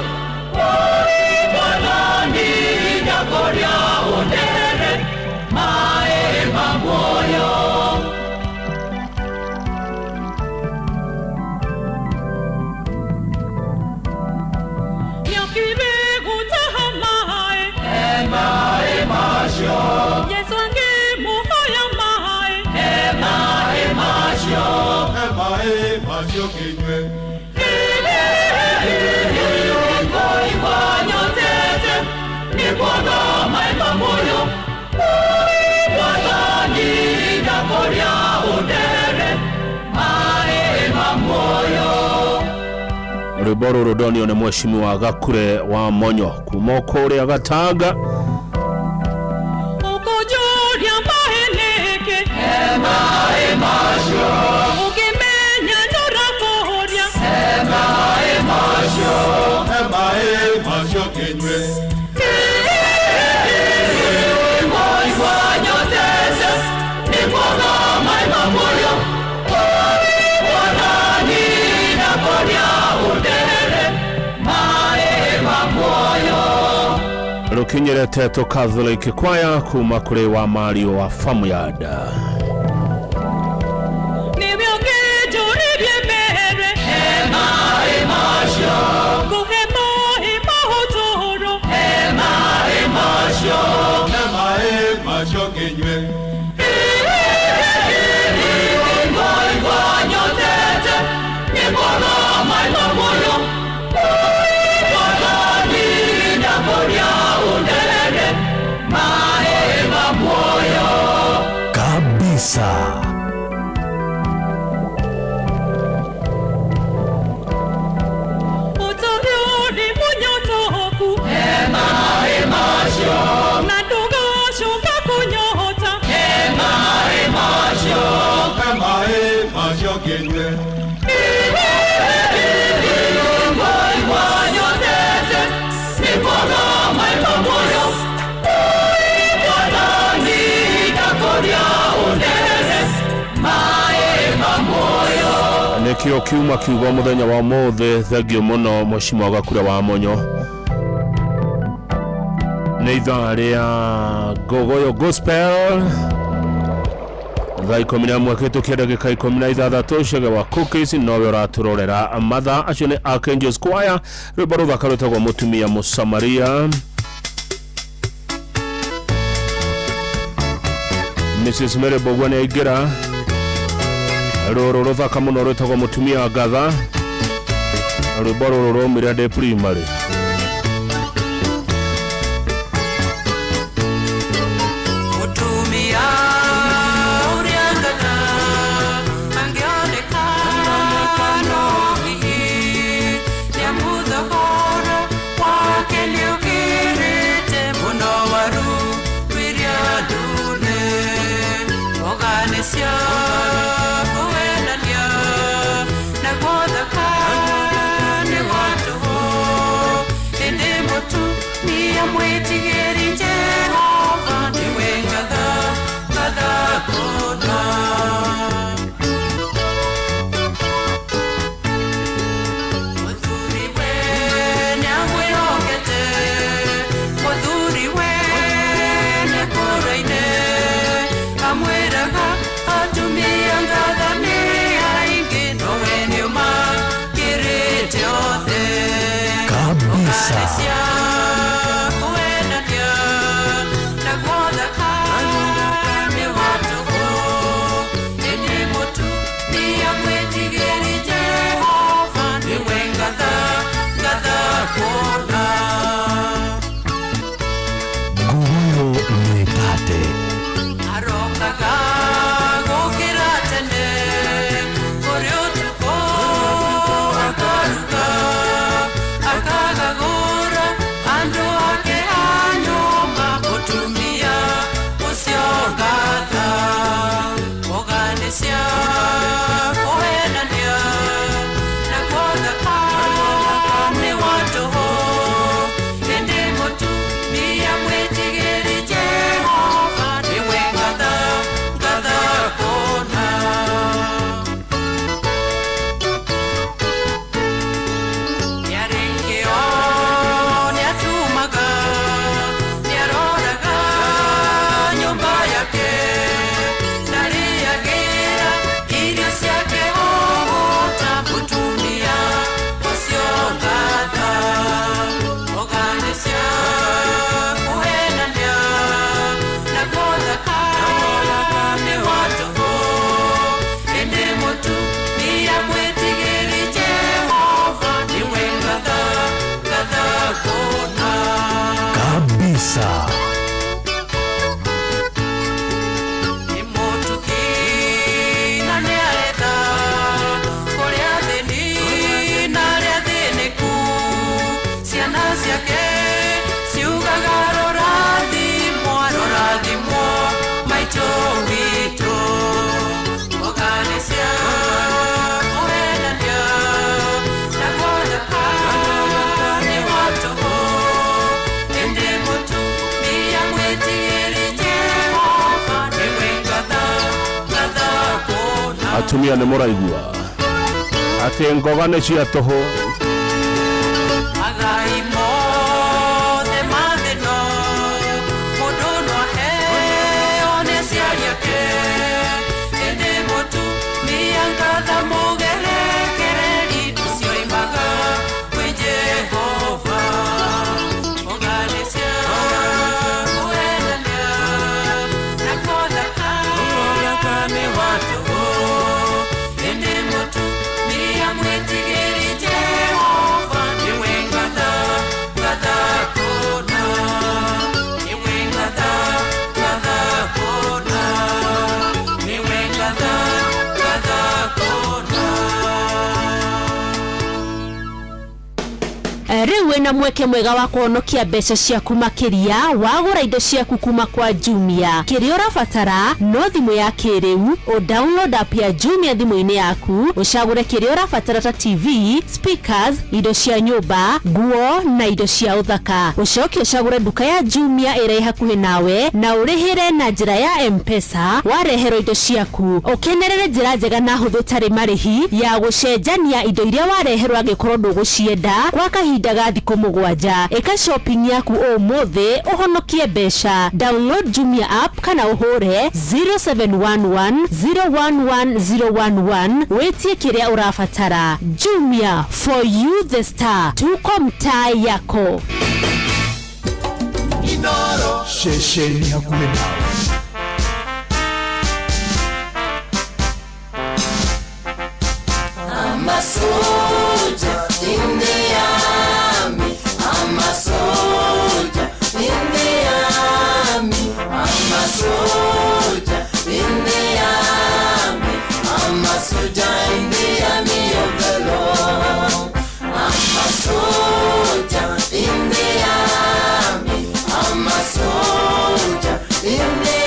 Rwĩmbo rũrũ ndonio nĩ mheshimiwa Gakure wa Monyo kuma kũrĩa Gatanga. Ũkũnjũria maheneke maĩ macio ũngĩmenya nũrakũria maĩ macio maĩ macio kĩnyue. Rukinyire Teto Catholic Choir kuma kũrĩ wa Mario wa Farmyard. Nĩwe ũngĩnjũririe mere maĩ macio kũhe maĩ ma ũtũũro maĩ macio maĩ macio kĩnyue. Kabisa. Ũtũũro mũnyotoku maĩ macio na ndũgacoka kũnyota maĩ macio maĩ macio kĩnyue. Nĩkĩo kiuma kiugo mũthenya wa ũmũthĩ. Thengio mũno mheshimiwa Gakure wa Monyo. Nĩ ithaa rĩa Ngogoyo Gospel thaa 11 kĩtũkia ndagĩka 16. Chege wa Cookies nowe ũratũrorera mathaa acio nĩ Archangels Choir, rwĩmbo rũthaka rwĩtagwo Mũtumia Mũsamaria. Mrs Mary Mbũgua nĩ aingĩra. Rũrũ rũthaka mũno rwĩtagwo Mũtumia Ngatha. Rwĩmbo rũrũ rwaumire ndĩ primary. Mũtumia ũrĩa ngatha angĩoneka no hihi nĩamũthogora wake nĩũkĩrĩte mũno waru rwĩrĩa ndune mboga nĩcio kũhenania naguo thaka nĩ gwa tũhũ ĩndĩ mũtumia mwĩtigĩri Jehova nĩwe ngatha ngatha kũna. Mũthuri we nĩamwĩhokete, mũthuri we nĩkũraine, amwĩraga atumia ngatha nĩ aingĩ nowe nĩũmakĩrĩte othe. Kabisa. Cia kũhenania naguo thaka nĩ wa tũhũ ĩndĩ mũtumia mwĩtigĩri Jehova nĩwe ngatha ngatha kũna. Nguguyo nĩtate. Arokaga gũkĩra tene kũrĩ ũtukũ akaruga akagagũra andũ ake a nyũmba mũtumia ũcio ngatha mboga nĩ cia kũhenania naguo thaka nĩ wa tũhũ ĩndĩ mũtumia mwĩtigĩri Jehova nĩwe ngatha ngatha kũna. Nĩarĩ kĩo nĩatumaga nĩaroraga nyũmba yake ndarĩagĩra irio ciake ũgũta mũtumia ũcio ngatha mboga nĩ cia kũhenania naguo thaka nĩ wa tũhũ ĩndĩ mũtumia mwĩtigĩri Jehova nĩwe ngatha ngatha kũna. Kabisa. Nĩ mũtugi na nĩaretha kũrĩa thĩni na arĩa thĩnĩku Atumia nĩ mũraigua atĩ ngoga nĩ cia tũhũ. Magai mothe ma thĩ-ĩno, mũndũ no aheo nĩ aciari ake, ĩndĩ mũtumia ngatha mũgerekereri ũcio oimaga kwĩ Jehova. Ngoga nĩ cia kũhenania, naguo thakame wa tũhũ, ĩndĩ mũtumia mwĩtigĩri Jehova nĩwe ngatha ngatha kũna, nĩwe ngatha ngatha kũna, nĩwe ngatha ngatha kũna. Rĩu wĩna mweke mwega wa kũhonokia mbeca ciaku makĩria wagũra indo ciaku kuma kwa Jumia. Kĩrĩa ũrabatara no thimũ ya kĩrĩu, ũ download app ya Jumia thimũ-inĩ yaku, ũcagũre kĩrĩa ũrabatara ta TV, speakers, indo cia nyũmba, nguo na indo cia ũthaka. Ũcoke ũcagũre nduka ya Jumia ĩrĩa ĩ hakuhĩ nawe na ũrĩhĩre na njĩra ya M-Pesa wareherwo indo ciaku. Ũkenerere njĩra njega na hũthũ ĩtarĩ marĩhi ya gũcenjania indo iria wareherwo angĩkorwo ndũgũcienda kwa kahinda ga thikũ 7. Ĩka shopping yaku ũmũthĩ ũhonokie mbeca. Download Jumia app kana ũhũre 0711 011 011 wĩtie kĩrĩa ũrabatara. Jumia, for you the star, tuko mtaa yako. Ceceni hakuhĩ nawe. I'm a soldier in the army. I'm a soldier in the army. I'm a soldier in the army. I'm a soldier in the army of the Lord. I'm a soldier in the army. I'm a soldier in the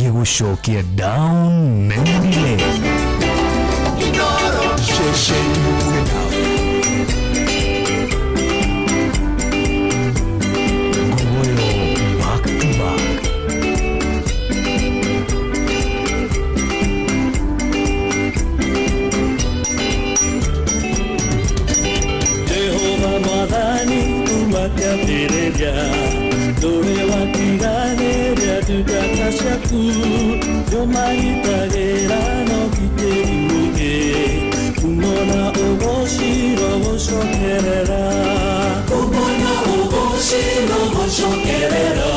Tũgĩgũcokia down memory lane. Ngogoyo back to back. Jehova mwathani kuma kĩambĩrĩria ndũrĩ watiganĩria ndungata ciaku nĩũmagitagĩra na ũgitĩri mũingĩ kumona ũgocirwo gũcokerera kumona ũgocirwo gũcokerera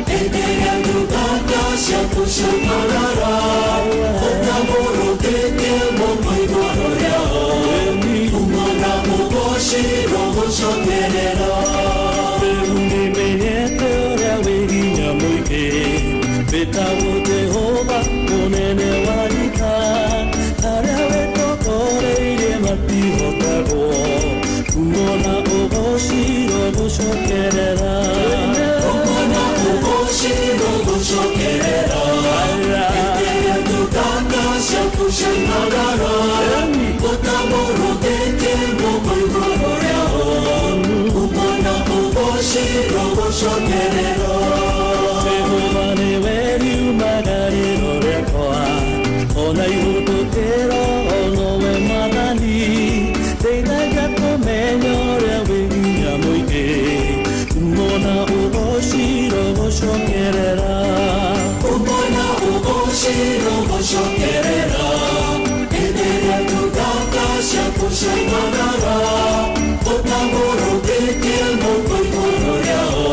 hĩndĩ ĩrĩa ndungata ciaku ciamarara ũtambũrũkĩtie moko igũrũ rĩao kumona ũgocirwo gũcokerera rĩu nĩmenyete ũrĩa wĩ hinya mũingĩ wĩtagwo Jehova mũnene wa ita arĩa wĩtongoreirie matihotagwo kumona ũgocirwo gũcokerera kumona ũgocirwo gũcokerera hĩndĩ ĩrĩa ndungata ciaku ciamarara ũtambũrũkĩtie moko igũrũ rĩao kumona ũgocirwo gũcokerera Jehova nĩwe riumagarĩro rĩakwa ona ihũndũkĩro nowe mwathani ndeithagia kũmenya ũrĩa wĩ hinya mũingĩ kumona ũgocirwo gũcokerera kumona ũgocirwo gũcokerera hĩndĩ ĩrĩa ndungata ciaku ciamarara ũtambũrũkĩtie moko igũrũ rĩao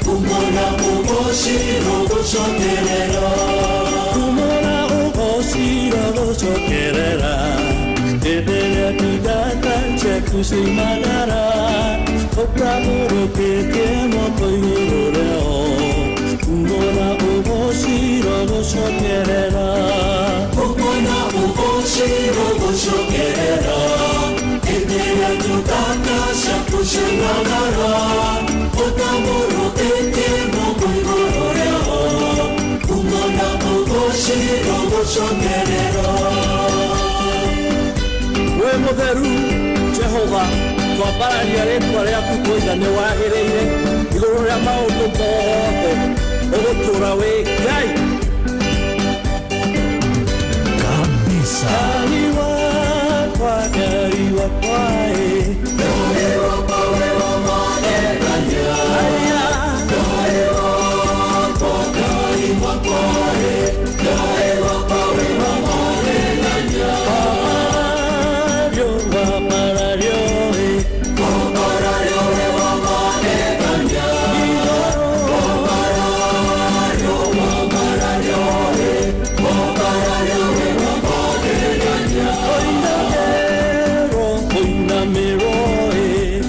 kumona ũgocirwo gũcokerera kumona ũgocirwo gũcokerera hĩndĩ ĩrĩa ndungata ciaku ciaimagara ũtambũrũkĩtie moko igũrũ rĩao kumona ũgocirwo gũcokerera kumona ũgocirwo gũcokerera hĩndĩ ĩrĩa ndungata ciaku ciaimagara ũtambũrũkĩtie moko igũrũ rĩao kumona ũgocirwo gũcokerera wĩ mũtheru Jehova twambararia rĩtwa rĩaku twoiga nĩ wagĩrĩire igũrũ rĩa maũndũ mothe ũgũtũũra wĩ Ngai kabisa. Ngai wakwa, Ngai wakwa, ĩ. Ngai wakwa wĩ wa magegania. Ngai wakwa, Ngai wakwa, ĩ. Ngai wakwa wĩ wa magegania. Wambarario, wambarario, ĩ. Wambarario wĩ wa magegania. Wambarario, wambarario, ĩ. Wambarario wĩ wa magegania. Oinamĩrwo, oinamĩrwo, ĩ.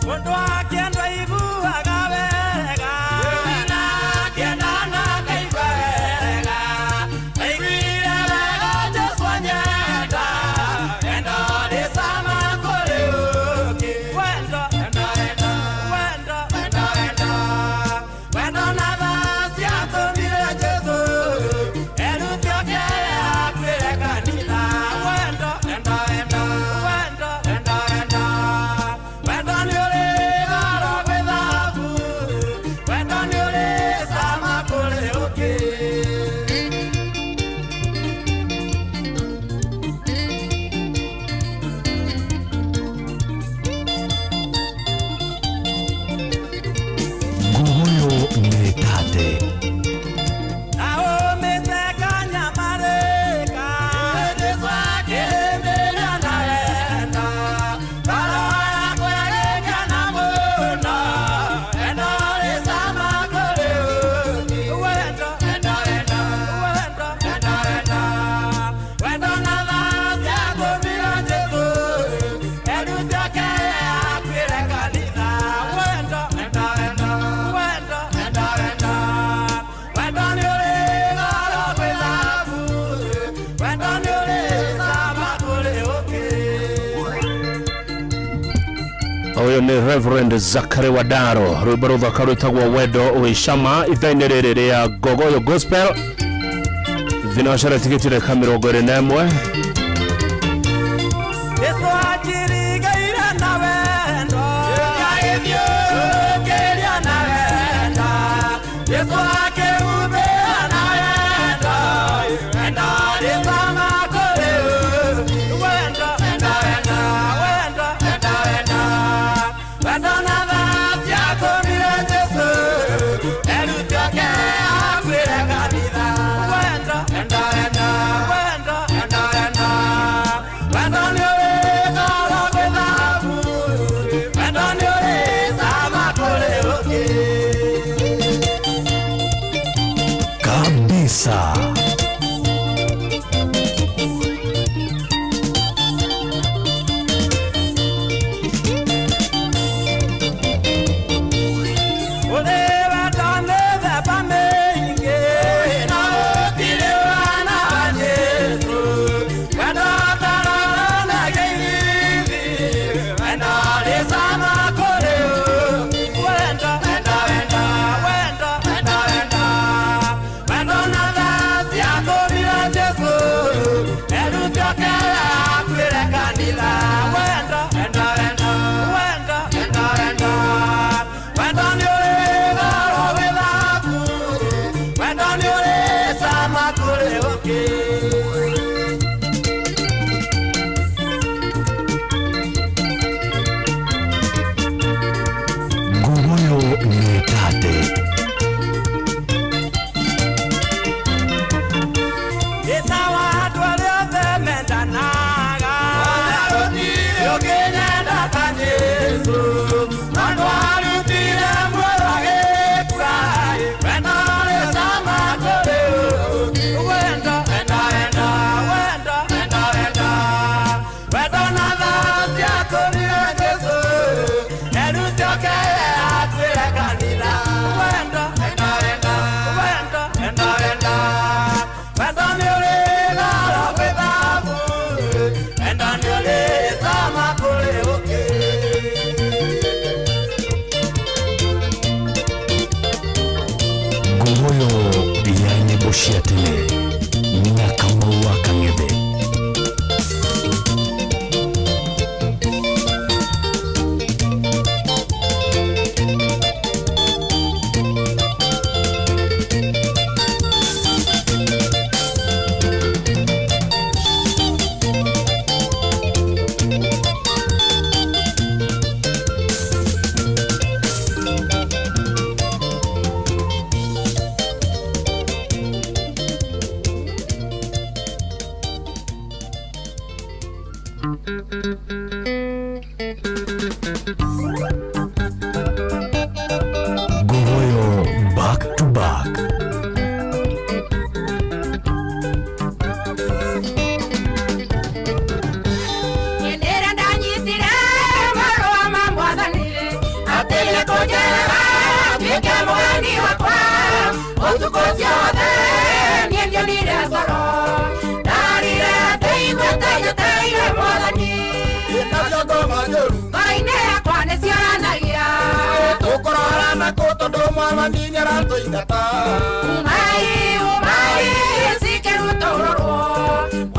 Mũndũ akĩendwo aiguaga wega. Wĩna akĩenda na akaigua wega. Aiguire wega Jesũ anyenda. Wendo nĩ cama kũrĩ ũkĩ. Wendo, wendo, wendo, wendo, wendo, wendo. Wendo na tha ciatũmire Jesũ erute oke akuĩre kanitha. Wendo, wendo, wendo, wendo, wendo, wendo. Wendo nĩ ũrĩ goro gwĩ thahabu. Wendo nĩ ũrĩ cama kũrĩ ũkĩ. Nguguyo nĩ tate. Aumĩte kanyamarĩka, Jesũ akĩhĩmbĩria na wendo. Ngoro yakwa ĩgĩkena mũno, wendo ũrĩ cama kũrĩ ũkĩ. Wendo, wendo, wendo, wendo, wendo, wendo. Wendo na tha ciatũmire Jesũ erute oke akuĩre kanitha. Wendo, wendo, wendo, wendo, wendo, wendo. Wendo nĩ ũrĩ goro gwĩ thahabu. Wendo nĩ ũrĩ cama kũrĩ ũkĩ. Ũyũ nĩ Reverend Zachary Wadaro, rwĩmbo rũthaka rwĩtagwo Wendo wĩ cama ithaa-inĩ rĩrĩ rĩa Ngogoyo Gospel. Thinacara tigĩti ndagĩka 21. Jesũ anjirigeire na wendo, agĩthiũrũrũkĩria na wendo. Jesũ akĩhumbĩra na wendo, wendo nĩ cama kũrĩ ũkĩ. Wendo, wendo, wendo, wendo, wendo, wendo. Wendo na tha ciatũmire Jesũ erute oke akuĩre kanitha. Wendo, wendo, wendo, wendo, wendo, wendo. Wendo nĩ ũrĩ goro gwĩ thahabu. Wendo nĩ ũrĩ cama kũrĩ ũkĩ. Kabisa. Ũrĩ wendo mĩthemba mĩingĩ, na gũtirĩ ũhana wa Jesũ. Wendo ũtaronanagia ithithi, wendo ũrĩ cama kũrĩ ũkĩ. Wendo, wendo, wendo, wendo, wendo, wendo. Wendo na tha ciatũmire Jesũ erute oke akuĩre kanitha. Wendo, wendo, wendo, wendo, wendo, wendo. Wendo nĩ ũrĩ goro gwĩ thahabu. Wendo nĩ ũrĩ cama kũrĩ ũkĩ. Nguguyo nĩ tate. Ĩtawa andũ arĩa othe mendanaga. Gũtirĩ ũngĩnyenda ta Jesũ. Tondũ arutire muoyo agĩkua. Wendo ũrĩ cama kũrĩ ũkĩ. Wendo, wendo, wendo, wendo, wendo, wendo. Wendo na tha ciatũmire Jesũ erute oke akuĩre kanitha. Wendo, wendo, wendo, wendo, wendo, wendo. Wendo nĩ ũrĩ goro gwĩ thahabu. Wendo nĩ ũrĩ cama kũrĩ ũkĩ. Nguguyo ya nyĩmbo cia tene na Kamau wa Kang'ethe. Nguguyo back to back. Hĩndĩ ĩrĩa ndanyitire marũa ma mwathani. Mwathani wakwa ũtukũ ciothe niĩ ndionire toro ndarire ndĩiguĩte nyetereire Mwathani Nacio ngoma njũru ngoro-inĩ yakwa nĩcioranagia tũkũrora nakũ tondũ Mwathani nĩaratũingata umai umai cikĩrutũrũrwo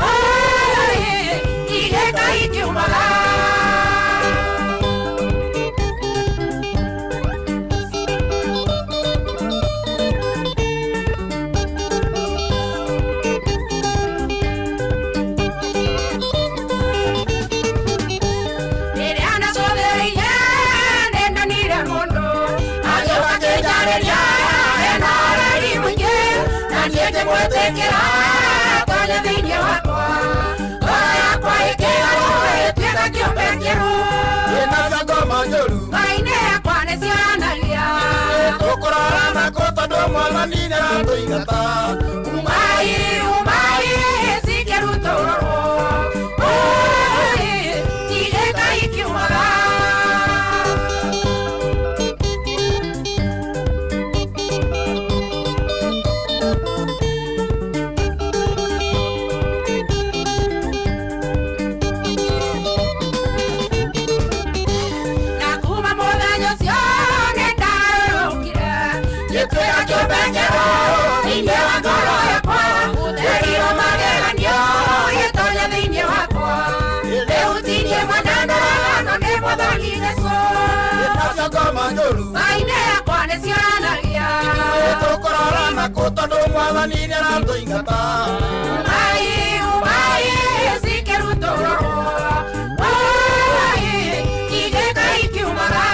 woi igĩka ikiumaga. Rĩrĩa ndacũthĩrĩirie nĩndonire mũndũ agĩũka akĩnjarĩria ena ũreri mũingĩ na niĩ ngĩmwĩtĩkĩra atonye thĩinĩ wakwa ngoro yakwa ĩkĩgarũrwo ĩtuĩka kĩũmbe kĩerũ. Nacio ngoma njũru Ngoro-inĩ yakwa nĩcionanagia tũkũrora nakũ tondũ Mwathani nĩaratũingata umai umai cikĩrutũrũrwo woi igĩka ikiumaga. Na kuma mũthenya ũcio nĩndarũrũkire ngĩtuĩka kĩũmbe kĩerũ thĩinĩ wa ngoro yakwa ũtheri wa mageganio ũgĩtonya thĩinĩ wakwa rĩu ti niĩ mwene ndũragano nĩ Mwathani Jesũ. Nacio ngoma njũru Ngoro-inĩ yakwa nĩcionanagia tũkũrora nakũ tondũ Mwathani nĩaratũingata umai umai cikĩrutũrũrwo woi igĩka ikiumaga.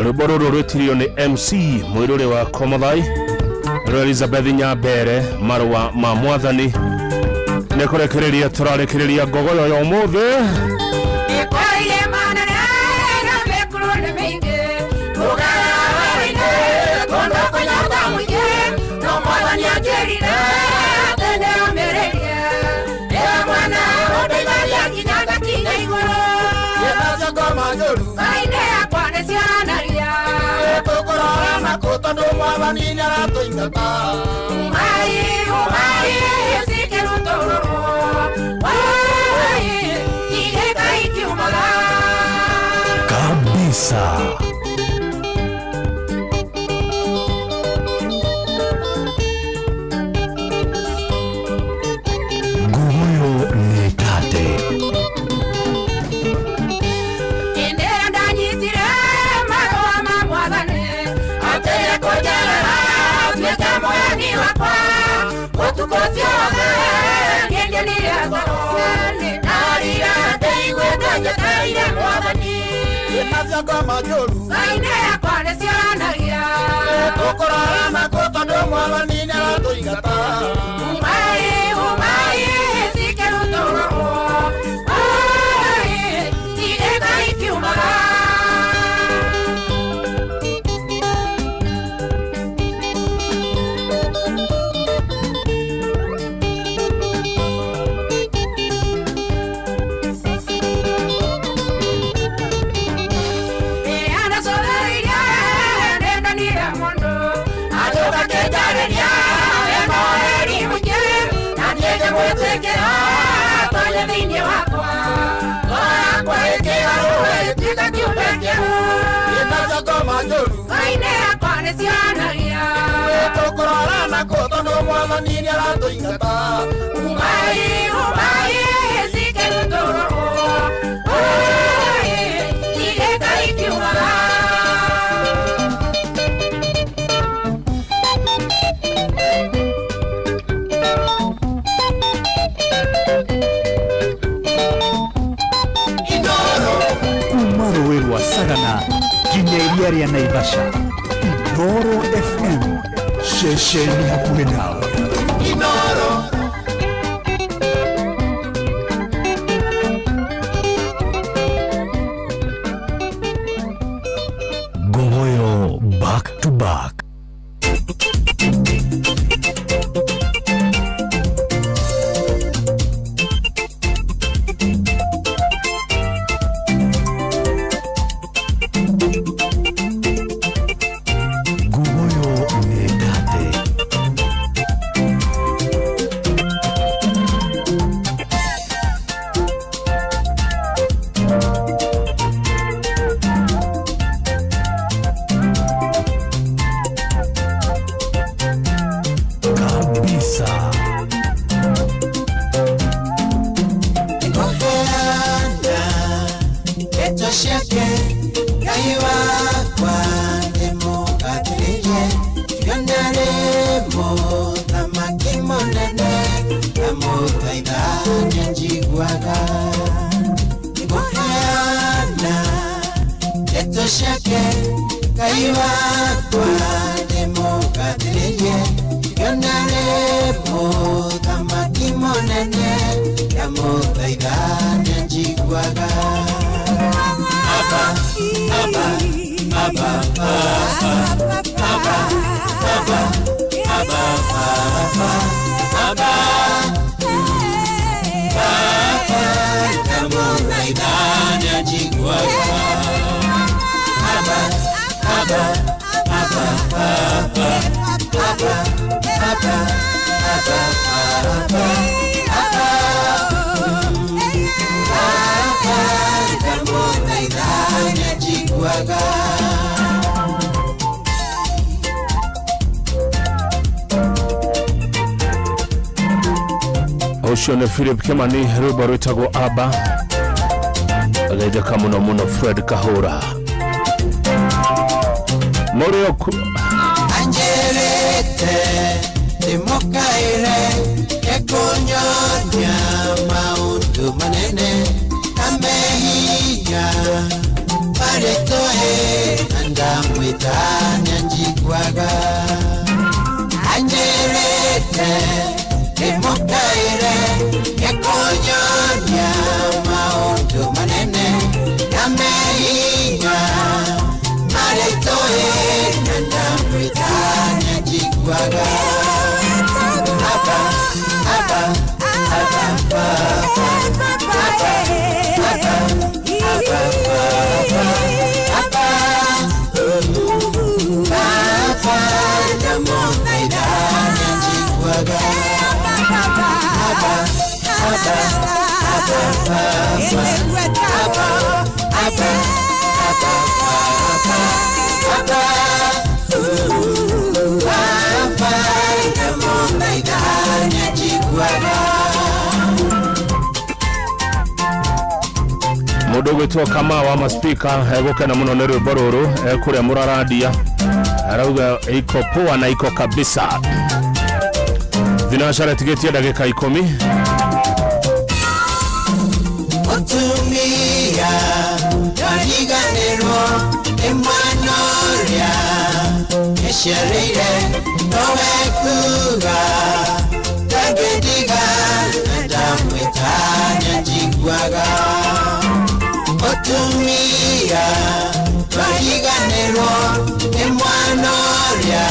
Rwĩmbo rũrũ rwĩtirio nĩ MC mũirũrĩ wa Komathai rwa Elizabeth Nyambere marũa ma Mwathani nĩ kũrekereria tũrarekereria ngogoyo ya ũmũthĩ. Nĩkwarĩire manene na mĩkuru nĩ mĩingĩ kũgerera werũ-inĩ kũndũ kũnyota mũingĩ no Mwathani anjĩrire atĩ ndĩrũmĩrĩrie nĩwe mwene ũndeithagia nginya ngakinya igũrũ. Nacio ngoma njũru Ngoro-inĩ yakwa nĩcionanagia tũkũrora nakũ tondũ Mwathani nĩaratũingata umai umai cikĩrutũrũrwo woi igĩka ikiumaga. Kabisa. Nguruyo nĩ tate. Hĩndĩ ĩrĩa ndanyitire marũa ma Mwathani atĩ nĩkũnjerera atuĩke mũgeni wakwa ũtukũ ciothe niĩ ndionire toro ndarire ndĩiguĩte njetereire Mwathani. Nacio ngoma njũru Ngoro-inĩ yakwa nĩcionanagia tũkũrora nakũ tondũ Mwathani nĩaratũingata umai umai cikĩrutũrũrwo woi igĩka ikiumaga. Rĩrĩa ndacũthĩrĩirie nĩndonire mũndũ agĩũka akĩnjarĩria ena ũreri mũingĩ na niĩ ngĩmwĩtĩkĩra atonye thĩinĩ wakwa ngoro yakwa ĩkĩgarũrwo ĩtuĩka kĩũmbe kĩerũ. Nacio ngoma njũru Ngoro-inĩ yakwa nĩcionanagia tũkũrora nakũ tondũ Mwathani nĩaratũingata umai umai cikĩrutũrũrwo woi igĩka ikiumaga. Kuma rũĩ rwa Sagana nginya iria rĩa Naivasha, Inooro FM ceceni hakuhĩ nawe. Inooro. Ngogoyo back to back. Ndeto ciake Ngai wakwa ndĩmũgathĩrĩrie Ndarĩ mũthamaki mũnene ndamũthaitha nĩanjiguaga Ngũheana ndeto ciake Ngai wakwa ndĩmũgathĩrĩrie Ndarĩ mũthamaki mũnene ndamũthaitha nĩanjiguaga Abba, Abba, Abba, Abba, Abba, Abba, Abba, Abba, Abba, ndamũthaitha nĩanjiguaga Abba, Abba, Abba, Abba, Abba, Abba, Abba, Abba, Abba, Abba, ndamũthaitha nĩanjiguaga. Ũcio nĩ Philip Kimani rwĩmbo rwĩtagwo Abba agĩtheka mũno mũno Fred Kahũra Mũrĩoku Anjĩrĩte ndĩmũkaĩre ekũnyonia maũndũ manene na mehinya marĩ tũĩ na ndamwĩta nĩanjiguaga. Anjĩrĩte ndĩmũkaĩre ekũnyonia maũndũ manene na mehinya marĩ tũĩ na ndamwĩta nĩanjiguaga. Abba, Abba, Abba, Abba, Abba, Abba, Abba, Abba, Abba, ndamũthaitha nĩanjiguaga. Abba, Abba, Abba, Abba, Abba, Abba, Abba, Abba, ndamũthaitha nĩanjiguaga. Mũndũ ũgwĩtwo Kamau wa maspika egũkena mũno nĩ rwĩmbo rũrũ ekũrĩa mũrarandia arauga iko poa na iko kabisa. Thinacara ĩtigĩtie ndagĩka 10. Mũtumia ndariganĩrwo nĩ mwana ũrĩa eciarĩire nowe kuga ndangĩndiga na ndamwĩta nĩanjiguaga. Mũtumia ndariganĩrwo nĩ mwana ũrĩa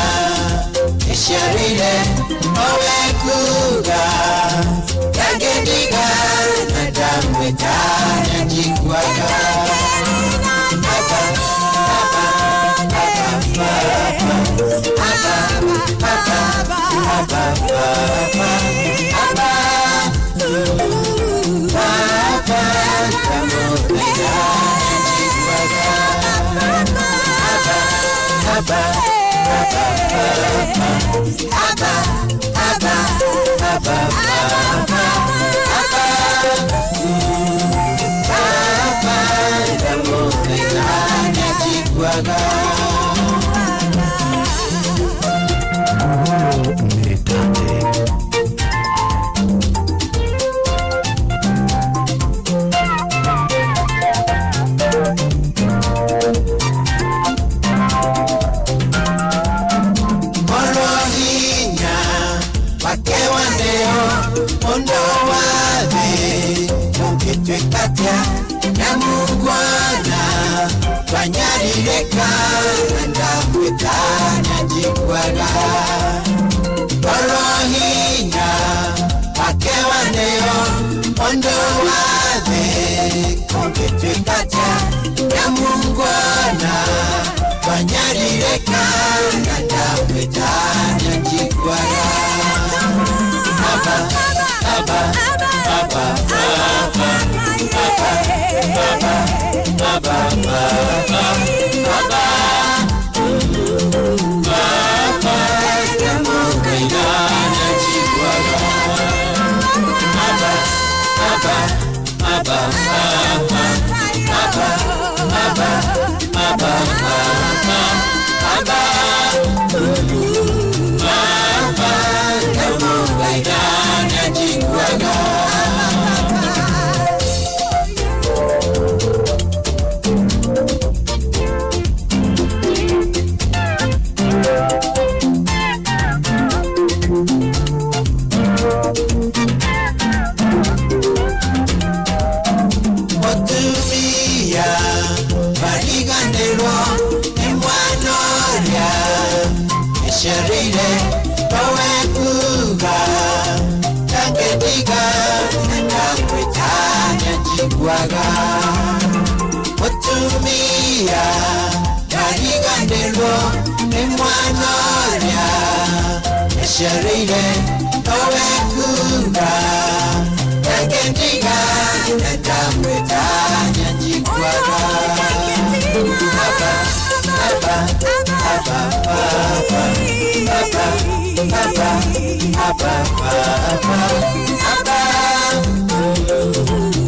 eciarĩire nowe kuga ndangĩndiga na ndamwĩta nĩanjiguaga. Abba, Abba, Abba, Abba, Abba, Abba, Abba, Abba, Abba, ndamũthaitha nĩanjiguaga. Abba, Abba, Abba, Abba, Abba, Abba, Abba, Abba, Abba, ndamũthaitha nĩanjiguaga. Korwo hinya wake wa neo mũndũ wa thĩ ũngĩtuĩka atĩa na mungwana twanyarirĩka na ndamwĩta nĩanjiguaga. Korwo hinya wake wa neo mũndũ wa thĩ ũngĩtuĩka atĩa na mungwana twanyarirĩka na ndamwĩta nĩanjiguaga. Abba, Abba, Abba, Abba, Abba, Abba, Abba, Abba, Abba, Abba, ndamũthaitha nĩanjiguaga. Abba, Abba, Abba, Abba, Abba, Nyanjiguaga Mutumia Ndariganĩrwo nĩ mwana ũrĩa Ecereire nowe kura Ndangendiga na ndamwĩta Nyanjiguaga Abba, Abba, Abba, Abba, Abba, Abba, Abba, Abba, Abba,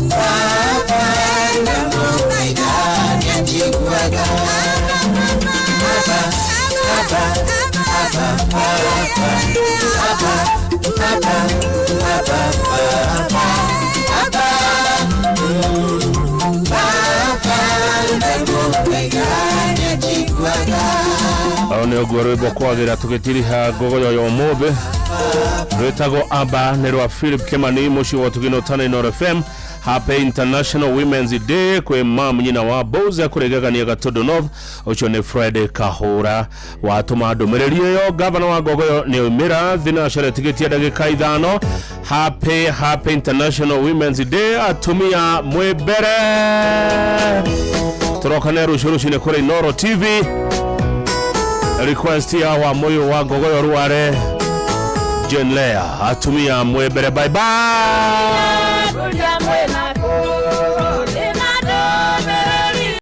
Baba, ndamũthaitha nĩanjiguaga. Abba, Abba, Abba, Abba, Abba, Abba, Abba, Abba, Abba, Baba, ndamũthaitha nĩanjiguaga. Au nä å guo rwä mbo kwagä ra tå gä tiriha ngogoyo ya å må thä rwätagwo aba nä rwa Philip Kimani må ciä wa tugino tana Inooro FM. Happy International Women's Day kwä mam nyina wa Bowser kå rä Gatundu North. Å nä Fred Kahũra watũma ndũmĩrĩri ĩyo. Gavana wa Ngogoyo nĩ aumĩra thinacara tigĩtie ndagĩka 5. Happy International Women's Day, atumia mwĩ mbere. Tũrokane rũciũ rũcinĩ kũrĩ Inooro TV. Request ya wa moyo wa Ngogoyo Rware Jane Lea, atumia mwĩ mbere. Bye bye. Rũrĩa mwĩna